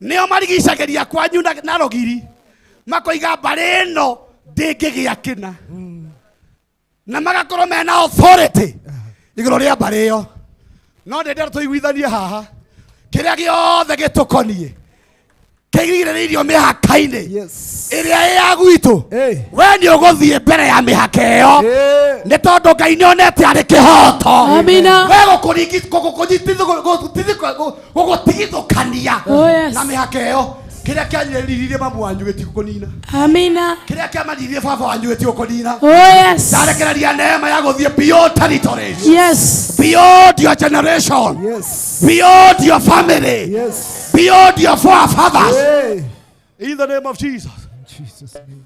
S16: nĩo marigicagĩria kwanyu na rũgiri, makoiga mbarĩ ĩno ndĩngĩgĩa kĩna, na magakorwo mena authority igũrũ rĩa mbarĩ ĩyo. No ndĩndĩra tũiguithanie haha, kĩrĩa gĩothe gĩtũkoniĩ kĩgirĩrĩirio mĩhaka-inĩ ĩrĩa ĩ ya gwitũ, we nĩ ũgũthiĩ mbere ya mĩhaka ĩyo, nĩ tondũ Ngai nĩ onete arĩ kĩhoto.
S8: Amina.
S16: We gũgũtigithũkania
S8: Oh, yes.
S16: na mĩhaka ĩyo. Kĩrĩa kĩanyaririe mamu wanyu gĩtigũkũnina.
S8: Amina.
S16: Kĩrĩa kĩamaririe baba wanyu gĩtigũkũnina.
S8: Oh, yes.
S16: Ndarekereria neema ya gũthiĩ beyond territories,
S8: Yes.
S16: beyond your generation,
S2: Yes.
S16: beyond your family,
S2: Yes.
S16: beyond your forefathers,
S2: Hey.
S16: in the name of Jesus.
S2: Jesus name.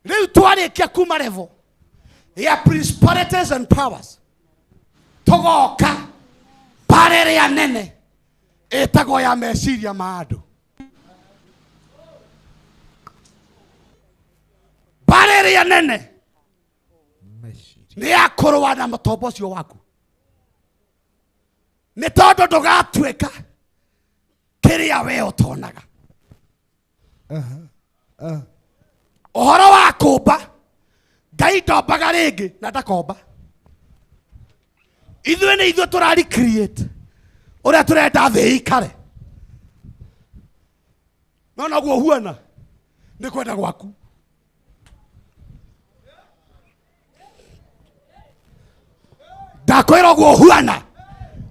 S16: Rĩu twarĩkia kuma level ya principalities and powers, tũgoka mbara ĩrĩa nene ĩtagwo ya meciria ma andũ. Mbara ĩrĩa nene nĩ ya kũrũa na mũtombo ũcio waku, nĩ tondũ ndũgatuĩka kĩrĩa we ũtonaga. Ũhoro wa kũmba, Ngai ndombaga rĩngĩ na ndakomba. Ithuĩ nĩ ithuĩ tũra recreate ũrĩa tũrenda thĩ ĩikare, no noguo huana nĩ kwenda gwaku. Ndakwĩra ũguo huana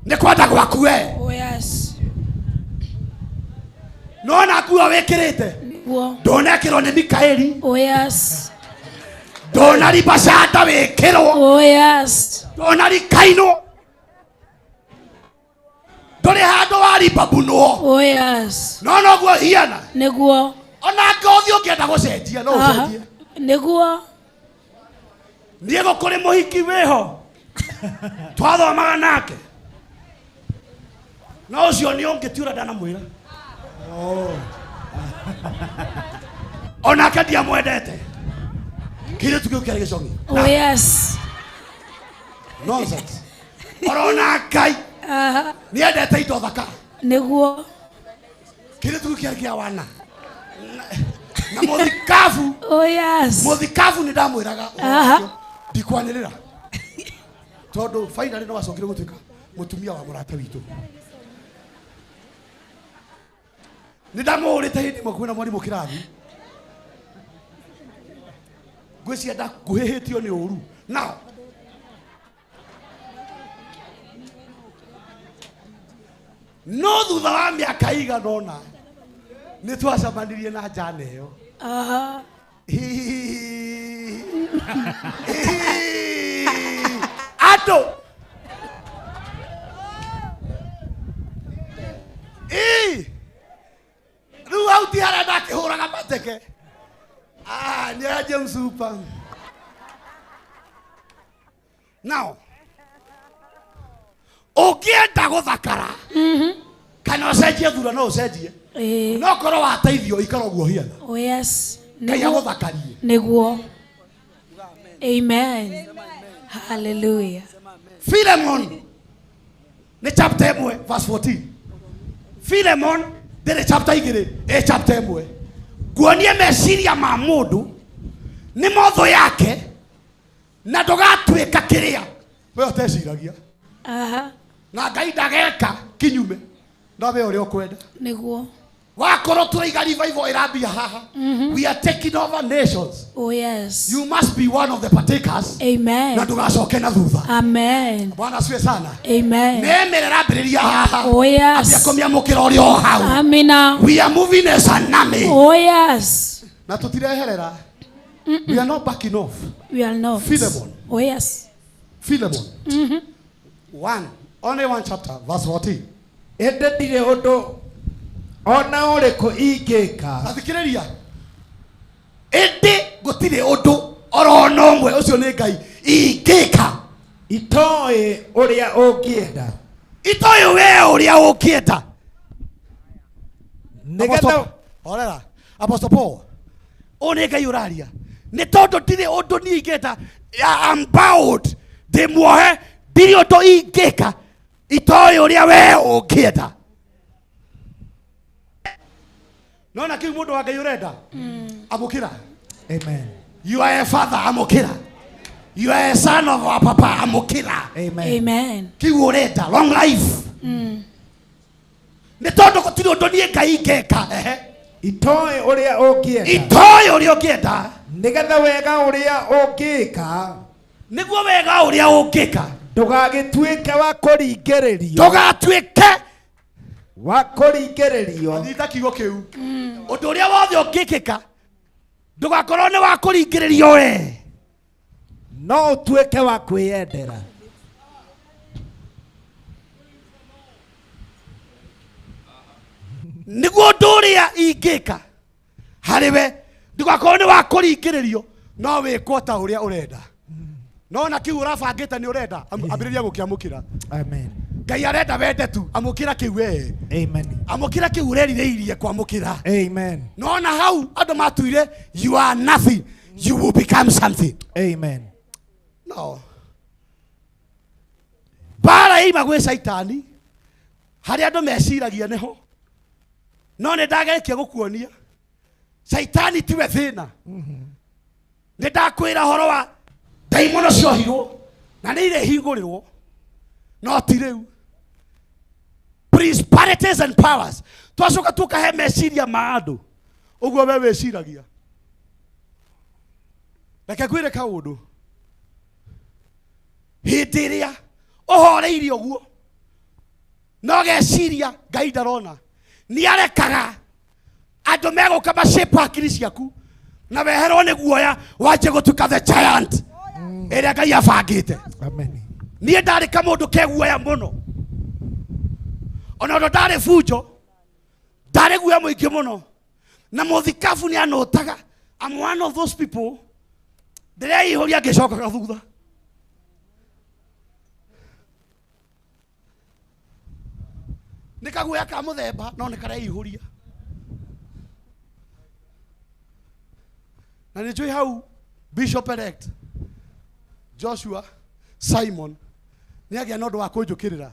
S16: nĩ kwenda gwaku we.
S8: Oh, yes.
S16: Nona nguo wĩkĩrĩte
S8: Nĩguo.
S16: ndũnekĩrwo nĩ Mikaeli.
S8: Oh, yes.
S16: Ndũnaribacanda wĩkĩrwo.
S8: Oh yes.
S16: Ndũnarikainwo. Ndũrĩ handũ waribabunwo.
S8: Oh yes.
S16: No noguo hiana.
S8: Nĩguo.
S16: Ona ngothi ũngĩenda gũcenjia no
S8: Aha.
S16: ũcenjie.
S8: Nĩguo.
S16: Niĩ gũkũrĩ mũhiki wĩho twathomaga nake no ũcio nĩ ũngĩ ti ũrĩa ndanamwĩra onake ndiamwendete kĩirĩtu kĩu kĩarĩ gĩcong'i
S8: Oh yes.
S16: nonsense orona ngai
S8: Aha.
S16: nĩendete indo thaka
S8: Nĩguo.
S16: kĩirĩtu kĩu kĩarĩ kĩa wana na mũthikabu
S8: Oh yes.
S16: mũthikabu nĩ ndamwĩraga ũhoro
S8: Aha.
S16: ũcio, ndikwanĩrĩra tondũ finally no acokire gũtuĩka mũtumia wa mũrata witũ nĩ ndamũhũrĩte hĩndĩ ĩmwe kwĩna mwarimũ kĩrathi ngwĩciria ndakuhĩhĩtio nĩ ũru now no thutha wa mĩaka igana ũna nĩ twacemanirie na njana ĩyo
S8: Aha.
S16: andũ Ii! rĩu hau ti harĩa ndakĩhũraga mateke Ah, nĩ aje msupa now ũngĩenda gũthakara kana ũcenjie thura no ũcenjie
S8: Ĩĩ.
S16: no korwo wateithio ikara ũguo hiana
S8: Oh yes.
S16: ngai
S8: Nĩguo.
S16: agũthakarie
S8: Nĩguo. Amen. Hallelujah.
S16: Philemon nĩ chapter ĩmwe verse 14 Philemon ndĩrĩ chapter igĩrĩ ĩ chapter ĩmwe nguonie meciria ma mũndũ nĩ motho yake na ndũgatuĩka kĩrĩa we ũteciragia
S8: Aha.
S16: na ngai ndageka kinyume na we ũrĩa ũkwenda
S8: Nĩguo.
S16: wakorwo tũraiga revival ĩrambia haha we are taking over nations
S8: Oh yes.
S16: you must be one of the partakers
S8: Amen.
S16: na ndũgacoke na thutha
S8: Amen.
S16: bwana asifiwe sana
S8: Amen.
S16: nemere ĩrambĩrĩria haha
S8: Oh yes.
S16: ambia kũmĩamũkĩra ũrĩ o hau
S8: Amina.
S16: we are moving as an army
S8: Oh yes.
S16: na tũtireherera we are not backing off
S8: We are not.
S16: Philemon.
S8: Oh yes.
S16: Philemon one only one chapter verse 14
S2: ĩndĩ ndirĩ ũndũ ona ũrĩkũ ingĩka
S16: athikĩrĩria ĩndĩ gũtirĩ ũndũ oro ona ũmwe ũcio nĩ ngai ingĩka
S2: itoĩ ũrĩa ũngĩenda
S16: itoĩ we ũrĩa ũngĩenda
S2: nĩgetha
S16: Apostle- orera Apostle Paul ũyũ nĩ ngai ũraria nĩ tondũ ndirĩ ũndũ niĩ ingĩka I'm bound ndĩ muohe ndirĩ ũndũ ingĩka itoĩ ũrĩa we ũngĩenda nona kĩu mũndũ wa ngai ũrenda amũkĩra
S2: Amen.
S16: you are a father amũkĩra you are a son of our papa amũkĩra
S2: Amen.
S8: Amen.
S16: kĩu ũrenda long life nĩ tondũ gũtirĩ ũndũ niĩ ngai ingĩka ehe
S2: itoĩ ũrĩa ũngĩenda
S16: itoĩ ũrĩa ũngĩenda
S2: nĩgetha wega ũrĩa ũngĩka
S16: nĩguo wega ũrĩa ũngĩka
S2: ndũgagĩtuĩke wa kũringĩrĩrio
S16: ndũgatuĩke
S2: wa kũringĩrĩrio
S16: nyita kiugo kĩu ũndũ ũrĩa wothe ũngĩkĩka ndũgakorwo nĩ wa kũringĩrĩrio we
S2: no ũtuĩke wa kwĩyendera
S16: nĩguo ũndũ ũrĩa ingĩka harĩ we ndũgakorwo nĩ wa kũringĩrĩrio no wĩkwo ta ũrĩa ũrenda no na kĩu ũrabangĩte nĩ ũrenda ambĩrĩria gũkĩamũkĩra
S2: Amen.
S16: ngai arenda wende tu amũkĩra kĩu we
S2: Amen.
S16: amũkĩra kĩu ũrerirĩirie kwamũkĩra
S2: Amen.
S16: nona hau andũ matuire you are nothing you will become something
S2: Amen.
S16: no mbara ima gwĩ caitani harĩa andũ meciragia nĩho no nĩ ndagerekia gũkuonia caitani tiwe thĩna nĩ ndakwĩra horo wa ndaimono ciohirwo na nĩ irĩhingũrĩrwo no ti rĩu principalities and powers twacoka tũkahe meciria ma andũ ũguo we wĩciragia reke ngwĩre kaũndũ hĩndĩ ĩrĩa ũhoreire ũguo no geciria ngai ndarona nĩ arekaga andũ megũka macape hakiri ciaku Na weherwo nĩ guoya wanjie gũtuĩka the giant ĩrĩa Ngai abangĩte.
S2: Amen.
S16: Niĩ ndarĩ kamũndũ ke guoya mũno, ona ũndũ ndarĩ bunjo, ndarĩ guoya mũingĩ mũno, na mũthikabu nĩ anũtaga. I'm one of those people ndĩreihũria ngĩcokaga thutha. Nĩ kaguoya ka mũthemba no nĩ kareihũria, na nĩ njũĩ hau Bishop elect Joshua Simon nĩ agĩa na ũndũ wa kũnjũkĩrĩra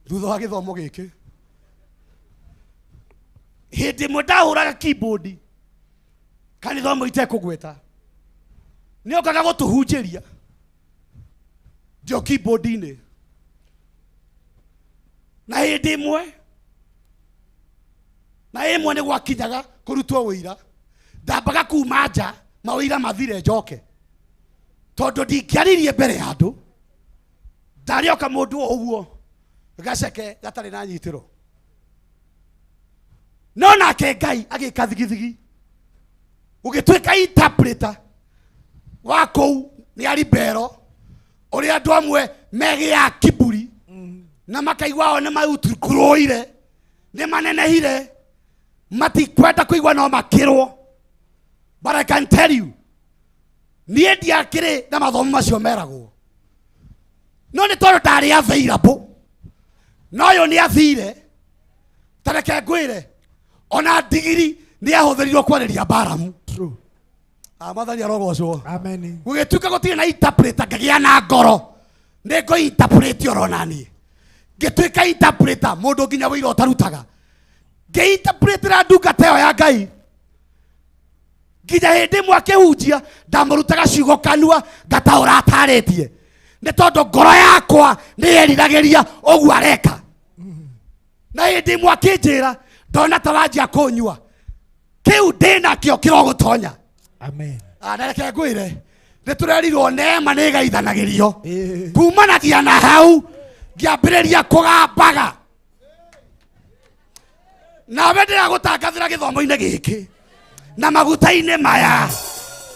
S16: thutha wa gĩthomo gĩkĩ. Hĩndĩ ĩmwe ndahũraga keyboard kanitha ũmwe itekũgweta, nĩ okaga gũtũhunjĩria ndio keyboard-inĩ, na hĩndĩ ĩmwe na ĩmwe nĩ gwakinyaga kũrutwo wĩira, ndambaga kuma nja mawĩira mathire njoke, tondũ ndingĩaririe mbere ya andũ ndarĩ oka mũndũ o ũguo gaceke gatarĩ na nyitĩro. No nake Ngai agĩka thigithigi, gũgĩtuĩka interpreter wa kũu nĩ aribero ũrĩa andũ amwe megĩaga kiburi na makaigua o nĩ mautukuruire, nĩ manenehire, matikwenda kũigua no makĩrwo. But I can tell you, niĩ ndiakĩrĩ na mathomo macio meragwo, no nĩ tondũ ndarĩ available, no ũyũ nĩ athire. Ta reke ngwĩre, ona ndigiri nĩ yahũthĩrirwo kwarĩria Baramu. Ah, Mwathani arogocwo.
S2: Amen.
S16: Gũgĩtuĩka gũtirĩ na interpreter, ngĩgĩa na ngoro nĩ ngũ interpret oro naniĩ, ngĩtuĩka interpreter mũndũ nginya wĩira ũtarutaga, ngĩ-interpretera ndungata ĩyo ya Ngai nginya hĩndĩ ĩmwe akĩhunjia ndamũrutaga ciugo kanua ngataũra atarĩtie, nĩ tondũ ngoro yakwa nĩ yeriragĩria ũguo areka. Na hĩndĩ ĩmwe akĩnjĩra, ndona ta wanjia kũnyua kĩu ndĩnakĩo kĩrogũtonya.
S2: Amen.
S16: Ah, na reke ngwĩre, nĩ tũrerirwo neema nĩ ĩgaithanagĩrio. Kumanagia na hau ngĩambĩrĩria kũgambaga. Nawe ndĩragũtangathĩra gĩthomo-inĩ gĩkĩ na maguta-inĩ maya,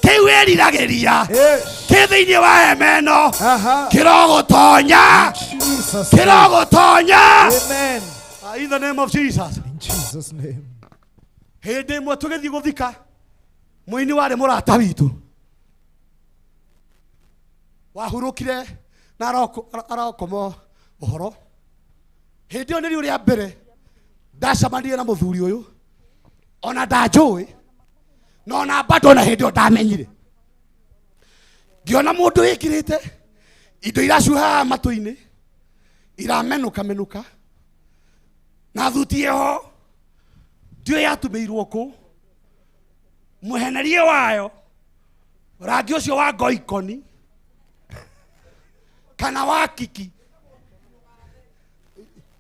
S16: kĩu wĩriragĩria kĩ thĩinĩ wa hema ĩno kĩrogũtonya, kĩrogũtonya.
S2: Amen.
S16: Ah, in the name of Jesus.
S2: In Jesus name.
S16: Hĩndĩ ĩmwe tũgĩthiĩ gũthika mũini warĩ mũrata witũ wahurũkire na arokoma ũhoro. Hĩndĩ ĩyo nĩrĩo rĩa mbere ndacemanirie na mũthuri ũyũ, ona ndanjũĩ na ona bado na hĩndĩ ĩyo ndamenyire, ngĩona mũndũ wĩkĩrĩte indo iracuhaga matũ-inĩ iramenũka menũka na thuti ĩho ndiũĩ yatumĩirwo kũ, mũhenerie wayo rangi ũcio wa ngoikoni kana wa kiki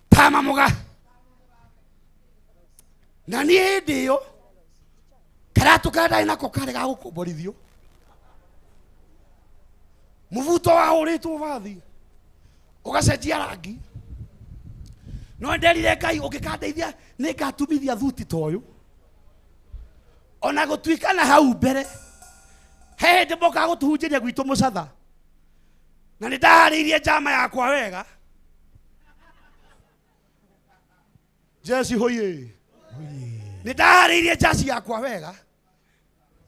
S16: tama mũga. Na niĩ hĩndĩ ĩyo karatũ karĩa ndarĩ nako karĩ ga gũkomborithio, mũbuto wahũrĩtwo bathi ũgacenjia rangi, no nderire Ngai ũngĩkandeithia nĩ ngatumithia thuti ta ũyũ. Ona gũtuĩka na hau mbere he hĩndĩ mokaga gũtũhunjĩria gwitũ mũcatha, na nĩ ndaharĩirie njama yakwa wega. Jesi hoye, nĩ ndaharĩirie njasi yakwa wega.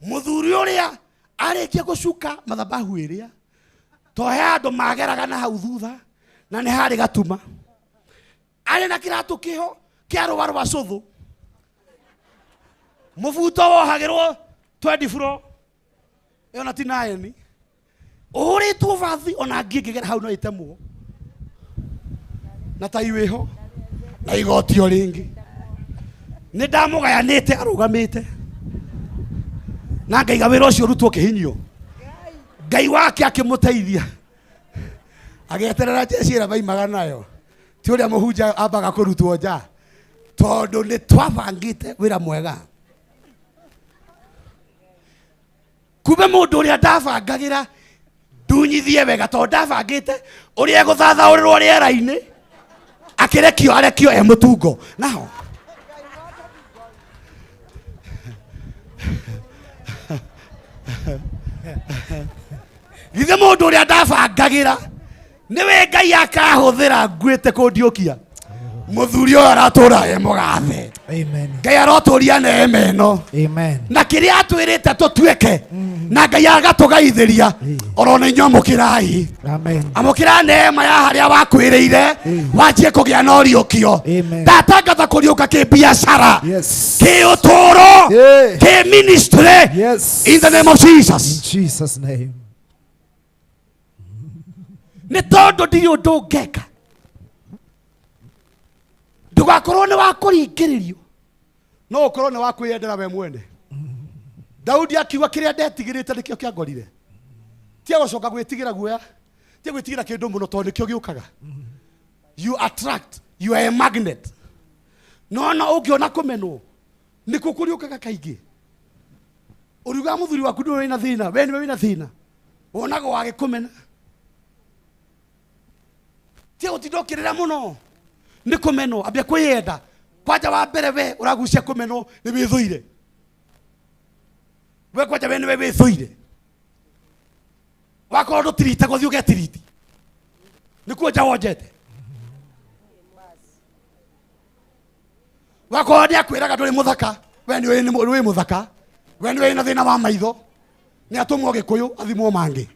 S16: Mũthuri ũrĩa arĩkia gũcuka mathabahu ĩrĩa to he andũ mageraga na hau thutha, na nĩ harĩ gatuma, arĩ na kĩratũ kĩho kĩa rũa rwa cũthũ, mũbuto wohagĩrwo twendi buro ĩyo na ti naeni, ũhũrĩtwo bathi, ona ngĩ ngĩgera hau no ĩtemwo na tai wĩho na igoti o rĩngĩ. Nĩ ndamũgayanĩte arũgamĩte na ngaiga wĩra ũcio ũrutwo kĩhinyio. Ngai wake akĩmũteithia agĩeterera jeshi ĩrĩa maimaga nayo, ti ũrĩa mũhunjia ambaga kũrutwo nja, tondũ nĩ twabangĩte wĩra mwega. Kumbe mũndũ ũrĩa ndabangagĩra ndunyithie wega, tondũ ndabangĩte ũrĩa egũthathaũrĩrwo rĩera-inĩ, akĩrekio arekio e mũtungo naho. Githĩ mũndũ ũrĩa ndabangagĩra nĩwe Ngai akahũthĩra nguĩte kũndiũkia. Mũthuri ũyũ aratũra e mũgathe.
S2: Amen.
S16: Ngai arotũria neema ĩno.
S2: Amen.
S16: Na kĩrĩa atwĩrĩte tũtuĩke na Ngai agatũgaithĩria oro nĩ inyuĩ amũkĩrai.
S2: Amen.
S16: Amũkĩra neema ya harĩa wakwĩrĩire wanjie kũgĩa na ũriũkio. Ndatangatha kũriũka kĩbiacara, kĩũtũũro, kĩ ministry. In the name of Jesus.
S2: In Jesus name.
S16: Nĩ tondũ ndirĩ ũndũ ngeka ndũgakorwo nĩ wa kũringĩrĩrio no ũkorwo nĩ wa kwĩyendera we mwene. Daudi akiuga kĩrĩa ndetigĩrĩte nĩkĩo kĩangorire. Tia gũcoka gwĩtigĩra guoya, tia gwĩtigĩra kĩndũ mũno tondũ nĩkĩo gĩũkaga. You attract, you are a magnet. No no ũngĩona kũmenwo nĩkuo kũriũkaga kaingĩ. Ũriugaga mũthuri waku nĩwe wĩna thĩna, we nĩwe wĩna thĩna, wonaga wagĩkũmena. Tia gũtinda ũkĩrĩra mũno nĩ kũmenwo, ambia kwĩyenda kwanja. Wa mbere we ũragucia kũmenwo nĩ wĩthũire we kwanja, we nĩwe wĩthũire. Wakorwo ndũtiritagwo, thiĩ ũgetiriti nĩkuo nja wonjete. Wakorwo nĩ akwĩraga ndũrĩ mũthaka, we nĩ wĩ mũthaka. We nĩ wĩna thĩna wa maitho, nĩ atũmwo Gĩkũyũ athimwo mangĩ.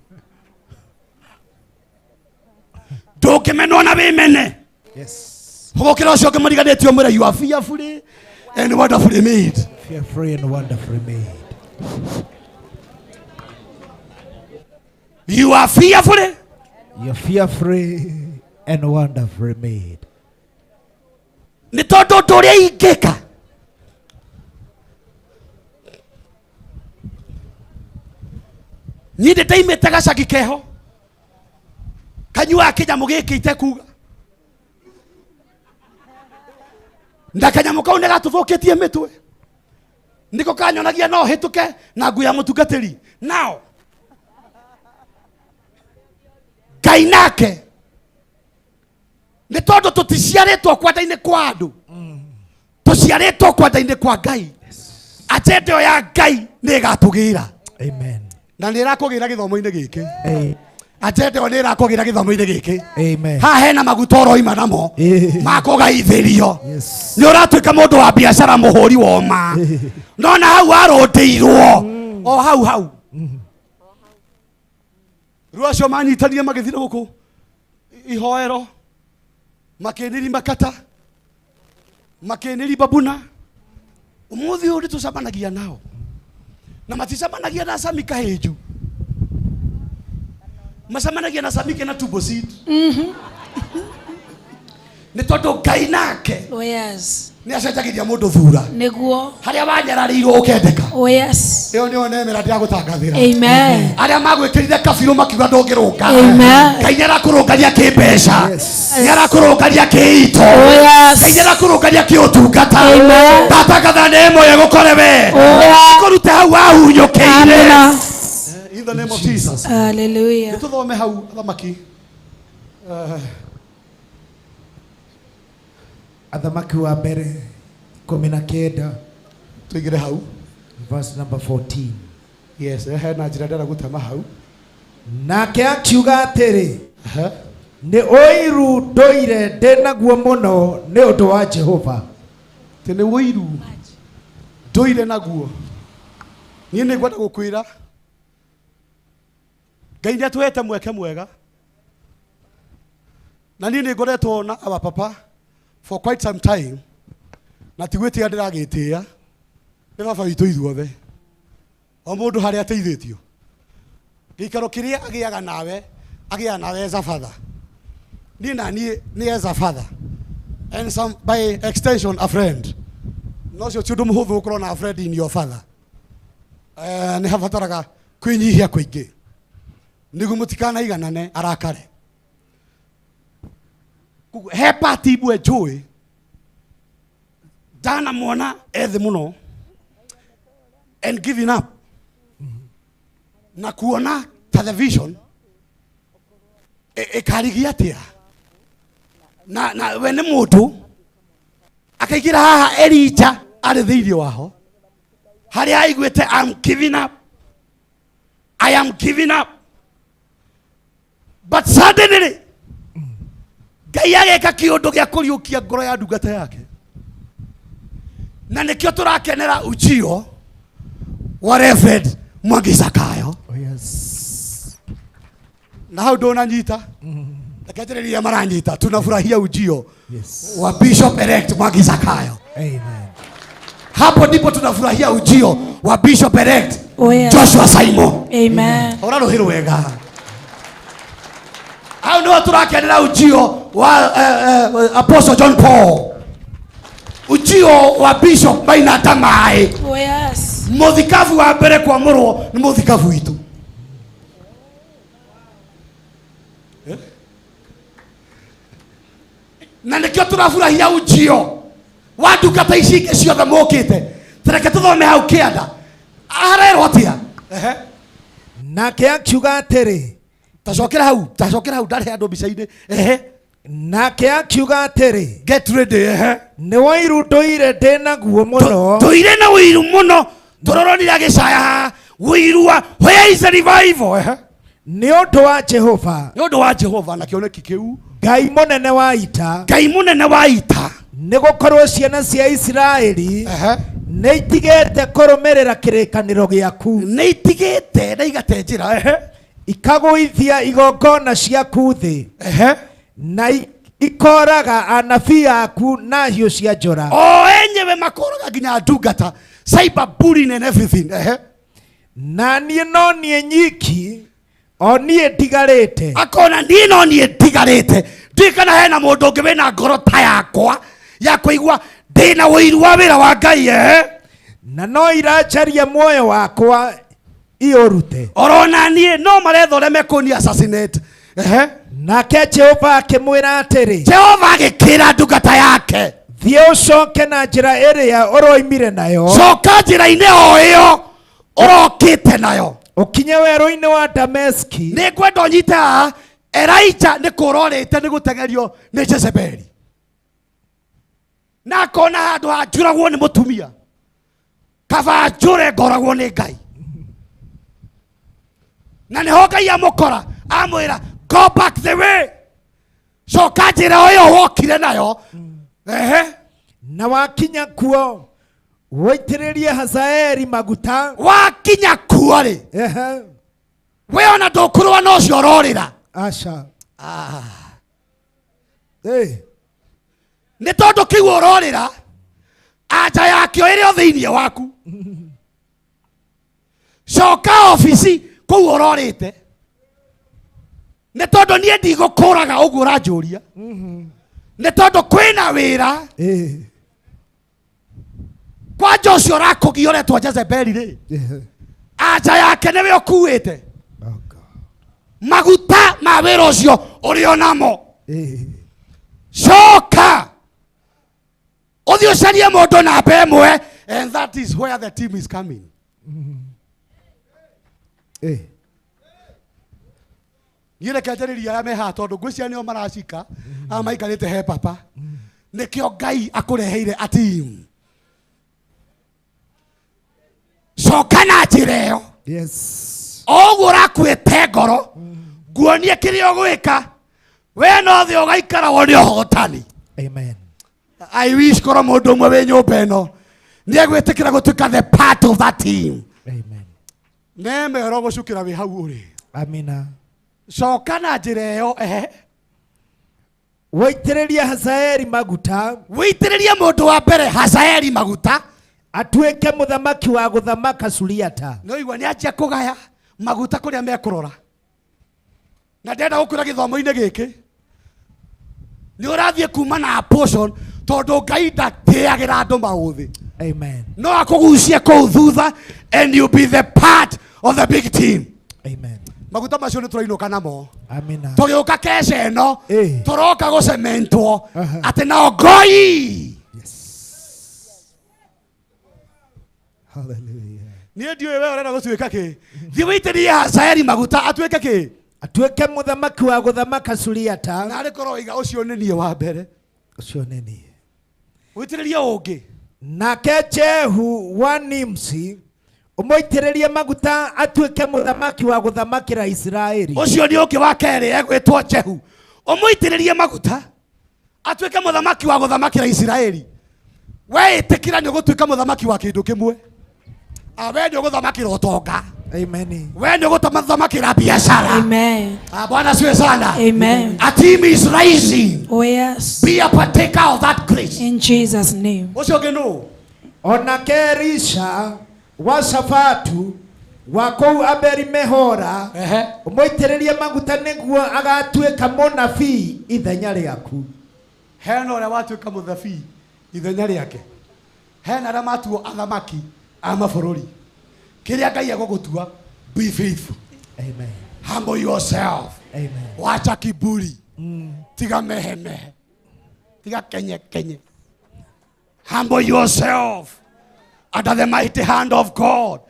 S16: Ndũngĩmenwo na wĩmene.
S2: Yes.
S16: Hũgũkĩra ũcio ũngĩ mũriganĩtio mwĩre you are fearfully and wonderfully made.
S2: Fearfully and wonderfully made.
S16: You are fearfully.
S2: You're fearfully and wonderfully made.
S16: Nĩ tondũ ũndũ ũrĩa ingĩka niĩ ndĩ ndaimĩte gacagi keho kanyuaga kĩnyamũ gĩkĩ itekuga na kanyamũ kau nĩ gatũthũkĩtie mĩtwe, nĩko kanyonagia no hĩtũke na nguo ya mũtungatĩri nao Ngai nake nĩ tondũ tũticiarĩtwo kwenda-inĩ kwa andũ, tũciarĩtwo kwenda-inĩ kwa Ngai. Agenda ĩyo ya Ngai nĩ ĩgatũgĩra.
S2: Amen.
S16: Na nĩ ĩrakũgĩra gĩthomo-inĩ gĩkĩ. Agenda ĩyo nĩ ĩrakũgĩra gĩthomo-inĩ gĩkĩ.
S2: Amen.
S16: Haha hena maguta ũroima namo makũgaithĩrio. Nĩ ũratuĩka mũndũ wa biacara mũhũri woma no na hau warũndĩirwo o hau hau. Rĩu acio manyitanie magĩthiĩ gũkũ ihoero makĩnĩri makata makĩnĩri babuna, ũmũthĩ ũyũ nĩ tũcemanagia nao na maticemanagia na Sami Kahĩnju, macemanagia na Sami kena tumbo seed. Nĩ tondũ Ngai nake
S17: Oh yes.
S16: nĩ acenjagĩria mũndũ thura.
S17: Nĩguo.
S16: Harĩa wanyararĩirwo ũkendeka.
S17: Oh yes.
S16: Ĩyo nĩyo nemera ndĩragũtangathĩra.
S17: Amen.
S16: Arĩa magwĩkĩrire kabirũ makiuga ndũngĩrũnga,
S17: Amen.
S16: Ngai nĩ arakũrũngaria kĩmbeca, nĩ arakũrũngaria kĩito.
S17: Oh yes.
S16: Ngai nĩ arakũrũngaria kĩũtungata.
S17: Amen.
S16: Ndatangatha neema ĩyo ĩgũkore we.
S17: Oh yeah.
S16: Ĩkũrute hau wahunyũkĩire.
S17: Amina.
S16: In the name of Jesus.
S17: Hallelujah.
S16: Nĩ tũthome hau athamaki.
S2: Athamaki wa mbere 19.
S16: Tũigĩre hau.
S2: Verse number 14.
S16: Yes, hena njĩra ndĩrenda gũtema hau.
S2: Nake akiuga atĩrĩ, nĩ ũiru ndũire ndĩ naguo mũno nĩ ũndũ wa Jehova.
S16: Atĩ nĩ ũiru ndũire naguo. Niĩ nĩ ngwenda gũkwĩra Ngai nĩ atũhete mweke mwega na niĩ nĩ ngoretwo na our papa for quite some time na ti gwĩtĩa ndĩragĩtĩa, nĩ baba witũ ithuothe, o mũndũ harĩa ateithĩtio gĩikaro kĩrĩa agĩaga nawe, agĩaga nawe as a father. Niĩ na niĩ nĩ as a father and some by extension a friend. No ũcio ti ũndũ mũhũthũ gũkorwo na a friend in your father. Nĩ habataraga kwĩnyihia kũingĩ nĩguo mũtikanaiganane arakare. Koguo, he part imwe njũĩ ndanamwona ethĩ mũno and giving up na kuona ta the vision ĩkarigia atĩa na we nĩ mũndũ akaingĩra haha Elija arĩ thĩinĩ waho harĩa aiguĩte I'm giving up. I am giving up. But suddenly Ngai ageka kiundu gia kuriukia ngoro ya ndungata yake, na nikio turakenera ujio wa Reverend Mwangi Zakayo.
S2: Oh, yes.
S16: Na hau ndunanyita, reke njĩrĩrie maranyita, tunafurahia ujio
S2: Yes.
S16: wa Bishop Elect Mwangi Zakayo.
S2: Amen.
S16: Hapo ndipo tunafurahia ujio wa Bishop Elect
S17: Oh, yes.
S16: Joshua Simon.
S17: Amen.
S16: Ora rũhĩ rwega. Hau nĩho tũrakenera ujio wa Apostle John Paul, ujio wa Bishop Maina Tamaĩ.
S17: Oh, yes.
S16: Mũthikabu wa mbere kwamũrwo nĩ mũthikabu witũ. Na nĩkĩo tũrafurahia ujio wa ndungata ici ingĩ ciothe mũkĩte. Tareke tũthome hau kĩanda, arerwo atĩa? Ehe.
S2: Nake akiuga atĩrĩ,
S16: tacokera hau, tacokera hau, ndarĩ handũ mbica-inĩ. Ehe.
S2: Nake akiuga atĩrĩ,
S16: get ready. Ehe.
S2: Nĩ wũiru ndũire ndĩ naguo mũno.
S16: Tũire na ũiru mũno, tũroronire agĩcaya ũiru wa where is the revival? Ehe.
S2: Nĩ ũndũ wa Jehova,
S16: nĩ ũndũ wa Jehova na kĩoneki kĩu,
S2: Ngai mũnene wa ita,
S16: Ngai mũnene wa ita,
S2: nĩ gũkorwo ciana cia Isiraeli nĩ itigĩte kũrũmĩrĩra kĩrĩkanĩro gĩaku,
S16: nĩ itigĩte na igate njĩra. Ehe.
S2: Ikagũithia igongona ciaku thĩ.
S16: Ehe.
S2: Na ikoraga anabii aku na hiũ cia njora.
S16: O enyewe makoraga nginya ndungata, cyber bullying and everything. Ehe.
S2: Na niĩ no niĩ nyiki, o niĩ ndigarĩte.
S16: Akona niĩ no niĩ ndigarĩte, ndiũĩ kana hena mũndũ ũngĩ wĩna ngoro ta yakwa ya kũigua ndĩna ũiru wa wĩra wa Ngai. Ehe.
S2: Na no iranjaria muoyo wakwa iũrute.
S16: Orona niĩ no maretha ũrĩa mekũni assassinate. Ehe.
S2: Nake Jehova akĩmwĩra atĩrĩ,
S16: Jehova agĩkĩra ndungata yake,
S2: thiĩ ũcoke na njĩra ĩrĩa ũroimire nayo,
S16: coka njĩra-inĩ o ĩyo ũrokĩte nayo,
S2: ũkinye werũ-inĩ wa Dameski.
S16: Nĩ ngwenda ũnyite haha, Elijah nĩ kũrorĩte nĩ gũteng'erio nĩ Jezebeli, na akona handũ hanjũragwo nĩ mũtumia, kaba njũre ngoragwo nĩ Ngai. Na nĩho Ngai amũkora amwĩra, go back the way, coka njĩra o ĩyo wokire nayo. Ehe.
S2: Na wakinya kuo wĩitĩrĩrie Hazaeli maguta.
S16: Wakinya kuo rĩ,
S2: Ehe.
S16: we ona ndũkũrũa na ũcio ũrorĩra.
S2: Aca.
S16: Ah.
S2: Ĩ.
S16: Nĩ tondũ kĩu ũrorĩra, anja yakĩo ĩrĩ o thĩinĩ waku. Coka obici kũu ũrorĩte, nĩ tondũ niĩ ndigũkũraga ũguo ũranjũria, nĩ tondũ kwĩna wĩra.
S2: Ĩ.
S16: Kwanja ũcio ũrakũgia ũretwo Jezebeli rĩ,
S2: Ehe.
S16: anja yake nĩwe ũkuĩte. Maguta ma wĩra ũcio ũrĩ o namo.
S2: Ĩ.
S16: Coka ũthiĩ ũcarie mũndũ namba ĩmwe, and that is where the team is coming.
S2: Ĩ.
S16: Niĩ reke njarĩrie arĩa me haha, tondũ ngwĩciria nĩo maracika, aya maikarĩte he papa. Nĩkĩo Ngai akũreheire a team. Coka na njĩra ĩyo.
S2: Yes.
S16: O ũguo ũrakuĩte ngoro, nguonie kĩrĩa ũgwĩka, we no thĩ ũgaikara wone ũhotani.
S2: Amen.
S16: I wish korwo mũndũ ũmwe wĩ nyũmba ĩno nĩ egwĩtĩkĩra gũtuĩka the part of that team.
S2: Amen.
S16: Neme ũrogũcukĩra wĩ hau ũrĩ.
S2: Amina.
S16: Coka na njĩra ĩyo. Ehe.
S2: Wĩitĩrĩrie Hazaeli maguta.
S16: Wĩitĩrĩrie mũndũ wa mbere Hazaeli maguta,
S2: atuĩke mũthamaki wa gũthamaka Suriata.
S16: No igua nĩ anjia kũgaya maguta kũrĩa mekũrora. Na ndĩrenda gũkwĩra gĩthomo-inĩ gĩkĩ, nĩ ũrathiĩ kuma na portion, tondũ Ngai ndatĩagĩra andũ maũthĩ.
S2: Amen.
S16: No akũgucie kũu thutha and you be the part of the big team.
S2: Amen.
S16: Maguta macio nĩ tũrainũka namo.
S2: Amina.
S16: Tũgĩũka keca ĩno,
S2: Ĩ.
S16: tũroka gũcementwo atĩ nao ngoi.
S2: Hallelujah.
S16: Niĩ ndiũĩ we ũrenda gũtuĩka kĩ. Thiĩ wĩitĩrĩrie Hazaeli maguta atuĩke kĩ?
S2: Atuĩke mũthamaki wa gũthamaka Suriata.
S16: Na arĩ korwo oiga ũcio nĩ niĩ wa mbere.
S2: Ũcio nĩ niĩ.
S16: Wĩitĩrĩrie ũngĩ.
S2: Nake Jehu wa Nimsi Ũmũitĩrĩrie maguta atuĩke mũthamaki wa gũthamakĩra Isiraeli.
S16: Ũcio nĩ ũngĩ wa kerĩ egwĩtwo Jehu. Ũmũitĩrĩrie maguta atuĩke mũthamaki wa gũthamakĩra Isiraeli. We ĩtĩkĩra nĩ ũgũtuĩka mũthamaki wa kĩndũ kĩmwe. Ah, we nĩ ũgũthamakĩra ũtonga.
S2: Amen.
S16: We nĩ ũgũthamakĩra biashara.
S17: Amen.
S16: Ah, Bwana siwe sana.
S17: Amen.
S16: A team is rising.
S17: Oh yes.
S16: Be a partaker of that grace.
S17: In Jesus' name.
S16: Ũcio ũngĩ nũ?
S2: Onake Elisha wa Shafatu wa kũu Abeli Mehora ũmũitĩrĩrie maguta nĩguo agatuĩka mũnabii ithenya rĩaku.
S16: Hena ũrĩa watuĩka mũthabii ithenya rĩake. Hena arĩa matuo athamaki a mabũrũri. Kĩrĩa Ngai egũgũtua, be faithful.
S2: Amen.
S16: Humble yourself.
S2: Amen.
S16: Wacha kiburi. Tiga mehemehe. Tiga kenye kenye. Humble yourself under the mighty hand of God,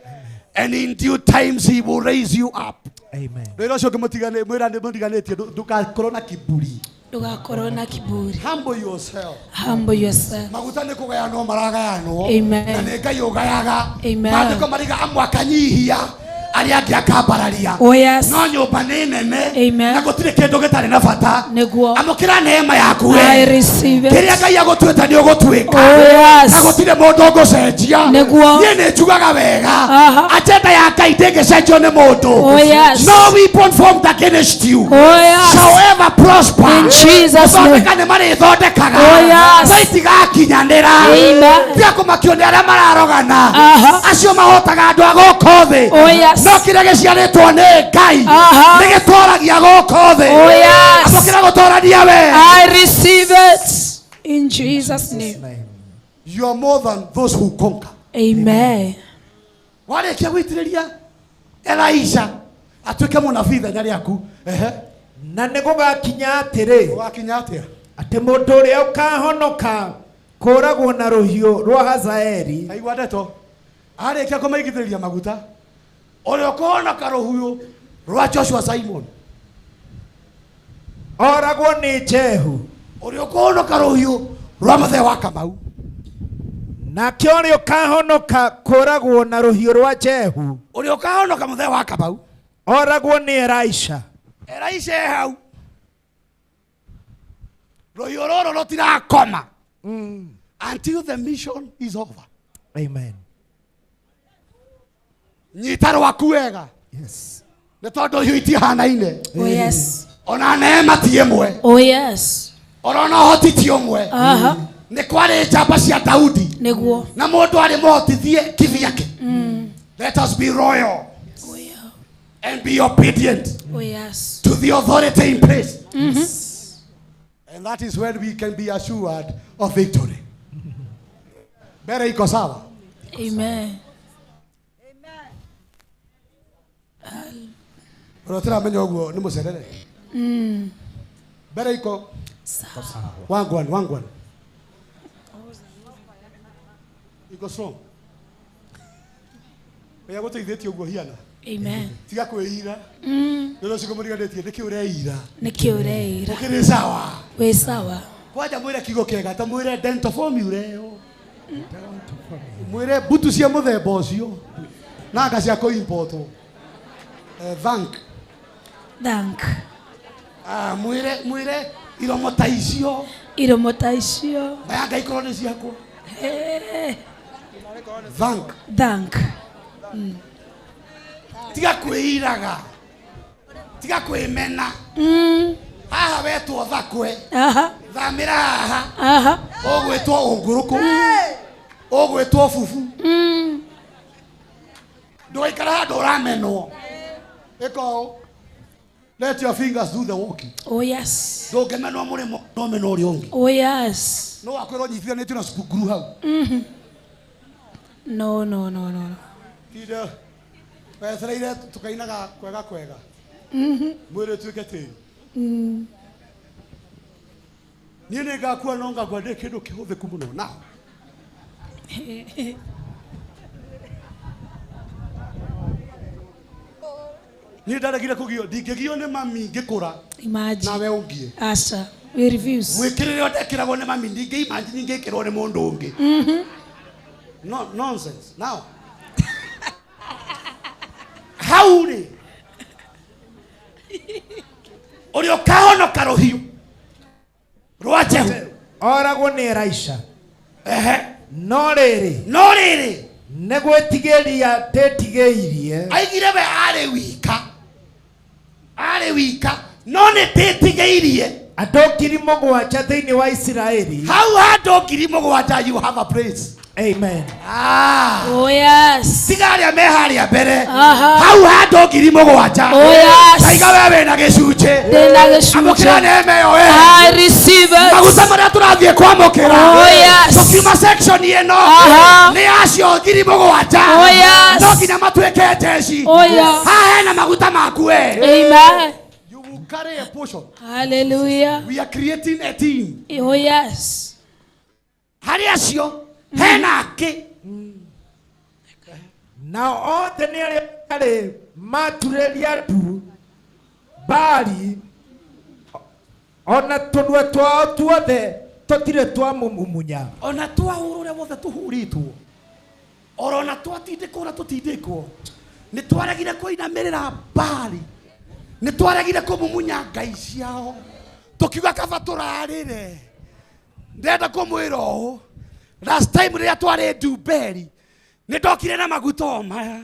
S16: and in due times he will raise you up.
S2: Amen.
S16: Rĩrĩa ũcio ũngĩ mwĩra mũtiganĩtie ndũgakorwo na kiburi.
S17: Ndũgakorwo na kiburi.
S16: Humble yourself.
S17: Humble yourself.
S16: Maguta nĩ kũgayanwo maragayanwo.
S17: Amen.
S16: Na nĩ Ngai ũgayaga.
S17: Amen.
S16: Maandĩko mariga amwe akanyihia arĩa angĩ akambararia.
S17: Oh, yes.
S16: No nyũmba nĩ nene.
S17: Amen.
S16: Na gũtirĩ kĩndũ gĩtarĩ na bata.
S17: Nĩguo.
S16: Amũkĩra neema yaku we.
S17: I receive it.
S16: Kĩrĩa Ngai agũtuĩte nĩ ũgũtuĩka.
S17: Oh, yes.
S16: Na gũtirĩ mũndũ ũngũcenjia.
S17: Nĩguo.
S16: Niĩ nĩ njugaga wega.
S17: Aha.
S16: Agenda ya Ngai ndĩngĩcenjio nĩ mũndũ.
S17: Oh, yes.
S16: No weapon formed against you
S17: Oh, yes.
S16: shall ever prosper.
S17: In Jesus' name.
S16: Gũthondeka nĩ marĩthondekaga.
S17: Oh, yes.
S16: No itigakinyanĩra.
S17: Amen.
S16: Tiga kũmakio nĩ arĩa mararogana.
S17: Aha.
S16: Acio mahotaga andũ a gũkũ thĩ.
S17: Oh, yes.
S16: No kĩrĩa gĩciarĩtwo nĩ Ngai
S17: Aha.
S16: nĩ gĩtooragia gũkũ thĩ.
S17: Oh, yes.
S16: Amũkĩra gũtoorania we.
S17: I receive it in Jesus' name.
S16: You are more than those who conquer.
S17: Amen.
S16: Warĩkia gũitĩrĩria Elisha atuĩke mũnabii ithenya rĩaku. Ehe.
S2: Na nĩ gũgakinya atĩrĩ.
S16: Gũgakinya atĩa?
S2: Atĩ mũndũ ũrĩa ũkahonoka kũũragwo na rũhiũ rwa Hazaeli.
S16: Aigua ndeto. Arĩkia kũmaigithĩrĩria maguta ũrĩa ũkũhonoka rũhiũ rwa Joshua Simon
S2: oragwo nĩ Jehu.
S16: Ũrĩa ũkũhonoka rũhiũ rwa mũthee wa Kamau.
S2: Nake ũrĩa ũkahonoka kũũragwo na rũhiũ rwa Jehu.
S16: Ũrĩa ũkahonoka mũthee wa Kamau
S2: oragwo nĩ Elisha.
S16: Elisha e hau. Rũhiũ rũrũ rũtirakoma until the mission is over.
S2: Amen.
S16: Nyita rwaku wega.
S2: Yes.
S16: Nĩ tondũ hiũ itihanaine.
S17: Oh, yes.
S16: Ona neema ti ĩmwe.
S17: Oh, yes.
S16: Ona ũhoti ti ũmwe.
S17: Aha.
S16: Nĩ kwarĩ njamba cia Daudi.
S17: Nĩguo.
S16: Na mũndũ arĩ mũhotithie kivyake. Let us be royal.
S17: Oh, yeah.
S16: And be obedient
S17: Oh, yes.
S16: to the authority in place.
S17: Mm-hmm.
S16: And that is when we can be assured of victory. Mbere iko sawa.
S17: Amen.
S16: Ũrĩa ũtaramenya ũguo nĩ mũcerere. Mbere iko
S17: sawa.
S16: Wangwan, wangwan. Iko strong. Ũrĩa gũteithĩtie ũguo hiana.
S17: Amen.
S16: Tiga kwĩira. Nĩ ũcio mũriganĩtie nĩkĩ ũreira.
S17: Nĩkĩ ũreira.
S16: Ũkĩrĩ sawa.
S17: Wĩ sawa.
S16: Kwanja mwĩre kiugo kĩega ta mwĩre dental formula ĩyo. Mwĩre mbutu cia mũthemba ũcio. Na anga cia kũ-importwo. Thank.
S17: Thank.
S16: Ah, mwĩre mwĩre iromo ta icio.
S17: Iromo ta icio.
S16: Maya Ngai korwo nĩ ciakwa. Thank.
S17: Thank.
S16: Tiga kwĩiraga. Tiga kwĩmena. Haha wetwo thakwe.
S17: Aha.
S16: Thamĩra haha.
S17: Aha.
S16: Ũgwĩtwo ũngũrũkũ. Ũgwĩtwo bubu. Ndũgaikara handũ ũramenwo. Ĩka ũũ. Let your fingers do the walking.
S17: Oh, yes.
S16: Ndũngĩmenwo mũrĩmo no mena ũrĩa ũngĩ.
S17: Oh, yes.
S16: No wakwĩrwo nyitithanĩtio na cukuru hau.
S17: No, no, no, no.
S16: Tinde wetereire tũkainaga kwega kwega. Mwĩrĩ ũtuĩke tĩri. Niĩ nĩ ngakua no ngakua ndĩ kĩndũ kĩhũthĩku mũno. Now. Niĩ ndaregire kũgio, ndingĩgio nĩ mami ngĩkũra.
S17: Imagine.
S16: Nawe ũngie.
S17: Aca. We refuse.
S16: Mwĩkĩrĩre ũrĩa ndekĩragwo nĩ mami, ndingĩ imagine ingĩkĩrwo nĩ mũndũ ũngĩ. No, nonsense. Now. Hau rĩ, ũrĩa ũkahonoka rũhiũ rwa Jehu
S2: oragwo nĩ Elisha.
S16: Ehe.
S2: No rĩrĩ,
S16: no rĩrĩ,
S2: nĩ gwĩtigĩria ndĩtigĩirie.
S16: Aigire we arĩ wika, arĩ wika, no nĩ ndĩtigĩirie
S2: andũ 7,000 thĩinĩ wa Isiraeli.
S16: Hau handũ 7,000, you have a place.
S2: Amen.
S16: Ah.
S17: Oh yes.
S16: Tiga arĩa me harĩa mbere.
S17: Aha.
S16: Hau handũ 7,000.
S17: Oh yes.
S16: Taiga we wĩna gĩcunjĩ.
S17: Ndĩna gĩcunjĩ.
S16: Amũkĩra neema ĩyo we.
S17: I receive it.
S16: Maguta marĩa tũrathiĩ kwamũkĩra.
S17: Oh yes.
S16: Tũkiuma section ĩno.
S17: Aha.
S16: Nĩ acio 7,000.
S17: Oh yes.
S16: No nginya matuĩke njeci.
S17: Oh yeah.
S16: Haha hena maguta maku we.
S17: Amen.
S14: You will carry a portion.
S17: Hallelujah.
S16: We are creating a team.
S17: Oh yes.
S16: Harĩ acio hena akĩ.
S2: Nao othe nĩ arĩa matarĩ maturĩria ndu Baali, ona tũnua twao tuothe tũtirĩ twamũmumunya.
S16: Ona twahũrwo ũrĩa wothe tũhũrĩtwo, oro ona twatindĩkwo ũrĩa tũtindĩkwo, nĩ twaregire kũinamĩrĩra Baali, nĩ twaregire kũmumunya ngai ciao, tũkiuga kaba tũrarĩre. Ndĩrenda kũmwĩra ũũ, last time rĩrĩa twarĩ Ndumberi, nĩ ndokire na maguta o maya,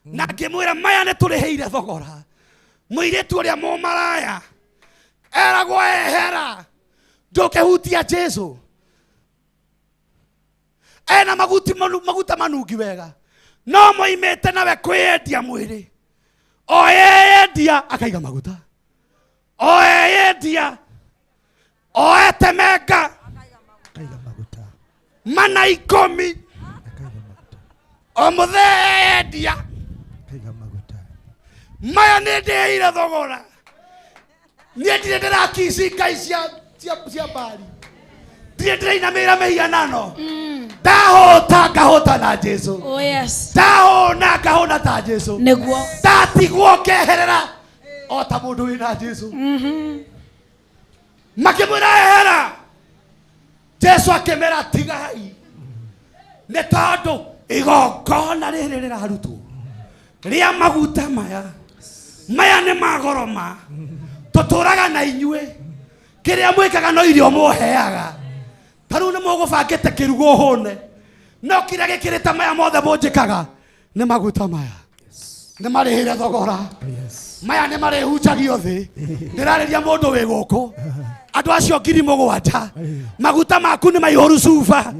S16: na ngĩmwĩra maya nĩ tũrĩhĩire thogora. Mũirĩtu ũrĩa mũmaraya eragwo ehera, ndũkĩhutia Jesu. Ena maguti maguta manungi wega, no moimĩte nawe kwĩyendia mwĩrĩ, o eyendia akaiga maguta, o eyendia o etemenga mana 10, o mũthee eyendia maya nĩ ndĩire thogora. Niĩ ndirĩ ndĩrakici ngai cia Baali, ndirĩ ndĩrainamĩrĩra mĩhianano. Ndahũta ngahũta na Jesu.
S17: Oh yes.
S16: Ndahũna ngahũna ta Jesu.
S17: Nĩguo.
S16: Ndatigwo ngeherera o ta mũndũ wĩna Jesu. Makĩmwĩra ehera, Jesu akĩmera tigai, nĩ tondũ igongona rĩrĩ rĩrarutwo rĩa maguta maya, maya nĩ magoro ma tũtũraga na inyuĩ, kĩrĩa mwĩkaga no irio mũheaga. Ta rĩu nĩ mũgũbangĩte kĩrugo hũne, no kĩrĩa gĩkĩrĩte maya mothe mũnjĩkaga nĩ maguta maya, nĩ marĩhĩre thogora. Maya nĩ marĩhunjagio thĩ. Ndĩrarĩria mũndũ wĩ gũkũ, andũ acio 7,000, maguta maku nĩ maihũru cuba,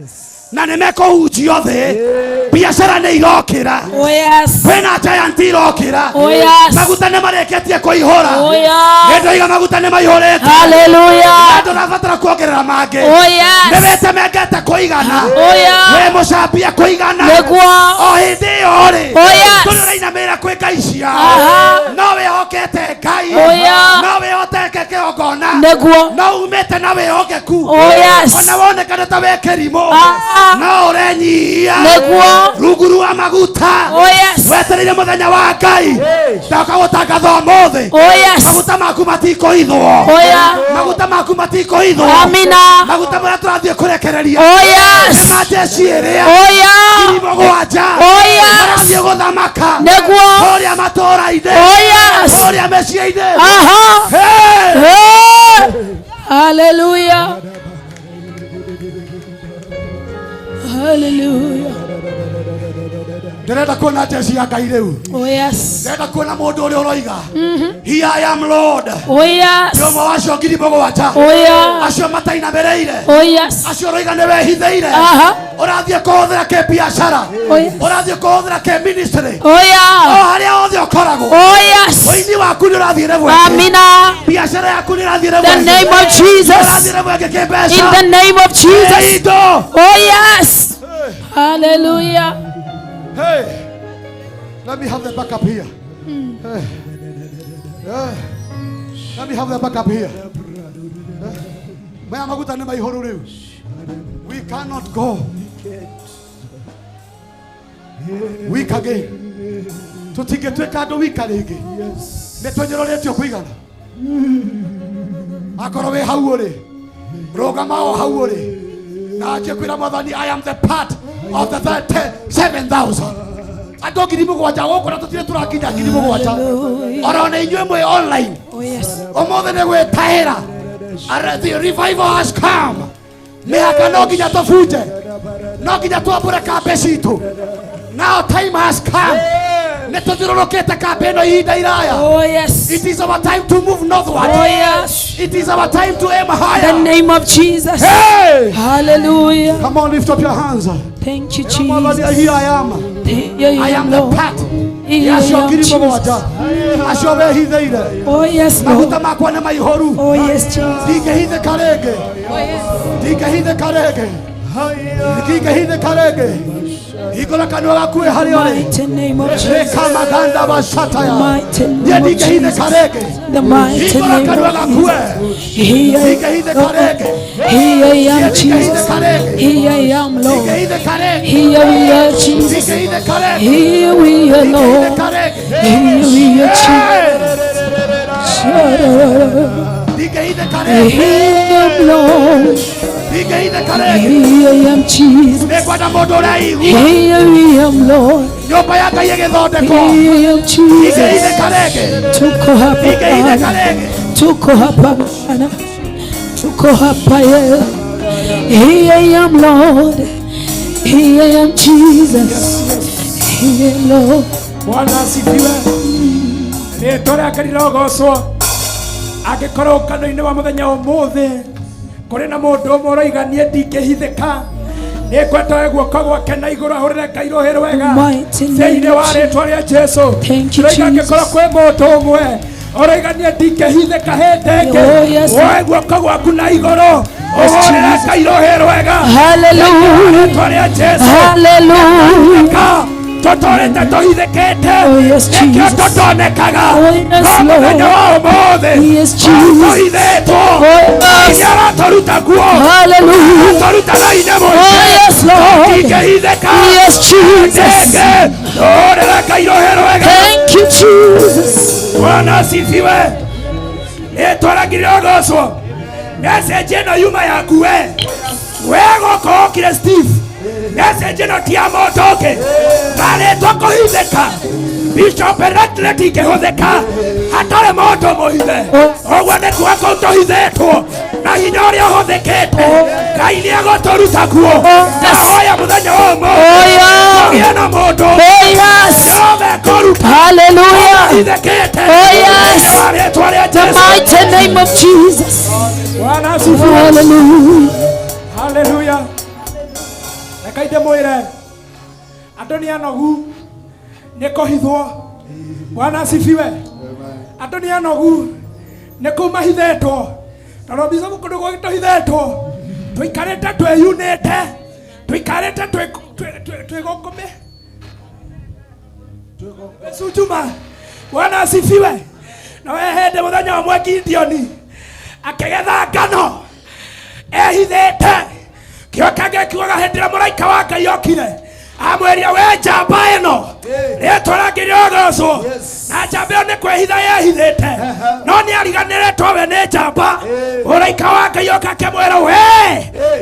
S16: na nĩ mekũhunjio thĩ. Biacara nĩ irokĩra.
S17: Oh yes.
S16: Kwĩna giant irokĩra.
S17: Oh yes.
S16: Maguta nĩ marĩkĩtie kũihũra.
S17: Oh yeah.
S16: Nĩndoiga maguta nĩ maihũrĩte.
S17: Hallelujah.
S16: Na ndũrabatara kuongerera mangĩ.
S17: Oh yes.
S16: Nĩ wĩtemengete kũigana.
S17: Oh yeah.
S16: Wĩ mũcambia kũigana.
S17: Nĩguo.
S16: O hĩndĩ ĩyo rĩ,
S17: Oh yes.
S16: ndũrĩ ũrainamĩrĩra kwĩ ngai ciao.
S17: Aha.
S16: No wĩhokete Ngai.
S17: Oh yeah.
S16: No wĩhoteke kĩgongona.
S17: Nĩguo.
S16: No umĩte na wĩhokeku.
S17: Oh yes.
S16: Ona wonekane ta wĩ kĩrimũ.
S17: Ah.
S16: No ũrenyihia.
S17: Nĩguo.
S16: Rungu rwa maguta.
S17: Oh yes.
S16: Wetereire mũthenya wa Ngai. Ndoka gũtangatha ũmũthĩ.
S17: Oh yes.
S16: Maguta maku matikũhithwo.
S17: Oh yeah.
S16: Maguta maku matikũhithwo.
S17: Amina.
S16: Maguta marĩa tũrathiĩ kũrekereria.
S17: Oh yes.
S16: Nĩ ma jeshi ĩrĩa.
S17: Oh yeah.
S16: 7,000.
S17: Oh yes.
S16: Marathiĩ gũthamaka.
S17: Nĩguo.
S16: Kũrĩa matũũra-inĩ.
S17: Oh yes.
S16: Kũrĩa mĩciĩ-inĩ.
S17: Aha.
S16: Hey.
S17: Hey. Hallelujah. Hallelujah.
S16: Ndĩrenda kuona jeshi ya Ngai rĩu.
S17: Oh yes.
S16: Ndĩrenda kuona mũndũ ũrĩa ũroiga, Here I am Lord.
S17: Oh yes.
S16: Nĩ ũmwe wa acio 7,000.
S17: Oh yeah.
S16: Acio matainamĩrĩire.
S17: Oh yes.
S16: Acio ũroiga nĩ wehithĩire.
S17: Aha.
S16: Ũrathiĩ kũhũthĩra kĩbiacara.
S17: Oh yes.
S16: Ũrathiĩ kũhũthĩra kĩministry.
S17: Oh yeah.
S16: O harĩa hothe ũkoragwo.
S17: Oh yes.
S16: Ũini waku nĩ ũrathiĩ level ĩngĩ.
S17: Amina.
S16: Biacara yaku nĩ ĩrathiĩ level
S17: The
S16: ĩngĩ.
S17: name of Jesus.
S16: Nĩ ũrathiĩ level ĩngĩ kĩmbeca.
S17: In the name of Jesus.
S16: Indo.
S17: Oh yes. Hallelujah.
S14: Hey, let me have the backup here. Hey. Hey. Let me have the backup here. Maya maguta nĩ maihũru rĩu. We cannot go weak again. Tũtingĩtuĩka andũ wika rĩngĩ. Nĩ tũnyũrũrĩtio kũigana. Akorwo wĩ hau ũrĩ, rũgama o hau ũrĩ. Na anjie kwĩra Mwathani, I am the part of the 7,000.
S16: Andũ 7,000 gũkũ na tũtirĩ tũrakinya 7,000. Oro na inyuĩ mwĩ online.
S17: Oh yes.
S16: Ũmũthĩ nĩ gwĩtahĩra. The revival has come. Mĩhaka no nginya tũbunje. No nginya twambũre kambĩ citũ. Now time has come. Nĩ tũthiũrũrũkĩte kambĩ ĩno ihinda iraya.
S17: Oh yes.
S16: It is our time to move northward.
S17: Oh yes.
S16: It is our time to aim higher.
S17: The name of Jesus.
S16: Hey!
S17: Hallelujah.
S16: Come on, lift up your hands.
S17: Thank you,
S16: Jesus. Here I am.
S17: Here
S16: I am the
S17: Lord.
S16: path.
S17: Here I
S16: Acio
S17: am,
S16: ngiri
S17: Jesus.
S16: mũgwanja. Acio wehithĩire.
S17: Oh yes, Lord.
S16: Maguta makwa nĩ maihũru.
S17: Oh yes, Jesus.
S16: Ndingĩhithĩka rĩngĩ.
S17: Oh yes.
S16: Ndingĩhithĩka rĩngĩ. Ndingĩhithĩka rĩngĩ. Hingũra kanua gaku wĩ harĩa ũrĩ.
S17: Mighty name of Jesus.
S16: Rĩka maganda macataya.
S17: Mighty
S16: Niĩ
S17: name of
S16: ndingĩhithĩka
S17: Jesus.
S16: rĩngĩ.
S17: The mighty
S16: Hingũra
S17: name
S16: kanua
S17: of
S16: gaku we.
S17: Jesus. Here,
S16: Ndingĩhithĩka rĩngĩ.
S17: here I am,
S16: Niĩ
S17: Jesus.
S16: ndingĩhithĩka rĩngĩ.
S17: Here I am, Lord.
S16: Ndingĩhithĩka rĩngĩ.
S17: Here we are, Jesus.
S16: Ndingĩhithĩka rĩngĩ.
S17: Here we are, Lord.
S16: Ndingĩhithĩka rĩngĩ.
S17: Here we are, Jesus.
S16: Ndingĩhithĩka rĩngĩ.
S17: Here I am, Lord.
S16: Ndingĩhithĩka rĩngĩ.
S17: Here I am, Jesus.
S16: Nĩngwenda mũndũ ũreigua.
S17: Here we am, Lord.
S16: Nyũmba ya Ngai ĩgĩthondekwo.
S17: Here I am, Jesus.
S16: Ndingĩhithĩka rĩngĩ.
S17: Tuko hapa
S16: Ndingĩhithĩka
S17: Bwana.
S16: rĩngĩ.
S17: Tuko hapa Bwana. Tuko hapa yeah. Here I am, Lord. Here I am, Jesus. Here, Lord.
S18: Bwana asifiwe. Rĩtwa rĩake rĩrogocwo. Angĩkorwo ũngano-inĩ wa mũthenya ũmũthĩ kũrĩ na mũndũ ũmwe ũroiga niĩ ndingĩhithĩka, nĩngwenda oe guoko gwake na igũrũ ahũrĩre Ngai rũhĩ rwega
S17: Mighty name
S18: thĩinĩ
S17: of
S18: wa rĩtwa rĩa Jesũ.
S17: Thank you,
S18: Ndĩroiga
S17: Jesus.
S18: angĩkorwo kwĩ mũndũ ũmwe ũroiga niĩ ndingĩhithĩka hĩndĩ ĩngĩ,
S17: Oh, yes.
S18: woe guoko gwaku na igũrũ
S17: Yes,
S18: ũhũrĩre
S17: Jesus.
S18: Ngai rũhĩ rwega
S17: Hallelujah.
S18: rĩtwa rĩa Jesũ.
S17: Hallelujah.
S18: Tũtũrĩte tũhithĩkĩte
S17: Oh, yes,
S18: nĩkĩo
S17: Jesus.
S18: tũtonekaga.
S17: Oh, yes,
S18: No mũthenya
S17: Lord.
S18: wa ũmũthĩ
S17: Yes, Jesus.
S18: tũhithĩtwo.
S17: Oh, yes.
S18: Ngai aratũruta guo.
S17: Hallelujah.
S18: Aratũruta na hinya
S17: Oh,
S18: mũingĩ.
S17: yes, Lord.
S18: Tũtingĩhithĩka
S17: Yes, Jesus.
S18: rĩngĩ. Tũhũrĩre Ngai rũhĩ rwega.
S17: Thank you, Jesus.
S18: Bwana asifiwe. Rĩtwa rĩake rĩrogocwo. Message ĩno yuma yaku we. We gũkũ ũkire Steve. Message ĩno ti ya mũndũ ũngĩ. Marĩtwa kũhithĩka. Bishop elect rĩtingĩhũthĩka hatarĩ mũndũ mũhithe. Ũguo nĩ kuga kũu tũhithĩtwo na hinya ũrĩa ũhũthĩkĩte. Ngai nĩegũtũruta kuo. Ndahoya mũthenya wa ũmũthĩ.
S17: Oh, yeah.
S18: Kũgĩe na mũndũ
S17: Oh, yes.
S18: Jehova ekũruta.
S17: Hallelujah.
S18: Ũhithĩkĩte.
S17: Oh, yes.
S18: Thĩinĩ wa rĩtwa rĩa
S17: The
S18: Jesũ.
S17: mighty name of Jesus.
S18: Bwana asifiwe.
S17: Hallelujah.
S18: Haleluya. Reke ndĩmwĩre andũ nĩ anogu nĩ kũhithwo. Bwana asifiwe. Andũ nĩ anogu nĩ kũu mahithetwo, tondũ mbica kũndũ gũgĩ tũhithetwo tũikarĩte twĩyunĩte, tũikarĩte twĩgũkũmĩ twĩcunjuma. Bwana asifiwe. Na we hĩndĩ mũthenya ũmwe Gideoni akĩgetha ngano ehithĩte, kĩoka gĩkiugaga hĩndĩ ĩrĩa mũraika wa Ngai okire amwĩrire, we njamba ĩno, rĩtwa rĩake rĩrogocwo. Na njamba ĩyo nĩ kwĩhitha yehithĩte, no nĩ ariganĩrĩtwo we nĩ njamba. Mũraika wa Ngai oka akĩmwĩra, we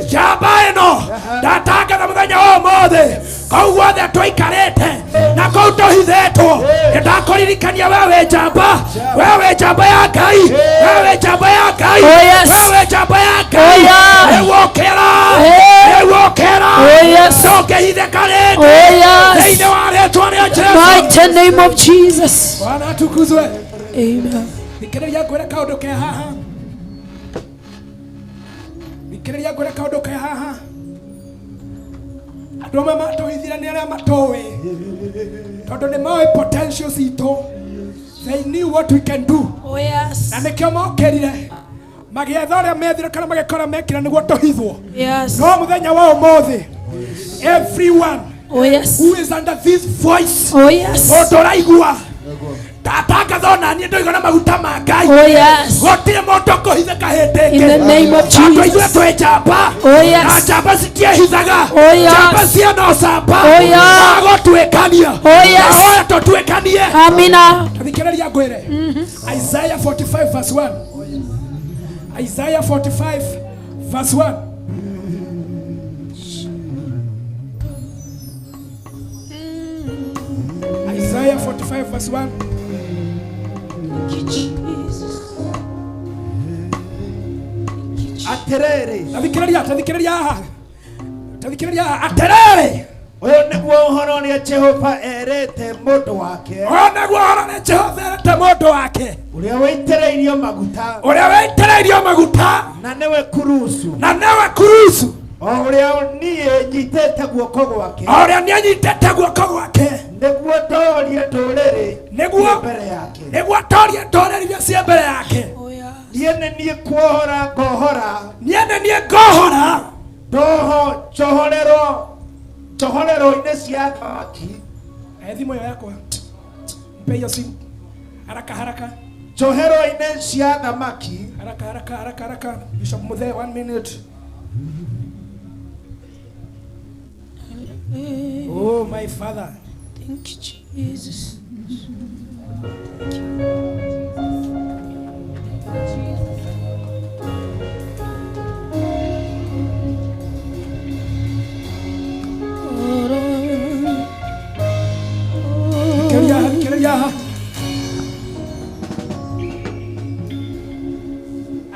S18: njamba ĩno, ndatangatha mũthenya wa ũmũthĩ kũu guothe tũikarĩte na kũu tũhithĩtwo, nĩndakũririkania we wĩ njamba, we wĩ njamba ya Ngai, we wĩ njamba ya Ngai,
S17: Oh, yes.
S18: we wĩ njamba ya Ngai.
S17: Oh, yeah.
S18: Rĩu ũkĩra,
S17: Hey.
S18: rĩu ũkĩra,
S17: Oh, yes.
S18: ndũngĩhithĩka rĩngĩ.
S17: Oh, yes.
S18: Thĩinĩ wa rĩtwa rĩa Jesũ.
S17: Mighty name of Jesus.
S18: Bwana atukuzwe.
S17: Amen.
S18: Thikĩrĩria ngwĩre kaũndũ ke haha. Thikĩrĩria ngwĩre kaũndũ ke haha. Andũ amwe matũhithire nĩ arĩa matũĩ, tondũ nĩ moĩ potential citũ. They knew what we can do.
S17: Oh, yes.
S18: Na nĩkĩo mokĩrire magĩetha ũrĩa methire kana magĩkora mekire nĩguo tũhithwo.
S17: Yes.
S18: No mũthenya wa ũmũthĩ, everyone
S17: Oh, yes.
S18: who is under this voice,
S17: Oh, yes.
S18: mũndũ ũraigua ndatangatha ona niĩ ndoiga na maguta ma Ngai.
S17: Oh, yes.
S18: Gũtirĩ mũndũ ũkũhithĩka hĩndĩ ĩngĩ.
S17: In the name of
S18: Tondũ ithuĩ
S17: Jesus.
S18: twĩ njamba.
S17: Oh, yes.
S18: Na njamba citiehithaga.
S17: Oh, yes.
S18: Njamba ciena ũcamba.
S17: Oh, yes.
S18: Wa gũtuĩkania.
S17: Oh, yes.
S18: Ndahoya tũtuĩkanie.
S17: Amina.
S18: Thikĩrĩria ngwĩre. Isaiah 45 verse 1. Isaiah 45 verse 1. verse 1.
S17: Thank you, Jesus.
S2: Atiriri.
S18: Tathikĩrĩria, tathikĩrĩria haha. Tathikĩrĩria haha. Atĩrĩrĩ.
S2: Ũyũ nĩguo ũhoro ũrĩa Jehova erĩte mũndũ wake.
S18: Ũyũ nĩguo ũhoro ũrĩa Jehova erĩte mũndũ wake.
S2: Ũrĩa wĩitĩrĩirio maguta.
S18: Ũrĩa wĩitĩrĩirio maguta.
S2: Na nĩwe Kurusu.
S18: Na nĩwe Kurusu.
S2: O ũrĩa niĩ nyitĩte guoko gwake.
S18: O ũrĩa niĩ nyitĩte guoko gwake.
S2: Nĩguo ndoorie ndũrĩrĩ.
S18: Nĩguo
S2: mbere yake.
S18: Nĩguo ndoorie ndũrĩrĩ iria ciĩ mbere yake.
S2: Niĩ nĩ niĩ kuohora ngohora.
S18: Niĩ nĩ niĩ ngohora.
S2: Ndoho njohorerwo njohorero-inĩ cia thamaki.
S18: Thimũ ĩyo yakwa. Mpe hiyo simu. Haraka haraka.
S2: Njohero-inĩ cia thamaki.
S18: Haraka haraka haraka haraka. Bishop Muthe, 1 minute. Oh my Father.
S17: Thank you, Jesus. Thank you.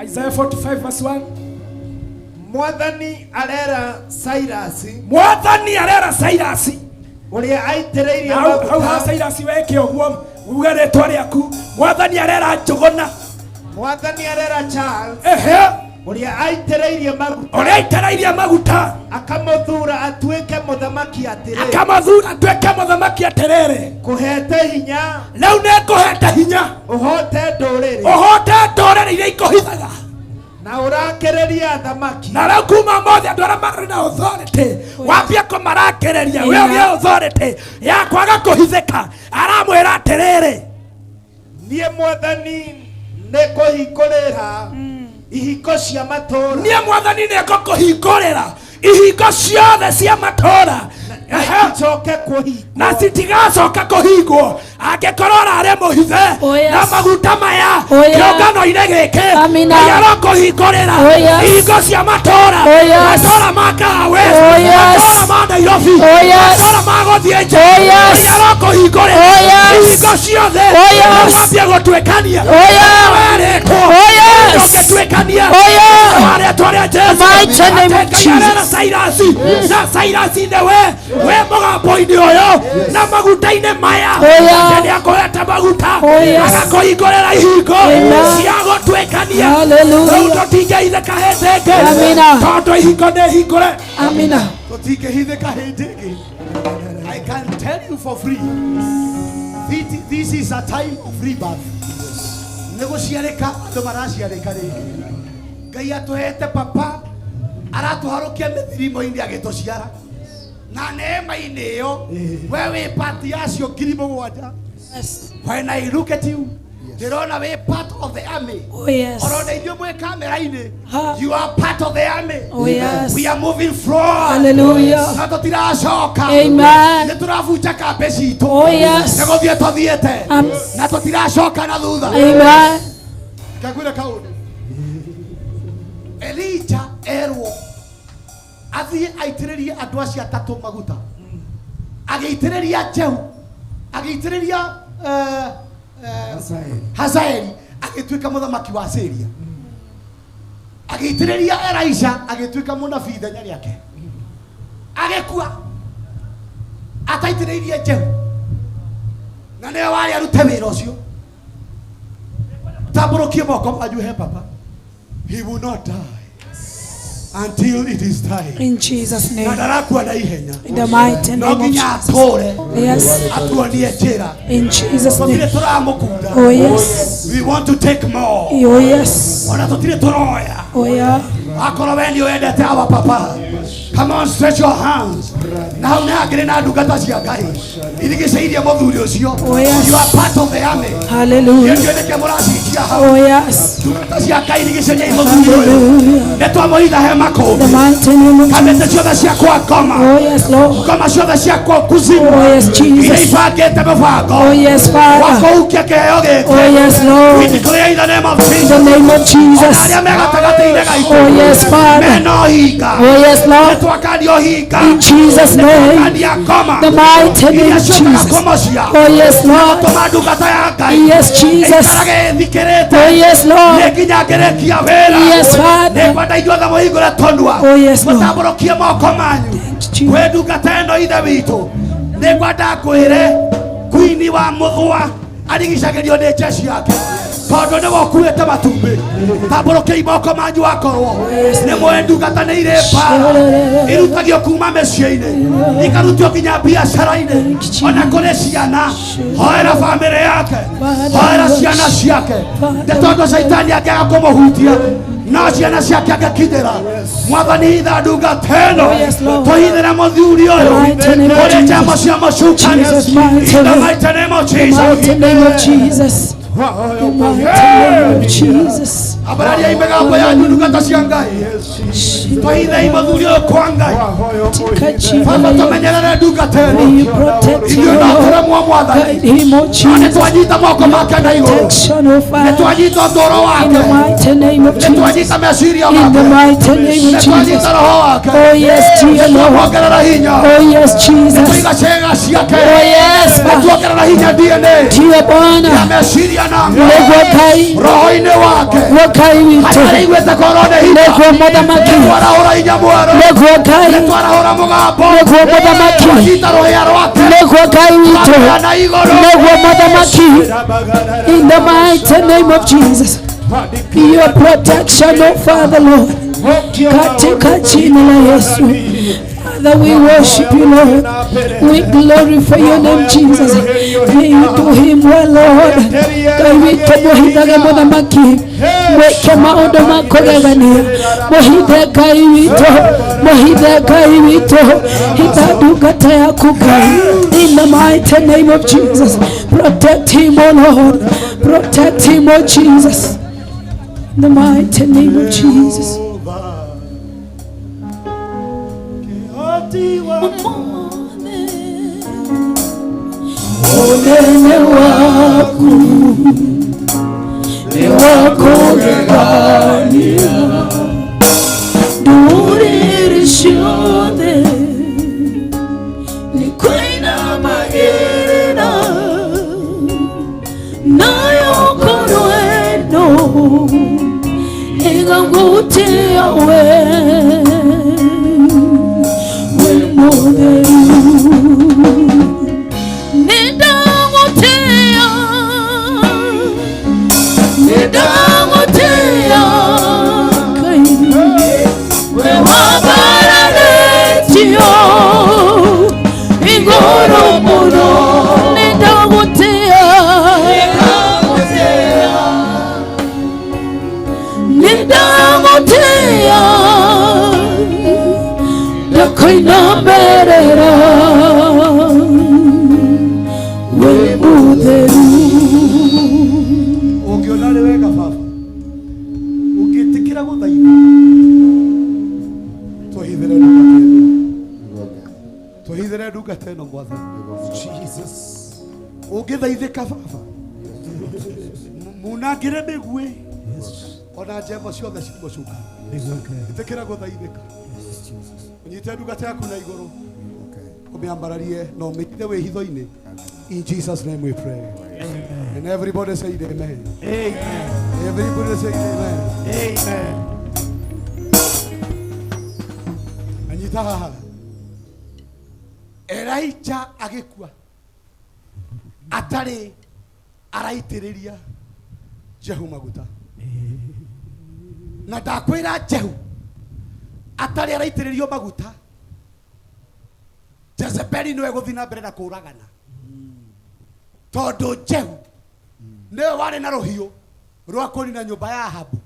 S18: Isaiah 45 verse 1.
S2: Mwathani arera Cyrus.
S18: Mwathani arera Cyrus.
S2: Ũrĩa aitĩrĩirie
S18: maguta. Hau ha Cyrus weke ũguo uge rĩtwa rĩaku. Mwathani arera Njũgũna.
S2: Mwathani arera Charles.
S18: Ehe.
S2: Ũrĩa aitĩrĩirie maguta.
S18: Ũrĩa aitĩrĩirie maguta.
S2: Akamũthura atuĩke mũthamaki atĩrĩrĩ.
S18: Akamũthura atuĩke mũthamaki atĩrĩrĩ.
S2: Kũhete hinya.
S18: Rĩu nĩngũhete hinya.
S2: Ũhote ndũrĩrĩ.
S18: Ũhote ndũrĩrĩ iria ikũhithaga.
S2: Na ũrakĩrĩria athamaki.
S18: Na rĩu kuma mothe andũ arĩa marĩ na authority wambie kũmarakĩrĩria. We ũgĩe authority ya kwaga kũhithĩka. Aramwĩra atĩrĩrĩ,
S2: niĩ Mwathani nĩngũhingũrĩra ihingo cia matũũra.
S18: Niĩ Mwathani nĩngũkũhingũrĩra ihingo ciothe cia matũũra. Na citigacoka kũhingwo. Angĩkorwo ũrarĩ mũhithe na maguta maya kĩũngano-inĩ gĩkĩ, Ngai arokũhingũrĩra ihingo cia matũũra. Matũũra ma Kahawa, matũũra ma Nairobi, matũũra ma gũthiĩ nja. Ngai arokũhingũrĩra ihingo ciothe wambie gũtuĩkania. Werĩtwo ũngĩtuĩkania wa rĩtwa rĩa Jesũ. Ngai arera Cyrus, na Cyrus nĩwe we mũgambo-inĩ ũyũ na maguta-inĩ maya. Nĩakũhete maguta agakũhingũrĩra ihingo cia gũtuĩkania. Rĩu tũtingĩhithĩka hĩndĩ ĩngĩ tondũ ihingo nĩ hingũre.
S17: Amina.
S16: Tũtingĩhithĩka hĩndĩ ĩngĩ. I can tell you for free, this is a time of rebirth. Nĩ gũciarĩka andũ maraciarĩka rĩngĩ. Ngai atũhete papa aratũharũkia mĩthirimo-inĩ agĩtũciara. Na neema-inĩ ĩyo we wĩ part yacio 7,000. When I look at you, ndĩrona wĩ part of the army.
S17: Oh, yes.
S16: Orona inyuĩ mwĩ kamera-inĩ, you are part of the army.
S17: Oh, yes.
S16: We are moving forward.
S17: Hallelujah.
S16: Na tũtiracoka.
S17: Amen.
S16: Nĩ tũrabunja kambĩ citũ.
S17: Oh, yes.
S16: Nĩ gũthiĩ tũthiĩte. Na tũtiracoka na thutha.
S17: Amen.
S16: Ngagwĩra kaũndũ. Elijah erwo athiĩ aitĩrĩrie andũ acio atatũ maguta. Agĩitĩrĩria Jehu, agĩitĩrĩria Hazaeli, agĩtuĩka mũthamaki wa Syria. Agĩitĩrĩria Elisha, agĩtuĩka mũnabii ithenya rĩake. Agĩkua ataitĩrĩirie Jehu, na nĩwe warĩ arute wĩra ũcio. Tambũrũkie moko manyu he papa. He will not die until it is time.
S17: In Jesus' name. In the mighty name of Jesus. Yes. In Jesus' name. Oh yes.
S16: We want to take more.
S17: Oh yes. Oh yeah.
S16: Come on, stretch your hands. Now, oh
S17: yes.
S16: You are part of the army.
S17: Hallelujah. Oh yes. Hallelujah. The mighty name of Jesus. Oh yes, Lord. Oh yes, Jesus. Oh yes, Father. Oh yes, Lord.
S16: We declare in the name of Jesus.
S17: In the name of Jesus. Oh yes, Father. Oh yes, Lord. In Jesus' name. The mighty name of Jesus. Oh yes, Lord. Yes, Jesus. Oh yes, Lord. Yes, Father. Oh yes, Lord.
S16: Kwini wa muthwa arigicagirio ni jeshi yake tondu ni wokuite matumbi tambũrũkia moko manyu wakorwo ni mwe ndungata ni ire mbara irutagio kuma mĩciĩ-inĩ ikarutio nginya biacara-inĩ ona kũrĩ ciana hoera bamĩrĩ yake hoera ciana ciake nĩ tondũ caitani angĩaga kũmũhutia no ciana ciake angĩkinyĩra mwathani hitha ndungata ĩno tũhithĩre mũthuri ũyũ kũrĩ njama cia mũcukani. In the mighty name of Jesus.
S17: The mighty name of Jesus. The mighty name of Jesus.
S16: Abararia imigambo yanyu ndungata cia Ngai twahithei mũthuri ũyũ kwa Ngai baba tũmenyerere ndungata ĩno ithuĩ no tũremwo mwathani no nĩ twanyita moko make na igũrũ nĩ twanyita ũtũũro wake nĩ twanyita meciria make nĩ twanyita roho wake nĩ twamuongerera hinya nĩ twaiga ciĩga ciake nĩ tuongerera hinya DNA ya meciria na roho-inĩ wake
S17: In the mighty name of Jesus, your protection, oh Father Lord, katika jina la Yesu. Father, we worship you, Lord. We glorify your name, Jesus. May you do him well, Lord. Ngai witũ mũhithage mũthamaki mwĩke maũndũ ma kũgegania mũhithe Ngai witũ mũhithe Ngai witũ hitha ndungata yaku Ngai. In the mighty name of Jesus, protect him, O Lord. Protect him, O Jesus. In the mighty name of Jesus. Unene waku ni wakugegania ndũrĩrĩ ciothe nĩ kũinamagĩrĩra nayo ngoro ĩno ĩgagũtĩa we wĩ mũtheru.
S16: Ũngĩona nĩ wega baba ũngĩtĩkĩra gũthaitha tũhithĩre ndungata ĩno tũhithĩre ndungata ĩno mwathani Jesus ũngĩthaithĩka baba munangĩre mĩguĩ ona njemo ciothe cia mũcuka ĩtĩkĩra gũthaithĩka ũnyite ndungata yaku na igũrũ ũmĩambararie na ũmĩhithe wĩhitho-inĩ. In Jesus' name we pray. Amen. And everybody say amen. Amen. Everybody say amen. Amen. Anyita haha. Elijah agĩkua atarĩ araitĩrĩria Jehu maguta. Na ndakwĩra Jehu atarĩ araitĩrĩrio maguta Jezebeli niwe gũthiĩ na mbere na kũragana tondu Jehu niwe warĩ na rũhiũ rwa kũnina nyũmba ya Ahabu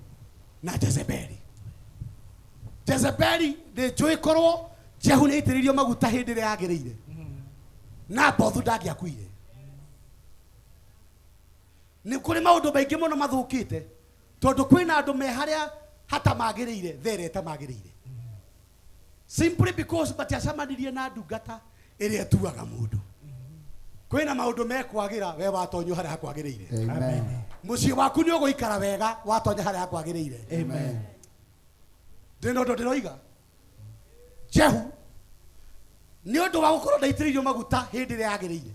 S16: na Jezebeli. Jezebeli nĩ njũĩ korwo Jehu nĩ aitĩrĩirio maguta hĩndĩ ĩrĩa yagĩrĩire na Bothu ndangĩakuire. Nĩ kũrĩ maũndũ maingĩ mũno mathũkĩte tondu kwĩna andũ me harĩa hatamagĩrĩire thaa ĩrĩa ĩtamagĩrĩire simply because matiacemanirie na ndungata ĩrĩa ĩtuaga mũndũ. Kwĩna maũndũ mekwagĩra we watonywo harĩa hakwagĩrĩire. Amen. Mũciĩ waku nĩ ũgũikara wega watonya harĩa hakwagĩrĩire. Amen. Ndĩna ũndũ ndĩroiga Jehu nĩ ũndũ wa gũkorwo ndaitĩrĩirio maguta hĩndĩ ĩrĩa yagĩrĩire.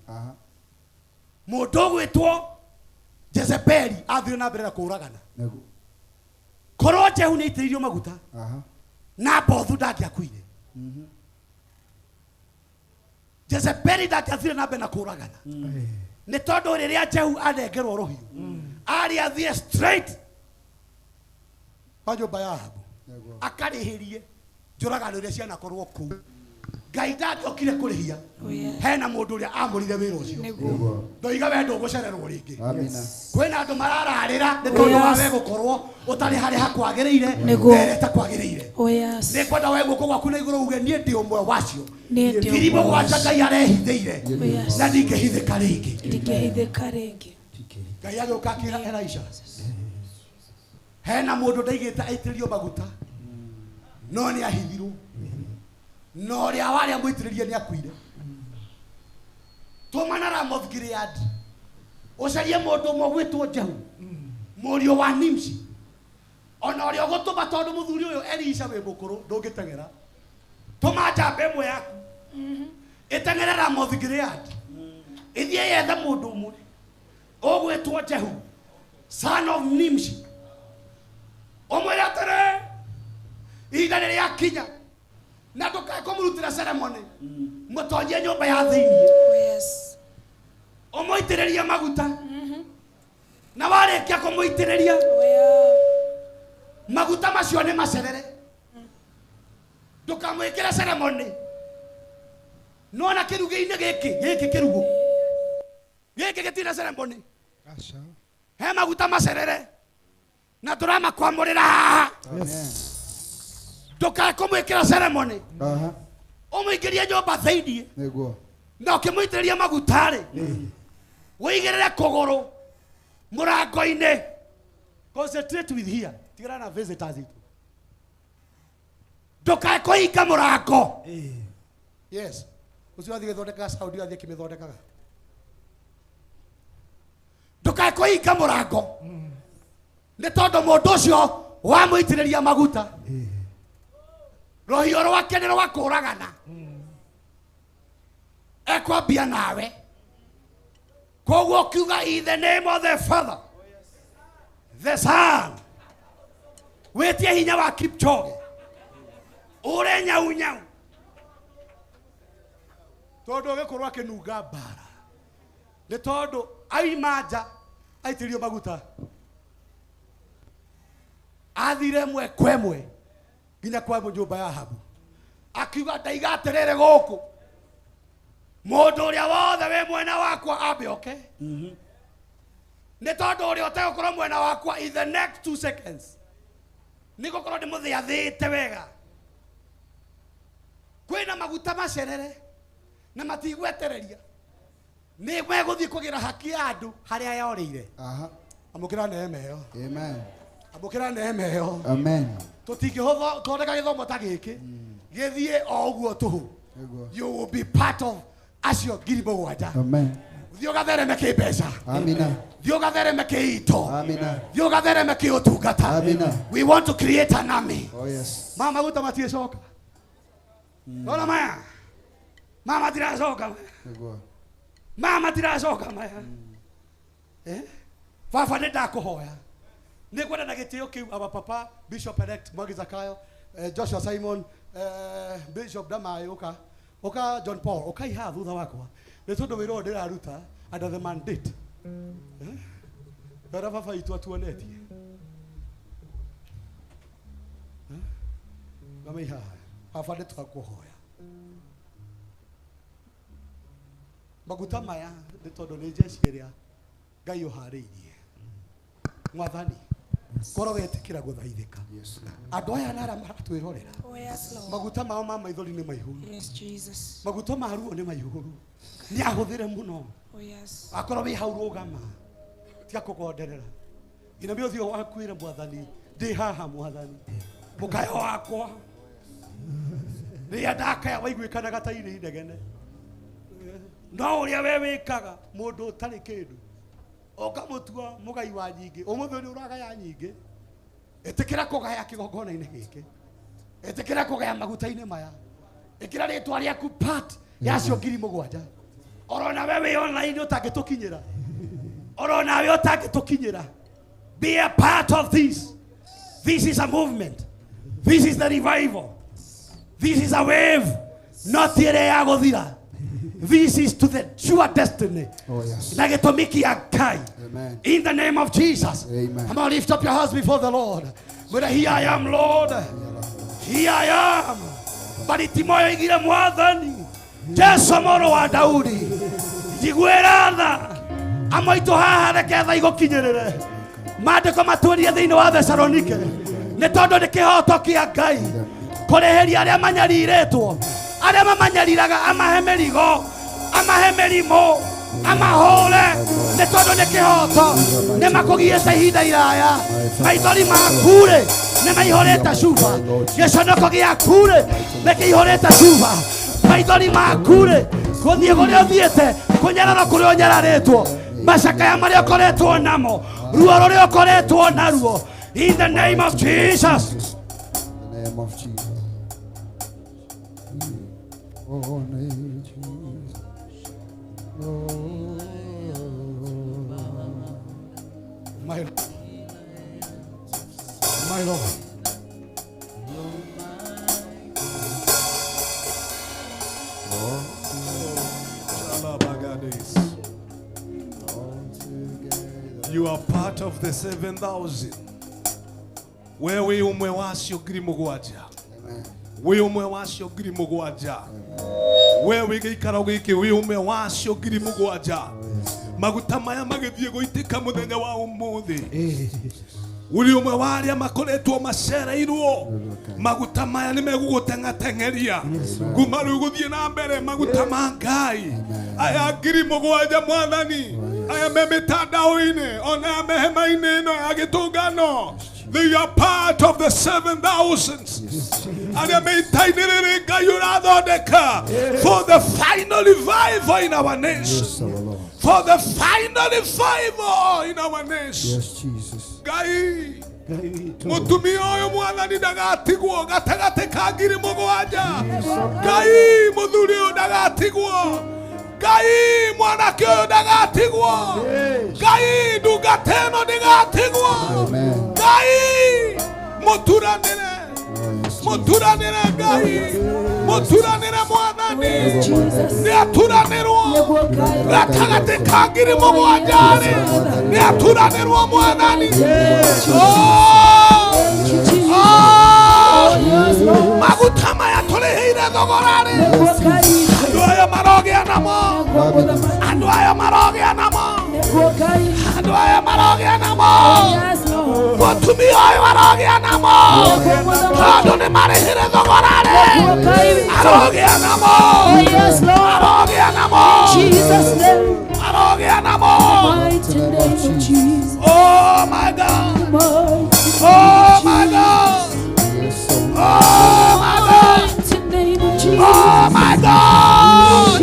S16: Mũndũ ũgwĩtwo Jezebeli athire na mbere na kũũragana. Korwo Jehu nĩ aitĩrĩirio maguta Nabothu ndangĩakuire. Jezebeli ndangĩathire na mbere na kũũragana. Nĩ tondũ rĩrĩa Jehu anengerwo rũhiũ arĩ athiĩ straight kwa nyũmba ya Ahabu akarĩhĩrie njũragano iria cianakorwo kũu. Ngai ndangĩokire kũrĩhia hena mũndũ ũrĩa amũrire wĩra ũcio. Ndoiga we ndũgũcererwo rĩngĩ. Kwĩna andũ marararĩra nĩ tondũ wa we gũkorwo ũtarĩ harĩa hakwagĩrĩire na ĩtakwagĩrĩire. Nĩ kwenda we guoko gwaku na igũrũ uge niĩ ndĩ ũmwe wacio. Ngiri mũgwanja Ngai arehithĩire na ndingĩhithĩka rĩngĩ. Ngai agĩũka akĩra Elisha hena mũndũ ndaigĩte aitĩrĩrio maguta no nĩ ahithirwo na ũrĩa warĩa mũitĩrĩrie nĩ akuire. Tũmana Ramoth Gilead ũcarie mũndũ ũmwe ũgwĩtwo Jehu mũriũ wa Nimshi ona ũrĩa ũgũtũma tondũ mũthuri ũyũ Elisha wĩ mũkũrũ ndũngĩteng'era. Tũma njamba ĩmwe yaku ĩteng'ere Ramoth Gilead ĩthiĩ yethe mũndũ ũmwe ũgwĩtwo Jehu son of Nimshi ũmwĩre atĩrĩ ihinda nĩ rĩakinya na ndũkae kũmũrutĩra ceremony mũtonyie nyũmba ya thĩiniĩ ũmũitĩrĩrie maguta na warĩkia kũmũitĩrĩria maguta macio nĩ macerere ndũkamwĩkĩre ceremony nona kĩruge-inĩ gĩkĩ kĩrugo gĩkĩ gĩtirĩ ceremony he maguta macerere na tũramakwamũrĩra haha. Ndũkae kũmwĩkĩra ceremony ũmũingĩrie nyũmba thĩiniĩ na ũkĩmũitĩrĩria maguta rĩ wĩigĩrĩre kũgũrũ mũrango-inĩ. Concentrate with here tigana na visitors itũ. Ndũkae kũhinga mũrango. Yes, ũcio athiĩ gĩthondekaga sound athiĩ akĩmĩthondekaga. Ndũkae kũhinga mũrango nĩ tondũ mũndũ ũcio wamũitĩrĩria maguta rũhiũ rwake nĩ rwa kũũragana ekwambia nawe. Koguo ũkiuga in the name of the Father the Son wĩtie hinya wa Kipchoge ũre nyau nyau tondũ ũgĩkorwo akĩnunga mbara nĩ tondũ aima nja aitĩrio maguta athire ĩmwe kwa ĩmwe nginya kwa nyũmba ya Ahabu akiuga ndaiga atĩrĩrĩ gũkũ mũndũ ũrĩa wothe wĩ mwena wakwa ambe oke nĩ tondũ ũrĩa ũtegũkorwo mwena wakwa in the next 2 seconds nĩ gũkorwo ndĩmũthĩathĩte wega. Kwĩna maguta macerere na matigwetereria nĩ megũthiĩ kũgĩra haki ya andũ harĩa yorĩire. Amũkĩra neema ĩyo.
S19: Amen.
S16: Amũkĩra neema ĩyo.
S19: Amen.
S16: Tũtingĩthondeka gĩthomo ta gĩkĩ gĩthiĩ o ũguo tũhũ. You will be part of acio 7,000.
S19: Amen.
S16: Thiĩ ũgathereme kĩmbeca.
S19: Amina.
S16: Thiĩ ũgathereme kĩito.
S19: Amina.
S16: Thiĩ ũgathereme kĩũtungata.
S19: Amina.
S16: We want to create an army.
S19: Oh yes.
S16: Mama maguta matiĩcoka. Nona maya. Mama matiracoka maya. Mama matiracoka maya. Baba nĩ ndakũhoya. Nĩ ngwenda na gĩtĩo kĩu our papa Bishop elect Mwangi Zakayo, Joshua Simon, Bishop Damayo ũka ũka John Paul ũka ihaha thutha wakwa nĩ tondũ wĩra ũyũ ndĩraruta under the mandate. Ndara baba itũ atuonetie. Mama ihaha baba nĩ twakũhoya maguta maya nĩ tondũ nĩ jeshi ĩrĩa Ngai ũharĩirie. Mwathani korwo wetĩkĩra gũthaithĩka andũ aya na arĩa maratwĩrorera maguta mao ma maithori nĩ maihũru. Maguta ma ruo nĩ maihũru. Nĩ ahũthĩre mũno. Akorwo wĩ hau rũgama tiga kũgonderera inamia ũthiũ waku wĩre Mwathani ndĩ haha Mwathani mũkayo wakwa rĩrĩa ndakaya waiguĩkanaga ta irĩ inegene no ũrĩa we wĩkaga mũndũ ũtarĩ kĩndũ ũkamũtua mũgai wa nyingĩ ũmũthĩ nĩ ũragaya nyingĩ ĩtĩkĩra kũgaya kĩgongona-inĩ gĩkĩ ĩtĩkĩra kũgaya maguta-inĩ maya Ĩkĩra rĩtwa rĩaku part ya acio 7,000. Oro nawe wĩ online ũtangĩtũkinyĩra. Oro nawe ũtangĩtũkinyĩra. Be a part of this. This is a movement. This is the revival. This is a wave. Not ĩrĩa ya gũthira. This is to the sure destiny.
S14: Oh, yes.
S16: Na gĩtũmi kĩa Ngai.
S14: Amen.
S16: In the name of Jesus.
S14: Amen.
S16: Come on, lift up your hands before the Lord. Mwĩre, here I am, Lord. Here I am. Baritimayo oigire Mwathani. Jesu mũrũ wa Daudi. Njiguĩra tha. Amwe aitũ haha reke tha igũkinyĩrĩre. Maandĩko matwĩrire thĩinĩ wa Thesalonike. Nĩ tondũ nĩ kĩhoto kĩa Ngai kũrĩhĩria arĩa manyarirĩtwo, arĩa mamanyariraga, amahe mĩrigo, amahe mĩrimũ, amahũre, nĩ tondũ nĩ kĩhoto. Nĩ makũgiĩte ihinda iraya. Maithori maku-rĩ nĩ maihũrĩte cuba. Gĩconoko gĩaku-rĩ nĩ kĩihũrĩte cuba. Maithori maku-rĩ, gũthiĩ kũrĩa ũthiĩte, kũnyararwo kũrĩa ũnyararĩtwo, macakaya marĩa ũkoretwo namo, ruo rũrĩa ũkoretwo naruo. In the name of Jesus.
S14: In the name of Jesus. Oh, name Jesus. Oh,
S16: my, my Lord.
S11: You are part of the 7,000. We wĩ ũmwe wacio 7,000. Wĩ ũmwe wacio 7,000. We wĩ gĩikaro gĩkĩ wĩ ũmwe wacio 7,000. Maguta maya magĩthiĩ gũitĩka mũthenya wa ũmũthĩ. Ũrĩ ũmwe wa arĩa makoretwo macereirwo. Maguta maya nĩ megũgũteng'ateng'eria. Kuma rĩu gũthiĩ na mbere maguta ma Ngai. Aya 7,000 Mwathani. Aya me mĩtandao-inĩ ona aya me hema-inĩ ĩno ya gĩtũngano. They are part of the 7,000. Arĩa meitainĩrĩrĩ Ngai ũrathondeka for the final revival in our nation. For the final revival in our nation.
S14: Yes, Jesus.
S11: Ngai mutumia ũyũ Mwathani ndagatigwo gatagatĩ ka 7,000. Ngai mũthuri ũyũ ndagatigwo. Ngai mwanake ũyũ ndagatigwo. Ngai ndungata ĩno ndĩgatigwo. Ngai mũturanĩre, mũturanĩre Ngai, mũturanĩre Mwathani. Nĩaturanĩrwo gatagatĩ ka 7,000 rĩ, nĩaturanĩrwo Mwathani. Oh, oh, maguta maya tũrĩhĩire thogora rĩ, andũ aya marogĩa namo, andũ aya marogĩa namo, andũ aya marogĩa namo, mũtumia ũyũ arogĩa namo, tondũ nĩ marĩhĩre thogora rĩ, arogĩa namo, arogĩa namo, arogĩa namo. Oh my God. Oh my God. Oh my God. Oh my God.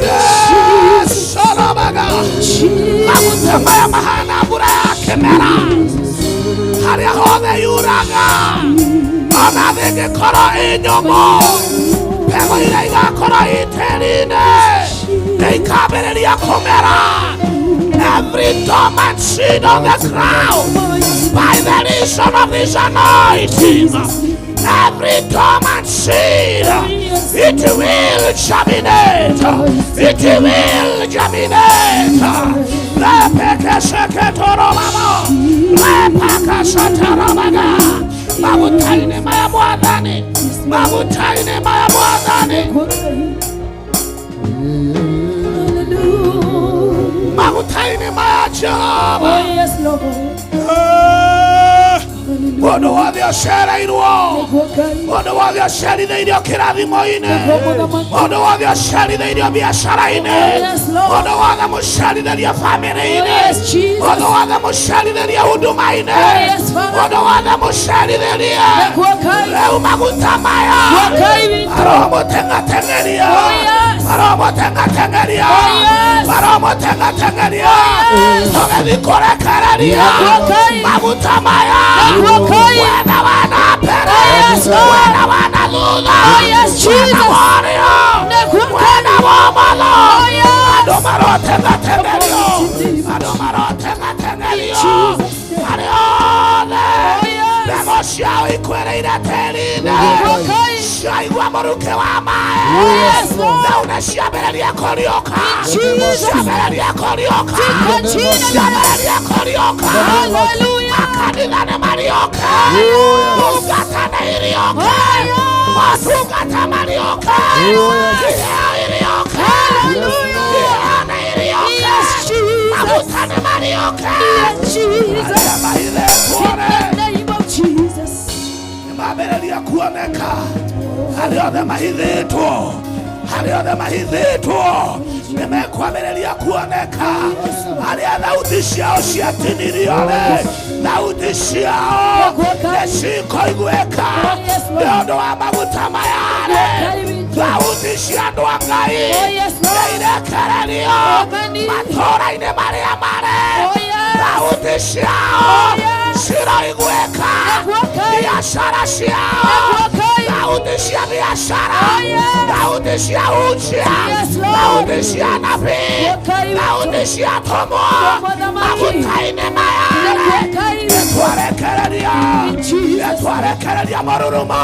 S11: Yes. Oh my God. Maguta maya mahana mbura ya kĩmera harĩa hothe yuraga ona thĩngĩkorwo ĩ nyũmũ, mbegũ iria igakorwo ĩ tĩri-inĩ nĩ ikambĩrĩria kũmera. Every dormant seed on the ground by the reason of this anointing, every dormant seed, it will germinate. It will germinate. Repekesheketoromamo, repakashatarabaga. Magutaini maya Mwathani, magutaini maya Mwathani, magutaini maya Jehova.
S15: Oh yes, Lord.
S16: Mũndũ wothe ũcereirwo, mũndũ wothe ũcerithĩirio kĩrathimo-inĩ, mũndũ wothe ũcerithĩirio biacara-inĩ, mũndũ wothe mũcerithĩrio bamĩrĩ-inĩ, mũndũ wothe mũcerithĩrio huduma-inĩ, mũndũ wothe mũcerithĩrie rĩu maguta maya aromũteng'ateng'eria, aromũteng'ateng'eria, aromũteng'ateng'eria, tũgĩthiĩ kũrekereria maguta maya. Wena wana mbere.
S8: yes, Lord.
S18: Mwena wa na thutha.
S8: Oh, yes, Jesus.
S18: Mwena wa ũrĩo.
S8: Nĩguo
S18: Mwena wa ũmotho.
S8: Oh, yes.
S18: Andũ marotengatengerio. Andũ marotengatengerio. Arĩa othe mbegũ ciao ikwĩrĩire tĩri-inĩ ciaigua mũrukĩ wa maĩ
S8: Yes, Lord.
S18: rĩu nĩ ciambĩrĩria kũriũka.
S8: Jesus.
S18: Ciambĩrĩria kũriũka.
S8: Katika jina la
S18: Ciambĩrĩria kũriũka.
S8: Hallelujah.
S18: Makanitha nĩ mariũke. Ndungata nĩ iriũke. Matungata mariũke. Iheo iriũke. Iheo nĩ iriũke.
S8: Yes, Jesus.
S18: Maguta nĩ mariũke.
S8: Yes, Jesus.
S18: Arĩa mahithĩtwo
S8: In the name of Jesus.
S18: nĩmambĩrĩria kuoneka harĩa othe mahithĩtwo harĩa othe mahithĩtwo nĩmekwambĩrĩria kuoneka harĩa thauti ciao ciatinirio-rĩ thauti ciao nĩcikoiguĩka nĩ ũndũ wa maguta maya-rĩ thauti cia andũ a Ngai nĩirekererio matũũra-inĩ marĩa marĩ thauti ciao ciroiguĩka biashara ciao thauti cia biashara thauti cia hunjia thauti cia nabii thauti cia atũmwo maguta-inĩ maya-rĩ nĩtwarekereria nĩtwarekereria mũrurumo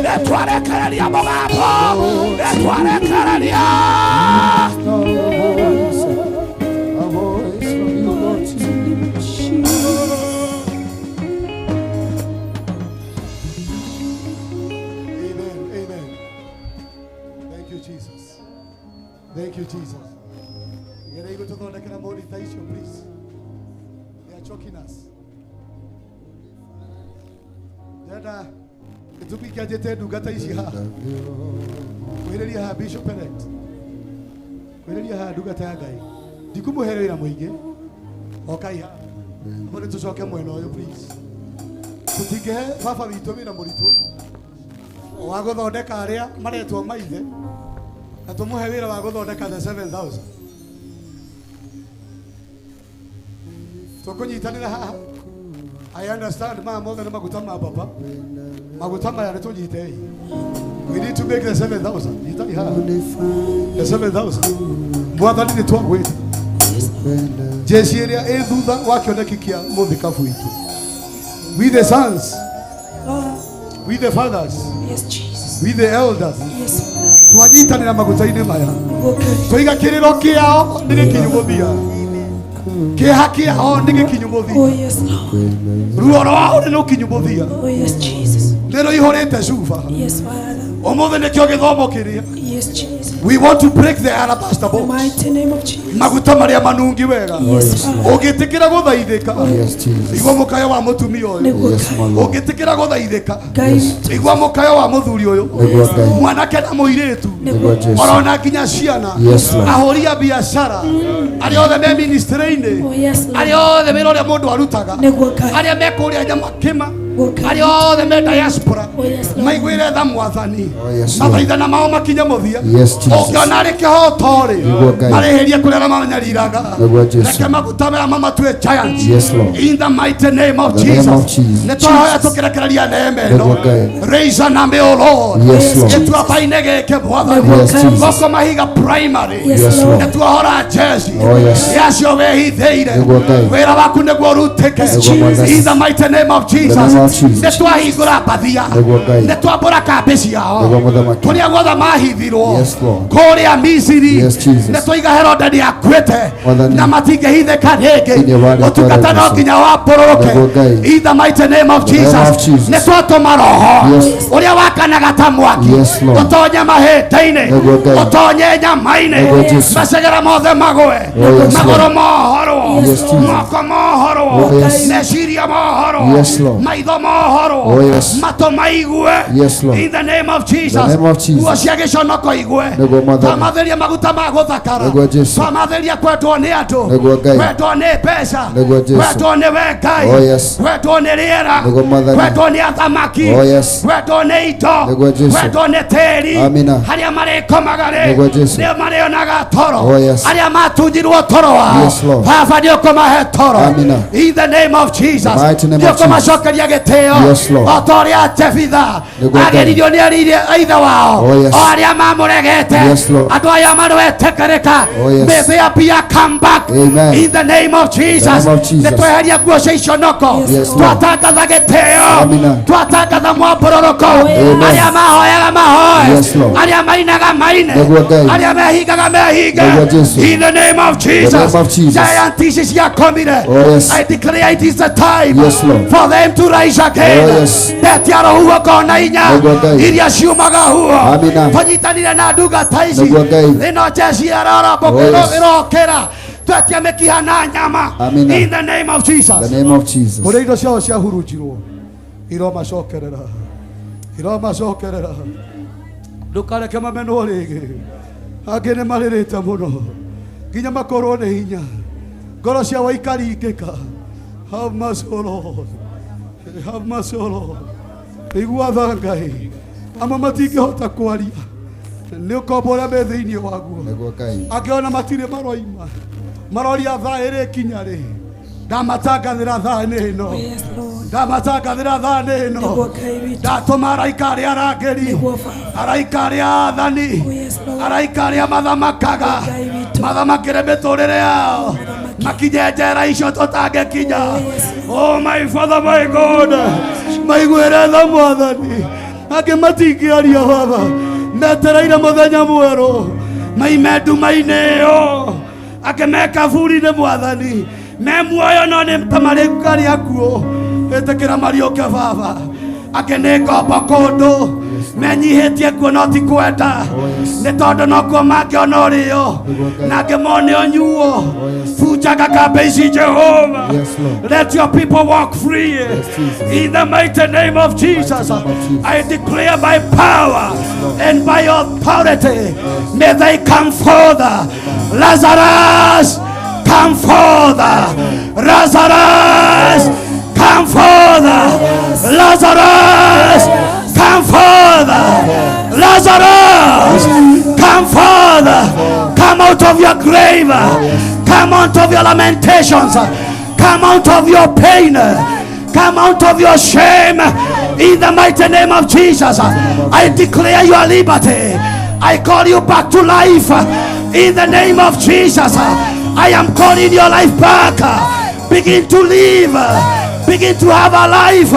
S18: nĩtwarekereria mũgambo nĩtwarekereria.
S14: A voice from you, Lord Jesus. Amen. Amen. Thank you, Jesus. Thank you, Jesus. Ngere igũtũthondekera monitor icio, please. They are choking us. Ndĩrenda gĩtũmi kĩa njĩte ndungata ici haha. Kwĩrĩria haha Bishop elect. Kwĩrĩria haha ndungata ya Ngai. Ndikũmũhe wĩra mũingĩ. Okai haha. Amo nĩ tũcoke mwena ũyũ please. Tũtingĩhe baba witũ wĩra mũritũ wa gũthondeka arĩa maretwo maithe na tũmũhe wĩra wa gũthondeka the 7000. Tũkũnyitanĩra haha. I understand maya mothe nĩ maguta ma baba. Maguta maya nĩ tũnyitei. We need to make the 7000. Nyitai haha. The 7000. Mwathani nĩ twagwĩta. Jeshi ĩrĩa ĩ thutha wa kĩoneki kĩa mũthikabu witũ. We the sons, we the fathers,
S8: Yes, Jesus.
S14: we the elders.
S8: Yes.
S14: Twanyitanĩra maguta-inĩ maya. Twaiga kĩrĩro kĩao nĩ gĩkinyu mũthia. Kĩeha kĩao nĩ gĩkinyu
S8: Oh,
S14: mũthia.
S8: yes, Lord.
S14: Ruo rwao nĩ rũkinyu mũthia.
S8: Oh, yes, Jesus.
S14: Nĩ rũihũrĩte cuba.
S8: Yes, Father.
S14: Ũmũthĩ nĩkĩo gĩthomo kĩrĩa.
S8: Yes, Jesus.
S14: We want to break the alabaster
S8: The
S14: box.
S8: mighty name of Jesus.
S14: Maguta marĩa manungi wega.
S8: Yes, Father.
S14: Ũngĩtĩkĩra gũthaithĩka.
S19: Yes, Jesus.
S14: Igua mũkayo wa mũtumia ũyũ.
S8: Nĩguo
S19: Yes, my Lord.
S14: Ũngĩtĩkĩra gũthaithĩka.
S8: Ngai.
S14: Igua mũkayo wa mũthuri ũyũ.
S19: Nĩguo Ngai.
S14: Mwanake na mũirĩtu.
S19: Nĩguo Jesu.
S14: Orona nginya ciana.
S19: Yes, Lord.
S14: Ahũri a biacara. Arĩa othe me ministry-inĩ.
S8: Oh, yes, Lord.
S14: Arĩa othe wĩra ũrĩa mũndũ arutaga.
S8: Nĩguo Ngai.
S14: Arĩa me kũrĩa Nyamakĩma.
S8: Nĩguo Ngai.
S14: Arĩa othe me diaspora.
S8: Oh, yes, Lord.
S14: Maiguĩre tha Mwathani.
S19: Oh, yes, Lord.
S14: Mathaithana mao makinye mũthia.
S19: Yes, Jesus.
S14: Ũngĩona arĩ kĩhoto-rĩ.
S19: Nĩguo Ngai.
S14: Marĩhĩrie kũrĩa arĩa mamanyariraga.
S19: Nĩguo Jesu.
S14: Reke maguta maya mamatue giants.
S19: Yes, Lord.
S14: In the mighty name of
S19: In the name
S14: Jesus.
S19: of Jesus.
S14: Nĩ twahoya tũkĩrekereria neema ĩno.
S19: Nĩguo Ngai.
S14: Raise an army, O Lord.
S19: Yes, Lord.
S14: Gĩtuamba-inĩ gĩkĩ Mwathani.
S19: Yes, Jesus.
S14: Gũkũ Mahiga primary.
S8: Yes,
S19: Yes,
S8: Lord.
S19: Lord.
S14: Nĩ tuohora jezi.
S19: Oh, yes.
S14: Ya acio wehithĩire.
S19: Nĩguo Ngai.
S14: Wĩra waku nĩguo ũrutĩke.
S19: Nĩguo Mwathani.
S14: In the mighty name of Jesus.
S19: In the name of Jesus.
S14: Nĩ twahingũra mbathia.
S19: Nĩguo Ngai.
S14: Nĩ twambũra kambĩ ciao.
S19: Nĩguo Mũthamaki.
S14: Kũrĩa guothe mahithirwo.
S19: Yes, Lord.
S14: Kũrĩa Misiri.
S19: Yes, Jesus.
S14: Nĩ twaiga Herode nĩ akuĩte.
S19: Mwathani.
S14: Na matingĩhithĩka rĩngĩ.
S19: Thĩinĩ wa rĩĩtwa rĩa
S14: Ũtungata no
S19: Jesũ.
S14: nginya wambũrũrũke.
S19: Nĩguo Ngai.
S14: In the mighty name of
S19: In the name
S14: Jesus.
S19: of Jesus.
S14: Nĩ twatũma roho
S19: Yes.
S14: ũrĩa wakanaga ta mwaki.
S19: Yes, Lord.
S14: Ũtonye mahĩndĩ-inĩ.
S19: Nĩguo Ngai.
S14: Ũtonye nyama-inĩ.
S19: Nĩguo Jesũ.
S14: Macegera mothe magwe.
S19: Oh, yes,
S14: Magũrũ
S19: Lord.
S14: mohorwo.
S19: Yes, Jesus.
S14: Moko mohorwo.
S19: Oh, yes.
S14: Meciria mohorwo.
S19: Yes, Lord.
S14: Maitho mohorwo.
S19: Oh, yes.
S14: Matũ maigue.
S19: Yes, Lord.
S14: In the name of Jesus.
S19: The name of Jesus.
S14: Nguo cia gĩconoko igue.
S19: Nĩguo Mwathani.
S14: Twamathĩria maguta ma gũthakara.
S19: Nĩguo Jesũ.
S14: Twamathĩria kwendwo nĩ andũ.
S19: Nĩguo Ngai.
S14: Kwendwo nĩ mbeca.
S19: Nĩguo Jesũ.
S14: Kwendwo nĩ we Ngai.
S19: Oh, yes.
S14: Kwendwo nĩ rĩera.
S19: Nĩguo Mwathani.
S14: Kwendwo nĩ athamaki.
S19: Oh, yes.
S14: Kwendwo nĩ indo.
S19: Nĩguo Jesũ.
S14: Kwendwo nĩ tĩri.
S19: Amina.
S14: Harĩa marĩkomaga rĩ.
S19: Nĩguo Jesũ.
S14: Nĩo marĩonaga toro.
S19: Oh, yes.
S14: Arĩa matunyirwo toro wao.
S19: Yes, Lord.
S14: Baba nĩ ũkũmahe toro.
S19: Amina.
S14: In the name of Jesus.
S19: The mighty name
S14: Nĩ
S19: of Jesus.
S14: ũkũmacokeria gĩtĩo
S16: gĩtĩo.
S19: Yes, Lord.
S16: O ta ũrĩa Jefitha
S19: Nĩguo Ngai.
S16: ageririo nĩ arĩire ithe wao,
S19: Oh, yes.
S16: o arĩa mamũregete,
S19: Yes, Lord.
S16: andũ aya maroetĩkĩrĩka.
S19: Oh, yes.
S16: May there be a comeback
S19: Amen.
S16: in the name of Jesus.
S19: The name of Jesus.
S16: Nĩ tweheria nguo cia iconoko,
S19: Yes, Lord.
S16: twatangatha gĩtĩo,
S19: Amina.
S16: twatangatha mwambũrũrũko.
S19: Amen.
S16: Arĩa mahoyaga mahoe,
S19: Yes, Lord.
S16: arĩa mainaga maine,
S19: Nĩguo Ngai.
S16: arĩa mehingaga mehinge.
S19: Nĩguo Jesu.
S16: In the name of Jesus.
S19: The name of Jesus.
S16: Giant ici ciakomire.
S19: Oh, yes.
S16: I declare it is the time
S19: Yes, Lord.
S16: for them to rise again.
S19: Oh, yes.
S16: Ndetia rũhuho kona inya
S19: Nĩguo Ngai.
S16: iria ciumaga huo.
S19: Amina.
S16: Tũnyitanire na ndungata ici.
S19: Nĩguo Ngai.
S16: Ĩno jeshi ĩrora
S19: Oh, yes.
S16: ĩrokĩra. Twetia mĩkiha na nyama.
S19: Amina.
S16: In the name of Jesus.
S19: The name of Jesus.
S14: Kũrĩa indo ciao ciahurunjirwo iromacokerera, iromacokerera, ndũkareke mamenwo rĩngĩ. Angĩ nĩ marĩrĩte mũno nginya makorwo nĩ hinya, ngoro ciao ikaringĩka. Have mercy, O Lord. Have mercy, O Lord. Igua tha Ngai, amwe matingĩhota kwaria nĩ ũkombo ũrĩa me thĩinĩ waguo.
S19: Nĩguo Ngai.
S14: Angĩ ona matirĩ maroima, maroria thaa ĩrĩkinya rĩ. Ndamatangathĩra thaa nĩ ĩno, ndamatangathĩra thaa nĩ ĩno. Ndatũma araika arĩa arangĩri, araika arĩa athani, araika arĩa mathamakaga, mathamakĩre mĩtũrĩre yao, makinye njera icio tũtangĩkinya. Oh my Father, my God, maiguĩre tha Mwathani. Angĩ matingĩaria Baba, metereire mũthenya mwerũ, maime nduma-inĩ ĩyo. Angĩ me kaburi-inĩ Mwathani, me muoyo no nĩ ta marĩ karĩ akuũ. Ĩtĩkĩra mariũke Baba. Angĩ nĩ ngombo kũndũ, menyihĩtie kuo no ti kwenda, nĩ tondũ nokuo mangĩona ũrĩo, na angĩ mone ũnyuo. Bunjanga kambĩ ici Jehova.
S19: Yes, Lord.
S1: Let your people walk free. In the mighty name of Jesus, I declare by power and by authority, may they come forth. Lazarus, come forth. Lazarus, come forth. Lazarus, come forth. Lazarus, come forth. Come out of your grave. Come out of your lamentations. Come out of your pain. Come out of your shame. In the mighty name of Jesus, I declare your liberty. I call you back to life. In the name of Jesus, I am calling your life back. Begin to live. Begin to have a life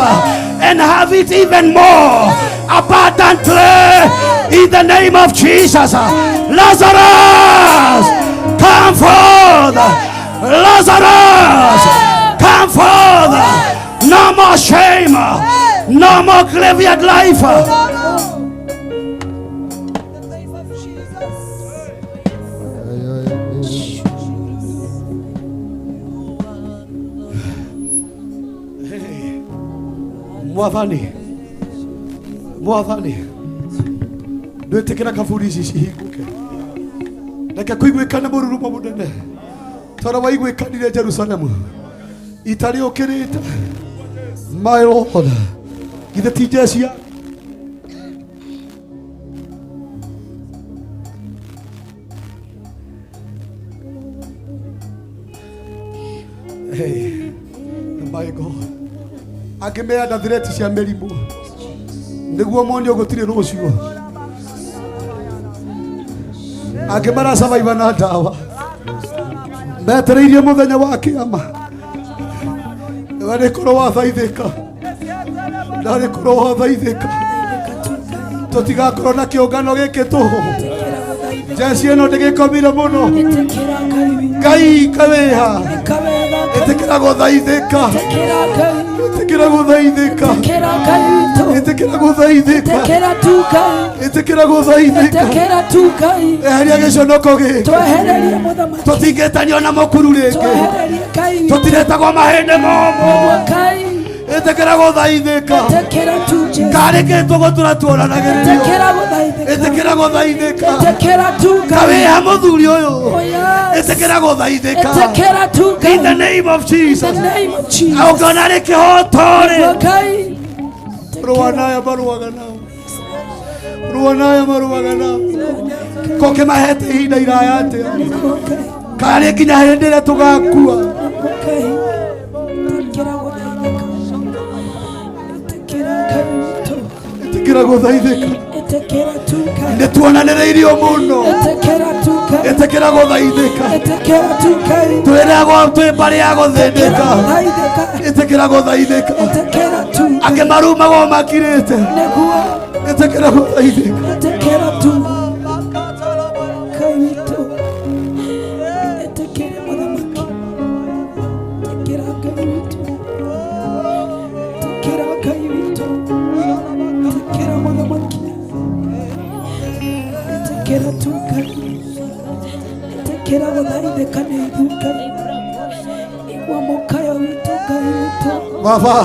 S1: and have it even more abundantly. In the name of Jesus. Lazarus, come forth. Lazarus, come forth. No more shame. No more graveyard life.
S14: Mwathani, Mwathani, ndwĩtĩkĩra kaburi ici cihingũke, reke kũiguĩkane mũrurumo mũnene tondũ waiguĩkanire Jerusalemu ita rĩũkĩrĩte. My Lord, githĩ ti jeshi ya Hey, my God, angĩ meanda thireti cia mĩrimũ nĩguo monio gũtirĩ rũciũ. Angĩ marasurvive na ndawa, metereirie mũthenya wa kĩama. Ndarĩ wathaithĩka, ndarĩ korwo wathaithĩka, tũtigakorwo na kĩũngano gĩkĩ tũhũ. Jeshi ĩno ndĩgĩkomire mũno. Ngai kawĩha, ĩtĩkĩra gũthaithĩka, ĩtĩkĩra gũthaithĩka, ĩtĩkĩra gũthaithĩka, ĩtĩkĩra gũthaithĩka. Eheria gĩconoko gĩkĩ, tũtingĩtanio na mũkuru rĩngĩ, tũtiretagwo mahĩndĩ momũ. Ĩtĩkĩra gũthaithĩka, karĩ kĩ tũgũtũra tuonanagĩrĩrio. Ĩtĩkĩra gũthaithĩka, kawĩha mũthuri ũyũ, ĩtĩkĩra gũthaithĩka. In the name of Jesus. Ũngĩona rĩ kĩhoto rĩ, rũa naya marũaga nao, rũa naya marũaga nao. Ko kĩmahete ihinda iraya atĩa? Karĩ nginya hĩndĩ ĩrĩa tũgakua. Ĩtĩkĩra gũthaithĩka.
S17: Ĩtĩkĩra tu Ngai.
S14: Nĩ tuonanĩrĩirio mũno.
S17: Ĩtĩkĩra tu Ngai.
S14: Ĩtĩkĩra gũthaithĩka.
S17: Ĩtĩkĩra tu Ngai.
S14: Twĩragwo twĩ mbarĩ ya gũthĩnĩka. Ĩtĩkĩra gũthaithĩka.
S17: Ĩtĩkĩra tu.
S14: Angĩ marumagwo makirĩte.
S17: Nĩguo.
S14: Ĩtĩkĩra gũthaithĩka.
S17: Ĩtĩkĩra tu. Ngai witũ. Ĩtĩkĩra mũthamaki. Ĩtĩkĩra Ngai witũ. Ĩtĩkĩra Ngai witũ. Ĩtĩkĩra mũthamaki. Ĩtĩkĩra tu Ngai. Ĩtĩkĩra gũthaithĩka nĩ ithuĩ Ngai. Igua mũkayo witũ Ngai witũ.
S14: Baba,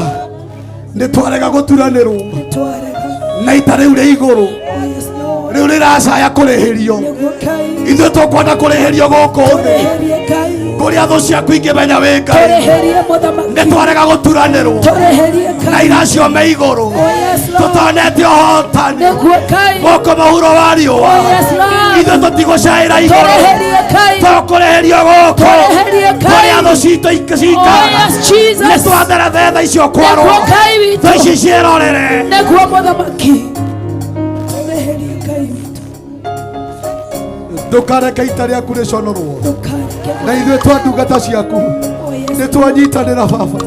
S14: nĩ twarega gũturanĩrwo
S17: Nĩ twarega.
S14: na ita rĩu rĩ igũrũ
S17: Oh yes Lord.
S14: rĩu rĩracaya kũrĩhĩrio.
S17: Nĩguo Ngai.
S14: Ithuĩ tũkwenda kũrĩhĩrio gũkũ thĩ
S17: Tũrĩhĩrie Ngai.
S14: kũrĩa thũ ciaku ingĩmenya wĩ Ngai.
S17: Tũrĩhĩrie mũthamaki.
S14: Nĩ twarega gũturanĩrwo
S17: Tũrĩhĩrie
S14: na
S17: Ngai.
S14: iracio me igũrũ
S17: Oh yes Lord.
S14: tũtonete ũhotani
S17: Nĩguo Ngai.
S14: gũkũ mũhuro wa riũa.
S17: Oh yes Lord.
S14: Ithuĩ tũtigũcaĩra igũrũ
S17: Tũrĩhĩrie Ngai.
S14: tũkũrĩhĩrio gũkũ
S17: Tũrĩhĩrie Ngai.
S14: kũrĩa thũ citũ
S17: Oh
S14: cikaraga.
S17: yes Jesus.
S14: Nĩ twathera thetha icio kwarwo
S17: Nĩguo Ngai witũ.
S14: thũ ici ciĩrorere.
S17: Nĩguo mũthamaki. Tũrĩhĩrie Ngai witũ.
S14: Ndũkareke ita rĩaku rĩconorwo
S17: Ndũkareke.
S14: na ithuĩ twa ndungata ciaku
S17: Oh yes.
S14: nĩ twanyitanĩra baba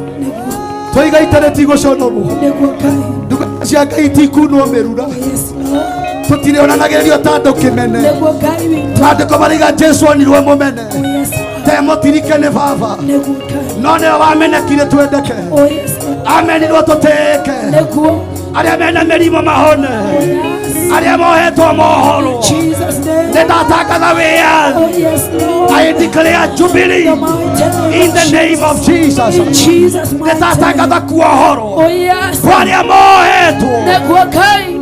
S14: twaiga ita rĩtigũconorwo
S17: Nĩguo Ngai.
S14: ndungata cia Ngai itikunwo mĩrura
S17: Oh yes Lord.
S14: tũtirĩonanagĩrĩrio ta andũ kĩmene.
S17: Nĩguo Ngai witũ.
S14: Maandĩko maraiga Jesu onirwe mũmene
S17: Oh yes Lord.
S14: temũtirike nĩ baba
S17: Nĩguo Ngai.
S14: no nĩwe wamenekire twendeke
S17: Oh yes Lord.
S14: amenirwo tũtĩĩke
S17: Nĩguo.
S14: arĩa mena mĩrimũ mahone
S17: Yes.
S14: arĩa mohetwo mohorwo.
S17: Jesus name.
S14: Nĩ ndatangatha wĩyathi.
S17: Oh yes Lord.
S14: I declare jubilee
S17: The mighty name
S14: in the name of Jesus.
S17: In Jesus
S14: Nĩ
S17: mighty name.
S14: ndatangatha kuohorwo
S17: Oh yes.
S14: kwa arĩa mohetwo.
S17: Nĩguo Ngai.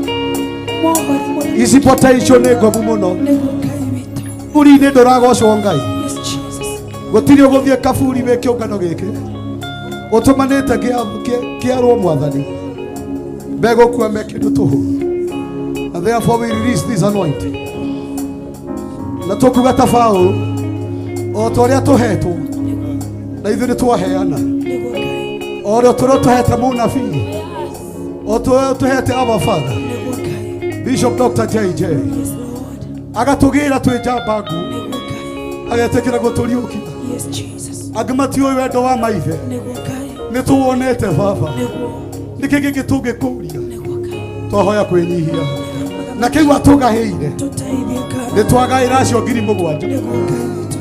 S17: Mohori mũnene.
S14: Ici potential nĩ ngomu mũno.
S17: Nĩguo Ngai witũ.
S14: Kaburi-inĩ ndũragocwo Ngai.
S17: Yes Jesus.
S14: Gũtirĩ ũgũthiĩ kaburi wĩ kĩũngano gĩkĩ ũtũmanĩte kĩarwo mwathani begũkua me kĩndũ tũhũ. And therefore we release this anointing. Na tũkuga ta Paũlũ o ta ũrĩa tũhetwo na ithuĩ nĩ twaheana
S17: Nĩguo Ngai.
S14: o ũrĩa tũrĩa tũhete mũnabii o ta ũrĩa tũhete our father
S17: Nĩguo Ngai.
S14: Bishop Dr. JJ
S17: Yes Lord.
S14: agatũgĩra twĩ njamba nguũ
S17: Nĩguo Ngai.
S14: agetĩkĩra gũtũriũkia.
S17: Yes Jesus.
S14: Angĩ matiũĩ wendo wa maithe
S17: Nĩguo Ngai.
S14: nĩ tũwonete baba.
S17: Nĩguo.
S14: Nĩkĩ gĩkĩ tũngĩkũria?
S17: Nĩguo Ngai.
S14: Twahoya kwĩnyihia na kĩu atũgahĩire
S17: Tũteithie Ngai.
S14: nĩ twagaĩra acio 7,000
S17: Nĩguo Ngai witũ.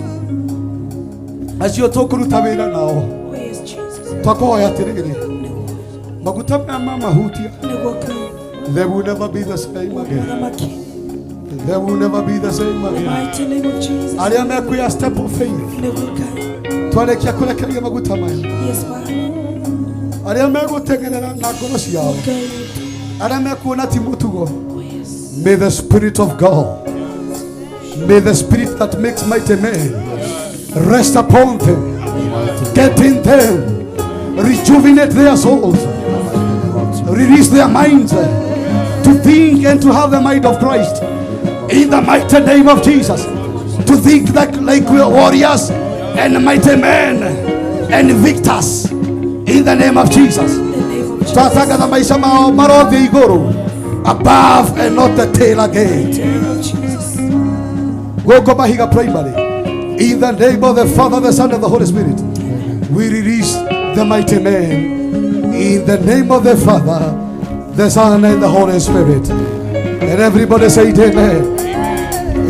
S14: acio tũkũruta wĩra nao.
S17: Oh yes Jesus.
S14: Twakũhoya atĩrĩrĩ
S17: Nĩguo.
S14: maguta maya mamahutia
S17: Nĩguo Ngai.
S14: they will never be the same again.
S17: Mũthamaki.
S14: They will never be the same
S17: The
S14: again.
S17: mighty name of Jesus.
S14: Arĩa mekuoya step of faith
S17: Nĩguo Ngai.
S14: twarĩkia kũrekereria maguta maya
S17: Yes Father.
S14: arĩa megũteng'erera na ngoro ciao
S17: Ngai witũ.
S14: arĩa mekuona ti mũtugo.
S17: Oh yes.
S14: May the Spirit of God, may the Spirit that makes mighty men rest upon them, get in them, rejuvenate their souls, release their minds to think and to have the mind of Christ. In the mighty name of Jesus, to think like we are warriors and mighty men and victors. In the name of Jesus.
S17: The name of Jesus.
S14: Twatangatha maica mao marothiĩ igũrũ above and not the tail again.
S17: The name of Jesus.
S14: Gũkũ Mahiga Primary, in the name of the Father, the Son, and the Holy Spirit, we release the mighty men. In the name of the Father, the Son, and the Holy Spirit. And everybody say amen.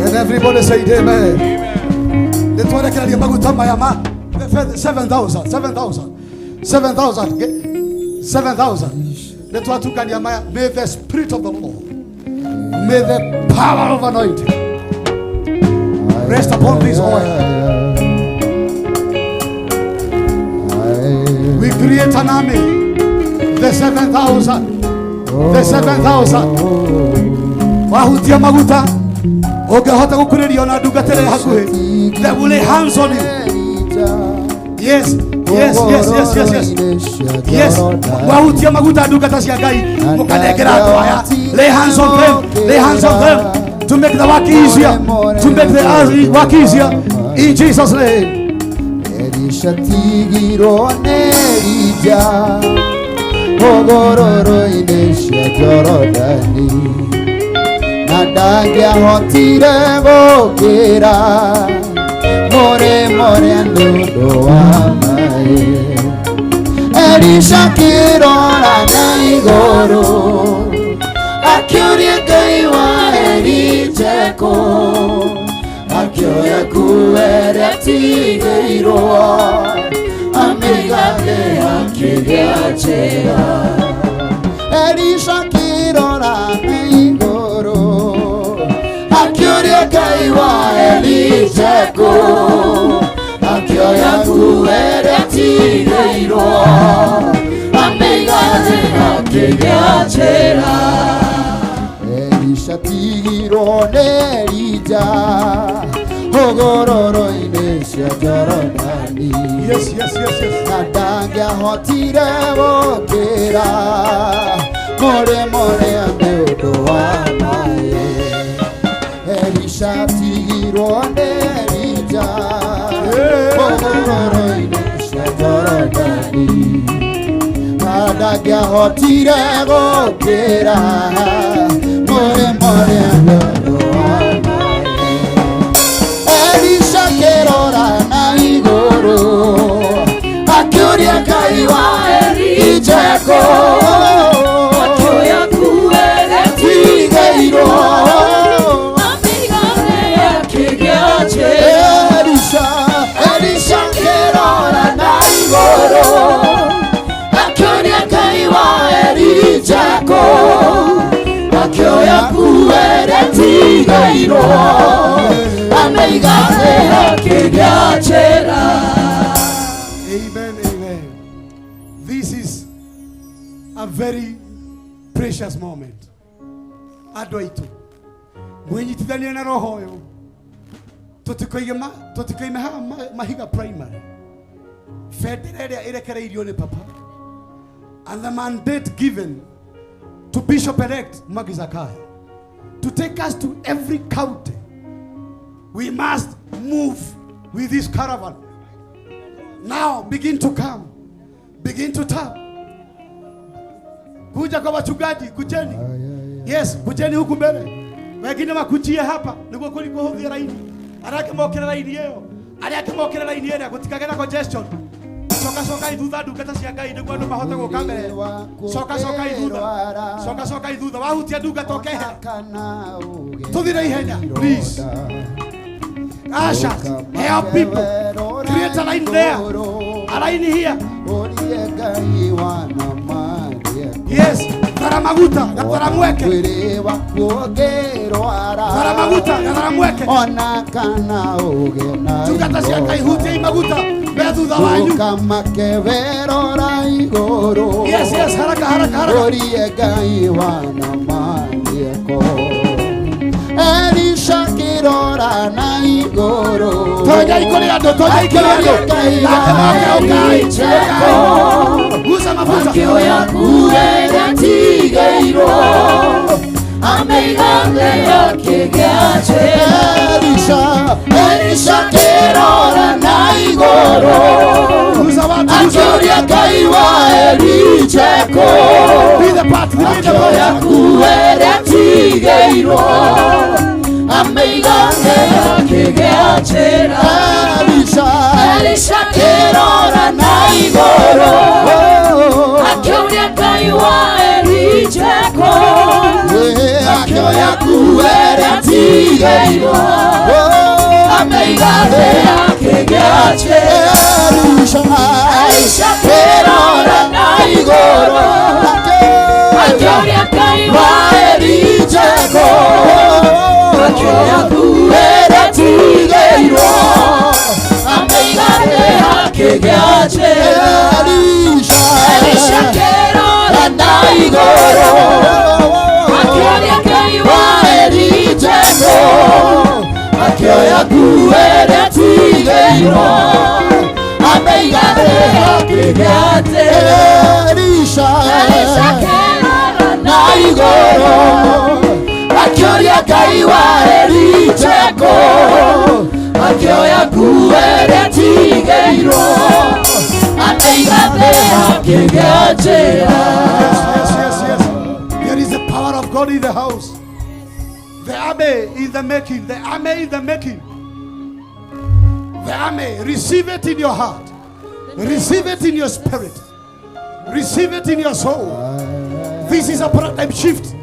S14: And everybody say amen. Nĩ twarekereria maguta maya ma 7,000, 7,000, 7,000, 7,000. Nĩ twatukania maya. May the Spirit of the Lord, may the power of anointing rest upon this oil. We create an army. The 7,000. The 7,000. Wahutia maguta. Ũngĩhota gũkuhĩrĩria ona ndungata ĩrĩa hakuhĩ. They will lay hands on you. Yes, yes, yes, yes, yes, yes. Yes. Wahutia maguta ndungata cia Ngai. Mũkanengera andũ aya. Lay hands on them. Lay hands on them. To make the work easier. To make the work easier. In Jesus' name.
S19: Elisha tigirwo nĩ Elija Hũgũrũrũ-inĩ cia Jorodani na ndangĩahotire gũkĩra mũrĩmo ũrĩa nĩ ũndũ wa maĩ. Elisha akĩrora na igũrũ akĩũria Ngai wa Elija kũ, akĩoya nguo ĩrĩa atigĩirwo amĩigathe akĩgĩa njĩra. Elisha akĩrora na igũrũ akĩũria Ngai wa Elija kũ, akĩoya nguo ĩrĩa atigĩirwo amĩigathe akĩgĩa njĩra. Elisha atigirwo nĩ Elija hũgũrũrũ-inĩ cia Jorodani.
S16: Yes, yes, yes, yes.
S19: Na ndangĩahotire gũkĩra mũrĩmo ũrĩa nĩ ũndũ wa maĩ. Elisha atigirwo nĩ Elija hũgũrũrũ-inĩ cia Jorodani. Na ndangĩahotire gũkĩra mũrĩmo ũrĩa nĩ ũndũ wa maĩ. Elisha akĩrora na igũrũ akĩũria Ngai wa Elija kũ,
S12: akĩoya nguo ĩrĩa
S19: atigĩirwo
S12: amĩigathe akĩgĩa njĩra.
S19: Elisha, Elisha akĩrora na igũrũ akĩũria Ngai wa Elija kũ, akĩoya nguo ĩrĩa atigĩirwo amĩigathe
S12: akĩgĩa njĩra.
S16: Amen, amen. This is a very precious moment. Andũ aitũ mwĩnyitithanie na roho ũyũ, tũtikoime haha Mahiga Primary. Bendera ĩrĩa ĩrekereirio nĩ papa and the mandate given to Bishop elect Mwangi Zakayo to take us to every county. We must move with this caravan. Now begin to come, begin to tap. Kuja kwa wachungaji, kujeni. Yes, kujeni huku mbele. Wengine wakujie hapa niguo kuri kuhuthia raini. Arĩa angĩ mokĩre raini ĩyo, arĩa angĩ mokĩre raini ĩrĩa gũtikagĩe na congestion. Coka cokai thutha ndungata cia Ngai nĩguo andũ mahote gũka mbere. Coka cokai thutha, coka cokai thutha, wahutia ndungata ũkehera. Tũthire ihenya, please. Ushers, help people. Create a line there, a line here. Yes, thara maguta, gathara mweke. Thara maguta, gathara mweke.
S19: Ona kana ũgĩe na
S16: Ndungata cia Ngai hutiai maguta me thutha wanyu.
S19: Ũkamake werora igũrũ.
S16: Yes, yes, haraka haraka haraka.
S19: Ũrie Ngai wa Namanieko. Elisha akĩrora na igũrũ
S16: Tonyai kũrĩ andũ, tonyai kũrĩ andũ.
S19: Ngai wa
S16: Nake moke, ũkai,
S19: Elija
S16: ũkai. Gusa mafuta.
S12: Akĩoya nguo ĩrĩa atigĩirwo amĩigathe akĩgĩa njĩra.
S19: Elisha, Elisha akĩrora na igũrũ
S16: Gusa watu, gusa
S19: akĩũria
S16: watu.
S19: Ngai wa Elija kũ,
S16: Be the part, be the
S19: akĩoya
S16: part.
S19: nguo ĩrĩa atigĩirwo amĩigathe
S12: akĩgĩa njĩra.
S19: Elisha,
S12: Elisha
S19: akĩrora na igũrũ
S12: akĩũria Ngai wa Elija kũ,
S19: akĩoya nguo ĩrĩa atigĩirwo amĩigathe
S12: akĩgĩa njĩra.
S19: Elisha,
S12: Elisha
S19: akĩrora na igũrũ
S12: akĩũria Ngai
S19: wa
S12: wa
S19: Elija kũ,
S12: akĩoya nguo
S19: ĩrĩa atigĩirwo
S12: amĩigathe akĩgĩa njĩra.
S19: Elisha,
S12: Elisha akĩrora
S19: na igũrũ
S12: akĩũria Ngai wa
S19: wa Elija kũ, akĩoya nguo ĩrĩa atigĩirwo amĩigathe
S12: akĩgĩa njĩra.
S19: Elisha,
S12: Elisha akĩrora
S19: na igũrũ akĩũria Ngai wa Elija kũ, akĩoya nguo ĩrĩa atigĩirwo Akĩgĩa njĩra.
S16: Yes, yes, yes, yes. There is the power of God in the house. The army in the making. The army in the making. The army. Receive it in your heart. Receive it in your spirit. Receive it in your soul. This is a paradigm shift.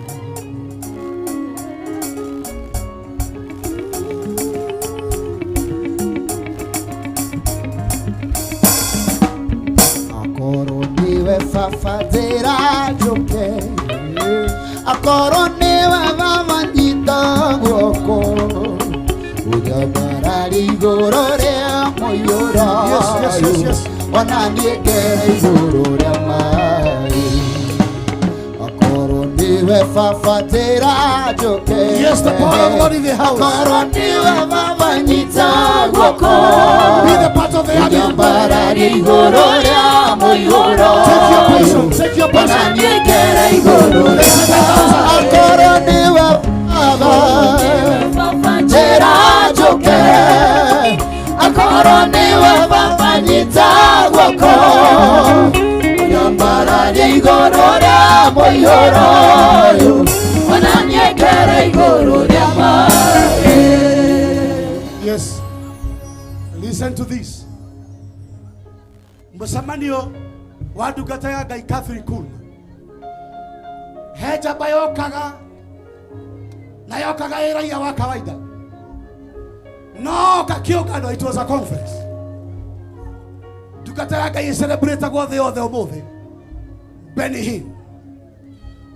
S19: Akorwo niwe baba njĩra njũke, akorwo niwe baba nyita guoko, ũnyambarari igũrũ rĩa mũiyũro.
S16: Yes, yes, yes, yes.
S19: Ona niĩ ngere igũrũ rĩa maĩ. Akorwo niwe baba njĩra njũke.
S16: Yes, the power of God in the house.
S19: Akorwo niwe baba nyita guoko.
S16: Be the part of the army.
S19: Ũnyambarari igũrũ rĩa mũiyũro.
S16: Take your position. Take your
S19: Ona
S16: position.
S19: niĩ ngere igũrũ rĩa maĩ. Akorwo niwe baba njĩra njũke, akorwo niwe baba nyita guoko, ũnyambararie igũrũ rĩa mũiyũro ũyũ, ona niĩ ngere igũrũ rĩa maĩ.
S16: Yes. Listen to this. Mũcemanio wa ndungata ya Ngai Catherine Kuhlman. He njamba yokaga na yokaga ĩ raia wa kawaida. No kakiũngano, it was a conference. Ndungata ya Ngai ĩcelebrate-agwo thĩ yothe ũmũthĩ. Benny Hinn.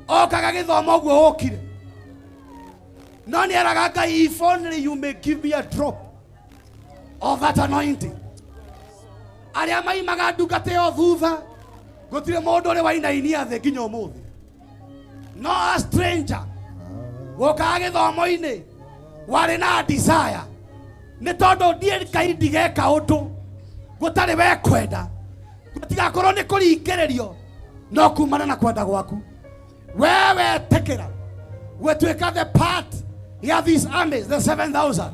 S16: Okaga gĩthomo ũguo ũkire. No nĩeraga Ngai, if only you may give me a drop of that anointing. Arĩa maimaga ndungata ĩyo thutha, gũtirĩ mũndũ ũrĩ wainainia thĩ nginya ũmũthĩ. No a stranger wokaga gĩthomo-inĩ warĩ na desire, nĩ tondũ ndiĩ Ngai ndigeka ũndũ gũtarĩ we kwenda, gũtigakorwo nĩ kũringĩrĩrio no kumana na kwenda gwaku. We wetĩkĩra gũtuĩka the part ya these armies, the 7,000.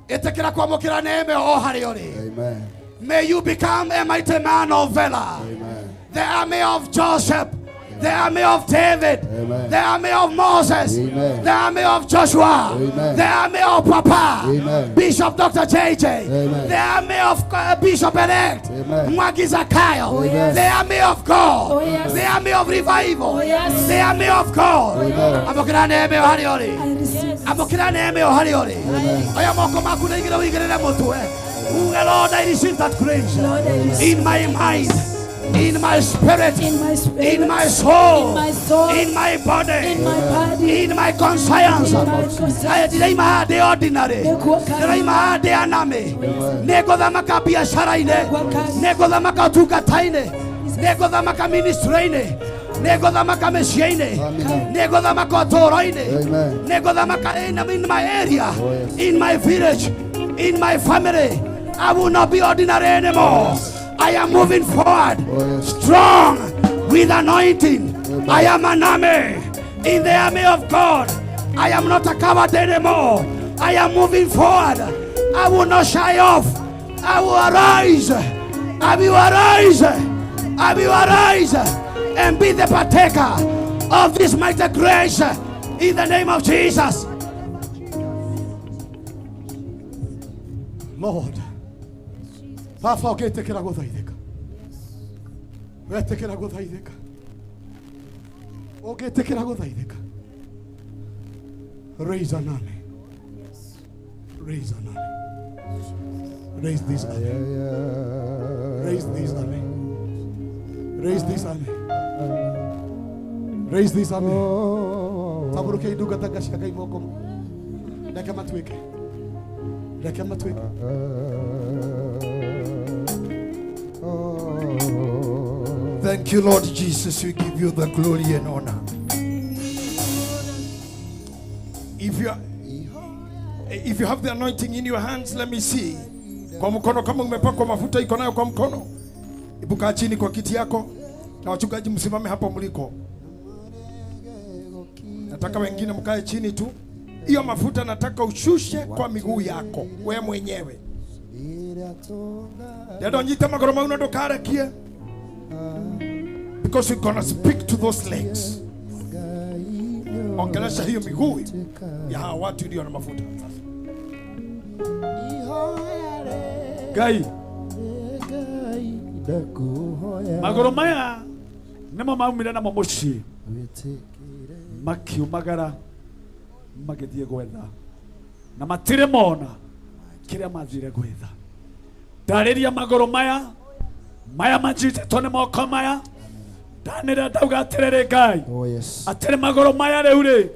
S16: Ĩtĩkĩra kwamũkĩra neema o harĩa ũrĩ.
S19: Amen.
S16: May you become a mighty man of valor.
S19: Amen.
S16: The army of Joseph, the army of David,
S19: Amen.
S16: the army of Moses,
S19: Amen.
S16: the army of Joshua,
S19: Amen.
S16: the army of Papa,
S19: Amen.
S16: Bishop Dr. JJ,
S19: Amen.
S16: the army of Bishop elect,
S19: Amen.
S16: Mwangi Zakayo,
S19: Amen.
S16: the army of God,
S8: Oh, yes.
S16: the army of revival,
S8: Oh, yes.
S16: the army of God.
S19: Amen.
S16: Amũkĩra neema ĩyo harĩa ũrĩ.
S8: I receive.
S16: Amũkĩra neema ĩyo harĩa ũrĩ. Oya moko maku na igĩrĩ ũigĩrĩre mũtwe. Uge, Lord, I receive that grace.
S8: Lord, I receive
S16: In my mind, in my spirit,
S8: In my spirit,
S16: in my soul,
S8: in my soul,
S16: in my body,
S8: in my body,
S16: in my conscience.
S8: in my conscience.
S16: Aya, ndiraima haha ndĩ ordinary,
S8: Nĩguo
S16: ndĩraima haha ndĩ anami, nĩngũthamaka biacara-inĩ, nĩngũthamaka ũtungata-inĩ, nĩngũthamaka ministry-inĩ, nĩngũthamaka mĩciĩ-inĩ, nĩngũthamaka ũtũũro-inĩ,
S19: Amen.
S16: nĩngũthamaka in my area, in my village, in my family. I will not be ordinary anymore. I am moving forward, strong with anointing. I am an army in the army of God. I am not a coward anymore. I am moving forward. I will not shy off. I will arise. I will arise. I will arise and be the partaker of this mighty grace in the name of Jesus. Lord, Baba ũngĩtĩkĩra gũthaithĩka, wetĩkĩra gũthaithĩka, ũngĩtĩkĩra gũthaithĩka, raise an army, raise an army, raise this army, raise this army, raise this army, raise this army. Tambũrũkia ndungata cia Ngai moko, reke matuĩke, reke matuĩke.
S9: Thank you, Lord Jesus. We give you the glory and honor.
S20: If you have the anointing in your hands, let me see. Kwa mkono, kama umepakwa mafuta iko nayo kwa mkono, ibuka chini kwa kiti yako, na wachungaji msimame hapo mliko. Nataka wengine mkae chini tu. Hiyo mafuta nataka ushushe kwa miguu yako we mwenyewe. Ndendo nyita magoro mau na ndukarekie. Because we're gonna speak to those legs. Ongelesha hiyo miguu ya hawa watu iliyo na mafuta.
S6: Ngai magũrũ maya nĩmo maumire namo mũciĩ makiumagara magĩthiĩ gwetha na matirĩ mona kĩrĩa mathire gwetha. Ndarĩria magũrũ maya maya manjitĩtwo nĩ moko maya ndanĩrĩra ndauga atĩrĩrĩ Ngai atĩrĩ magũrũ maya rĩu rĩ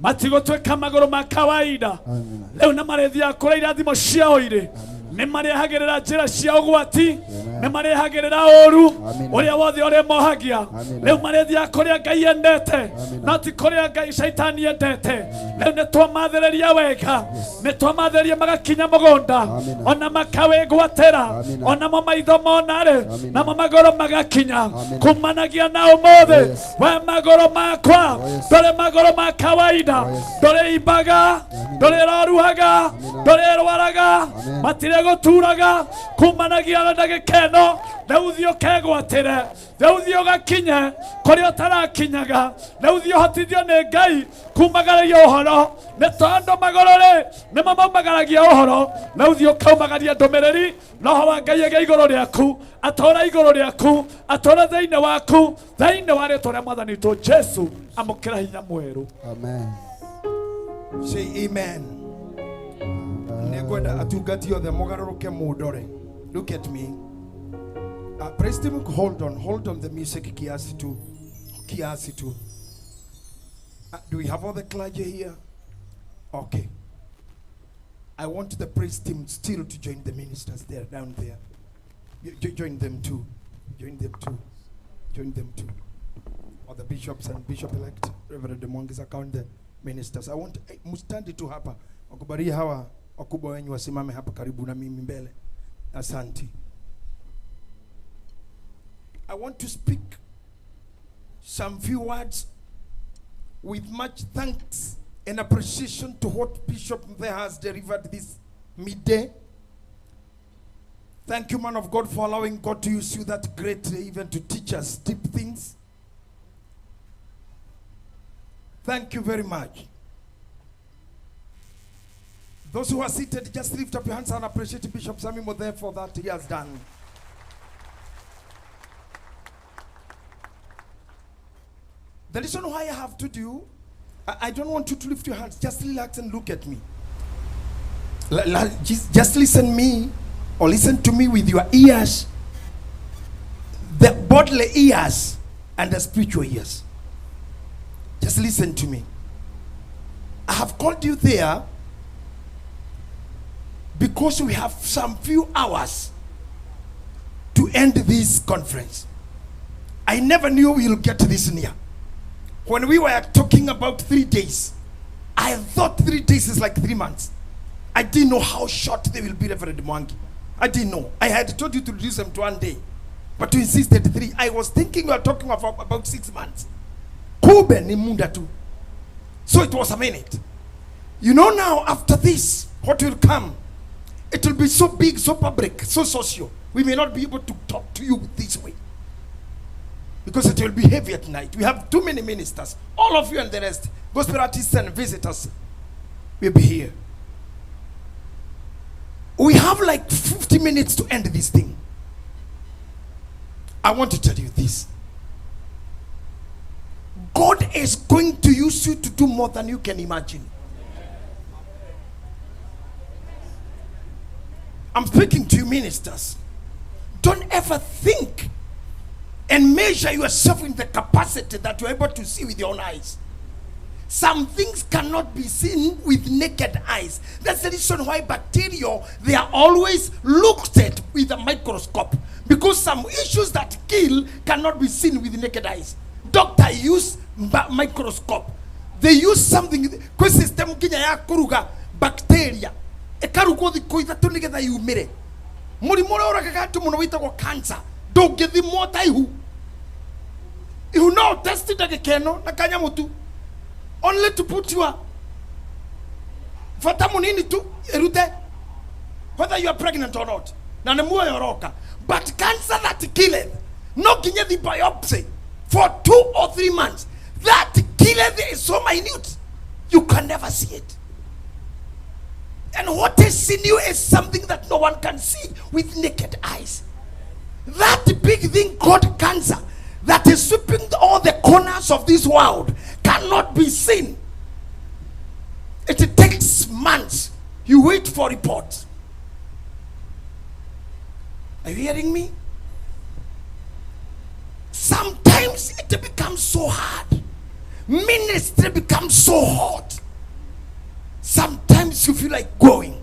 S6: matigũtuĩka magũrũ ma kawaida rĩu nĩ marĩthiaga kũrĩa irathimo ciao irĩ nĩ marehagĩrĩra njĩra cia ũgwati nĩ marehagĩrĩra ũru ũrĩa wothe ũrĩmohagia rĩu marĩthiaga kũrĩa Ngai endete no ti kũrĩa Ngai caitani endete rĩu nĩ twamathĩrĩria wega nĩ twamathĩrĩria magakinya mũgũnda ona makawĩgwatĩra onamo maitho mona rĩ namo magũrũ magakinya kumanagia na ũmũthĩ we magũrũ makwa ndũrĩ magũrũ ma kawaida ndũrĩ imbaga ndũrĩ roruhaga ndũrĩ rwaraga matirĩ gũturaga kumanagia na ndagĩka ĩno rĩu thiĩ ũkegwatĩre rĩu thiĩ ũgakinye kũrĩa ũtarakinyaga rĩu thiĩ ũhotithio nĩ Ngai kumagaragia ũhoro nĩ tondũ magũrũ rĩ nĩmo maumagaragia ũhoro rĩu thiĩ ũkaumagaria ndũmĩrĩri roho wa Ngai agĩe igũrũ rĩaku atũũra igũrũ rĩaku atũũra thĩinĩ waku thĩinĩ wa rĩtwa rĩa mwathani witũ Jesu amũkĩra hinya mwerũ.
S20: Amen. Say amen. Nĩngwenda atungati othe mũgarũrũke mũndore. Look at me. Praise team, hold on the music kiasi tu. Kiasi tu. Do we have all the clergy here? Okay. I want the praise team still to join the ministers there, down there. Join them too. Join them too. Join them too. Or the bishops and bishop-elect, Reverend Mwangi's account, the ministers. I want mustandi tu hapa. Wakubaria hawa wakubwa wenyu wasimame hapa karibu na mimi mbele. Asante. I want to speak some few words with much thanks and appreciation to what Bishop Mthe has delivered this midday. Thank you, man of God, for allowing God to use you that greatly, even to teach us deep things. Thank you very much. Those who are seated, just lift up your hands and appreciate Bishop Sammy Muthe for that he has done. The reason why I have to do, I don't want you to lift your hands. Just relax and look at me. Just listen me, or listen to me with your ears, the bodily ears and the spiritual ears. Just listen to me. I have called you there because we have some few hours to end this conference. I never knew we'll get this near. When we were talking about 3 days, I thought 3 days is like 3 months. I didn't know how short they will be, Reverend Mwangi. I didn't know. I had told you to reduce them to 1 day, but you insisted 3. I was thinking we were talking about 6 months. Kube ni munda tu. So it was a minute. You know now, after this, what will come? It will be so big, so public, so social. We may not be able to talk to you this way. Because it will be heavy at night. We have too many ministers. All of you and the rest, gospel artists and visitors, will be here. We have like 50 minutes to end this thing. I want to tell you this. God is going to use you to do more than you can imagine. I'm speaking to you ministers. Don't ever think and measure yourself in the capacity that you're able to see with your own eyes. Some things cannot be seen with naked eyes. That's the reason why bacteria, they are always looked at with a microscope. Because some issues that kill cannot be seen with naked eyes. Doctor use microscope. They use something. Kwa system kinya ya kuruga bacteria. Ekarugo thikũ ithatũ nĩgetha yumĩre. Mũrimũ ũrĩa ũragaga andũ mũno wĩtagwo cancer. Ndũngĩthimwo ta ihu. Ihu no test ndagĩka ĩno na kanyamũ tu. Only to put your fata munini tu erute, whether you are pregnant or not. Na nĩ muoyo ũroka. But cancer that killeth,
S9: No nginya thi biopsy for 2 or 3 months. That killer there is so minute, you can never see it. And what is in you is something that no one can see with naked eyes. That big thing called cancer that is sweeping all the corners of this world cannot be seen. It takes months. You wait for reports. Are you hearing me? Sometimes it becomes so hard. Ministry becomes so hot. Sometimes you feel like going.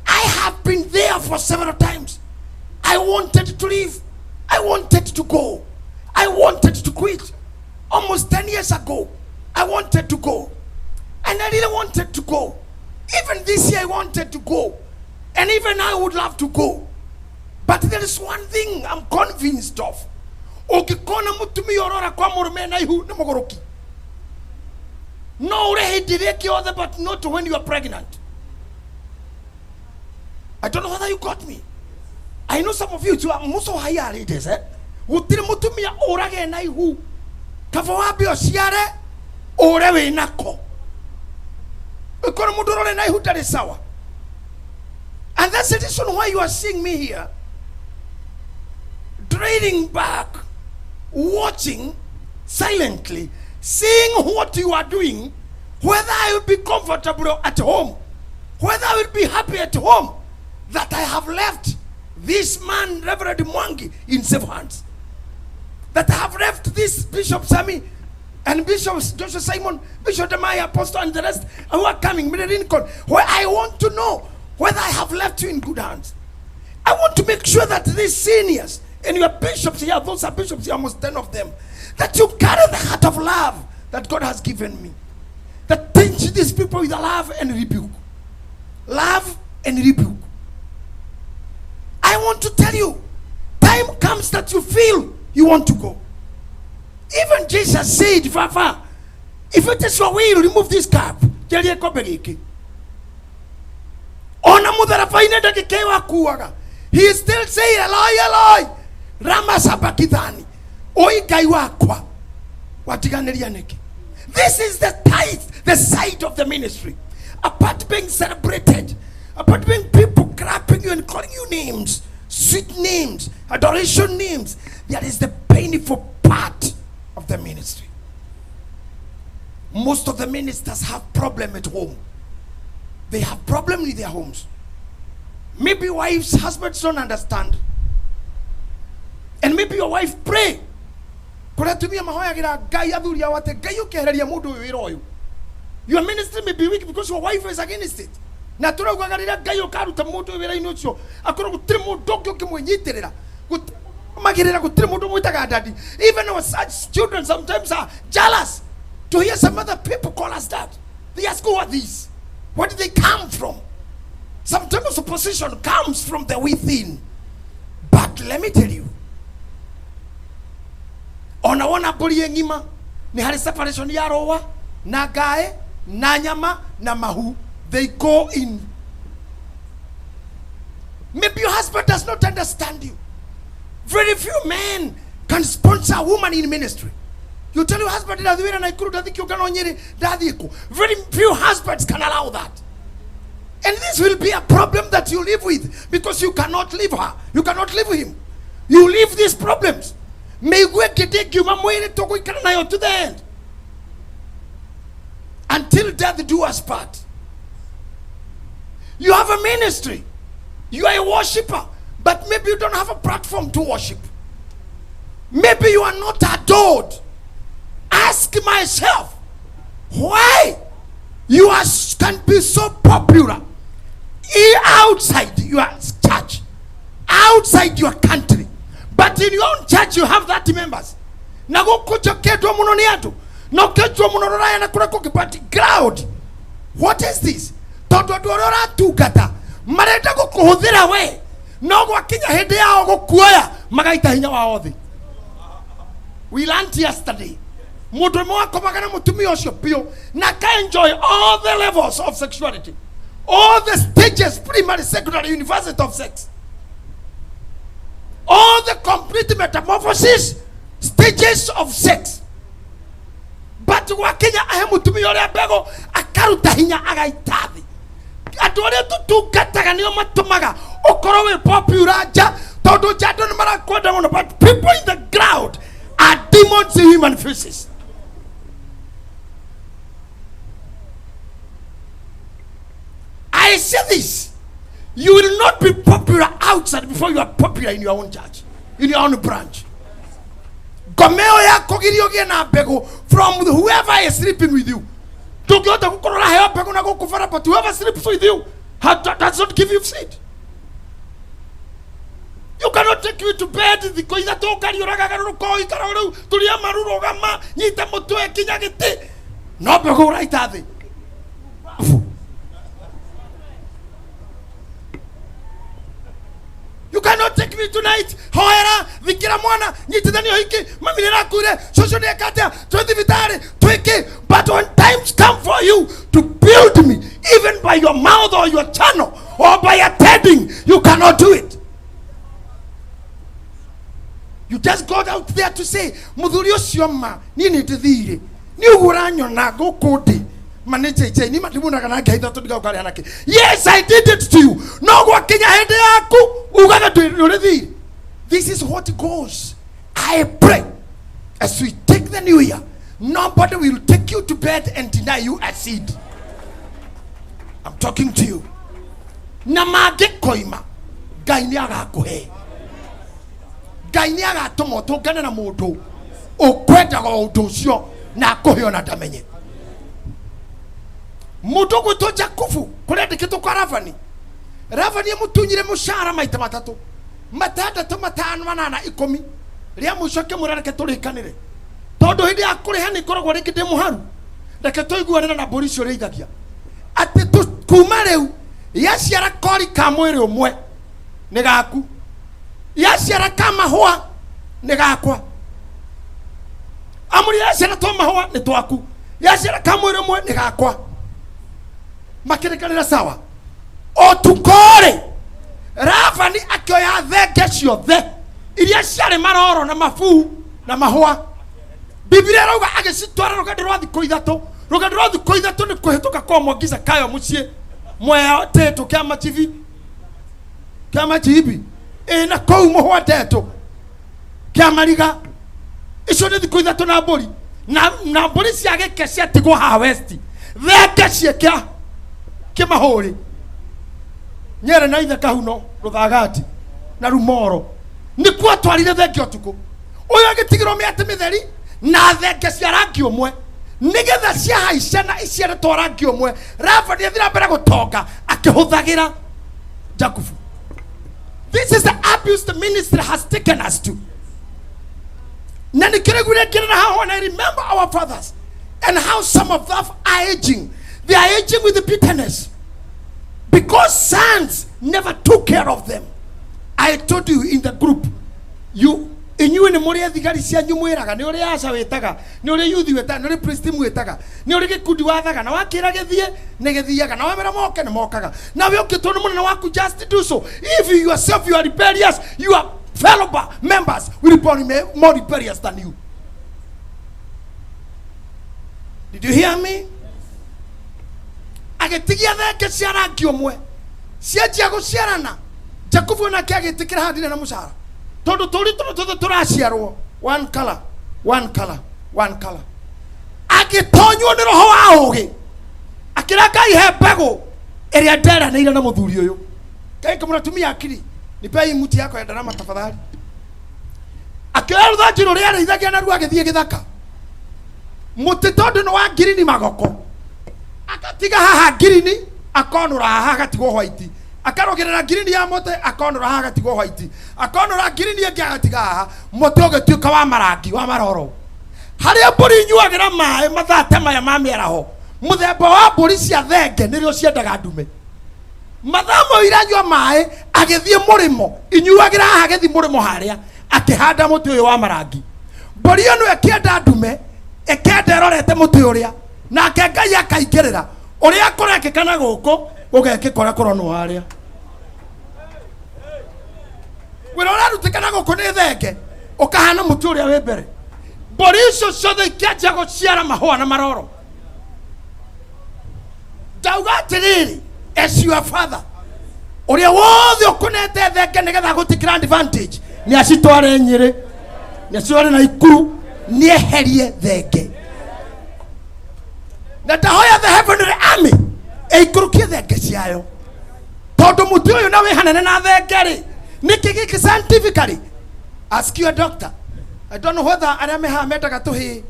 S9: I have been there for several times. I wanted to leave. I wanted to go. I wanted to quit. Almost 10 years ago, I wanted to go. And I really wanted to go. Even this year, I wanted to go. And even I would love to go. But there is one thing I'm convinced of. Ũngĩkona mũtumia ũrora kwa mũrũme na ihu nĩ mũgũrũki. No ũrĩ hĩndĩ ĩrĩa ĩngĩ yothe, but not when you are pregnant. I don't know whether you got me. I know some of you too are most higher ladies, eh? Gũtirĩ mũtumia ũrage na ihu. Kaba wambe ũciare ũre wĩ nako. Ũkorwo mũndũ ũrore na ihu ndarĩ sawa. And that's the reason why you are seeing me here, trading back, watching silently, seeing what you are doing, whether I will be comfortable at home, whether I will be happy at home, that I have left this man, Reverend Mwangi, in safe hands. That I have left this Bishop Sammy and Bishop Joshua Simon, Bishop Demaya, Apostle, and the rest who are coming, Mary Lincoln, where I want to know whether I have left you in good hands. I want to make sure that these seniors and your bishops here, those are bishops here, almost 10 of them, that you carry the heart of love that God has given me. That teach these people with love and rebuke. Love and rebuke. I want to tell you, time comes that you feel you want to go. Even Jesus said, Fafa, if it is your will, remove this cup. Njarie kombe gĩkĩ. Ona mũtharaba-inĩ ndagĩka ĩyo akuaga. He is still saying, Eloi, Eloi, lama sabachthani. Oi Ngai wakwa, watiganĩria nĩkĩ? This is the tithe, the side of the ministry. Apart being celebrated, apart being people clapping you and calling you names, sweet names, adoration names, there is the painful part of the ministry. Most of the ministers have problem at home. They have problem with their homes. Maybe wives, husbands don't understand. And maybe your wife pray. Kũrĩa atumia mahoyagĩra Ngai athuri ao atĩ Ngai ũkehereria mũndũ ũyũ wĩra ũyũ. Your ministry may be weak because your wife is against it. Na tũraugaga rĩrĩa Ngai ũkaruta mũndũ ũyũ wĩra-inĩ ũcio, akorwo gũtirĩ mũndũ ũngĩ ũngĩmwĩnyitĩrĩra, gũtirĩ mũndũ gũtirĩ mũndũ ũmwĩtaga daddy. Even our such children sometimes are jealous to hear some other people call us that. They ask, who are these? Where did they come from? Sometimes opposition comes from the within. But let me tell you, ona wona mbũri ĩ ng'ima nĩ harĩ separation ya rũa na ngaĩ na nyama na mahu. They go in. Maybe your husband does not understand you. Very few men can sponsor a woman in ministry. You tell your husband, Ndathiĩ wĩra Naikuru, ndathiĩ kĩũngano Nyĩrĩ, ndathiĩ kũ. Very few husbands can allow that. And this will be a problem that you live with, because you cannot leave her. You cannot leave him. You leave these problems. Mĩigue ngĩndĩ ngiuma mwĩrĩ tũgũikara nayo to the end. Until death do us part. You have a ministry. You are a worshiper, but maybe you don't have a platform to worship. Maybe you are not adored. Ask myself, why you are, can be so popular outside your church, outside your country, but in your own church you have 30 members. Na gũkũ njoketwo mũno nĩ andũ, na ũkĩnjwo mũno rũraya na kũrĩa kũngĩ, but crowd, what is this? Tondũ andũ arĩa ũratungata marenda gũkũhũthĩra we, no gwakinya hĩndĩ yao gũkuoya magaita hinya wao thĩ. We learned yesterday. Mũndũ ũmwe wakomaga na mũtumia ũcio biũ na aka enjoy all the levels of sexuality, all the stages, primary, secondary, university of sex.
S20: All the complete metamorphosis stages of sex. But gwakinya ahe mutumia uria mbegu akaruta hinya agaita thi. Andu aria tutungataga nio matumaga ukorwo wi popular nja, tondu nja andu ni marakwenda muno, but people in the ground are demons in human faces. I say this, you will not be popular outside before you are popular in your own church, in your own branch. Ngomeo yako girio gie na mbegu from whoever is sleeping with you. Tungihota gukorwo uraheo mbegu na guku bara, but whoever sleeps with you does not give you seed. You cannot take me to bed thikũ ithatũ ũkariũraga garũrũka ũikara rĩu turia maru rũgama nyita mũtwe kinya gĩtĩ no mbegũ ũraita thĩ. You cannot take me tonight. Hoera, thikira mwana, nyitithania hiki, mami nĩrakuire, cũcũ nĩeka atĩa, twĩ thibitarĩ, twĩkĩ. But when times come for you to build me, even by your mouth or your channel or by attending, you cannot do it. You just got out there to say, muthuri ũcio ma, niĩ nĩndĩthire. Nĩ ũguo ũranyona gũkũ ndĩ. Manĩnjĩnjĩ, niĩ mandimuonaga na ngai ithatũ ndigaũka harĩa nake. Yes, I did it to you. No gwakinya hĩndĩ yaku, ugaga ndũrĩthire. This is what goes. I pray as we take the new year, nobody will take you to bed and deny you a seed. I'm talking to you. Na mangĩkoima, Ngai nĩagakũhe. Ngai nĩagatũma ũtũngane na mũndũ ũkwendaga ũndũ ũcio na akũhe ona ndamenye. Mũndũ ũgwĩtwo Jakubu kũrĩa andĩkĩtwo kwa Labani. Labani amũtunyire mũcara maita matatũ, matandatũ, matano, manana, ikũmi. Rĩa mũico akĩmwĩra reke tũrĩkanĩre, tondũ hĩndĩ ya kũrĩha nĩ ngoragwo rĩngĩ ndĩ mũharu, reke tũiguanĩre na mbũri icio ũrĩithagia, atĩ kuma rĩu yaciara kori ka mwĩrĩ ũmwe nĩ gaku, yaciara ka mahũa nĩ gakwa, amũri yaciara twa mahũa nĩ twaku, yaciara ka mwĩrĩ ũmwe nĩ gakwa. Makĩrĩkanĩra sawa. Ũtukũ-rĩ, Labani akĩoya thenge ciothe iria ciarĩ maroro na mabuu na mahũa. Biblia ĩrauga agĩcitwara rũgendo rwa thikũ ithatũ. Rũgendo rwa thikũ ithatũ nĩ kũhĩtũka kwa Mwangi Zakayo mũciĩ Mwea Tĩtũ kĩama chibi kĩama chibi ĩ na kũu mũhwa Ndetũ kĩama riga. Icio nĩ thikũ ithatũ na mbũri na mbũri cia gĩke ciatigwo haha West, thenge ciĩkĩa kĩmahũrĩ Nyere na ithe Kahuno Rũthagati na Rumoro nĩkuo atwarire thenge ũtukũ ũyũ agĩtigĩrwo mĩatĩ mĩtheri na thenge cia rangi ũmwe nĩgetha ciahaica na iciarĩtwo rangi ũmwe. Labani athira mbere gũtonga akĩhũthagĩra Jakubu. This is the abuse the ministry has taken us to. Na nĩkĩrĩguire ngĩrĩra haha, and I remember our fathers and how some of them are aging. They are aging with bitterness because sons never took care of them. I told you in the group, you inyuĩ nĩ mũrĩ thigari cianyu mwĩraga, nĩ ũrĩ aca wĩtaga, nĩ ũrĩ youth wĩtaga, nĩ ũrĩ priest mwĩtaga, nĩ ũrĩ gĩkundi wathaga, na wakĩra gĩthiĩ nĩ gĩthiaga, na wamera moke nĩ mokaga, na we ũkĩtwo nĩ mũnene waku, just do so. If you yourself you are rebellious, your fellow members will be more rebellious than you. Did you hear me? Agĩtigia thenge cia rangi ũmwe cianjia gũciarana. Jakubu onake agĩtĩkĩra handire na mũcara, tondũ tũri tũrũ tũtũ tũraciarwo one color, one color, one color. Agĩtonywo nĩ roho wa ũũgĩ, akĩra Ngai he mbegũ ĩrĩa nderanĩire na mũthuri ũyũ. Ngai kũmũra tumia akili, nipei mti yako ya ndarama tafadhali. Akĩoya rũthanju rũrĩa arĩithagia naruo agĩthiĩ gĩthaka, mũtĩ tondũ nĩ wa ngirini magoko, akatiga haha ngirini akonũra haha agatigwo white, akarũgĩrĩra ngirini ya mũtĩ akonũra haha agatigwo white, akonũra ngirini ĩngĩ agatiga haha, mũtĩ ũgĩtuĩka wa marangi wa maroro. Harĩa mbũri inyuagĩra maĩ mathaa ta maya ma mĩaraho, mũthemba wa mbũri cia thenge nĩrĩo ciendaga ndume. Mathaa mau iranyua maĩ agĩthiĩ mũrĩmo, inyuagĩra haha agĩthiĩ mũrĩmo harĩa, akĩhanda mũtĩ ũyũ wa marangi. Mbũri ĩno ĩkĩenda ndume, ĩkenda ĩrorete mũtĩ ũrĩa, nake Ngai akaingĩrĩra ũrĩa kũrekĩka na gũkũ gũgekĩka ũrĩa kũronwo harĩa. Wĩra ũrarutĩka na
S16: Gũkũ nĩ thenge ũkahana mũtĩ ũrĩa wĩ mbere. Mbũri icio ciothe ikĩanjia gũciara mahũa na maroro. Ndauga atĩrĩrĩ, as your father, ũrĩa wothe ũkũnete thenge nĩgetha agũtĩkĩra advantage, nĩ acitware Nyĩrĩ, nĩ acitware Naikuru, nĩ eherie thenge. Na ndahoya the heavenly army ĩikũrũkie thenge ciayo, tondũ mũtĩ ũyũ na wĩ hanene na thenge rĩ, nĩkĩ gĩkĩ scientifically? Ask your doctor. I don't know whether arĩa me haha mendaga tũhĩĩ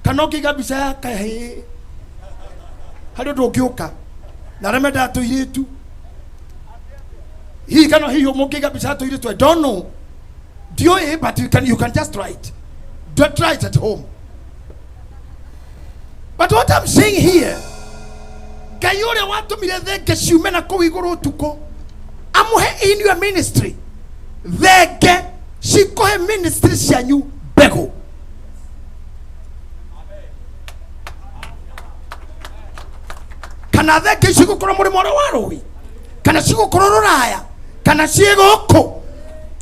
S16: kana ũngĩiga mbica ya kahĩĩ harĩ ũndũ ũngĩũka, na arĩa mendaga tũirĩtu hihi kana hihi mũngĩiga mbica ya tũirĩtu, I don't know, ndiũĩ, but you can just try it. Don't try it at home. But what I'm saying here, Ngai ũrĩa watũmire thenge ciume na kũu igũrũ ũtukũ amũhe in your ministry thenge cikũhe ministry cianyu mbegũ. Kana thenge ici cigũkorwo mũrĩmo ũrĩa wa rũĩ, kana cigũkorwo rũraya, kana ciĩ gũkũ,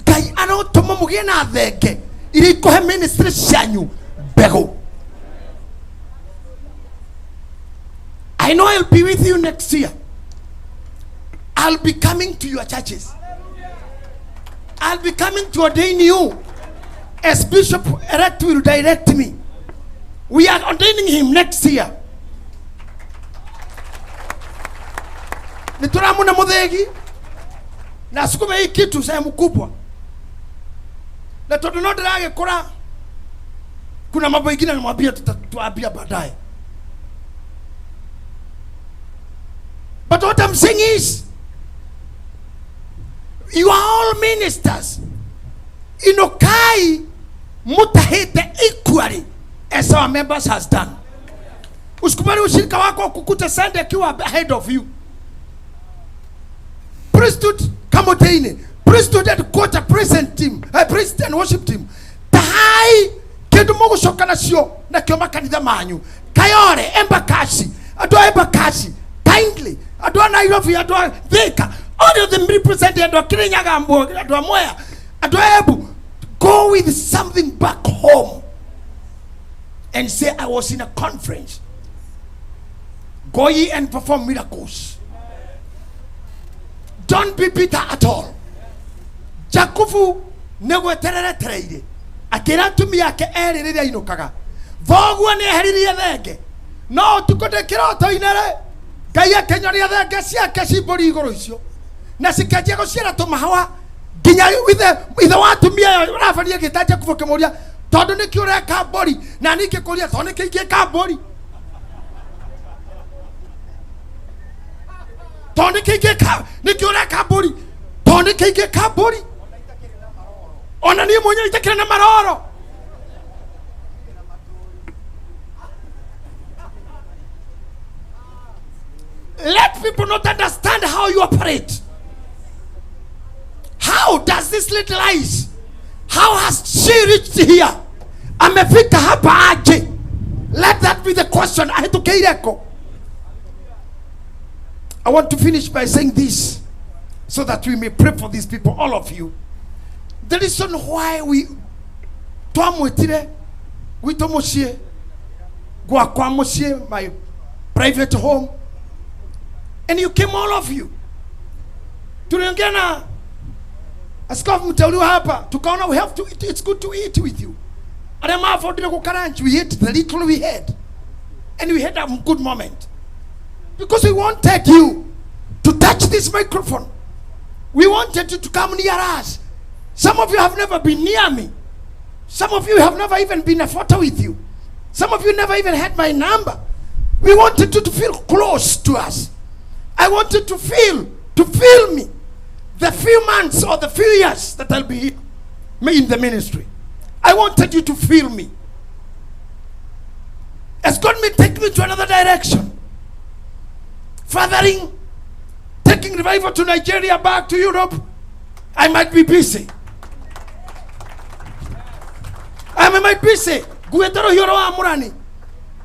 S16: Ngai arotũma mũgĩe na thenge iria ikũhe ministry cianyu mbegũ. I know I'll be with you next year. I'll be coming to your churches. I'll be coming to ordain you as Bishop elect will direct me. We are ordaining him next year. Nĩ tũramũne mũthĩgi na asukume hii kitu sehemu kubwa, na tondũ no ndĩragĩkũra, kuna mambo ingine namwambia tutatuambia baadaye. But what I'm saying is, you are all ministers. Inokai mutahite equally as our members has done. Usikubali ushirika wako kukute Sunday akiwa ahead of you. Priesthood Kamotene, priesthood headquarter, present team, priest and worship team. Tahai kindu mugucoka nacio nakio makanitha manyu. Kayore, Embakasi, andũ a Embakasi, kindly, andũ a Nairobi, andũ a Thika, all of them represent andũ a Kirinyaga, andũ a Mwea, andũ a Embu. Go with something back home and say, "I was in a conference." Go ye and perform miracles. Don't be bitter at all. Jakubu nĩ gwetereretereire akĩra atumia ake erĩ rĩrĩa ainũkaga, thoguo nĩ eheririe thenge, no ũtukũ ndĩ kĩroto-inĩ rĩ, Ngai akĩnyonia thenge ciake ci mbũri igũrũ icio na cikĩanjia gũciara tũmahũa nginya ithe wa atumia ĩyo Labani agĩta Jakubu akĩmũũria, tondũ nĩkĩ ũreka mbũri? Na niĩ ngĩkũria, tondũ nĩkĩ ingĩka mbũri? Tondũ nĩkĩ ingĩka? Nĩkĩ ũreka mbũri? Tondũ nĩkĩ ingĩka mbũri ona niĩ mwenyewe itakĩrĩ na maroro? Let people not understand how you operate. How does this little eyes, how has she reached here? Amefika hapa aje? Let that be the question. Ahĩtũkĩireko. I want to finish by saying this so that we may pray for these people, all of you. The reason why we twamwĩtire gwitũ mũciĩ, gwakwa mũciĩ, my private home, and you came, all of you. Tuliongea na askofu mteuliwa hapa, tukaona we have to eat, it's good to eat with you. Arĩa maabondire gũka lunch, we ate the little we had and we had a good moment because we wanted you to touch this microphone. We wanted you to come near us. Some of you have never been near me. Some of you have never even been a photo with you. Some of you never even had my number. We wanted you to feel close to us. I wanted to feel me the few months or the few years that I'll be here me in the ministry. I wanted you to feel me. As God may take me to another direction, fathering, taking revival to Nigeria, back to Europe, I might be busy. I might be busy. Guetero hioro wa Murani.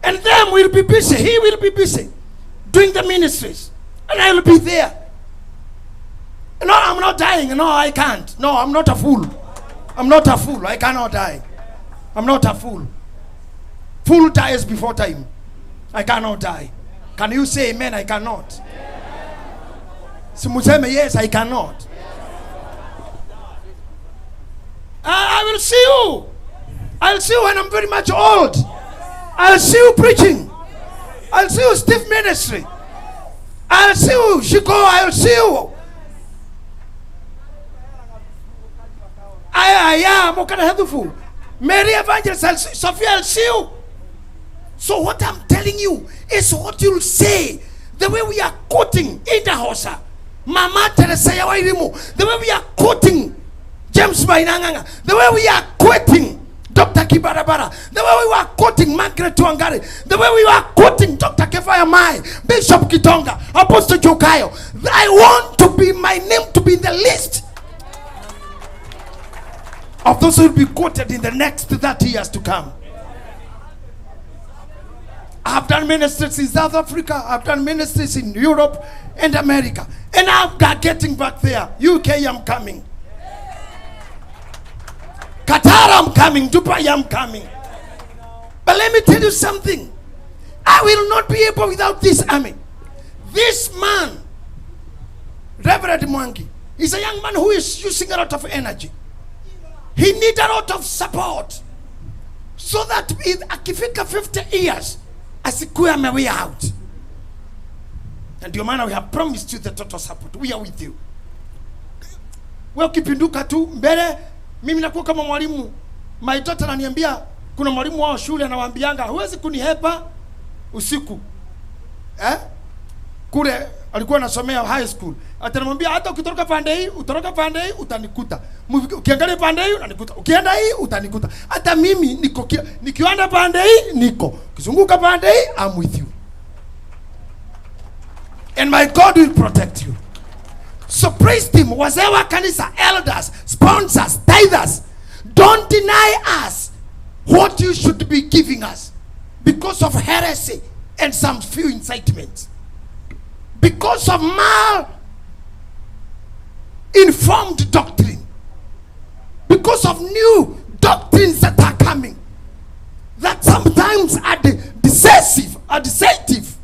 S16: And them will be busy. He will be busy doing the ministries. And I will be there. No, I'm not dying. No, I can't. No, I'm not a fool.
S20: I'm not a fool. I cannot die. I'm not a fool. Fool dies before time. I cannot die. Can you say amen? I cannot. Simuseme yes, I cannot. I will see you. I'll see you when I'm very much old. I'll see you preaching. I'll see you Steve ministry. I'll see you Shiko. I'll see you. I am Okada. Mary Evangelist, I'll see, Sophia, I'll see you. So what I'm telling you is what you'll say. The way we are quoting Idahosa, Mama Teresa Yawairimu, the way we are quoting James Mainanganga, the way we are quoting Dr. Kibarabara, the way we were quoting Margaret Wangari, the way we were quoting Dr. Kefaya Mai, Bishop Kitonga, Apostle Jokayo. I want to be my name to be in the list of those who will be quoted in the next 30 years to come. I've done ministries in South Africa. I've done ministries in Europe and America. And I've got getting back there. UK, I'm coming. Qatar, I'm coming. Dubai, I'm coming. But let me tell you something. I will not be able without this army. This man, Reverend Mwangi, is a young man who is using a lot of energy. He needs a lot of support so that if akifika 50 years, asikuwe amewe out. And your man, we have promised you the total support. We are with you. Wewe ukipinduka tu mbele, mimi nakuwa kama mwalimu. My daughter ananiambia kuna mwalimu wao shule anawaambianga huwezi kunihepa usiku. Kule alikuwa anasomea high school. Atanamwambia hata ukitoroka pande hii, utoroka pande hii utanikuta. Ukiangalia pande hii unanikuta. Ukienda hii utanikuta. Hata mimi niko nikienda pande hii niko. Ukizunguka pande hii I'm with you. And my God will protect you. So praise him. Wazee wa kanisa, elders, sponsors, tithers, don't deny us what you should be giving us because of heresy and some few incitements. Because of mal-informed doctrine. Because of new doctrines that are coming. That sometimes are decisive, are deceptive.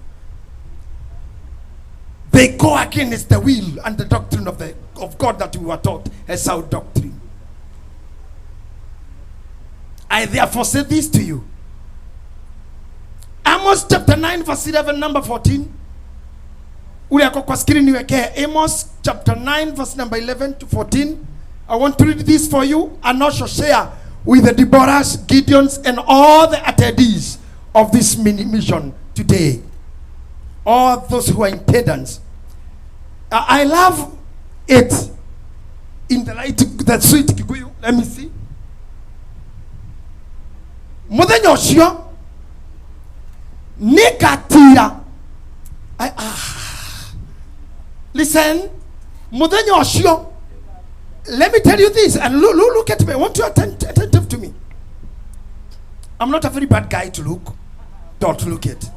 S20: They go against the will and the doctrine of God that we were taught as our doctrine. I therefore say this to you. Amos chapter 9 verse 11 number 14. Ule ako kwa screen niwekee Amos chapter 9 verse number 11 to 14. I want to read this for you and also share with the Deborahs, Gideons, and all the attendees of this mini mission today. All those who are in attendance. I love it in the light, that sweet Kikuyu. Let me see. Muthenya ucio nĩngatira. Listen, muthenya ucio. Let me tell you this, and look at me. I want you attentive to me. I'm not a very bad guy to look. Don't look it.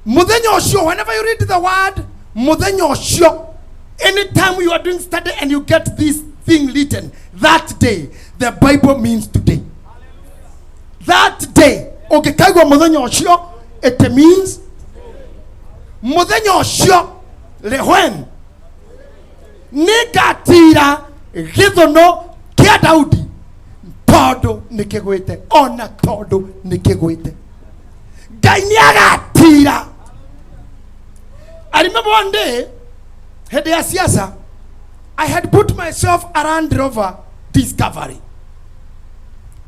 S20: Muthenya ucio, whenever you read the word muthenya ucio, anytime you are doing study and you get this thing written, that day, the Bible means today. That day, okay, kaigwa muthenya ucio, it means muthenya ucio, when nĩngatira gĩthũnũ kĩa Daudi tondũ nĩkĩgwĩte, ona tondũ nĩkĩgwĩte. Ngai nĩagatira. I remember one day, hĩndĩ ya siasa, I had put myself a Land Rover Discovery.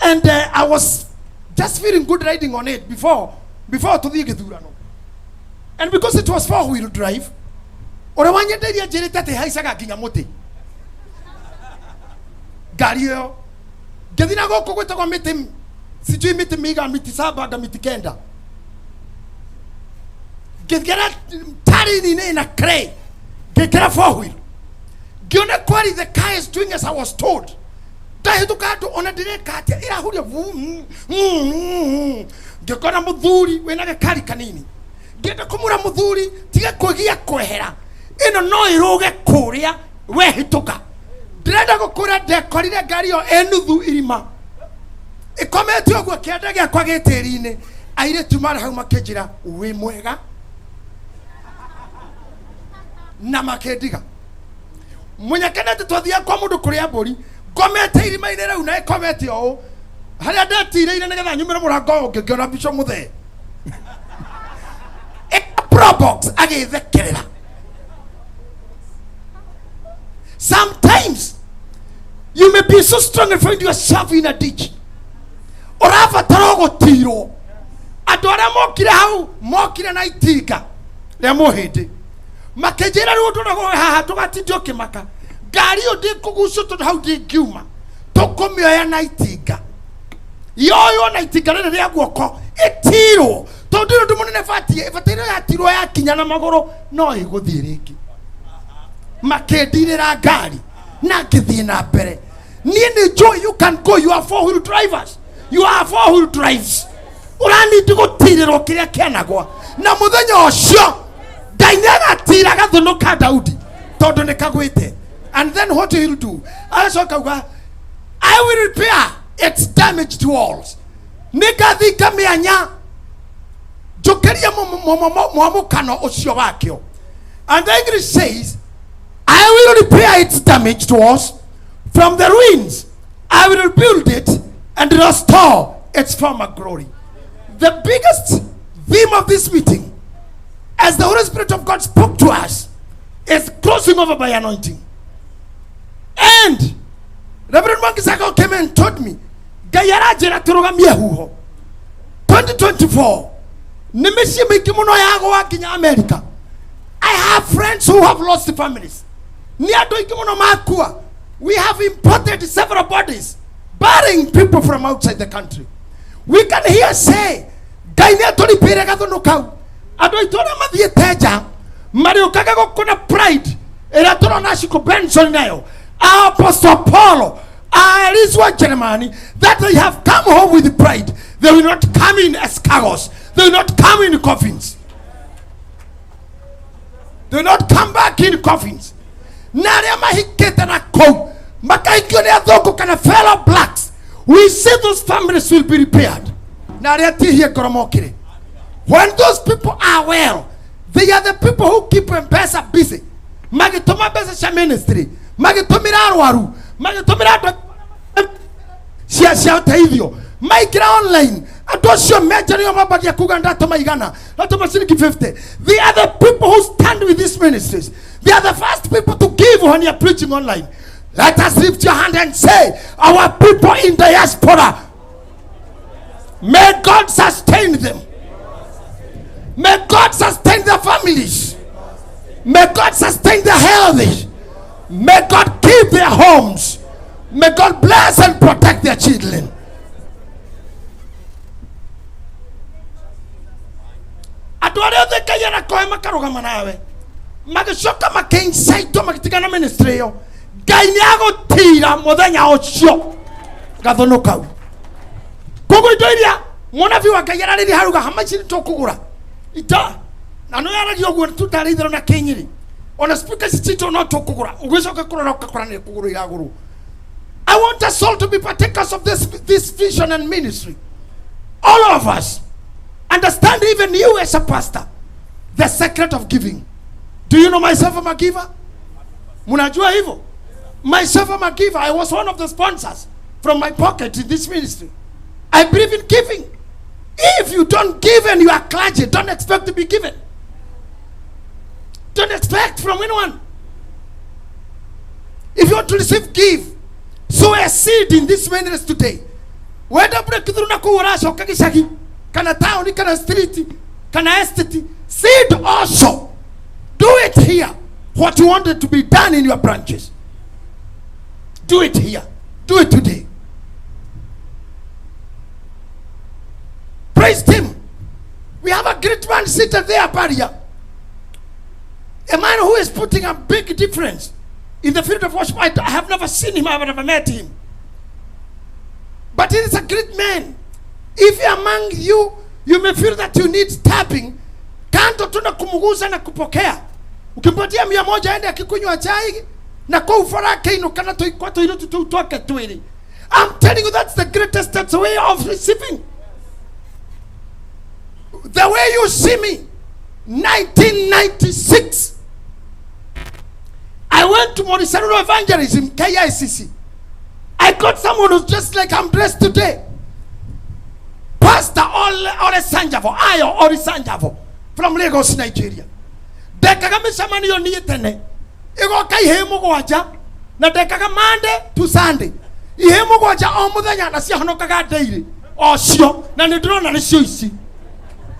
S20: And I was just feeling good riding on it before tũthiĩ gĩthurano. And because it was four-wheel drive, ũrĩa wanyendeirie njĩrĩte atĩ haicaga nginya mũtĩ. Ngari ĩyo. Ngĩthiĩ na gũkũ gwĩtagwo mĩtĩ, sijui mĩtĩ mĩigana, mĩtĩ saba anga mĩtĩ kenda. Ngĩgera tarini-inĩ na clay. Ngĩkĩra four-wheel. Ngĩona kweri the car is doing as I was told. Ndahĩtũka andũ ona ndĩreka atĩa, ĩrahuria vu. Ngĩkora mũthuri wĩna gakari kanini. Ngĩenda kũmũra mũthuri tiga kwĩgia kwehera. Ĩno no ĩrũge kũrĩa wehĩtũka.
S16: Ndĩrenda gũkũra ndekorire ngari ĩyo ĩ nuthu irima ĩkomete ũguo kĩanda gĩakwa gĩ tĩri-inĩ. Airĩtu marĩ hau makĩnjĩra wĩ mwega na makĩndiga. Mũnyakenete twathiaga kwa mũndũ kũrĩa mbũri ngomete irima-inĩ rĩu na ĩkomete ũũ harĩa ndetirĩire nĩgetha nyumĩre mũrango ũngĩ ngĩona Bishop Muthee Probox agĩthekerera. Sometimes you may be so strong and find yourself in a ditch. Ũrabatara gũtirwo. Andũ arĩa mokire hau mokire na itinga rĩa mũhĩndĩ makĩnjĩra rĩu ũndũ ũrĩa haha ndũgatinde ũkĩmaka ngari ĩyo ndĩkũgucio tondũ hau ndĩngiuma tũkũmĩoya na itinga yoywo na itinga rĩrĩ rĩa guoko ĩtirwo tondũ ũndũ mũnene batiĩ ĩbataire yatirwo yakinya na magũrũ no ĩgũthiĩ rĩngĩ. Makĩndirĩra ngari na ngĩthiĩ na mbere. Niĩ nĩ njũĩ you can go, you are four wheel drivers, you are four wheel drives. Ũranindi gũtirĩrwo kĩrĩa kĩanagwa na mũthenya ũcio Ngai nĩagatira gathũnũ ka Daudi tondũ nĩ kagwĩte. And then what he'll do, aracoka auga I will repair its damaged walls, nĩngathinga mĩanya njũkĩrie mwamũkano ũcio wakĩo. And the English says I will repair its damaged walls from the ruins, I will rebuild it and restore its former glory. The biggest theme of this meeting, as the Holy Spirit of God spoke to us, is crossing over by anointing. And Reverend Mwangi Zakayo came and told me, Ngai aranjĩra tũrũgamie huho 2024 nĩ mĩciĩ mĩingĩ mũno yagwa nginya America. I have friends who have lost families. Nĩ andũ aingĩ mũno makua. We have imported several bodies burying people from outside the country. We can hear say Ngai nĩ atũripĩire gathũnũ kau. Andũ aitũ arĩa mathiĩte nja marĩũkaga gũkũ na pride ĩrĩa tũrona Shiko Benson nayo, Apostle Paul, Elizwa Jeremani, that they have come home with pride. They will not come in as cargos. They will not come in coffins. They will not come back in coffins. Na arĩa mahikĩte na kũu makahikio nĩ athũngũ kana fellow blacks, we see those families will be repaired. Na arĩa tihie ngoro mokire. When those people are well, they are the people who keep M-Pesa busy. Magĩtũma mbeca cia ministry, magĩtũmĩra arwaru, magĩtũmĩra andũ cia ũteithio, maingĩra online andũ acio menja nĩo mambagia kuga ndatũma igana, ndatũma ciringi 50. They are the people who stand with these ministries. They are the first people to give when you are preaching online. Let us lift your hand and say, our people in diaspora, may God sustain them. May God sustain their families. May God sustain their health. May God keep their homes. May God bless and protect their children. Andũ arĩa othe Ngai arakoe makarũgama nawe magĩcoka makĩinsaitwo magĩtigana ministry ĩyo, Ngai nĩ agũtira mũthenya ũcio gathũnũ kau. Koguo indo iria mũnabii wa Ngai ararĩria haruga hama ici nĩtũkũgũra ita na no yaragia ũguo tutarĩ itherũ na kĩnyiri ona speaker ici citũ no tũkũgũra ũgĩcoka kũrora ũgakora nĩ kũgũrũ iragũrwo. I want us all to be partakers of this vision and ministry. All of us. Understand, even you as a pastor, the secret of giving. Do you know myself I'm a giver? Munajua hivyo? Myself I'm a giver. I was one of the sponsors from my pocket in this ministry. I believe in giving. If you don't give and you are clergy, don't expect to be given. Don't expect from anyone. If you want to receive, give. Sow a seed in this ministry today. Whether breakthrough na kuura gicagi kana town kana street kana estate, seed also. Do it here. What you wanted to be done in your branches, do it here. Do it today. Praise him. We have a great man seated there, Baria. A man who is putting a big difference in the field of worship. I have never seen him. I have never met him. But he is a great man. If among you, you may feel that you need tapping, kando tuna kumuguza na kupokea. Ukimpatia 100 aende akikunywa chai
S20: Na kũu bara akĩinũka na tũikwa tũirĩtu tũu twake twĩrĩ. I'm telling you, that's the greatest way of receiving. The way you see me, 1996, I went to Morisarulo Evangelism, KICC. I got someone who's just like I'm dressed today. Pastor Ole Sanjavo, Ayo Ori Sanjavo, from Lagos, Nigeria. Ndekaga mĩcemanio niĩ tene ĩgoka ihĩĩ mũgwanja na ndekaga Monday to Sunday ihĩĩ mũgwanja o mũthenya na ciahonokaga daily o cio na nĩ ndĩrona nĩcio ici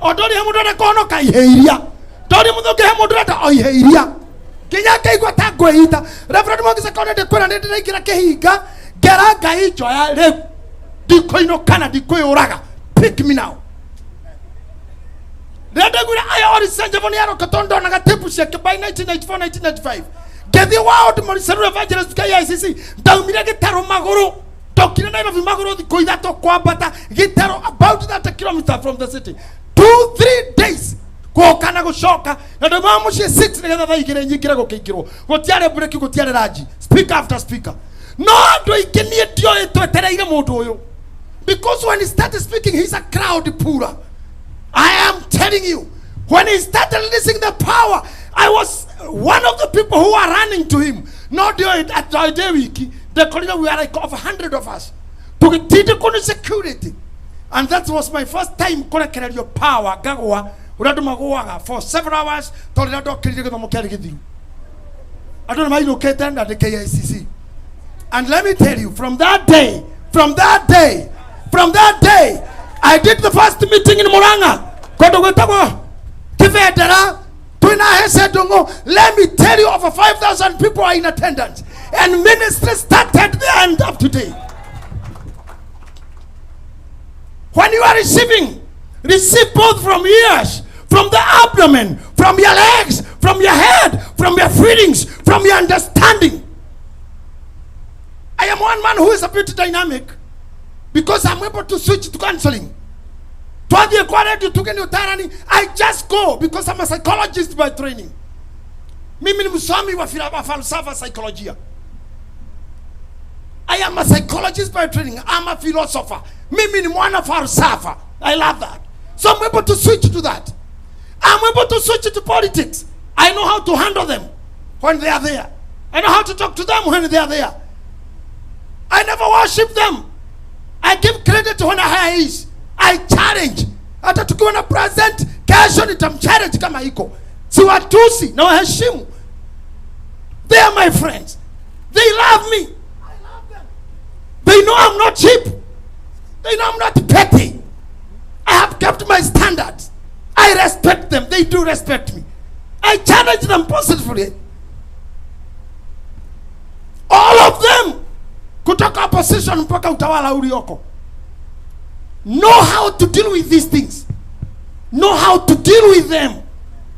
S20: o ndũrĩ he mũndũ ũrenda kũhonoka ihĩĩ iria ndũrĩ mũndũ ũngĩ he mũndũ ũrenda o ihĩĩ iria nginya ngaigua ta ngwĩita. Reverend Mwangi Zakayo ndĩkwĩra nĩ ndĩraingĩra kĩhinga ngera Ngai njoya rĩu ndikũinũka na ndikwĩyũraga, pick me now. Rĩrĩa ndaiguire Ayo Ori Sanjavo nĩ aroka tondũ ndonaga tape ciake by 1994 1995 ngĩthiĩ World Morisaru Evangelist KICC ndaumire gĩtarũ magũrũ ndokire Nairobi magũrũ thikũ ithatũ kwambata gĩtarũ about 30 kilometers from the city 2-3 days gũka na gũcoka na ndauma mũciĩ 6 nĩgetha thaa igĩrĩ nyingĩre gũkĩingĩrwo gũtiarĩ break gũtiarĩ ranji speaker after speaker no andũ aingĩ niĩ ndioĩ twetereire mũndũ ũyũ because when he started speaking he's a crowd puller. I am telling you, when he started releasing the power, I was one of the people who were running to him. Not at the week, the corridor, we are like over 100 of us. To get security. And that was my first time collecting your power. Gagwa, for 7 hours, I don't know why you located at the KICC. And let me tell you, from that day, I did the first meeting in Murang'a. Let me tell you, over 5,000 people are in attendance. And ministry started there and up today. When you are receiving, receive both from ears, from the abdomen, from your legs, from your head, from your feelings, from your understanding. I am one man who is a bit dynamic because I'm able to switch to counseling. I just go because I'm a psychologist by training. Mimi ni msomi wa falsafa psychologia. I am a psychologist by training. I'm a philosopher. Mimi ni mwana falsafa. I love that. So I'm able to switch to that. I'm able to switch to politics. I know how to handle them when they are there. I know how to talk to them when they are there. I never worship them. I give credit to when I is. I challenge. Hata tukiwa na present, kesho nitamchallenge kama iko. Siwatusi na waheshimu. They are my friends. They love me. I love them. They know I'm not cheap. They know I'm not petty. I have kept my standards. I respect them. They do respect me. I challenge them positively. All of them. Kutoka opposition mpaka utawala ulioko. Know how to deal with these things. Know how to deal with them.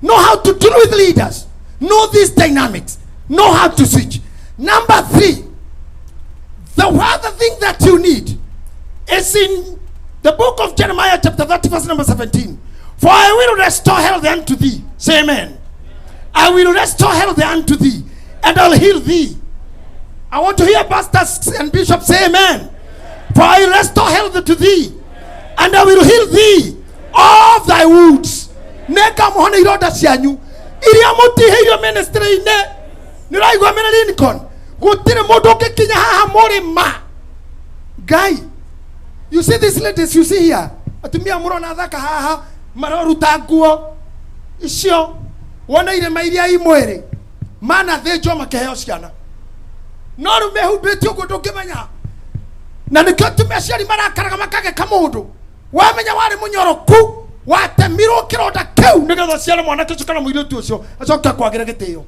S20: Know how to deal with leaders. Know these dynamics. Know how to switch. Number 3, the other thing that you need is in the book of Jeremiah chapter 30 verse number 17. For I will restore health unto thee. Say amen. I will restore health unto thee, and I'll heal thee. I want to hear pastors and bishops say amen. For I will restore health to thee, and I will heal thee of thy wounds. Neka muhone ironda cianyu iria mutiheirio ministry-inĩ. Nĩũraigua mena Lincoln gũtirĩ mũndũ ũngĩkinya haha mũrĩma. Ngai, you see these ladies you see here, atumia mũrona thaka haha maroruta nguo icio wona irĩma iria i mwĩrĩ manathĩnjwo makĩheo ciana no rĩu mehumbĩte ũguo ndũngĩmenya. Na nĩkĩo atumia aciari marakaraga makageka mũndũ wamenya warĩ mũnyoroku watemirwo kĩronda kĩu nĩgetha ũciare mwanake ũcio kana mũirĩtu ũcio acoke kwagĩra gĩtĩo.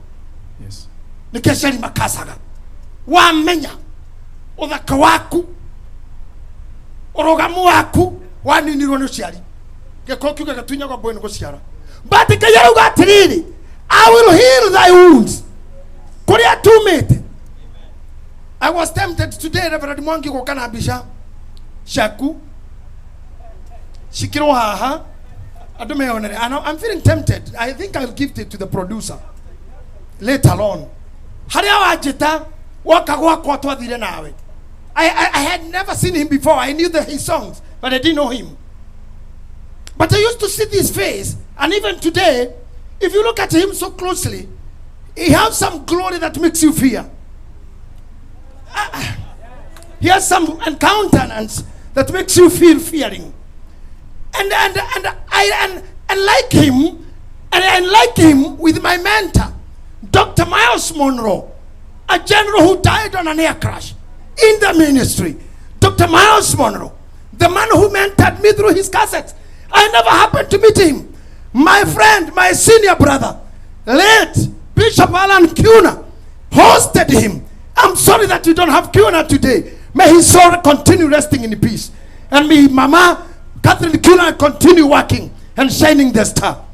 S6: Yes.
S20: Nĩkĩo aciari makacaga wamenya ũthaka waku ũrũgamu waku waninirwo nĩ ũciari gĩkorwo kiuga gĩtunyagwo mbũĩ nĩ gũciara. But Ngai arauga atĩrĩrĩ, I will heal thy wounds kũrĩa tumĩte. I was tempted today, Reverend Mwangi, gũka na mbica ciaku cikĩrwo haha andũ meyonere. And I'm feeling tempted. I think I'll give it to the producer later on. Haria wanjita woka gwakwa twathire nawe. I had never seen him before. I knew his songs, but I didn't know him. But I used to see this face, and even today, if you look at him so closely, he has some glory that makes you fear. He has some countenance that makes you feel fearing. And I like him with my mentor, Dr. Miles Monroe, a general who died on an air crash in the ministry. Dr. Miles Monroe, the man who mentored me through his cassettes. I never happened to meet him. My friend, my senior brother, late Bishop Alan Kuna, hosted him. I'm sorry that we don't have Kuna today. May his soul continue resting in peace. And may Mama Catherine Kuna continue working and shining the star.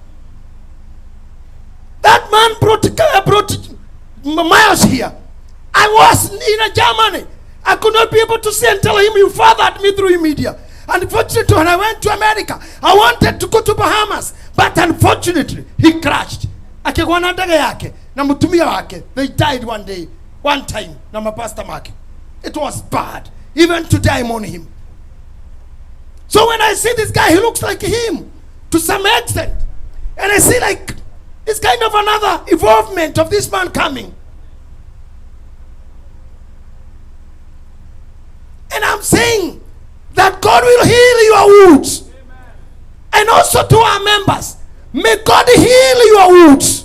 S20: That man brought Miles here. I was in Germany. I could not be able to see and tell him, you fathered me through media. Unfortunately, when I went to America, I wanted to go to Bahamas, but unfortunately, he crashed. Akigwa na ndege yake na mtumia wake. They died one day, one time, na mapasta make. It was bad. Even today, I'm on him. So when I see this guy, he looks like him to some extent. And I see like, it's kind of another evolvement of this man coming. And I'm saying that God will heal your wounds. Amen. And also to our members, may God heal your wounds.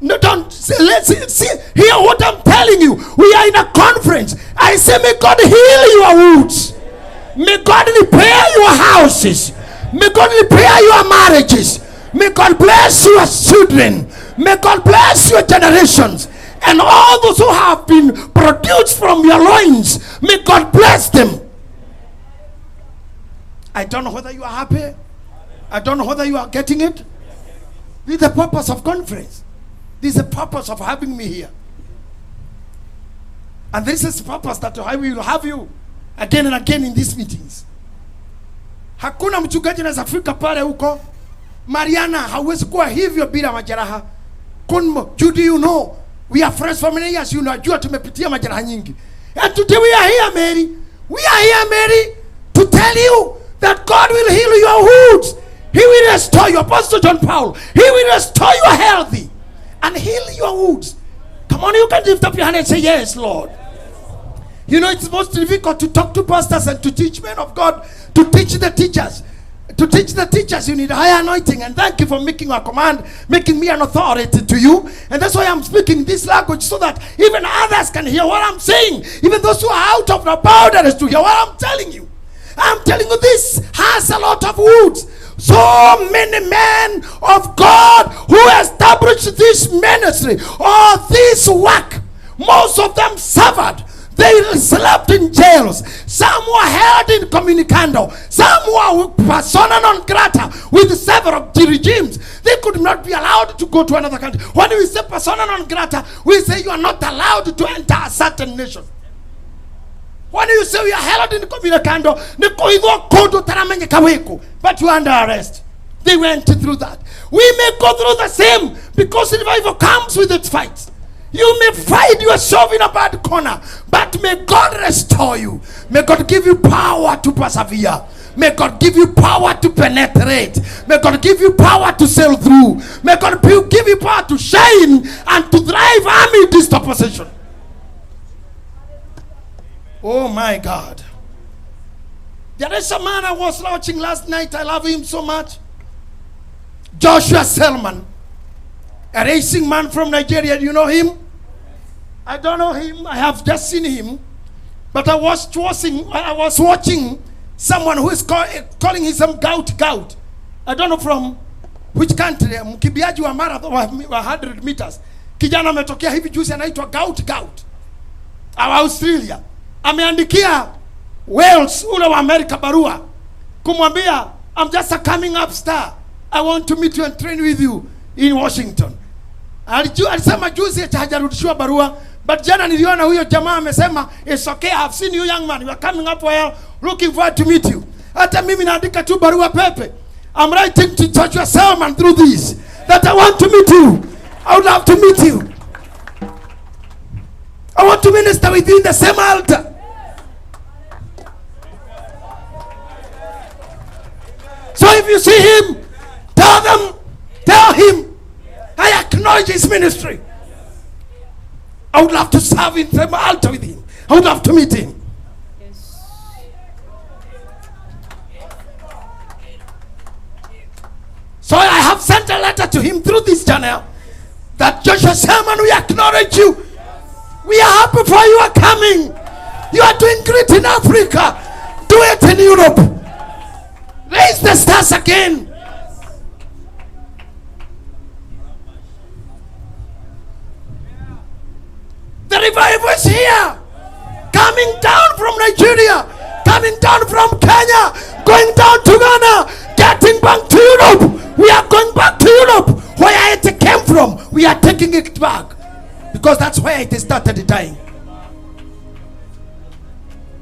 S20: No, don't say, let's see, hear what I'm telling you. We are in a conference. I say, may God heal your wounds. Amen. May God repair your houses. May God repair your marriages. May God bless your children. May God bless your generations. And all those who have been produced from your loins, may God bless them. I don't know whether you are happy. I don't know whether you are getting it. This is the purpose of conference. This is the purpose of having me here. And this is the purpose that I will have you again and again in these meetings. Hakuna mchungaji anaweza fika pale huko. Mariana, hauwezi kuwa hivyo bila majeraha. Kunmo, Judy, you know, we are friends for many years. You know, unajua tumepitia majeraha nyingi. And today we are here, Mary. We are here, Mary, to tell you that God will heal your wounds. He will restore you. Apostle John Paul, he will restore your health and heal your wounds. Come on, you can lift up your hand and say, yes, Lord. You know, it's most difficult to talk to pastors and to teach men of God, to teach the teachers. To teach the teachers, you need higher anointing. And thank you for making our command, making me an authority to you. And that's why I'm speaking this language, so that even others can hear what I'm saying. Even those who are out of the boundaries to hear what I'm telling you. I'm telling you, this has a lot of wounds. So many men of God who established this ministry or this work, most of them suffered. They slept in jails. Some were held in communicando. Some were persona non grata with several regimes. They could not be allowed to go to another country. When we say persona non grata, we say you are not allowed to enter a certain nation. When you say we are held in communicando, but you are under arrest. They went through that. We may go through the same, because revival comes with its fights. You may find yourself in a bad corner, but may God restore you. May God give you power to persevere. May God give you power to penetrate. May God give you power to sail through. May God give you power to shine and to thrive amid this opposition. Oh my God. There is a man I was watching last night. I love him so much. Joshua Selman. A racing man from Nigeria. Do you know him? I don't know him. I have just seen him. But I was watching someone who is calling himself Gout. I don't know from which country. Mkimbiaji wa marathon wa 100 meters. Kijana ametokea hivi juzi anaitwa Gout. Wa Australia. Ameandikia Wales ule wa America barua kumwambia, I'm just a coming up star. I want to meet you and train with you in Washington. Alisema juzi hajarudishiwa barua, but jana niliona huyo jamaa amesema, it's okay, I've seen you young man, you are coming up well, looking forward to meet you. Hata mimi naandika tu barua pepe. I'm writing to Joshua Selman through this, that I want to meet you. I would love to meet you.
S18: want to minister with you in the same altar. So if you see him, tell him, I acknowledge his ministry. I would love to serve in the same altar with him. I would love to meet him. So I have sent a letter to him through this channel that Joshua Selman, we acknowledge you. We are happy for you are coming. You are doing great in Africa. Do it in Europe. Raise the stars again. The revival is here. Coming down from Nigeria, coming down from Kenya, going down to Ghana, getting back to Europe. We are going back to Europe, where it came from. We are taking it back, because that's where it started dying.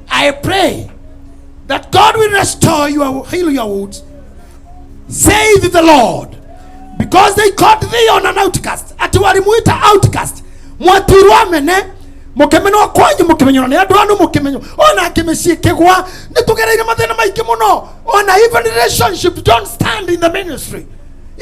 S18: I pray that God will restore you, heal your wounds. Save the Lord, because they caught thee on an outcast. Ati walimuita outcast. Mwatirwa mene mukemenwa kwanyu mukemenywa ni andu anu mukemenywa ona akimiciĩ kĩgwa nĩtũgereire mathĩna maingĩ mũno. Ona even relationship don't stand in the ministry.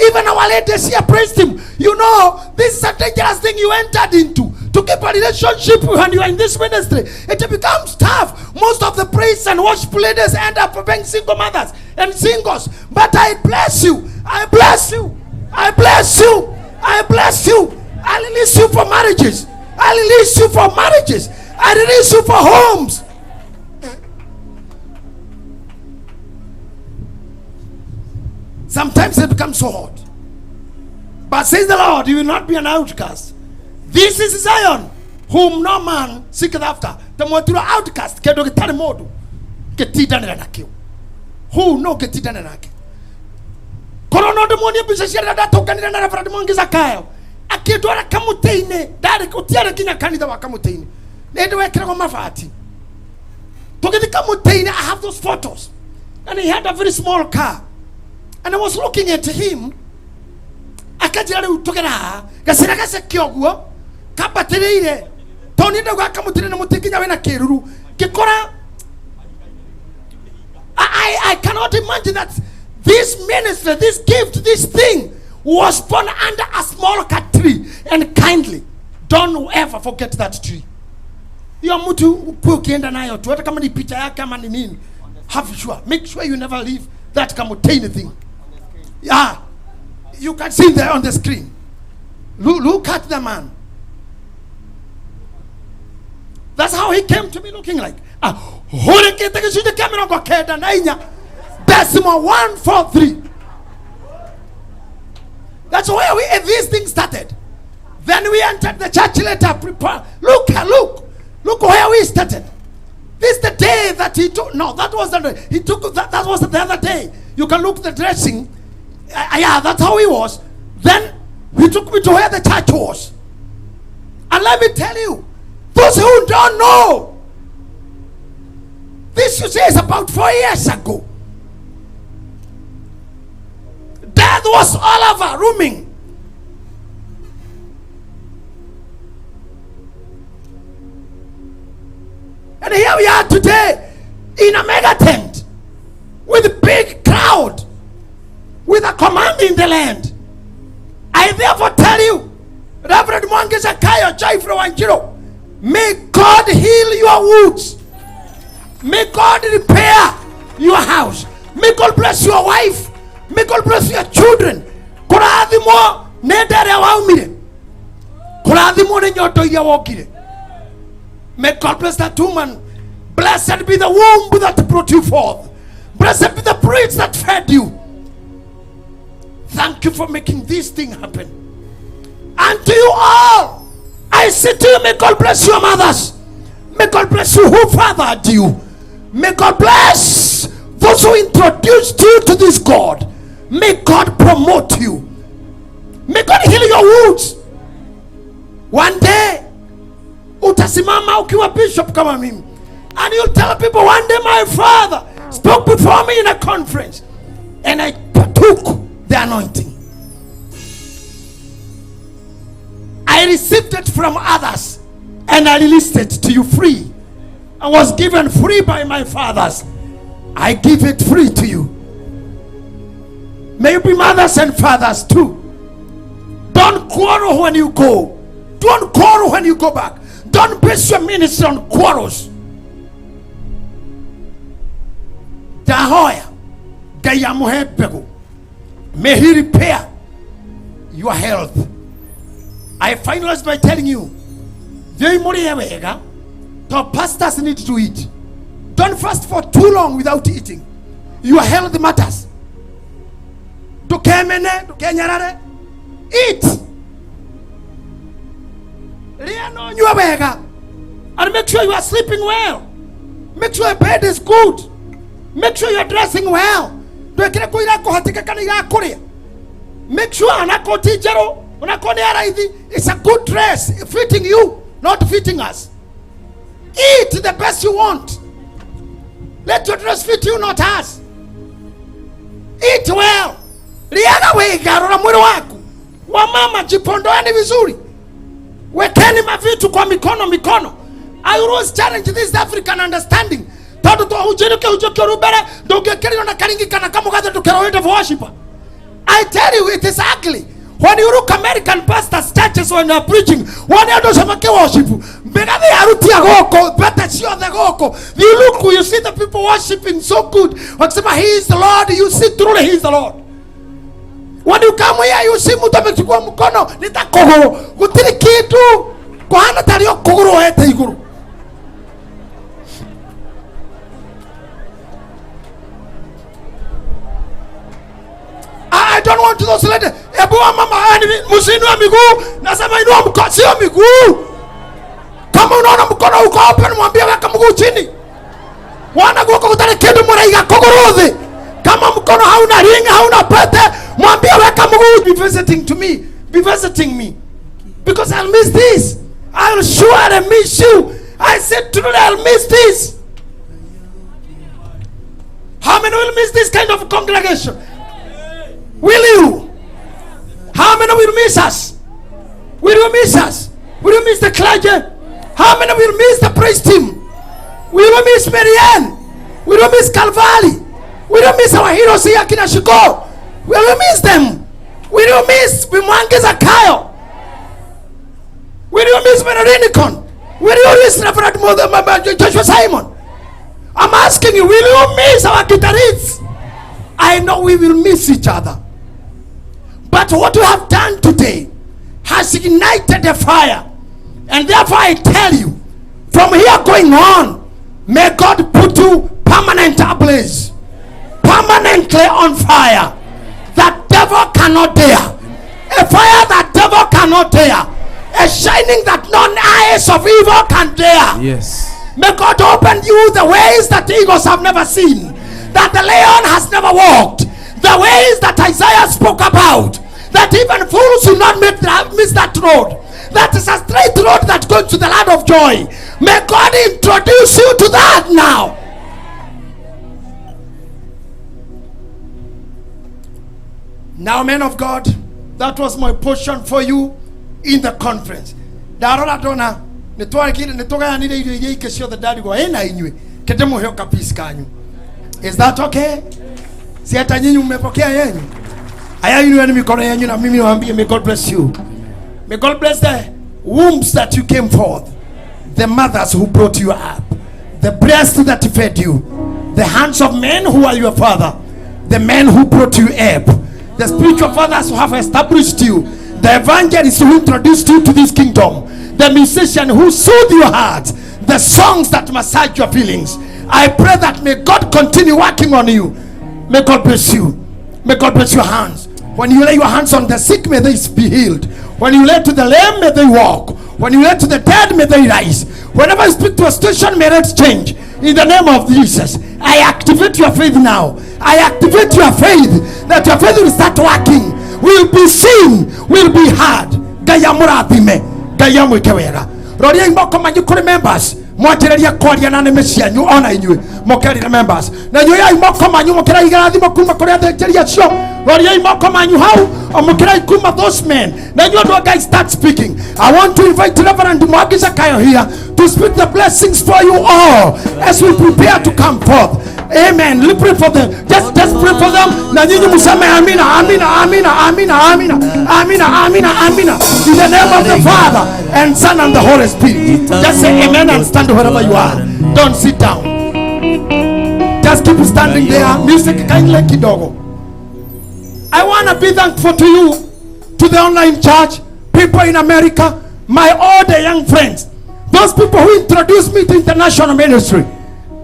S18: Even our ladies here praised him. You know, this is a dangerous thing you entered into. To keep a relationship when you are in this ministry, it becomes tough. Most of the priests and worship leaders end up being single mothers and singles. But I bless you. I bless you. I bless you. I bless you. I release you for marriages. I release you for marriages. I release you for homes. Sometimes it becomes so hot. But says the Lord, you will not be an outcast. This is Zion, whom no man seeketh after. The motura outcast, kedo getare modu, getidanira nakio. Who no getidanira nake. Korono demonia bisashira datokanira na Reverend Mwangi Zakayo. Akidwara kamutene, dare kutiara kinya kanitha wa kamutene. Nende wekiragwo mabati. Tugithi kamutene, I have those photos. And he had a very small car. And I was looking at him. Akajira riu tugera gacira gaceke ũguo kambatĩrĩire tondũ niĩ ndauga kamũtĩrĩ na mũtĩ nginya wĩna kĩruru ngĩkora. I cannot imagine that this ministry, this gift, this thing was born under a small tree. And kindly don't ever forget that tree. Hiyo mtu ukienda nayo tu hata kama ni picha yake ama ni nini, have sure, make sure you never leave that kamutini thing. Yeah, you can see there on the screen. Look at the man. That's how he came to me looking like. Decimal 143. That's where this thing started. Then we entered the church later. Prepare. Look where we started. This is the day that he took. No, that wasn't. He took that. That was the other day. You can look the dressing. Yeah, that's how he was. Then he took me to where the church was. And let me tell you, those who don't know, this you say is about 4 years ago. Death was all over rooming. And here we are today in a mega tent with a big crowd, with a command in the land. I therefore tell you, Reverend Mwangi Zakayo, Geoffrey Wanjiru, may God heal your wounds. May God repair your house. May God bless your wife. May God bless your children. Kũrathimwo nĩ nda ĩrĩa waumire. Kũrathimwo nĩ nyondo iria wokire. May God bless that woman. Blessed be the womb that brought you forth. Blessed be the breast that fed you. Thank you for making this thing happen. And to you all, I say to you, may God bless your mothers. May God bless you who fathered you. May God bless those who introduced you to this God. May God promote you. May God heal your wounds. One day, utasimama ukiwa bishop kama mimi. And you'll tell people, one day my father spoke before me in a conference, and I took the anointing. I received it from others,
S20: And I released it to you free. I was given free by my fathers. I give it free to you. May you be mothers and fathers too. Don't quarrel when you go. Don't quarrel when you go back. Don't base your ministry on quarrels. Dahoya, Ngai amũhe mbegũ. May he repair your health. I finalize by telling you, thiĩi mũrĩe wega, to pastors need to eat. Don't fast for too long without eating. Your health matters. Ndũkemene, ndũkenyarare. Eat. Rĩa na ũnyue wega. And make sure you are sleeping well. Make sure your bed is good. Make sure you are dressing well. Ndwĩkĩre kũ irakũhatĩka kana irakũrĩa. Make sure anakorwo ti njerũ, onakorwo nĩ ya raithi, it's a good dress fitting you, not fitting us. Eat the best you want. Let your dress fit you, not us. Eat well. Rĩaga wega, rora mwĩrĩ waku. Wamama, jipondoeni vizuri. Wekeni mavitu kwa mikono mikono. I always challenge this African understanding. Tondu twahunjĩrio kĩhunjio kĩũru mbere ndũngĩkĩrĩrwo na karingi kana kamũgathe ndũkerwo wĩ worshiper. I tell you, it is ugly. When you look American pastors churches when they are preaching, wone andũ acio makĩworship, mĩgathĩ yarutia gũkũ, mbete ciothe gũkũ. You look, you see the people worshiping so good. Wakisema he is the Lord, you see truly he is the Lord. When you come here, you see mtu amechukua mkono, ni ta kũgũrũ, gũtirĩ kĩndũ, kũhana tarĩ o kũgũrũ oete igũrũ. I don't want those ladies. Ebu wa mama, yani msiinue miguu, nasema inua mkono, sio miguu. Kama unaona mkono uko open, mwambie weka mguu chini. Wana guoko gũtarĩ kĩndũ mũraiga kũgũrũ thĩ. Kama mkono hauna ring, hauna pete, mwambie weka mguu. Be visiting to me, be visiting me. Because I'll miss this. I'll surely miss you. I said truly I'll miss this. How many will miss this kind of congregation? Will you? How many will miss us? Will you miss us? Will you miss the clergy? How many will miss the praise team? Will you miss Marianne? Will you miss Calvary? Will you miss our heroes here, Kina Shiko? Will you miss them? Will you miss Mwangi Zakayo? Will you miss Mary Rinicon? Will you miss Reverend Mother Joshua Simon? I'm asking you, will you miss our guitarists? I know we will miss each other. But what we have done today has ignited the fire. And therefore I tell you, from here going on, may God put you permanent ablaze, permanently on fire. That devil cannot dare. A fire that devil cannot dare. A shining that none eyes of evil can dare.
S7: Yes.
S20: May God open you the ways that eagles have never seen, that the lion has never walked, the ways that Isaiah spoke about, that even fools will not miss that road. That is a straight road that goes to the land of joy. May God introduce you to that now. Now, men of God, that was my portion for you in the conference. Ndarora ndona nĩtũgayanire irio iria ingĩ ciothe ndarigwo ĩna inyuĩ kĩndĩmũhe kapisi kanyu. Is that okay? Si hata nyinyi mmepokea yenyu? Aya, inueni mikono yenyu na mimi niwaambie, may God bless you. May God bless the wombs that you came forth, the mothers who brought you up, the breast that fed you, the hands of men who are your father, the men who brought you up, the spiritual fathers who have established you, the evangelists who introduced you to this kingdom, the musician who soothed your heart, the songs that massage your feelings. I pray that may God continue working on you. May God bless you. May God bless your hands. When you lay your hands on the sick, may they be healed. When you lay to the lame, may they walk. When you lay to the dead, may they rise. Whenever you speak to a situation, may it change. In the name of Jesus, I activate your faith now. I activate your faith, that your faith will start working. Will be seen, will be heard. Ngai amũrathime, Ngai amwĩke wega. Roriai moko manyu kũrĩ members, mwanjĩrĩrie kwaria na nĩmĩ cianyu ona inyuĩ mũkerire members. Na inyuĩ yai moko manyu mũkĩraiga thimo kuma kũrĩ athĩnjĩri acio. Roriai moko manyu hau amukirai kuma those men. Na inyuĩ andũ a Ngai, start speaking. I want to invite Reverend Mwangi Zakayo here to speak the blessings for you all as we prepare to come forth. Amen. Pray for them. Just pray for them. Na nyinyi museme amina, amina, amina, amina, amina, amina, amina, amina. In the name of the Father and Son and the Holy Spirit. Just say amen and stand wherever you are. Don't sit down. Just keep standing there. Music kindly kidogo. I want to be thankful to you, to the online church, people in America, my all the young friends, those people who introduced me to international ministry,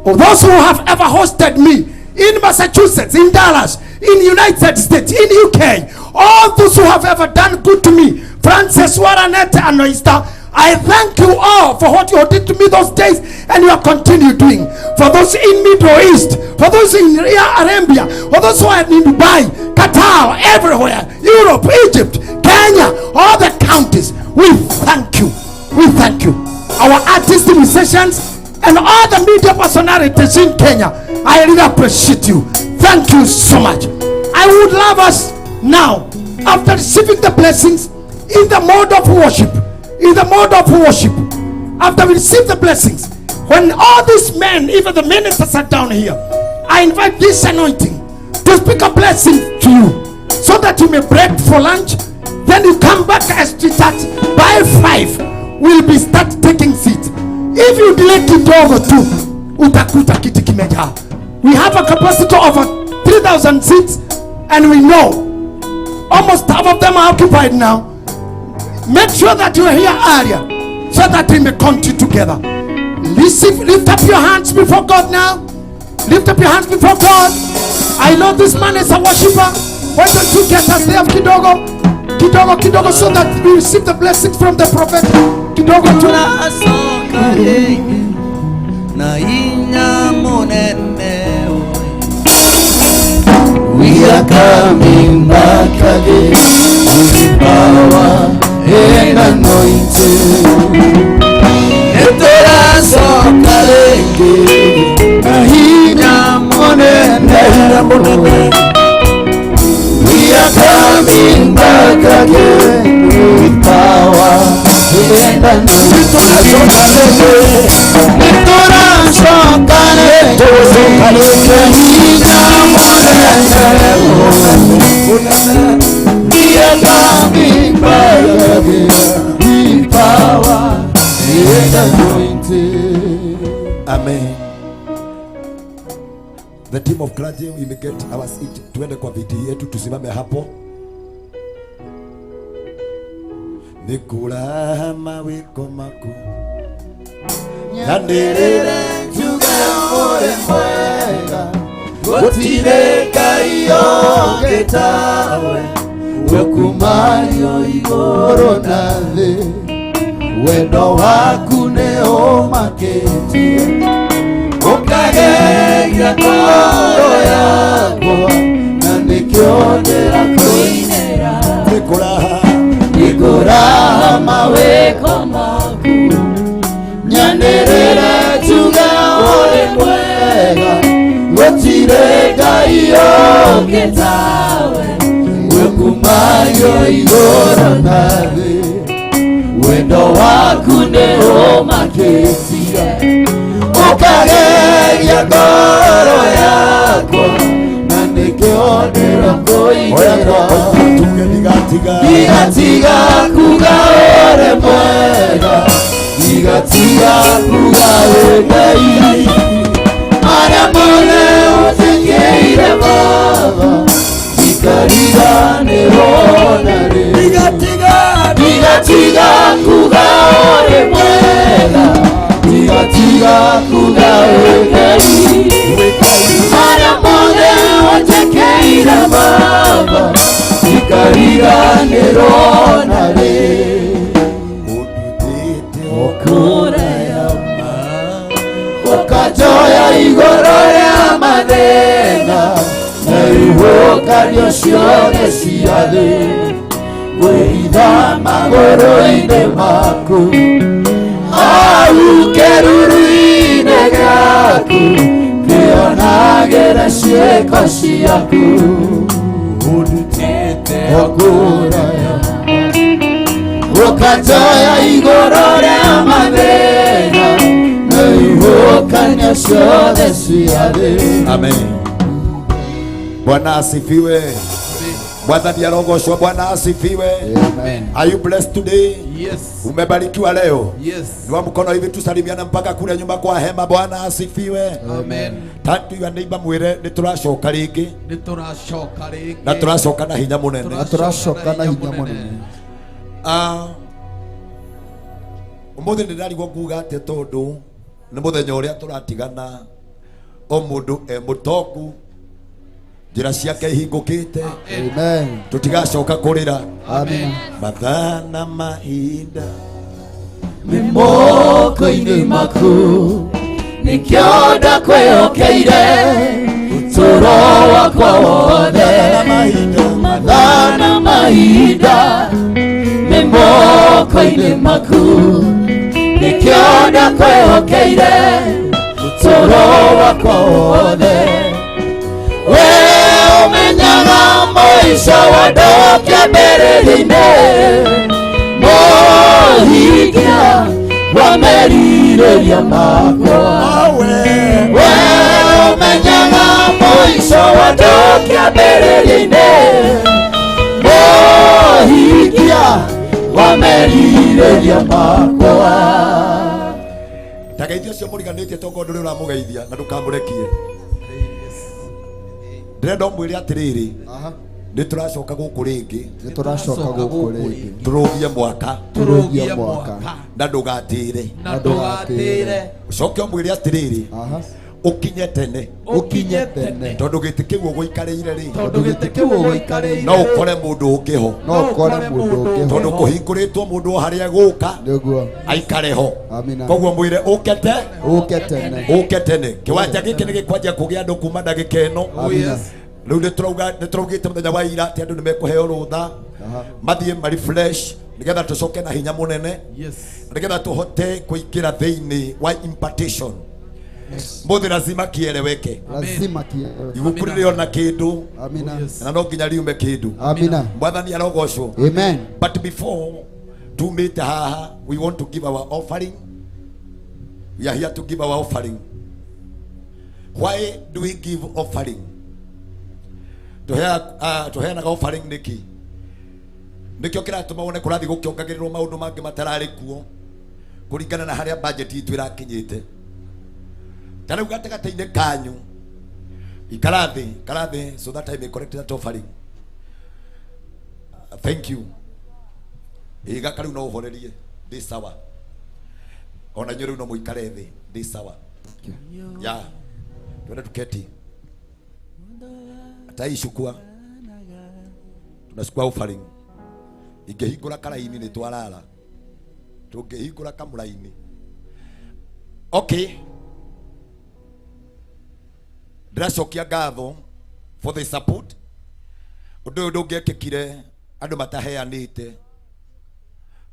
S20: or those who have ever hosted me in Massachusetts, in Dallas, in United States, in UK, all those who have ever done good to me, Francis Waranete and Oyster, I thank you all for what you did to me those days and you have continued doing. For those in Middle East, for those in Arabia, for those who are in Dubai, Qatar, everywhere, Europe, Egypt, Kenya, all the counties, we thank you. We thank you. Our artists, musicians, and all the media personalities in Kenya, I really appreciate you. Thank you so much. I would love us now, after receiving the blessings in the mode of worship, in the mode of worship, after we receive the blessings, when all these men, even the ministers, are down here, I invite this anointing to speak a blessing to you so that you may break for lunch. Then you come back as to start by 5. We'll be start taking seats. If you delay kidogo tu, utakuta kiti kimejaa. We have a capacity of 3,000 seats, and we know almost half of them are occupied now. Make sure that you are here earlier so that we may continue together. Listen, lift up your hands before God now. Lift up your hands before God. I know this man is a worshiper. Why don't you get us there kidogo, kidogo, kidogo, so that we receive the blessings from the prophet. Kidogo tu.
S19: We are coming back again with power and anointing. We are coming back again with power and We are coming back again with power and anointing.
S10: Amen. The team of clergy, we may get our seat. Tuende kwa viti yetu, tusimame hapo. Nikula mawiko maku
S19: Nyanderere njuga ore mwega Gutire Ngai ũngĩ tawe Wekumario igũrũ na thĩ Wendo waku nĩ ũmakĩtie Ũkageria ngoro yakwa Na nĩkĩo ndĩrakũinĩra Nikũraha mawĩko maku Nyanĩrĩre njuge ũrĩ mwega Gũtirĩ Ngai ũngĩ tawe Wĩkumario igũrũ na thĩ Wendo waku nĩ ũmakĩtie Ũkageria ngoro yakwa Na nĩkĩo ndĩrakũinĩra Ndigatiga kuga ũrĩ mwega Ndigatiga kuga wĩ Ngai Marĩa mothe ũnjĩkĩire Baba Ndikariganĩrwo na rĩ Ndigatiga kuga ũrĩ mwega Ndigatiga kuga wĩ Ngai Marĩa mothe ũnjĩkĩire Baba Ndikariganĩrwo na rĩ Ũkanjoya igũrũ rĩa mathĩna Na ihuhũkanio ciothe cia thĩ Ngwĩhitha magũrũ-inĩ maku Au kĩruru-inĩ gĩaku Ngĩonagĩra ciĩko ciaku Okuraya Ukatoya igoro rĩa mathĩna na ihuhũkanio ciothe cia thĩ.
S10: Amen. Bwana asifiwe. Bwana arogocwo. Bwana asifiwe.
S6: Amen.
S10: Are you blessed today?
S20: Yes.
S10: Umebarikiwa leo?
S20: Yes.
S10: Inua mkono hivi tusalimiana mpaka kule nyuma kwa hema. Bwana asifiwe.
S20: Amen.
S10: Tatu ya neighbor mwire ni turacoka ringi
S20: Nĩ tũracoka rĩngĩ.
S10: na turacoka na hinya munene.
S6: Na tũracoka na hinya mũnene.
S10: Ah, umuthi nĩ ndarigwo nguga atĩa tondũ nĩ mũthenya ũrĩa tũratigana o mũndũ e mũtongu njĩra ciake ihingũkĩte.
S6: Amen.
S10: Tũtigacoka kũrĩra.
S6: Amen.
S10: Mathaa na mahinda
S19: Nĩ moko-inĩ maku nĩkĩo ndakwĩhokeire ũtũũro wakwa wothe. Mathaa na mahinda nĩ moko-inĩ maku nĩkĩo ndakwĩhokeire ũtũũro wakwa wothe. We ũmenyaga mũico wa andũ kĩambĩrĩria-inĩ mũhingia wa merirĩria makwa. We ũmenyaga mũico wa andũ kĩambĩrĩria-inĩ mũhingia wa merirĩria makwa.
S10: Ndageithia ũcio mũriganĩtie tokorwo ndũrĩ ũramũgeithia na ndũkamũrekie. Ndĩrenda ũmwĩre atĩrĩrĩ, nĩ tũracoka gũkũ rĩngĩ.
S6: Nĩ tũracoka gũkũ rĩngĩ.
S10: Tũrũgie mwaka.
S6: Tũrũgie mwaka.
S10: Na ndũgatĩre.
S6: Na ndũgatĩre.
S10: Ũcoke ũmwĩre atĩrĩrĩ, ũkinye tene.
S6: Ũkinye tene.
S10: Tondũ gĩtĩ kĩu ũgũikarĩire rĩ,
S6: Tondũ gĩtĩ kĩu ũgũikarĩire
S10: no ũkore mũndũ ũngĩ ho.
S6: No ũkore mũndũ ũngĩ ho.
S10: Tondũ kũhingũrĩtwo mũndũ o harĩa egũka
S6: Nĩguo.
S10: aikare ho.
S6: Amina.
S10: Koguo mwĩre ũke te
S6: Ũke tene.
S10: ũke tene. Kĩwanja gĩkĩ nĩ gĩkwanjia kũgĩa andũ kuma ndagĩka ĩno.
S6: Amina.
S10: Rĩu nĩ tũraugĩte mũthenya wa ira atĩ andũ nĩ mekũheo rũtha mathiĩ ma refresh nĩgetha tũcoke na hinya mũnene.
S20: Yes.
S10: Nĩgetha tũhote kũingĩra thĩinĩ wa impartation. Mũthĩ lazima kieleweke.
S6: Lazima kieleweke.
S10: Ibuku rĩrĩ kĩndũ.
S6: Amina.
S10: Na no nginya riume kĩndũ.
S6: Amina.
S10: Mwathani arogocwo.
S6: Amen.
S10: But before tumĩte haha, we want to give our offering. We are here to give our offering. Why do we give offering? Tũheanaga offering nĩkĩ? Nĩkĩo kĩratũma wone kũrathiĩ gũkĩongagĩrĩrwo maũndũ mangĩ matararĩ kuo kũringana na harĩa budget itũ ĩrakinyĩte. Ta rĩu gatagatĩ-inĩ kanyu, ikara thĩ so that I may collect that offering. Thank you. Ĩ gaka rĩu no ũhorerie, ndĩ sawa. Ona inyuĩ rĩu no mũikare thĩ, ndĩ sawa. Ya, twende tuketi. Ataishukua. Tunachukua offering. Ingĩhingũra karaini nĩ twarara. Tũngĩhingũra kamũraini. Okay. Ndĩracokia ngatho for the support. Ũndũ ũyũ ndũngĩekĩkire andũ mataheanĩte.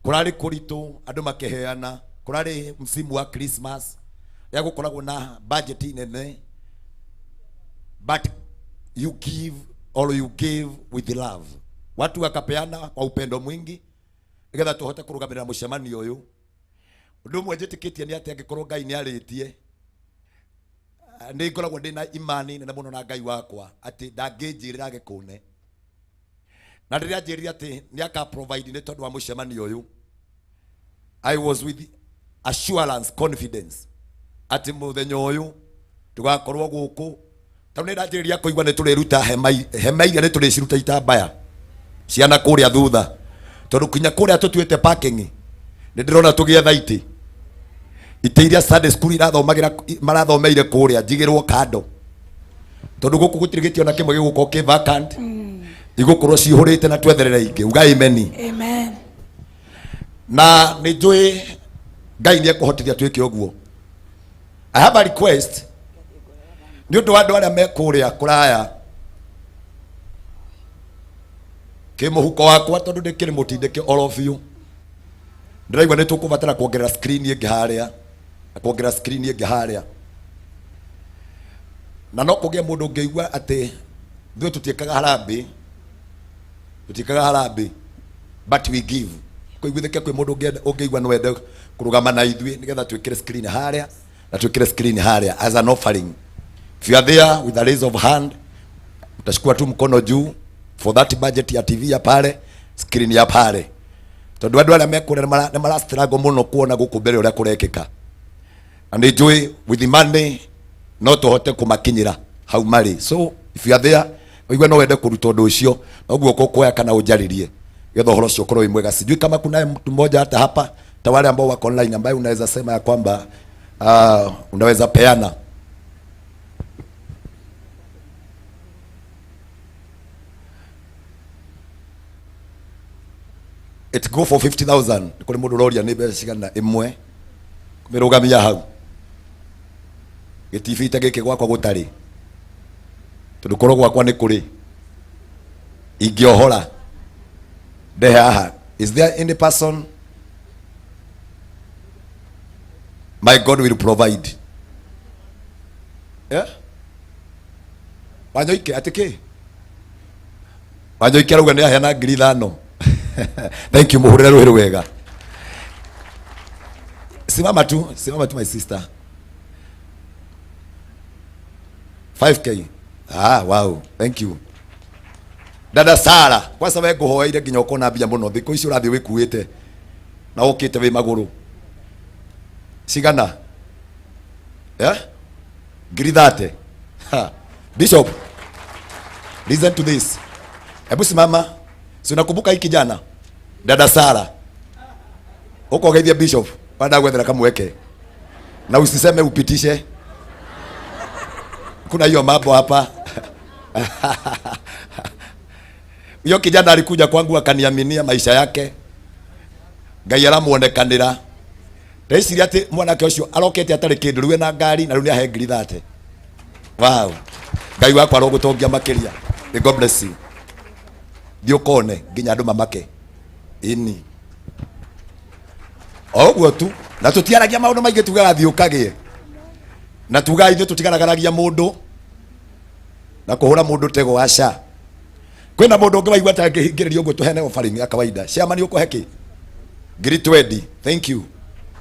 S10: Kũrarĩ kũritũ andũ makĩheana. Kũrarĩ msimu wa Christmas ya gũkoragwo na budget nene. But you give or you give with love. Watu wakapeana kwa upendo mwingi nĩgetha tũhote kũrũgamĩrĩra mũcemanio ũyũ. Ũndũ ũmwe njĩtĩkĩtie nĩ atĩ angĩkorwo Ngai nĩ arĩtie, nĩ ngoragwo ndĩ na imani nene mũno na Ngai wakwa atĩ ndangĩnjĩrĩra gĩkũne. Na rĩrĩa anjĩrire atĩ nĩ aka provide nĩ tondũ wa mũcemanio ũyũ, I was with assurance, confidence atĩ mũthenya ũyũ tũgakorwo gũkũ. Tondũ nĩ ndanjĩrĩria kũigua nĩ tũrĩruta hema iria nĩ tũrĩciruta itambaya ciana kũrĩa thutha, tondũ kinya kũrĩa tũtuĩte parking nĩ ndĩrona tũgĩetha itĩ itĩ iria Sunday school irathomagĩra marathomeire kũrĩa njigĩrwo kando, tondũ gũkũ gũtirĩ gĩtĩ ona kĩmwe gĩgũkorwo kĩ vacant, igũkorwo cihũrĩte na twetherere ingĩ. Uga amen.
S8: Amen.
S10: Na nĩ njũĩ Ngai nĩ ekũhotithia twĩke ũguo. I have a request nĩ ũndũ wa andũ arĩa me kũrĩa kũraya kĩmũhuko wakwa, tondũ ndĩkĩrĩ mũtindĩke oro biũ. Ndĩraigua nĩ tũkũbatara kuongerera screen ĩngĩ harĩa na kuongerera screen ĩngĩ harĩa, na no kũgĩe mũndũ ũngĩigua atĩ ithuĩ tũtiĩkaga harambĩ. Tutikaga harambĩ, but we give. Kũiguithĩke kwĩ mũndũ ũngĩigua no ende kũrũgama na ithuĩ nĩgetha twĩkĩre screen harĩa na twĩkĩre screen harĩa as an offering. If you are there with a raise of hand, utachukua tu mkono juu for that budget ya TV ya pale, screen ya pale. Tondu andu aria mekũrĩa nĩ mara struggle mũno kuona gũkũ mbere ũrĩa kũrekĩka. And enjoy with the money no tũhote kũmakinyĩra hau marĩ. So if you are there, ũigue no wende kũruta ũndũ ũcio, noguo ũkũkuoya kana ũnjarĩrie getha ũhoro ũcio ũkorwo wĩ mwega. Sijui kama kunaye mtu mmoja hata hapa ta wale ambao wako online ambaye unaweza sema ya kwamba unaweza peana. It go for 50,000. Kuri mundu uroria ni mbeca cigana imwe kumirugamia hau gitibi ta giki gwakwa gutari tondu korwo gwakwa ni kuri ingiohora ndehe haha. Is there any person? My God will provide. Yeah? Wanyoike atiki Wanyoike arauga ni aheana 5,000. Thank you, muhurire ruhi wega. Simama tu, simama tu my sister. 5K. Ah, wow. Thank you. Dada Sara, kwanza we nguhoeire nginya ukona mbia muno thiku ici urathi wikuite na ukite wi maguru. Cigana? Yeah? 30,000. Ha. Bishop, listen to this. Hebu simama. Si unakumbuka hiki kijana? Dada Sara. Huko geithia Bishop, baada gwethera kamweke. Na usiseme upitishe. Kuna hiyo mambo hapa. Huyo kijana alikuja kwangu akaniaminia maisha yake. Ngai aramuonekanira. Ndeciria ati mwanake ucio arokete atari kindu riu na ngari na riu ni ahe 30,000. Wow. Ngai wakwa arogutongia makiria. May God bless you. Thiĩ ũkone nginya andũ mamake. Ĩni. O ũguo tu. Na tũtiaragia maũndũ maingĩ, tugaga thiĩ ũkagĩe. Na tugaga ithuĩ tũtigaragaragia mũndũ na kũhũra mũndũ tego, aca. Kwĩna mũndũ ũngĩ waigua ta angĩhingĩrĩrio ũguo tũheane offering ya kawaida. Chairman ũkũhe kĩ? 20,000. Thank you.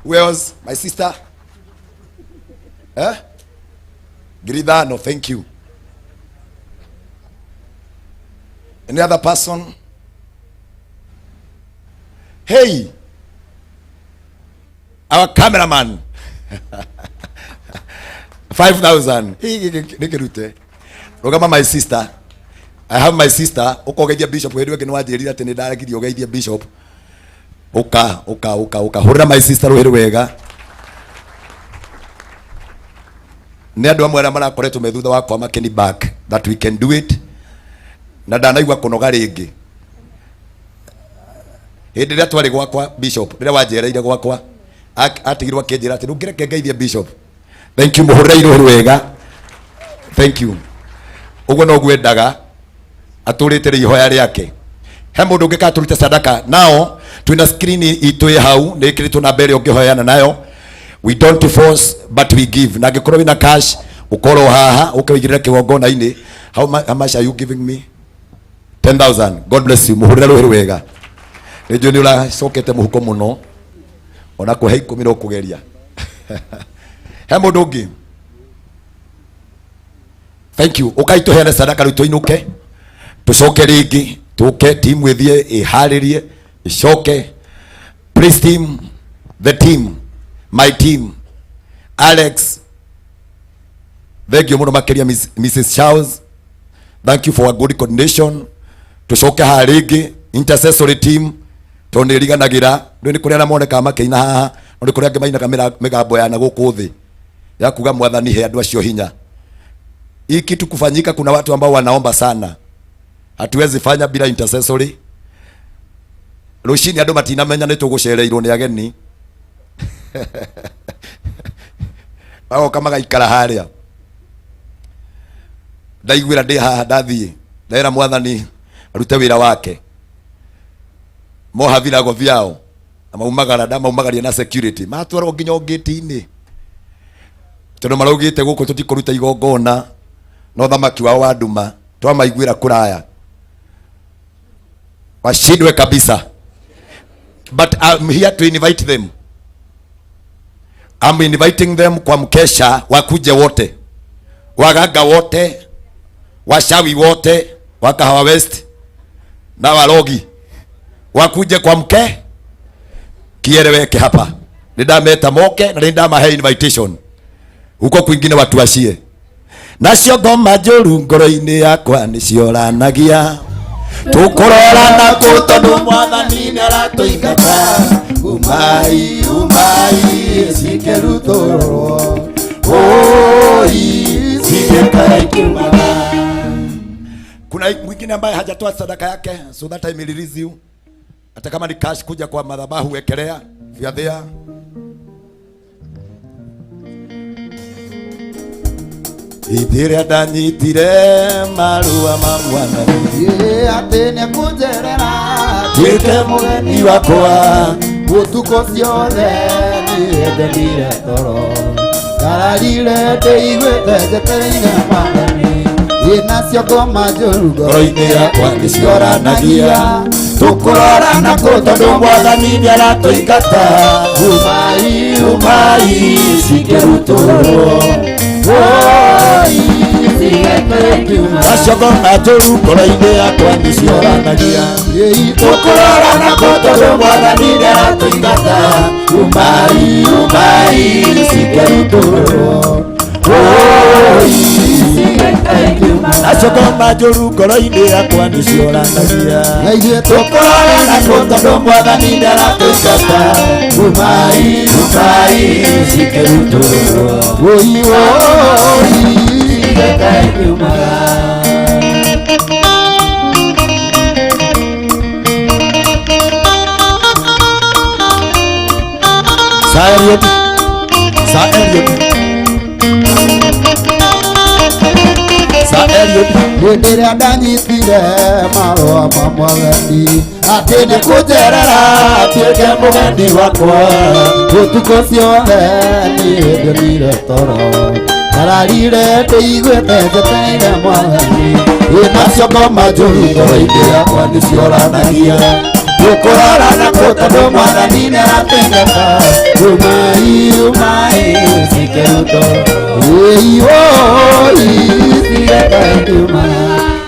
S10: Who else? My sister? Eh? 5,000. Thank you. Any other person? Hey, our cameraman. 5,000. Nikirute. Rugama my sister. I have my sister. Ukogeithia bishop. Hĩndĩ ĩngĩ nĩwanjĩrire atĩ nĩndaregirio ũgeithie bishop. Uka, uka, uka, uka. Hũrĩra my sister rũhĩ wega. Nĩ andũ amwe arĩa marakoretwo me thutha wakwa makĩni back that we can do it. Na ndanaigua kũnoga rĩngĩ. Hĩndĩ ĩrĩa twarĩ gwakwa bishop, rĩrĩa wanjereire gwakwa, atigirwo akĩnjĩra atĩ ndũngĩreke ngeithie bishop. Thank you, mũhũrĩre irũhĩ wega. Thank you. Ũguo noguo endaga atũrĩte rĩ ihoya rĩake. He mũndũ ũngĩ kana tũrute sadaka. Nao twĩna screen itũ ĩ hau nĩ ĩkĩrĩtwo namba ĩrĩa ũngĩhoyana nayo. We don't force but we give. Na angĩkorwo wĩna cash ũkorwo haha ũke ũigĩrĩre kĩgongona-inĩ. How much are you giving me? 10,000. God bless you. Mũhũrĩre rũhĩ wega. Nĩ njũĩ nĩ ũracokete mũhuko mũno. Ona kũhe 10 no kũgeria. He mũndũ ũngĩ? Thank you. Ũkai tũheane sadaka rĩu tũinũke. Tũcoke rĩngĩ, tũke timu ĩthiĩ ĩharĩrie, ĩcoke. Please team, the team, my team, Alex, thank you mũno makĩria Mrs. Charles. Thank you for a good coordination. Tũcoke haha rĩngĩ, intercessory team, tondũ nĩ ĩriganagĩra, rĩu nĩ kũrĩ arĩa monekaga makĩina haha, no nĩ kũrĩ angĩ mainaga mĩgambo ya na gũkũ thĩ ya kuga mwathani he andũ acio hinya. Hii kitu kufanyika, kuna watu ambao wanaomba sana. Hatuwezi fanya bila intercessory. Rũcinĩ andũ matinamenya nĩ tũgũcereirwo nĩ ageni. Magoka magaikara harĩa. Ndaiguĩra ndĩ haha ndathiĩ. Ndera mwathani arute wĩra wake. Moha virago vyao. Na maumagara, ndamaumagaria na security. Matwarwo nginya gate-inĩ. Tondũ maraugĩte gũkũ tũtikũruta igongona no thamaki wao wa nduma twamaiguĩra kũraya. Washindwe kabisa. But I'm here to invite them. I'm inviting them kwa mkesha, wakuje wote, waganga wote, washawi wote wa Kahawa West na warogi wakuje kwa mke kieleweke hapa. Nindameta moke na nindamahe invitation huko kwingine watu washie. Nacio ngoma njũru ngoro-inĩ yakwa nĩcioranagia tũkũrorana kũ tondũ mwathani nĩaratũingata umai umai cikĩrutũrũrwo oi cigĩkae. Kuna mwingine ambaye hajatoa sadaka yake, so that I may release you. Hata kama ni cash, kuja kwa madhabahu, wekelea if you are there. Hĩndĩ ĩrĩa ndanyitire marũa ma mwathani
S19: atĩ nĩekũnjerera
S10: tuĩke mũgeni wakwa
S19: ũtukũ ciothe niĩ toro ndararire ndĩiguĩte njetereire mwathani ĩ nacio ngoma njũru
S10: ngoro-inĩ yakwa nĩcioranagia tũkũrorana kũ tondũ mwathani nĩaratũingata
S19: umai
S10: umai cikĩrutũrũrwo
S19: oi cigĩkae.
S10: Nacio ngoma njũru ngoro-inĩ yakwa nĩcioranagia tũkũrorana kũ tondũ mwathani nĩaratũingata umai umai cikĩrutũrũrwo oi. Nacio ngoma njũru ngoro-inĩ yakwa nĩcioranagia tũkũrorana kũ tondũ mwathani nĩaratũingata umai umai cikĩrutũrũrwo
S19: oi oi cigĩkae.
S10: Sir Elliot, Sir Elliot, Sir Elliot.
S19: Hĩndĩ ĩrĩa ndanyitire marũa ma mwathani atĩ nĩkũnjerera
S10: tuĩke mũgeni wakwa
S19: ũtukũ ciothe niĩ ndonire toro ndararire ndĩiguĩte njetereire mwathani
S10: ĩ nacio ngoma njũru ngoro-inĩ yakwa nĩcioranagia tũkũrorana kũ tondũ mwathani nĩaratũingata
S19: umai umai cikĩrutwo ĩi oi cigĩkae.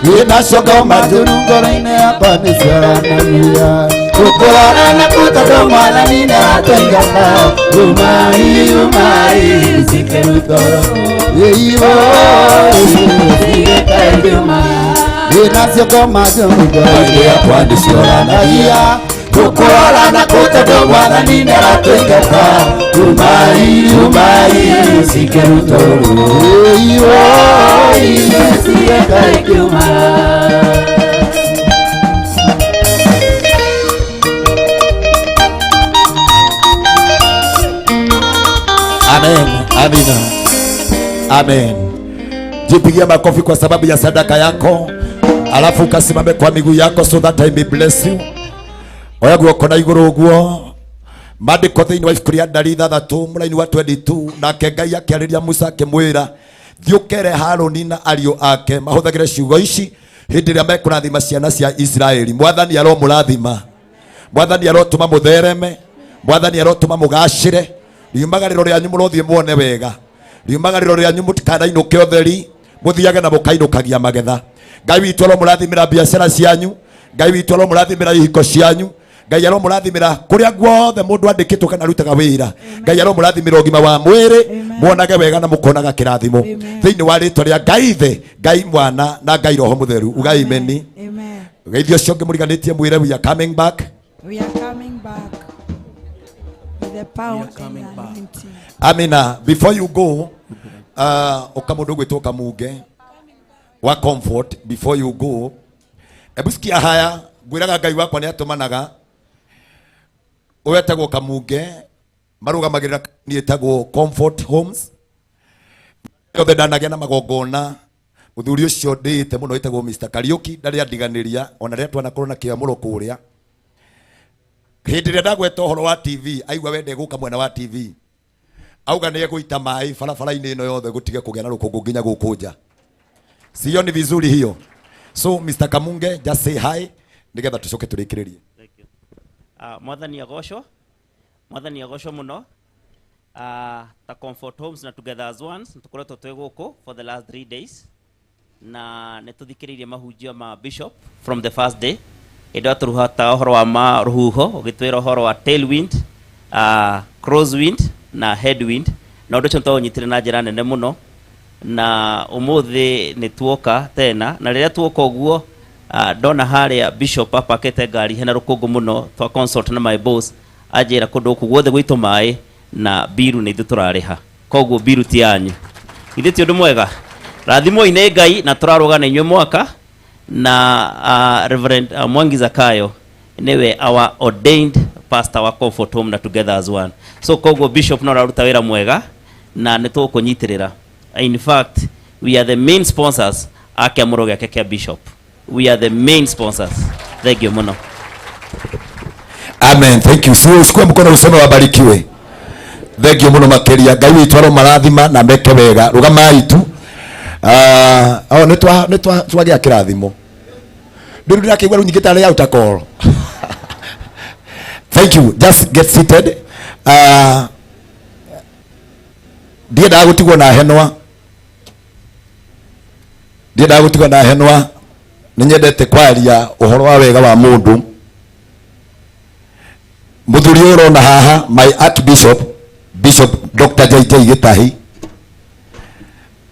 S10: Ĩ nacio ngoma njũru
S19: ngoro-inĩ yakwa nĩcioranagia tũkũrorana kũ tondũ mwathani nĩaratũingata umai umai cikĩrutwo ĩi oi cigĩkae. Ĩ nacio ngoma njũru
S10: ngoro-inĩ yakwa nĩcioranagia tũkũrorana kũ tondũ mwathani nĩaratũingata umai umai cikĩrutũrũrwo
S19: ĩi oi cigĩkae.
S10: Amen. Amina. Amen. Jipigie makofi kwa sababu ya sadaka yako, alafu ukasimame kwa miguu yako so that I may bless you. Oya guoko na igũrũ ũguo. Maandĩko thĩinĩ wa ibuku rĩa Ndari 6 mũraini wa 22, nake Ngai akĩarĩria Musa akĩmwĩra, thiĩ ũkere Harũni na ariũ ake mahũthagĩre ciugo ici hĩndĩ ĩrĩa mekũrathima ciana cia Isiraeli. Mwathani aromũrathima, Mwathani arotũma mũthereme, Mwathani arotũma mũgacĩre. Riumagarĩro rĩanyu mũrothiĩ muone wega, riumagarĩro rĩanyu mũtikanainũke ũtheri, mũthiage na mũkainũkagia magetha. Ngai witũ aromũrathimĩra biacara cianyu, Ngai witũ aromũrathimĩra ihiko cianyu, Ngai aromũrathimĩra kũrĩa guothe mũndũ andĩkĩtwo kana arutaga wĩra. Ngai aromũrathimĩra ũgima wa mwĩrĩ, muonage wega na mũkonaga kĩrathimo thĩinĩ wa rĩtwa rĩa Ngai Ithe, Ngai Mwana na Ngai Roho Mũtheru. Ugai ameni.
S4: Amen.
S10: Geithio ũcio ũngĩ mũriganĩtie mwĩre we are coming back.
S4: We are coming back with the power and anointing.
S10: Amina. Before you go, uka mũndũ ũgwĩtwo Kamunge wa Comfort, before you go, ebu sikia haya, ngwĩraga Ngai wakwa nĩatũmanaga. Ũyũ etagwo Kamunge, marũgamagĩrĩra kambuni ĩtagwo Comfort Homes. Yothe ndanagĩa na magongona. Mũthuri ũcio ndĩĩte mũno ĩtagwo Mr. Kariuki, ndarĩ andiganĩria ona rĩrĩa twanakorwo na kĩamũro kũrĩa. Hĩndĩ ĩrĩa ndagweta ũhoro wa TV, aigua wende gũka mwena wa TV, auga nĩ egũita maĩ barabara-inĩ ĩno yothe gũtige kũgĩa na rũkũngũ nginya gũkũ nja. Sio ni vizuri hiyo? So Mr. Kamunge, just say hi. Nĩgetha tũcoke tũrĩkĩrĩrie.
S21: Thank you. Mwathani agocwo, Mwathani agocwo muno. Ta Comfort Homes na Together as Ones tukoretwo twĩ gũkũ for the last 3 days na nĩ tũthikĩrĩirie mahunjio ma bishop from the first day. Hĩndĩ ĩyo tũruhata ũhoro wa ma rũhuho, ũgĩtwĩra ũhoro wa tailwind, crosswind na headwind, na ũndũ ũcio nĩtwaũnyitire na njĩra nene mũno. Na ũmũthĩ nĩ tuoka tena, na rĩrĩa tuoka ũguo, ndona harĩa bishop apakĩte ngari hena rũkũngũ mũno. Twa consult na my boss, anjĩra kũndũ gũkũ guothe gwitũ maĩ na biru nĩ ithuĩ tũrarĩha, koguo biru ti yanyu. Ithuĩ ti ũndũ mwega. Rathimwo nĩ Ngai na tũrarũga na inyuĩ mwaka na Reverend Mwangi Zakayo niwe our ordained pastor wa Comfort Home na Together as One. So koguo bishop no araruta wĩra mwega na nĩ tũkũnyitĩrĩra. In fact, we are the main sponsors a kĩamũro gĩake kĩa bishop. We are the main sponsors. Thank you mũno.
S10: Amen. Thank you. Si usikue mkono useme wabarikiwe. Thank you muno makiria. Ngai witũ aromarathima na meke wega. Rugamai tu. Ah, oh nĩ twa twagĩa kĩrathimo. Rĩu ndĩrakĩigua rĩu nyingĩ tarĩ outer call. Thank you. Just get seated. Ndiendaga gũtigwo na henwa. Ndiendaga gũtigwo na henwa. Nĩ nyendete kwaria ũhoro wa wega wa mũndũ. Mũthuri ũyũ ũrona haha, my archbishop, Bishop Dr. JJ Gĩtahi,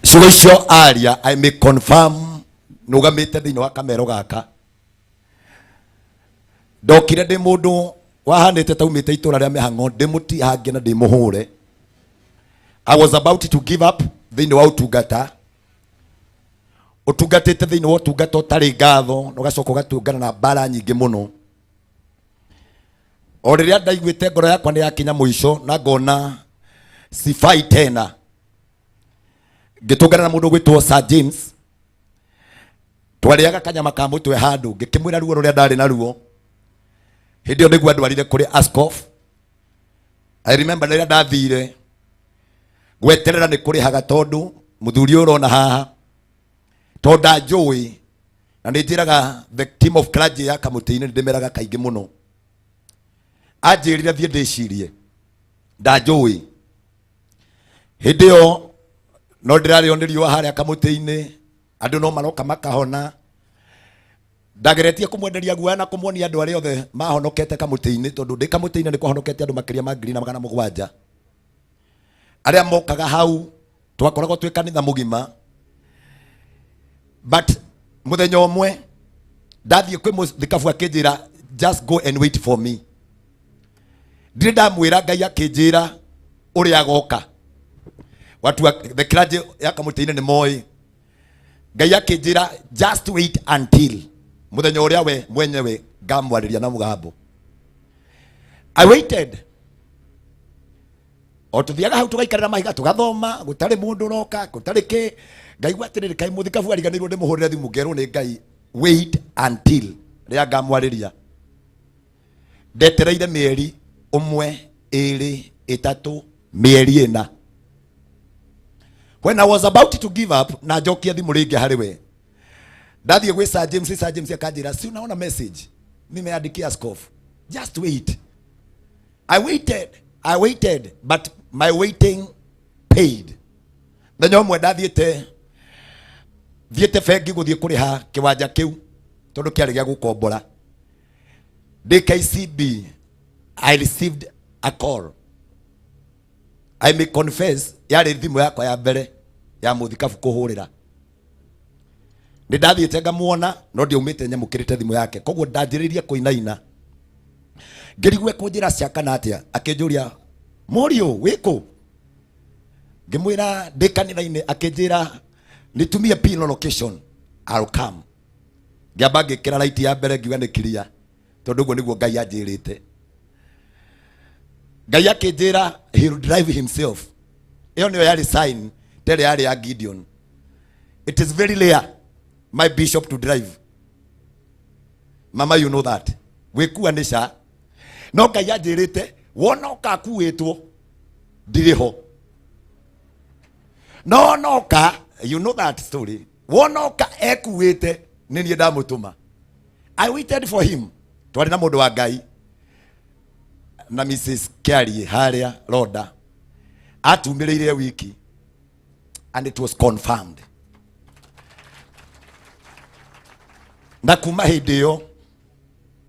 S10: ciugo icio aria, I may confirm, nũgamĩte thĩinĩ wa kamero gaka. Ndokire ndĩ mũndũ wahanĩte taumĩte itũra rĩa mĩhang'o, ndĩmũtihangie na ndĩmũhũre. I was about to give up thĩinĩ wa ũtungata, ũtungatĩte thĩinĩ wa ũtungata ũtarĩ ngatho na ũgacoka ũgatungana na mbara nyingĩ mũno. O rĩrĩa ndaiguĩte ngoro yakwa nĩ yakinya mũico na ngona sifai tena, ngĩtũngana na mũndũ ũgwĩtwo Sir James. Twarĩaga kanyama ka mũtwe handũ, ngĩkĩmwĩra ruo rũrĩa ndarĩ naruo. Hĩndĩ ĩyo nĩguo andwarire kũrĩ askof. I remember rĩrĩa ndathire, gweterera nĩ kũrĩhaga, tondũ mũthuri ũyũ ũrona haha, tondũ ndanjũĩ, na nĩ njĩraga the team of clergy ya kamũtĩ-inĩ, nĩ ndĩmeraga kaingĩ mũno, anjĩrire thiĩ ndĩcirie. Ndanjũĩ hĩndĩ ĩyo no ndĩrarĩo nĩ riũa harĩa kamũtĩ-inĩ, andũ no maroka makahona. Ndageretie kũmwenderia guoya na kũmuonia andũ arĩa othe mahonokete kamũtĩ-inĩ, tondũ ndĩ kamũtĩ-inĩ nĩ kwahonokete andũ makĩria ma 1700 arĩa mokaga hau. Twakoragwo twĩ kanitha mũgima. But mũthenya ũmwe ndathiĩ kwĩ mũthikabu, akĩnjĩra, "Just go and wait for me." Ndirĩ ndamwĩra Ngai akĩnjĩra ũrĩa agoka. Watu wa the clergy ya kamũtĩ-inĩ nĩ moĩ. Ngai akĩnjĩra, "Just wait until mũthenya ũrĩa we mwenyewe ngamwarĩria na mũgambo." I waited. O tuthiaga hau tũgaikarĩra mahiga, tũgathoma, gũtarĩ mũndũ ũroka, gũtarĩ kĩ. Ngaigua atĩrĩrĩ, kaĩ mũthikabu ariganĩirwo ndĩmũhũrĩre thimũ? Ngerwo nĩ Ngai, "Wait until rĩrĩa ngamwarĩria." Ndetereire mĩeri ũmwe, ĩrĩ, ĩtatũ, mĩeri 4. When I was about to give up na njokie thimũ rĩngĩ harĩ we, ndathiĩ gwĩ Sir James. Sir James akanjĩra, "Si unaona message nimeandikia askofu? Just wait." I waited, I waited, but my waiting paid. Mũthenya ũmwe ndathiĩte thiĩte bengi gũthiĩ kũrĩha kĩwanja kĩu, tondũ kĩarĩ gĩa gũkombora, ndĩ KCB, I received a call. I may confess, yarĩ thimũ yakwa ya mbere ya mũthikabu kũhũrĩra. Nĩ ndathiĩte ngamuona, no ndiaumĩte nyamũkĩrĩte thimũ yake, koguo ndanjĩrĩirie kũinaina, ngĩrigwo ekũnjĩra cia kana atĩa. Akĩnjũria, "Mũriũ, wĩkũ?" Ngĩmwĩra ndĩ kanitha-inĩ. Akĩnjĩra nitumie pin location, I'll come. Ngĩamba ngĩkĩra light ya mbere, ngiuga nĩ clear, tondũ ũguo nĩguo Ngai anjĩrĩte. Ngai akĩnjĩra he will drive himself. Ĩyo nĩyo yarĩ sign tere yarĩ ya Gideon. It is very rare my bishop to drive. Mama, you know that gwĩkua nĩ ca, no Ngai anjĩrĩte wona ũkakuĩtwo ndirĩ ho, no noka, you know that story, wona ũka ekuĩte nĩ niĩ ndamũtũma. I waited for him. Twarĩ na mũndũ wa Ngai na Mrs. Kiarie harĩa Roda atumĩrĩire wiki and it was confirmed. Na kuma hĩndĩ ĩyo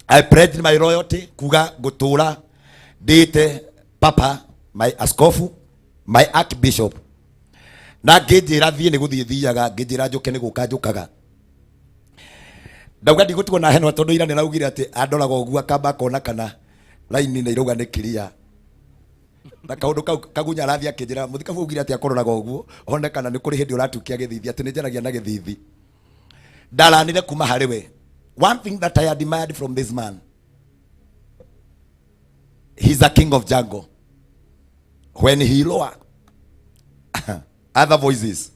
S10: I pledged my loyalty kuga ngũtũra ndĩte papa my askofu my archbishop na ngĩnjĩra thiĩ nĩ gũthiĩ thiaga ngĩnjĩra njũke nĩ gũka njũkaga ndauga ndigũtigwo na henwa tondũ ira nĩraugire atĩ andoraga ũguo akamba akona kana raini nĩ irauga nĩ clear na kaũndũ kau kagunya arathiĩ akĩnjĩra mũthikabu augire atĩ akũroraga ũguo one kana nĩ kũrĩ hĩndĩ ũratukia gĩthithi atĩ nĩ njaragia na gĩthithi ndaranire kuma harĩ we. One thing that I admired from this man, he's a king of jungle. When he lower other voices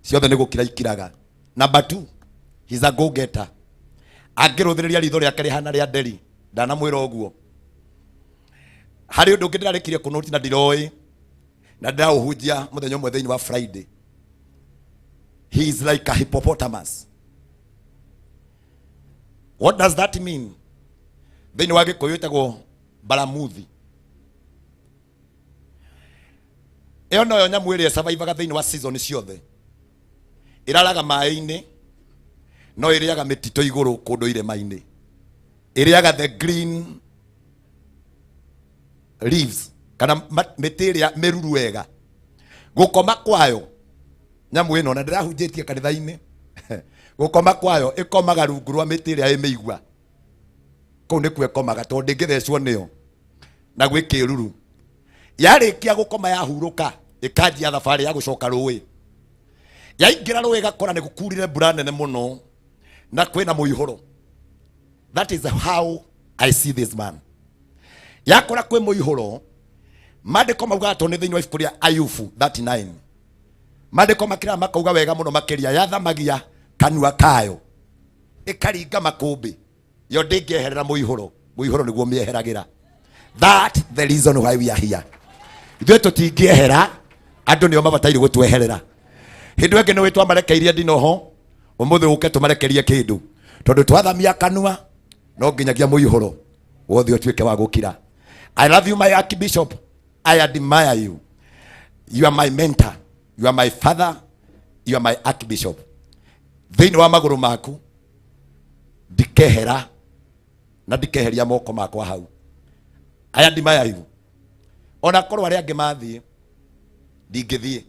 S10: ciothe nĩ gũkira ikiraga. Number two, he's a go getter. Angĩrũthĩrĩria ritho rĩake rĩhana rĩa nderi ndanamwĩra ũguo. Harĩ ũndũ ũngĩ ndĩrarĩkirie kũnũti na ndiroĩ na ndĩraũhunjia mũthenya ũmwe thĩinĩ wa Friday. He is like a hippopotamus. What does that mean? Thĩinĩ wa Gĩkũyũ ĩtagwo baramuthi. Ĩyo noyo nyamũ ĩrĩa ĩsurvivaga thĩinĩ wa season ciothe. Ĩraraga maĩ-inĩ, no ĩrĩaga mĩtitũ igũrũ kũndũ irĩma-inĩ. Ĩrĩaga the green leaves kana mĩtĩ ĩrĩa mĩruru wega. Gũkoma kwayo nyamũ ĩno na ndĩrahunjĩtie kanitha-inĩ gũkoma kwayo ĩkomaga rungu rwa mĩtĩ ĩrĩa ĩ mĩigua. Kũu nĩkuo ĩkomaga tondũ ndĩngĩthecwo nĩyo na gwĩ kĩruru. Yarĩkia gũkoma yahurũka ĩkanjia thabarĩ ya gũcoka rũĩ. Yaingĩra rũĩ ĩgakora nĩ gũkurire mbura nene mũno na kwĩna mũihũro. That is how I see this man. Yakora kwĩ mũihũro, maandĩko maugaga tondũ nĩ thĩinĩ wa ibuku rĩa Ayubu 39. Maandĩko makĩra makauga wega mũno makĩria yathamagia kanua kayo ĩkaringa makũmbĩ yo ndĩngĩeherera mũihũro, mũihũro nĩguo mĩeheragĩra. That the reason why we are here. Ithuĩ tũtingĩehera, andũ nĩo mabataire gũtweherera. Hĩndĩ ĩngĩ nĩũĩ twamarekeirie ndinoho, ũmũthĩ ũke tũmarekerie kĩndũ tondũ twathamia kanua no nginyagia mũihũro wothe ũtuĩke wa gũkira. I love you my archbishop, I admire you, you are my mentor, you are my father, you are my archbishop. Thĩinĩ wa magũrũ maku ndikehera na ndikeheria moko makwa hau. I admire you. Ona korwo arĩa angĩ mathiĩ ndingĩthiĩ.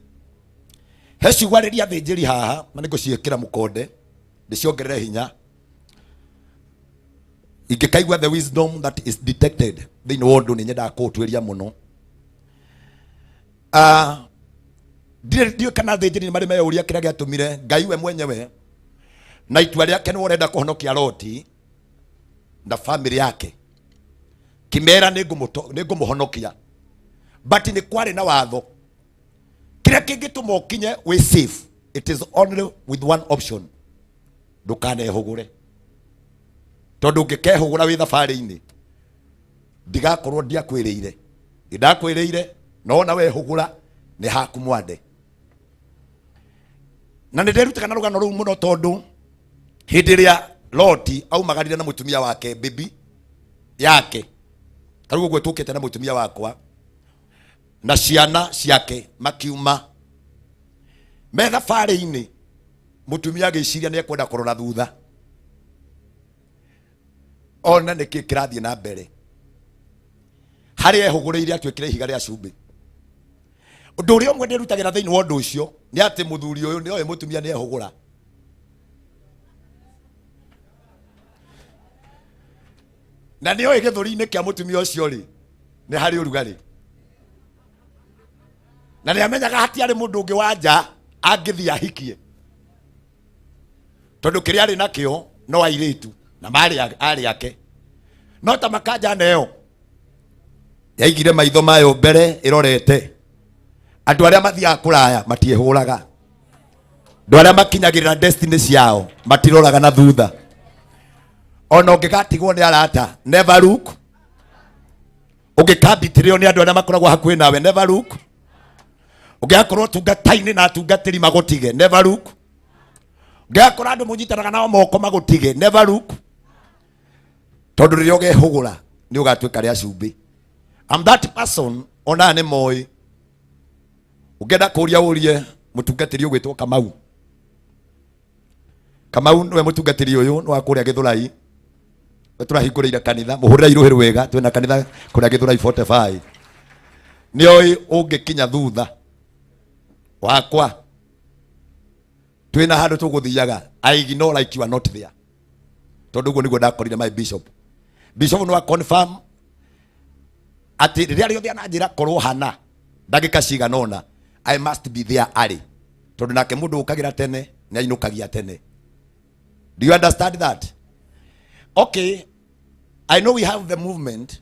S10: He ciugo arĩria athĩnjĩri haha na nĩngũciĩkĩra mũkonde ndĩciongerere hinya. Ingĩkaigua the wisdom that is detected thĩinĩ wa ũndũ nĩ nyendaga kũũtuĩria mũno. Ndiũĩ kana athĩnjĩri nĩ marĩ meyũria kĩrĩa gĩatũmire Ngai we mwenyewe na itua rĩake nĩwe ũrenda kũhonokia Loti na family yake kimera nĩngũmũhonokia, but nĩ kwarĩ na watho kĩrĩa kĩngĩtũma ũkinye wĩ safe, it is only with one option, ndũkanehũgũre tondũ ũngĩkehũgũra wĩ thabarĩ-inĩ ndigakorwo ndiakwĩrĩire, ndakwĩrĩire no ona wehũgũra nĩ haku mwande. Na nĩ nderutaga na rũgano rũu mũno tondũ hĩndĩ ĩrĩa Loti aumagarire na mũtumia wake bibi yake, ta rĩu ũguo tũkĩte na mũtumia wakwa na ciana ciake makiuma me thabarĩ-inĩ, mũtumia agĩciria nĩ ekwenda kũrora thutha ona nĩkĩ kĩrathiĩ na mbere. Harĩa ehũgũrĩire atuĩkire ihiga rĩa cumbĩ. Ũndũ ũrĩa ũmwe ndĩrutagĩra thĩinĩ wa ũndũ ũcio nĩ atĩ mũthuri ũyũ nĩ oĩ mũtumia nĩ ehũgũra. Na nĩ oĩ gĩthũri-inĩ kĩa mũtumia ũcio rĩ nĩ harĩ ũrugarĩ, na nĩ amenyaga hatiarĩ mũndũ ũngĩ wa nja angĩthiĩ ahikie tondũ kĩrĩa arĩ nakĩo no airĩtu na marĩ arĩ ake. No ta makanja neo yaigire maitho mayo mbere ĩrorete andũ arĩa mathiaga kũraya matiĩhũraga, andũ arĩa makinyagĩrĩra destiny ciao matiroraga na thutha. Ona ũngĩgatigwo nĩ arata, never look. Ũngĩkambitĩrĩo nĩ andũ arĩa makoragwo hakuhĩ nawe, never look. Ũngĩgakorwo ũtungata-inĩ na atungatĩri magũtige, never look. Ngakora andũ mũnyitanaga nao moko magũtige, never look, tondũ rĩrĩa ũgehũgũra nĩ ũgatuĩka rĩa cumbĩ. I'm that person, ona nĩ moĩ. Ũngĩenda kũria ũrie mũtungatĩri ũgwĩtwo Kamau. Kamau nĩwe mũtungatĩri ũyũ, nĩ wa kũrĩa Gĩthũrai. We tũrahingũrĩire kanitha, mũhũrĩre irũhĩ rwega, twĩna kanitha kũrĩa Gĩthũrai 45. Nĩoĩ ũngĩkinya thutha wakwa twĩna handũ tũgũthiaga, I ignore like you are not there, tondũ ũguo nĩguo ndakorire my bishop. Bishop no confirm atĩ rĩrĩa rĩothe ananjĩra korwo hana ndagĩka cigana ũna, I must be there arĩ, tondũ nake mũndũ ũkagĩra tene nĩ ainũkagia tene. Do you understand that? Okay, I know we have the movement.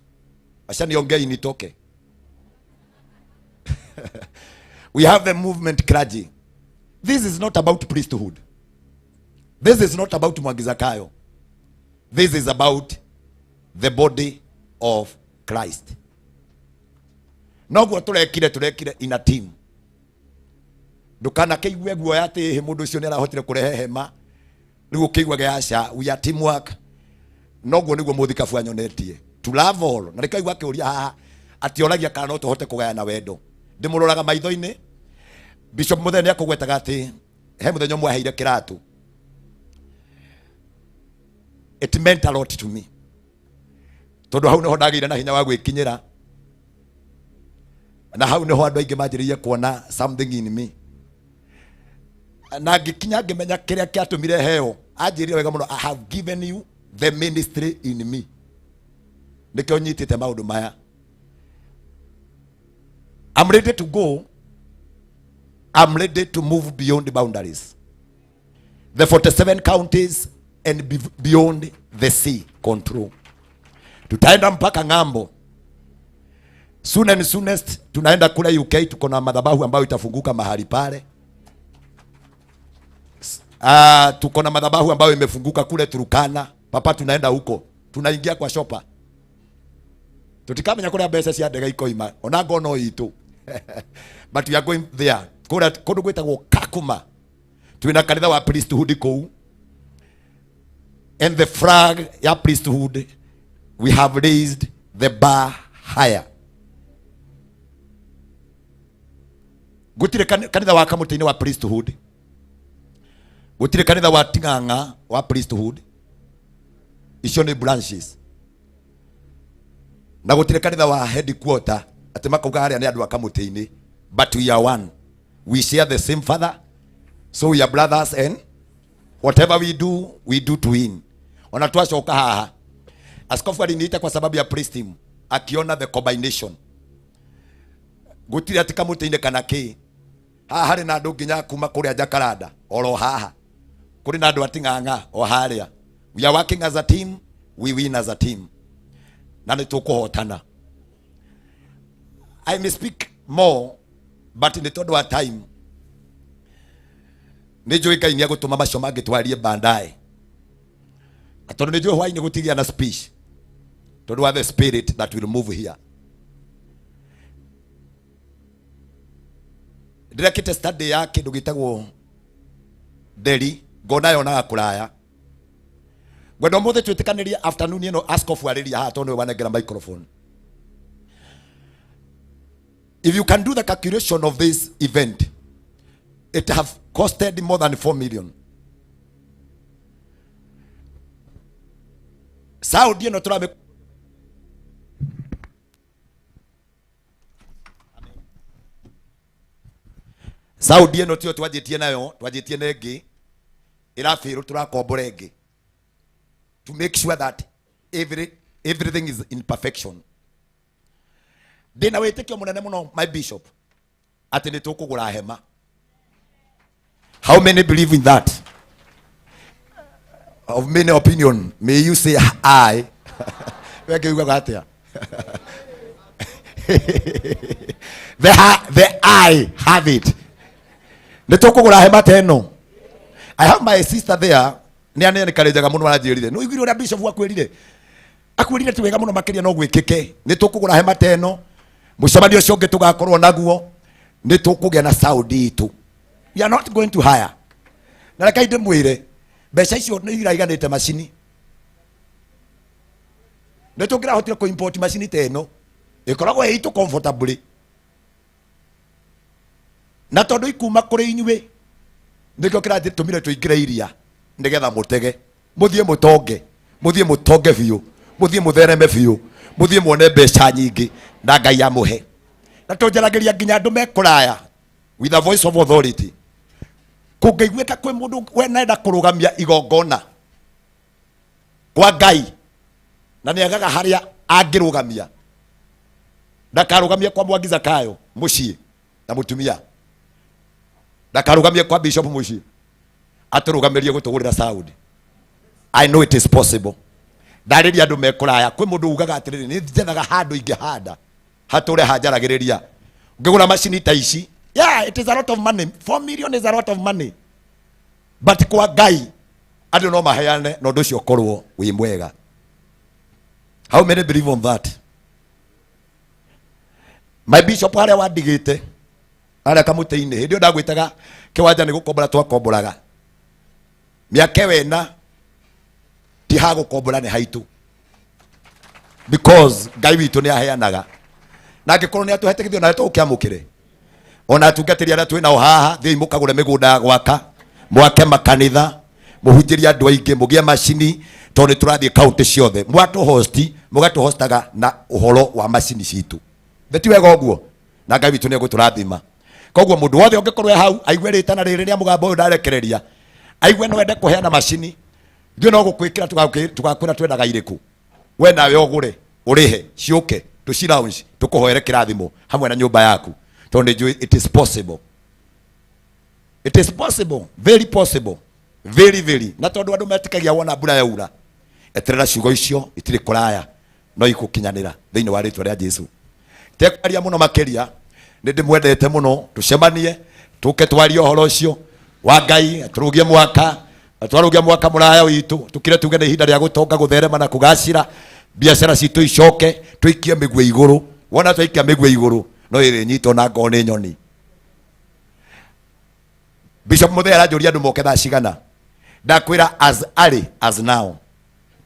S10: Acha niongee nitoke. We have the movement clergy. This is not about priesthood. This is not about Mwangi Zakayo. This is about the body of Christ. Noguo turekire, turekire in a team. Ndukanakĩigue guoya atĩ mũndũ ũcio nĩ arahotire kũrehe hema, rĩu ũkĩiguage aca, we are teamwork. Noguo nĩguo mũthikabu anyonetie to love all. Na rĩkaigua akĩũria haha atĩ oragia kana no tũhote kũgayana wendo. Ndĩmũroraga maitho-inĩ. Bishop Mũthee nĩ akũgwetaga atĩ he mũthenya ũmwe aheire kĩratũ. It meant a lot to me, tondũ hau nĩho ndagĩire na hinya wa gwĩkinyĩra, na hau nĩho andũ aingĩ manjĩrĩirie kuona something in me, na ngĩkinya ngĩmenya kĩrĩa kĩatũmire heo. Anjĩrire wega mũno, I have given you the ministry in me. Nĩkĩo nyitĩte maũndũ maya. I'm ready to go. I'm ready to move beyond the boundaries, the 47 counties and beyond the sea control. Tutaenda mpaka ng'ambo. Soon and soonest tunaenda kule UK, tuko na madhabahu ambayo itafunguka mahali pale. Tuko na madhabahu ambayo imefunguka kule Turkana. Papa, tunaenda huko. Tunaingia kwa shopa. Tutikamenya kuria mbeca cia ndege ikoima, ona ngono itu. But we are going there. Kũrĩa kũndũ gwĩtagwo Kakuma. Twina kanitha wa priesthood kũu. And the flag ya priesthood, we have raised the bar higher. Gũtirĩ kanitha wa kamũtĩ-inĩ wa priesthood. Gũtirĩ kanitha wa Ting'ang'a wa priesthood. Icio nĩ branches. Na gũtirĩ kanitha wa headquarter atĩ makauga harĩa nĩ andũ a kamũtĩ-inĩ. But we are one. We share the same father. So we are brothers, and whatever we do, we do to win. Ona twacoka haha, askofu aliniita kwa sababu ya praise team, akiona the combination. Gũtirĩ atĩ kamũtĩ-inĩ kana kĩ. Haha harĩ na andũ nginya kuma kũrĩa Jakaranda, oro haha. Kũrĩ na andũ a Ting'ang'a o harĩa. We are working as a team, we win as a team. Na nĩ tũkũhotana. I may speak more, but nĩ tondũ wa time. Nĩ njũĩ Ngai nĩ egũtũma macio mangĩ twarie baadaye. Tondũ nĩ njũĩ hwaĩ-inĩ gũtigĩa na speech. Tondũ wa the spirit that will move here. Ndĩrekĩte study ya kĩndũ gĩtagwo nderi, ngona yonaga kũraya. Ngwenda ũmũthĩ twĩtĩkanĩrie afternoon ĩno askofu arĩria haha tondũ nĩwe wanengera microphone. If you can do the calculation of this event, it have costed more than 4 million. Sound ĩno tũrame Saudi ĩno tiyo twanjĩtie nayo, twanjĩtie na ĩngĩ ĩrabĩrwo, tũrakombora ĩngĩ to make sure that everything is in perfection. Ndĩna wĩtĩkio mũnene mũno, my bishop, atĩ nĩ tũkũgũra hema. How many believe in that? Of many opinion, may you say I. We ngĩugaga atĩa? The I have it. Nĩ tũkũgũra hema ta ĩno. I have my sister there. Nĩ anene karenjaga mũno aranjĩrire. Nĩ ũiguire ũrĩa bishop akwĩrire? Akwĩrire ti wega mũno makĩria no gwĩkĩke. Nĩ tũkũgũra hema ta ĩno. Mũcemanio ũcio ũngĩ tũgakorwo naguo. Nĩ tũkũgĩa na sound itũ. We are not going to hire. Na reke ndĩmwĩre mbeca icio nĩ iraiganĩte macini. Nĩ tũngĩrahotire kũ import macini ta ĩno ĩkoragwo ĩ itũ comfortably. Na tondũ ikuma kũrĩ inyuĩ nĩkĩo kĩratũmire tũingĩre iria nĩgetha mũtege, mũthiĩ mũtonge, mũthiĩ mũtonge biũ, mũthiĩ mũthereme biũ, mũthiĩ muone mbeca nyingĩ na Ngai amũhe. Na tũnjaragĩria nginya andũ me kũraya with a voice of authority. Kũngĩiguĩka kwĩ mũndũ wenenda kũrũgamia igongona kwa Ngai na nĩagaga harĩa angĩrũgamia, ndakarũgamie kwa Mwangi Zakayo mũciĩ na mũtumia, ndakarũgamie kwa Bishop mũciĩ, atũrũgamĩrie gũtũgũrĩra sound. I know it is possible. Ndarĩria andũ me kũraya, kwĩ mũndũ ugaga atĩrĩrĩ, nĩ njethaga handũ ingĩhanda hatũre hanjaragĩrĩria. Ũngĩgũra macini ta ici, yeah, it is a lot of money. 4 million is a lot of money, but kwa Ngai andũ no maheane na ũndũ ũcio ũkorwo wĩ mwega. How many believe on that? My bishop harĩa wandigĩte harĩa kamũtĩ-inĩ, hĩndĩ ĩyo ndagwĩtaga kĩwanja nĩ gũkombora twakomboraga. Mĩaka ĩyo ĩna ti ha gũkombora nĩ haitũ, because Ngai witũ nĩ aheanaga, na angĩkorwo nĩ atũhete gĩthio nawe tũgũkĩamũkĩre. Ona atungatĩri arĩa twĩ nao haha, thiĩi mũkagũre mĩgũnda ya gwaka, mwake makanitha, mũhunjĩrie andũ aingĩ, mũgĩe macini, tondũ nĩ tũrathiĩ kaũntĩ ciothe. Mwatũhosti, mũgatũhostaga na ũhoro wa macini citũ. Ti wega ũguo? Na Ngai witũ nĩ egũtũrathima. Koguo mũndũ wothe ũngĩkorwo e hau aigue rĩtana rĩrĩ rĩa mũgambo ũyũ ndarekereria, aigue no ende kũheana macini, ithuĩ no gũkwĩkĩra tũgakwĩra twendaga irĩkũ, we nawe ũgũre, ũrĩhe, ciũke, tũci launch, tũkũhoere kĩrathimo hamwe na nyũmba yaku, tondũ nĩ njũĩ it is possible. It is possible, very possible, very very. Na tondũ andũ metĩkagia wona mbura yaura, eterera ciugo icio itirĩ kũraya, no igũkinyanĩra thĩinĩ wa rĩtwa rĩa Jesu. Tekwaria mũno makĩria, nĩ ndĩmwendete mũno, tũcemanie, tũke twarie ũhoro ũcio wa Ngai, tũrũgie mwaka, twarũgia mwaka mũraya witũ, tũkire tuge nĩ ihinda rĩa gũtonga, gũtherema na kũgacĩra, biacara citũ icoke, tũikie mĩguĩ igũrũ. Wona twaikia mĩguĩ igũrũ, no ĩrĩnyitwo na ngoo nĩ nyoni. Bishop Muthee aranjũria andũ moke thaa cigana. Ndakwĩra as early as now,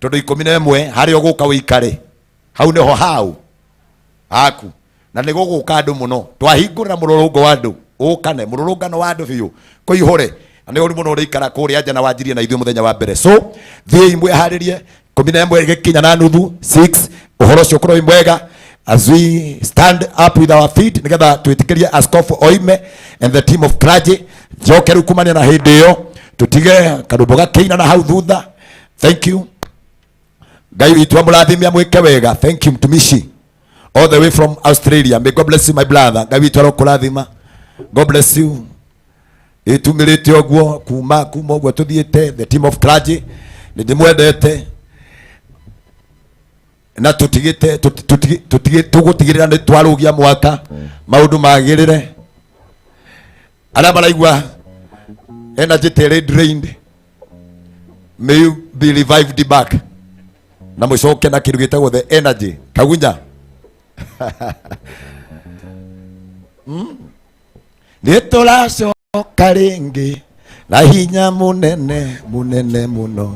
S10: tondũ 11 harĩa ũgũka ũikare hau nĩho hau haku, na nĩ gũgũka andũ mũno. Twahingũrĩra mũrũrũngo wa andũ, ũkane mũrũrũngano wa andũ biũ kũihũre, na nĩ ũru mũno ũrĩikara kũrĩa nja na wanjirie na ithuĩ mũthenya wa mbere. So thiĩi mwĩharĩrie, 11 ĩgĩkinya na nuthu 6, ũhoro ũcio ũkorwo wĩ mwega as we stand up with our feet, nĩgetha twĩtĩkĩrie askofu oime and the team of clergy. Njoke rĩu kumania na hĩndĩ ĩyo tũtige karũmbo gakĩina na hau thutha. Thank you. Ngai witũ amũrathime, amwĩke wega. Thank you mtumishi all the way from Australia. May God bless you my brother. Ngai witũ arokũrathima. God bless you. Ĩtumĩrĩte ũguo kuma ũguo tũthiĩte, the team of clergy nĩ ndĩmwendete, na tũtigĩte tũgũtigĩrĩra nĩ twarũgia mwaka maũndũ magĩrĩre. Arĩa maraigua energy ta ĩrĩ drained, may you be revived back, na mũcoke na kĩndũ gĩtagwo the energy kagunya. Nĩ tũracoka rĩngĩ na hinya mũnene mũnene mũno.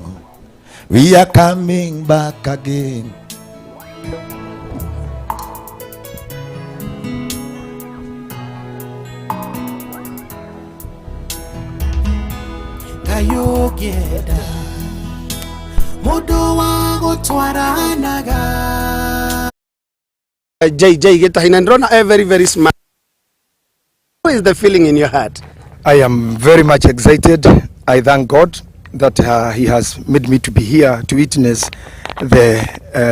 S10: We are coming back again.
S3: Kayogeda mundu wa gutwaranaga.
S5: JJ Gitahina, ndĩrona very very smart. What is the feeling in your heart?
S9: I am very much excited. I thank God that he has made me to be here to witness the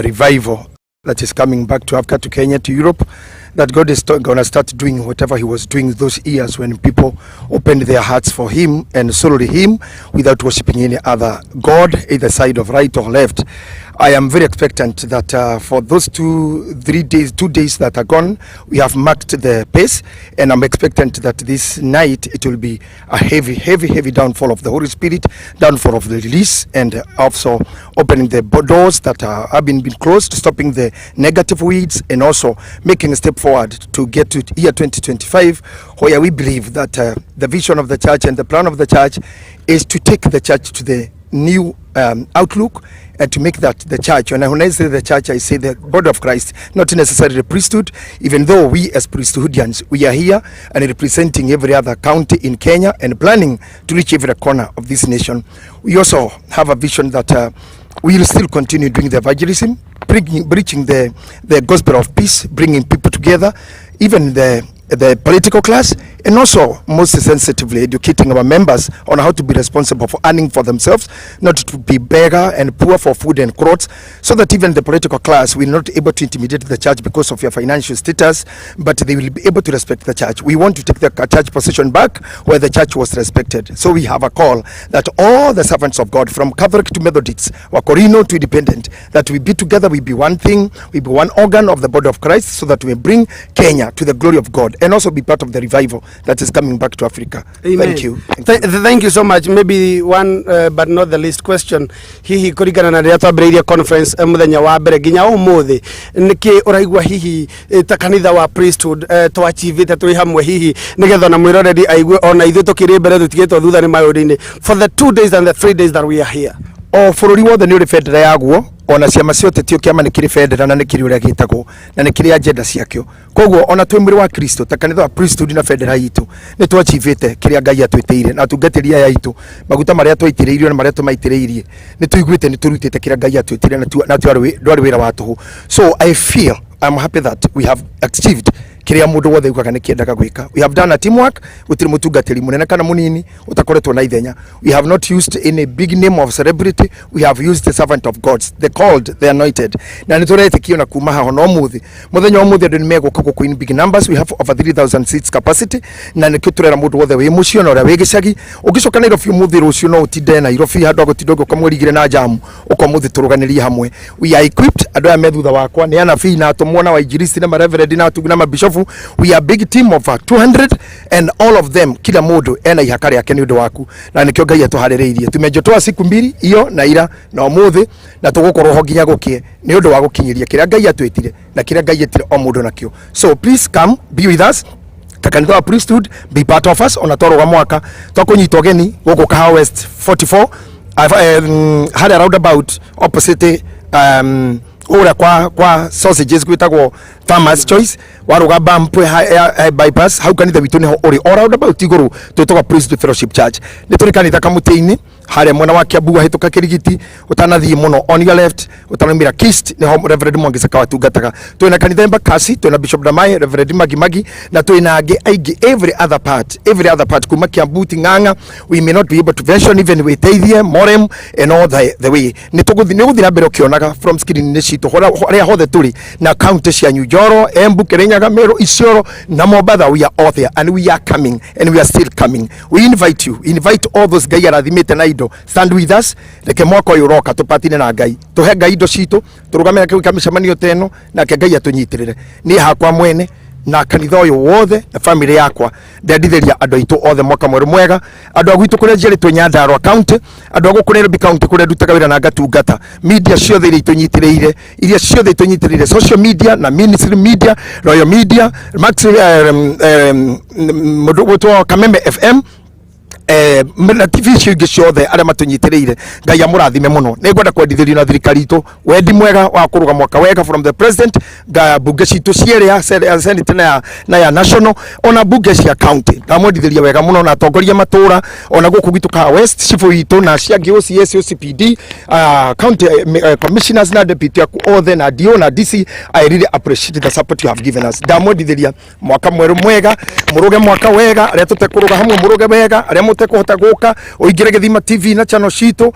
S9: revival that is coming back to Africa, to Kenya, to Europe, that God is going to start doing whatever he was doing those years when people opened their hearts for him and solely him without worshiping any other God, either side of right or left. I am very expectant that for those 2, 3 days, 2 days that are gone, we have marked the pace, and I'm expectant that this night it will be a heavy, heavy, heavy downfall of the Holy Spirit, downfall of the release, and also opening the doors that have been closed, stopping the negative weeds, and also making a step forward to get to year 2025, where we believe that the vision of the church and the plan of the church is to take the church to the new outlook and to make that the church. And when I say the church, I say the body of Christ, not necessarily the priesthood, even though we as priesthoodians, we are here and representing every other county in Kenya and planning to reach every corner of this nation. We also have a vision that we will still continue doing the evangelism, preaching the gospel of peace, bringing people together, even the political class, and also most sensitively educating our members on how to be responsible for earning for themselves, not to be beggar and poor for food and clothes, so that even the political class will not able to intimidate the church because of your financial status, but they will be able to respect the church. We want to take the church position back where the church was respected. So we have a call that all the servants of God, from Catholic to Methodists, Wakorino to Independent, that we be together, we be one thing, we be one organ of the body of Christ, so that we bring Kenya to the glory of God and also be part of the revival that is coming back to Africa.
S5: Amen.
S9: Thank you.
S5: Thank you so much. Maybe one but not the least question. Hihi kũringana na rĩrĩa twambĩrĩirie conference mũthenya wa mbere nginya ũmũthĩ, nĩkĩ ũraigua hihi ta kanitha wa priesthood twachivĩte twĩ hamwe, hihi nĩgetha ona mwĩroreri aigue ona ithuĩ tũkĩrĩ mbere tũtigĩtwo thutha nĩ maũndũ-inĩ for the 2 days and the 3 days that we are here?
S9: O bũrũri wothe nĩ ũrĩ bendera yaguo, ona ciama cia ũteti, o kĩama nĩ kĩrĩ bendera na nĩ kĩrĩ ũrĩa gĩtagwo na nĩ kĩrĩ agenda ciakĩo. Koguo ona twĩ mwĩrĩ wa Kristo ta kanitha wa priesthood na bendera itũ, nĩ twachivĩte kĩrĩa Ngai atwĩtĩire, na atungatĩri aya aitũ, maguta marĩa twaitĩrĩirio na marĩa tũmaitĩrĩirie, nĩ tũiguĩte nĩ tũrutĩte kĩrĩa Ngai atwĩtĩire na ndwarĩ wĩra wa tũhũ. So I feel I'm happy that we have achieved kiria mundu wothe ugaga nĩkĩendaga gwĩka. We have done a teamwork. Gũtirĩ mũtungatĩri mũnene kana mũnini ũtakoretwo na ithenya. We have not used any big name of celebrity. We have used the servant of God, the called, the anointed, na nĩ tũretĩkio na kuma haho no mũthĩ, mũthenya wa mũthĩ, andũ nĩ megũka gũkũ in big numbers. We have over 3000 seats capacity, na nĩkĩo tũrera mũndũ wothe wĩ mũciĩ na ũrĩa wĩ gĩcagi. Ũngĩcoka Nairobi ũmũthĩ, rũciũ no ũtinde Nairobi handũ agũtinda ũgĩũka mweri 2 na jamu. Ũka ũmũthĩ tũrũganĩrie hamwe. We are equipped. Andũ aya me thutha wakwa nĩ anabii na atũmwo na wainjilisti na mareverend na atungi na mabishofu. We are big team of 200 and all of them, kila mũndũ ena ihaka rĩake nĩ ũndũ waku, na nĩkĩo Ngai atũharĩrĩirie. Tumejotoa siku mbili iyo na ira na ũmũthĩ, na tũgũkorwo ho nginya gũkĩe nĩ ũndũ wa gũkinyĩria kĩrĩa Ngai atwĩtire na kĩrĩa Ngai etire o mũndũ nakĩo. So please come be with us ta kanitha wa priesthood, be part of us. Ona twarũga mwaka twakũnyita ũgeni gũkũ Kahawa West 44, harĩa roundabout opposite ũrĩa kwa sausages gwĩtagwo Farmers Choice, waruga bump ya bypass hau, kanitha witũ nĩho ũrĩ o roundabout igũrũ, twĩtagwo Priesthood Fellowship Church. Nĩ tũrĩ kanitha kamũtĩ-inĩ harĩa mwena wa Kiambu, wahĩtũka Kĩrigiti, ũtanathiĩ mũno, on your left, ũtanaumĩra Kist, nĩho Reverend Mwangi Sakawa atungataga. Twĩna kanitha Embakasi, twĩna Bishop Damae, Reverend Magi Magi, na twĩna angĩ aingĩ every other part, every other part, kuma Kiambu, Ting'ang'a, we may not be able to mention even, wĩteithie Morem and all the way. Nĩ tũgũthiĩ, nĩ ũgũthiĩ na mbere ũkĩonaga from screen-inĩ citũ harĩa hothe tũrĩ na county cianyu, Njoro, Embu, Kirinyaga, Meru, Isiolo na Mombatha. We are all there and we are coming and we are still coming. We invite you, invite all those Ngai arathimĩte na indo, stand with us. Reke mwaka ũyũ ũroka tũpatine na Ngai, tũhe Ngai indo citũ, tũrũgame nake mĩcemanio ta ĩno, nake Ngai atũnyitĩrĩre. Niĩ hakwa mwene na kanitha ũyũ wothe na family yakwa, ndendithĩria andũ aitũ othe mwaka mwerũ mwega. Andũ a gwitũ kũrĩa njiarĩtwo Nyandarua County, andũ a gũkũ Nairobi County kũrĩa ndutaga wĩra na ngatungata, media ciothe iria itũnyitĩrĩire, iria ciothe itũnyitĩrĩire, social media na ministry media, Royal Media, Max, mũndũ gwĩtwo Kameme FM, na TV icio ingĩ ciothe, arĩa matũnyitĩrĩire, Ngai amũrathime mũno. Nĩ ngwenda kwendithĩrio na thirikari itũ wendi mwega wa kũrũga mwaka wega from the president, nga bunge citũ cierĩ, ya senate na ya national, ona bunge cia county. Ndamwendithĩria wega mũno na atongoria matũra, ona gũkũ gwitũ Kahawa West, cibũ witũ na ciangĩ, OCS, OCPD, county commissioners na deputy aku othe na DO na DC. I really appreciate the support you have given us. Ndamwendithĩria mwaka mwerũ mwega, mũrũge mwaka wega. Arĩa tũtekũrũga hamwe, mũrũge wega. Arĩa mũtekũhota gũka, ũingĩre Gĩthima TV na channel citũ,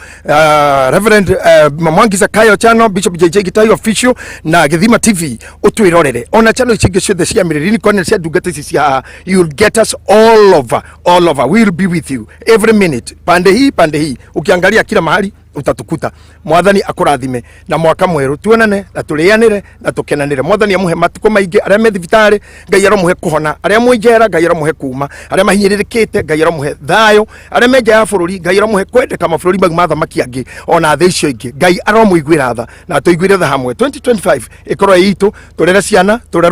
S9: Reverend Mwangi Zakayo channel, Bishop JJ Gitahi official na Gĩthima TV, ũtwĩrorere, ona channel ici ingĩ ciothe cia Mĩrĩrini Corner, cia ndungata ici cia, you will get us all over, all over. We will be with you every minute, pande hii, pande hii, ukiangalia kila mahali. Utatukuta. Mwathani akũrathime na mwaka mwerũ, tuonane na tũrĩanĩre na tũkenanĩre. Mwathani amũhe matukũ maingĩ. Arĩa me thibitarĩ, Ngai aromũhe kũhona. Arĩa mwĩ njera, Ngai aromũhe kuma. Arĩa mahinyĩrĩrĩkĩte, Ngai aromũhe thayũ. Arĩa me nja ya bũrũri, Ngai aromũhe kwendeka mabũrũri mau ma thamaki angĩ ona thĩ icio ingĩ. Ngai aromũiguĩra tha na tũiguĩre tha hamwe. 2025 ĩkorwo ĩ itũ, tũrere ciana, tũrere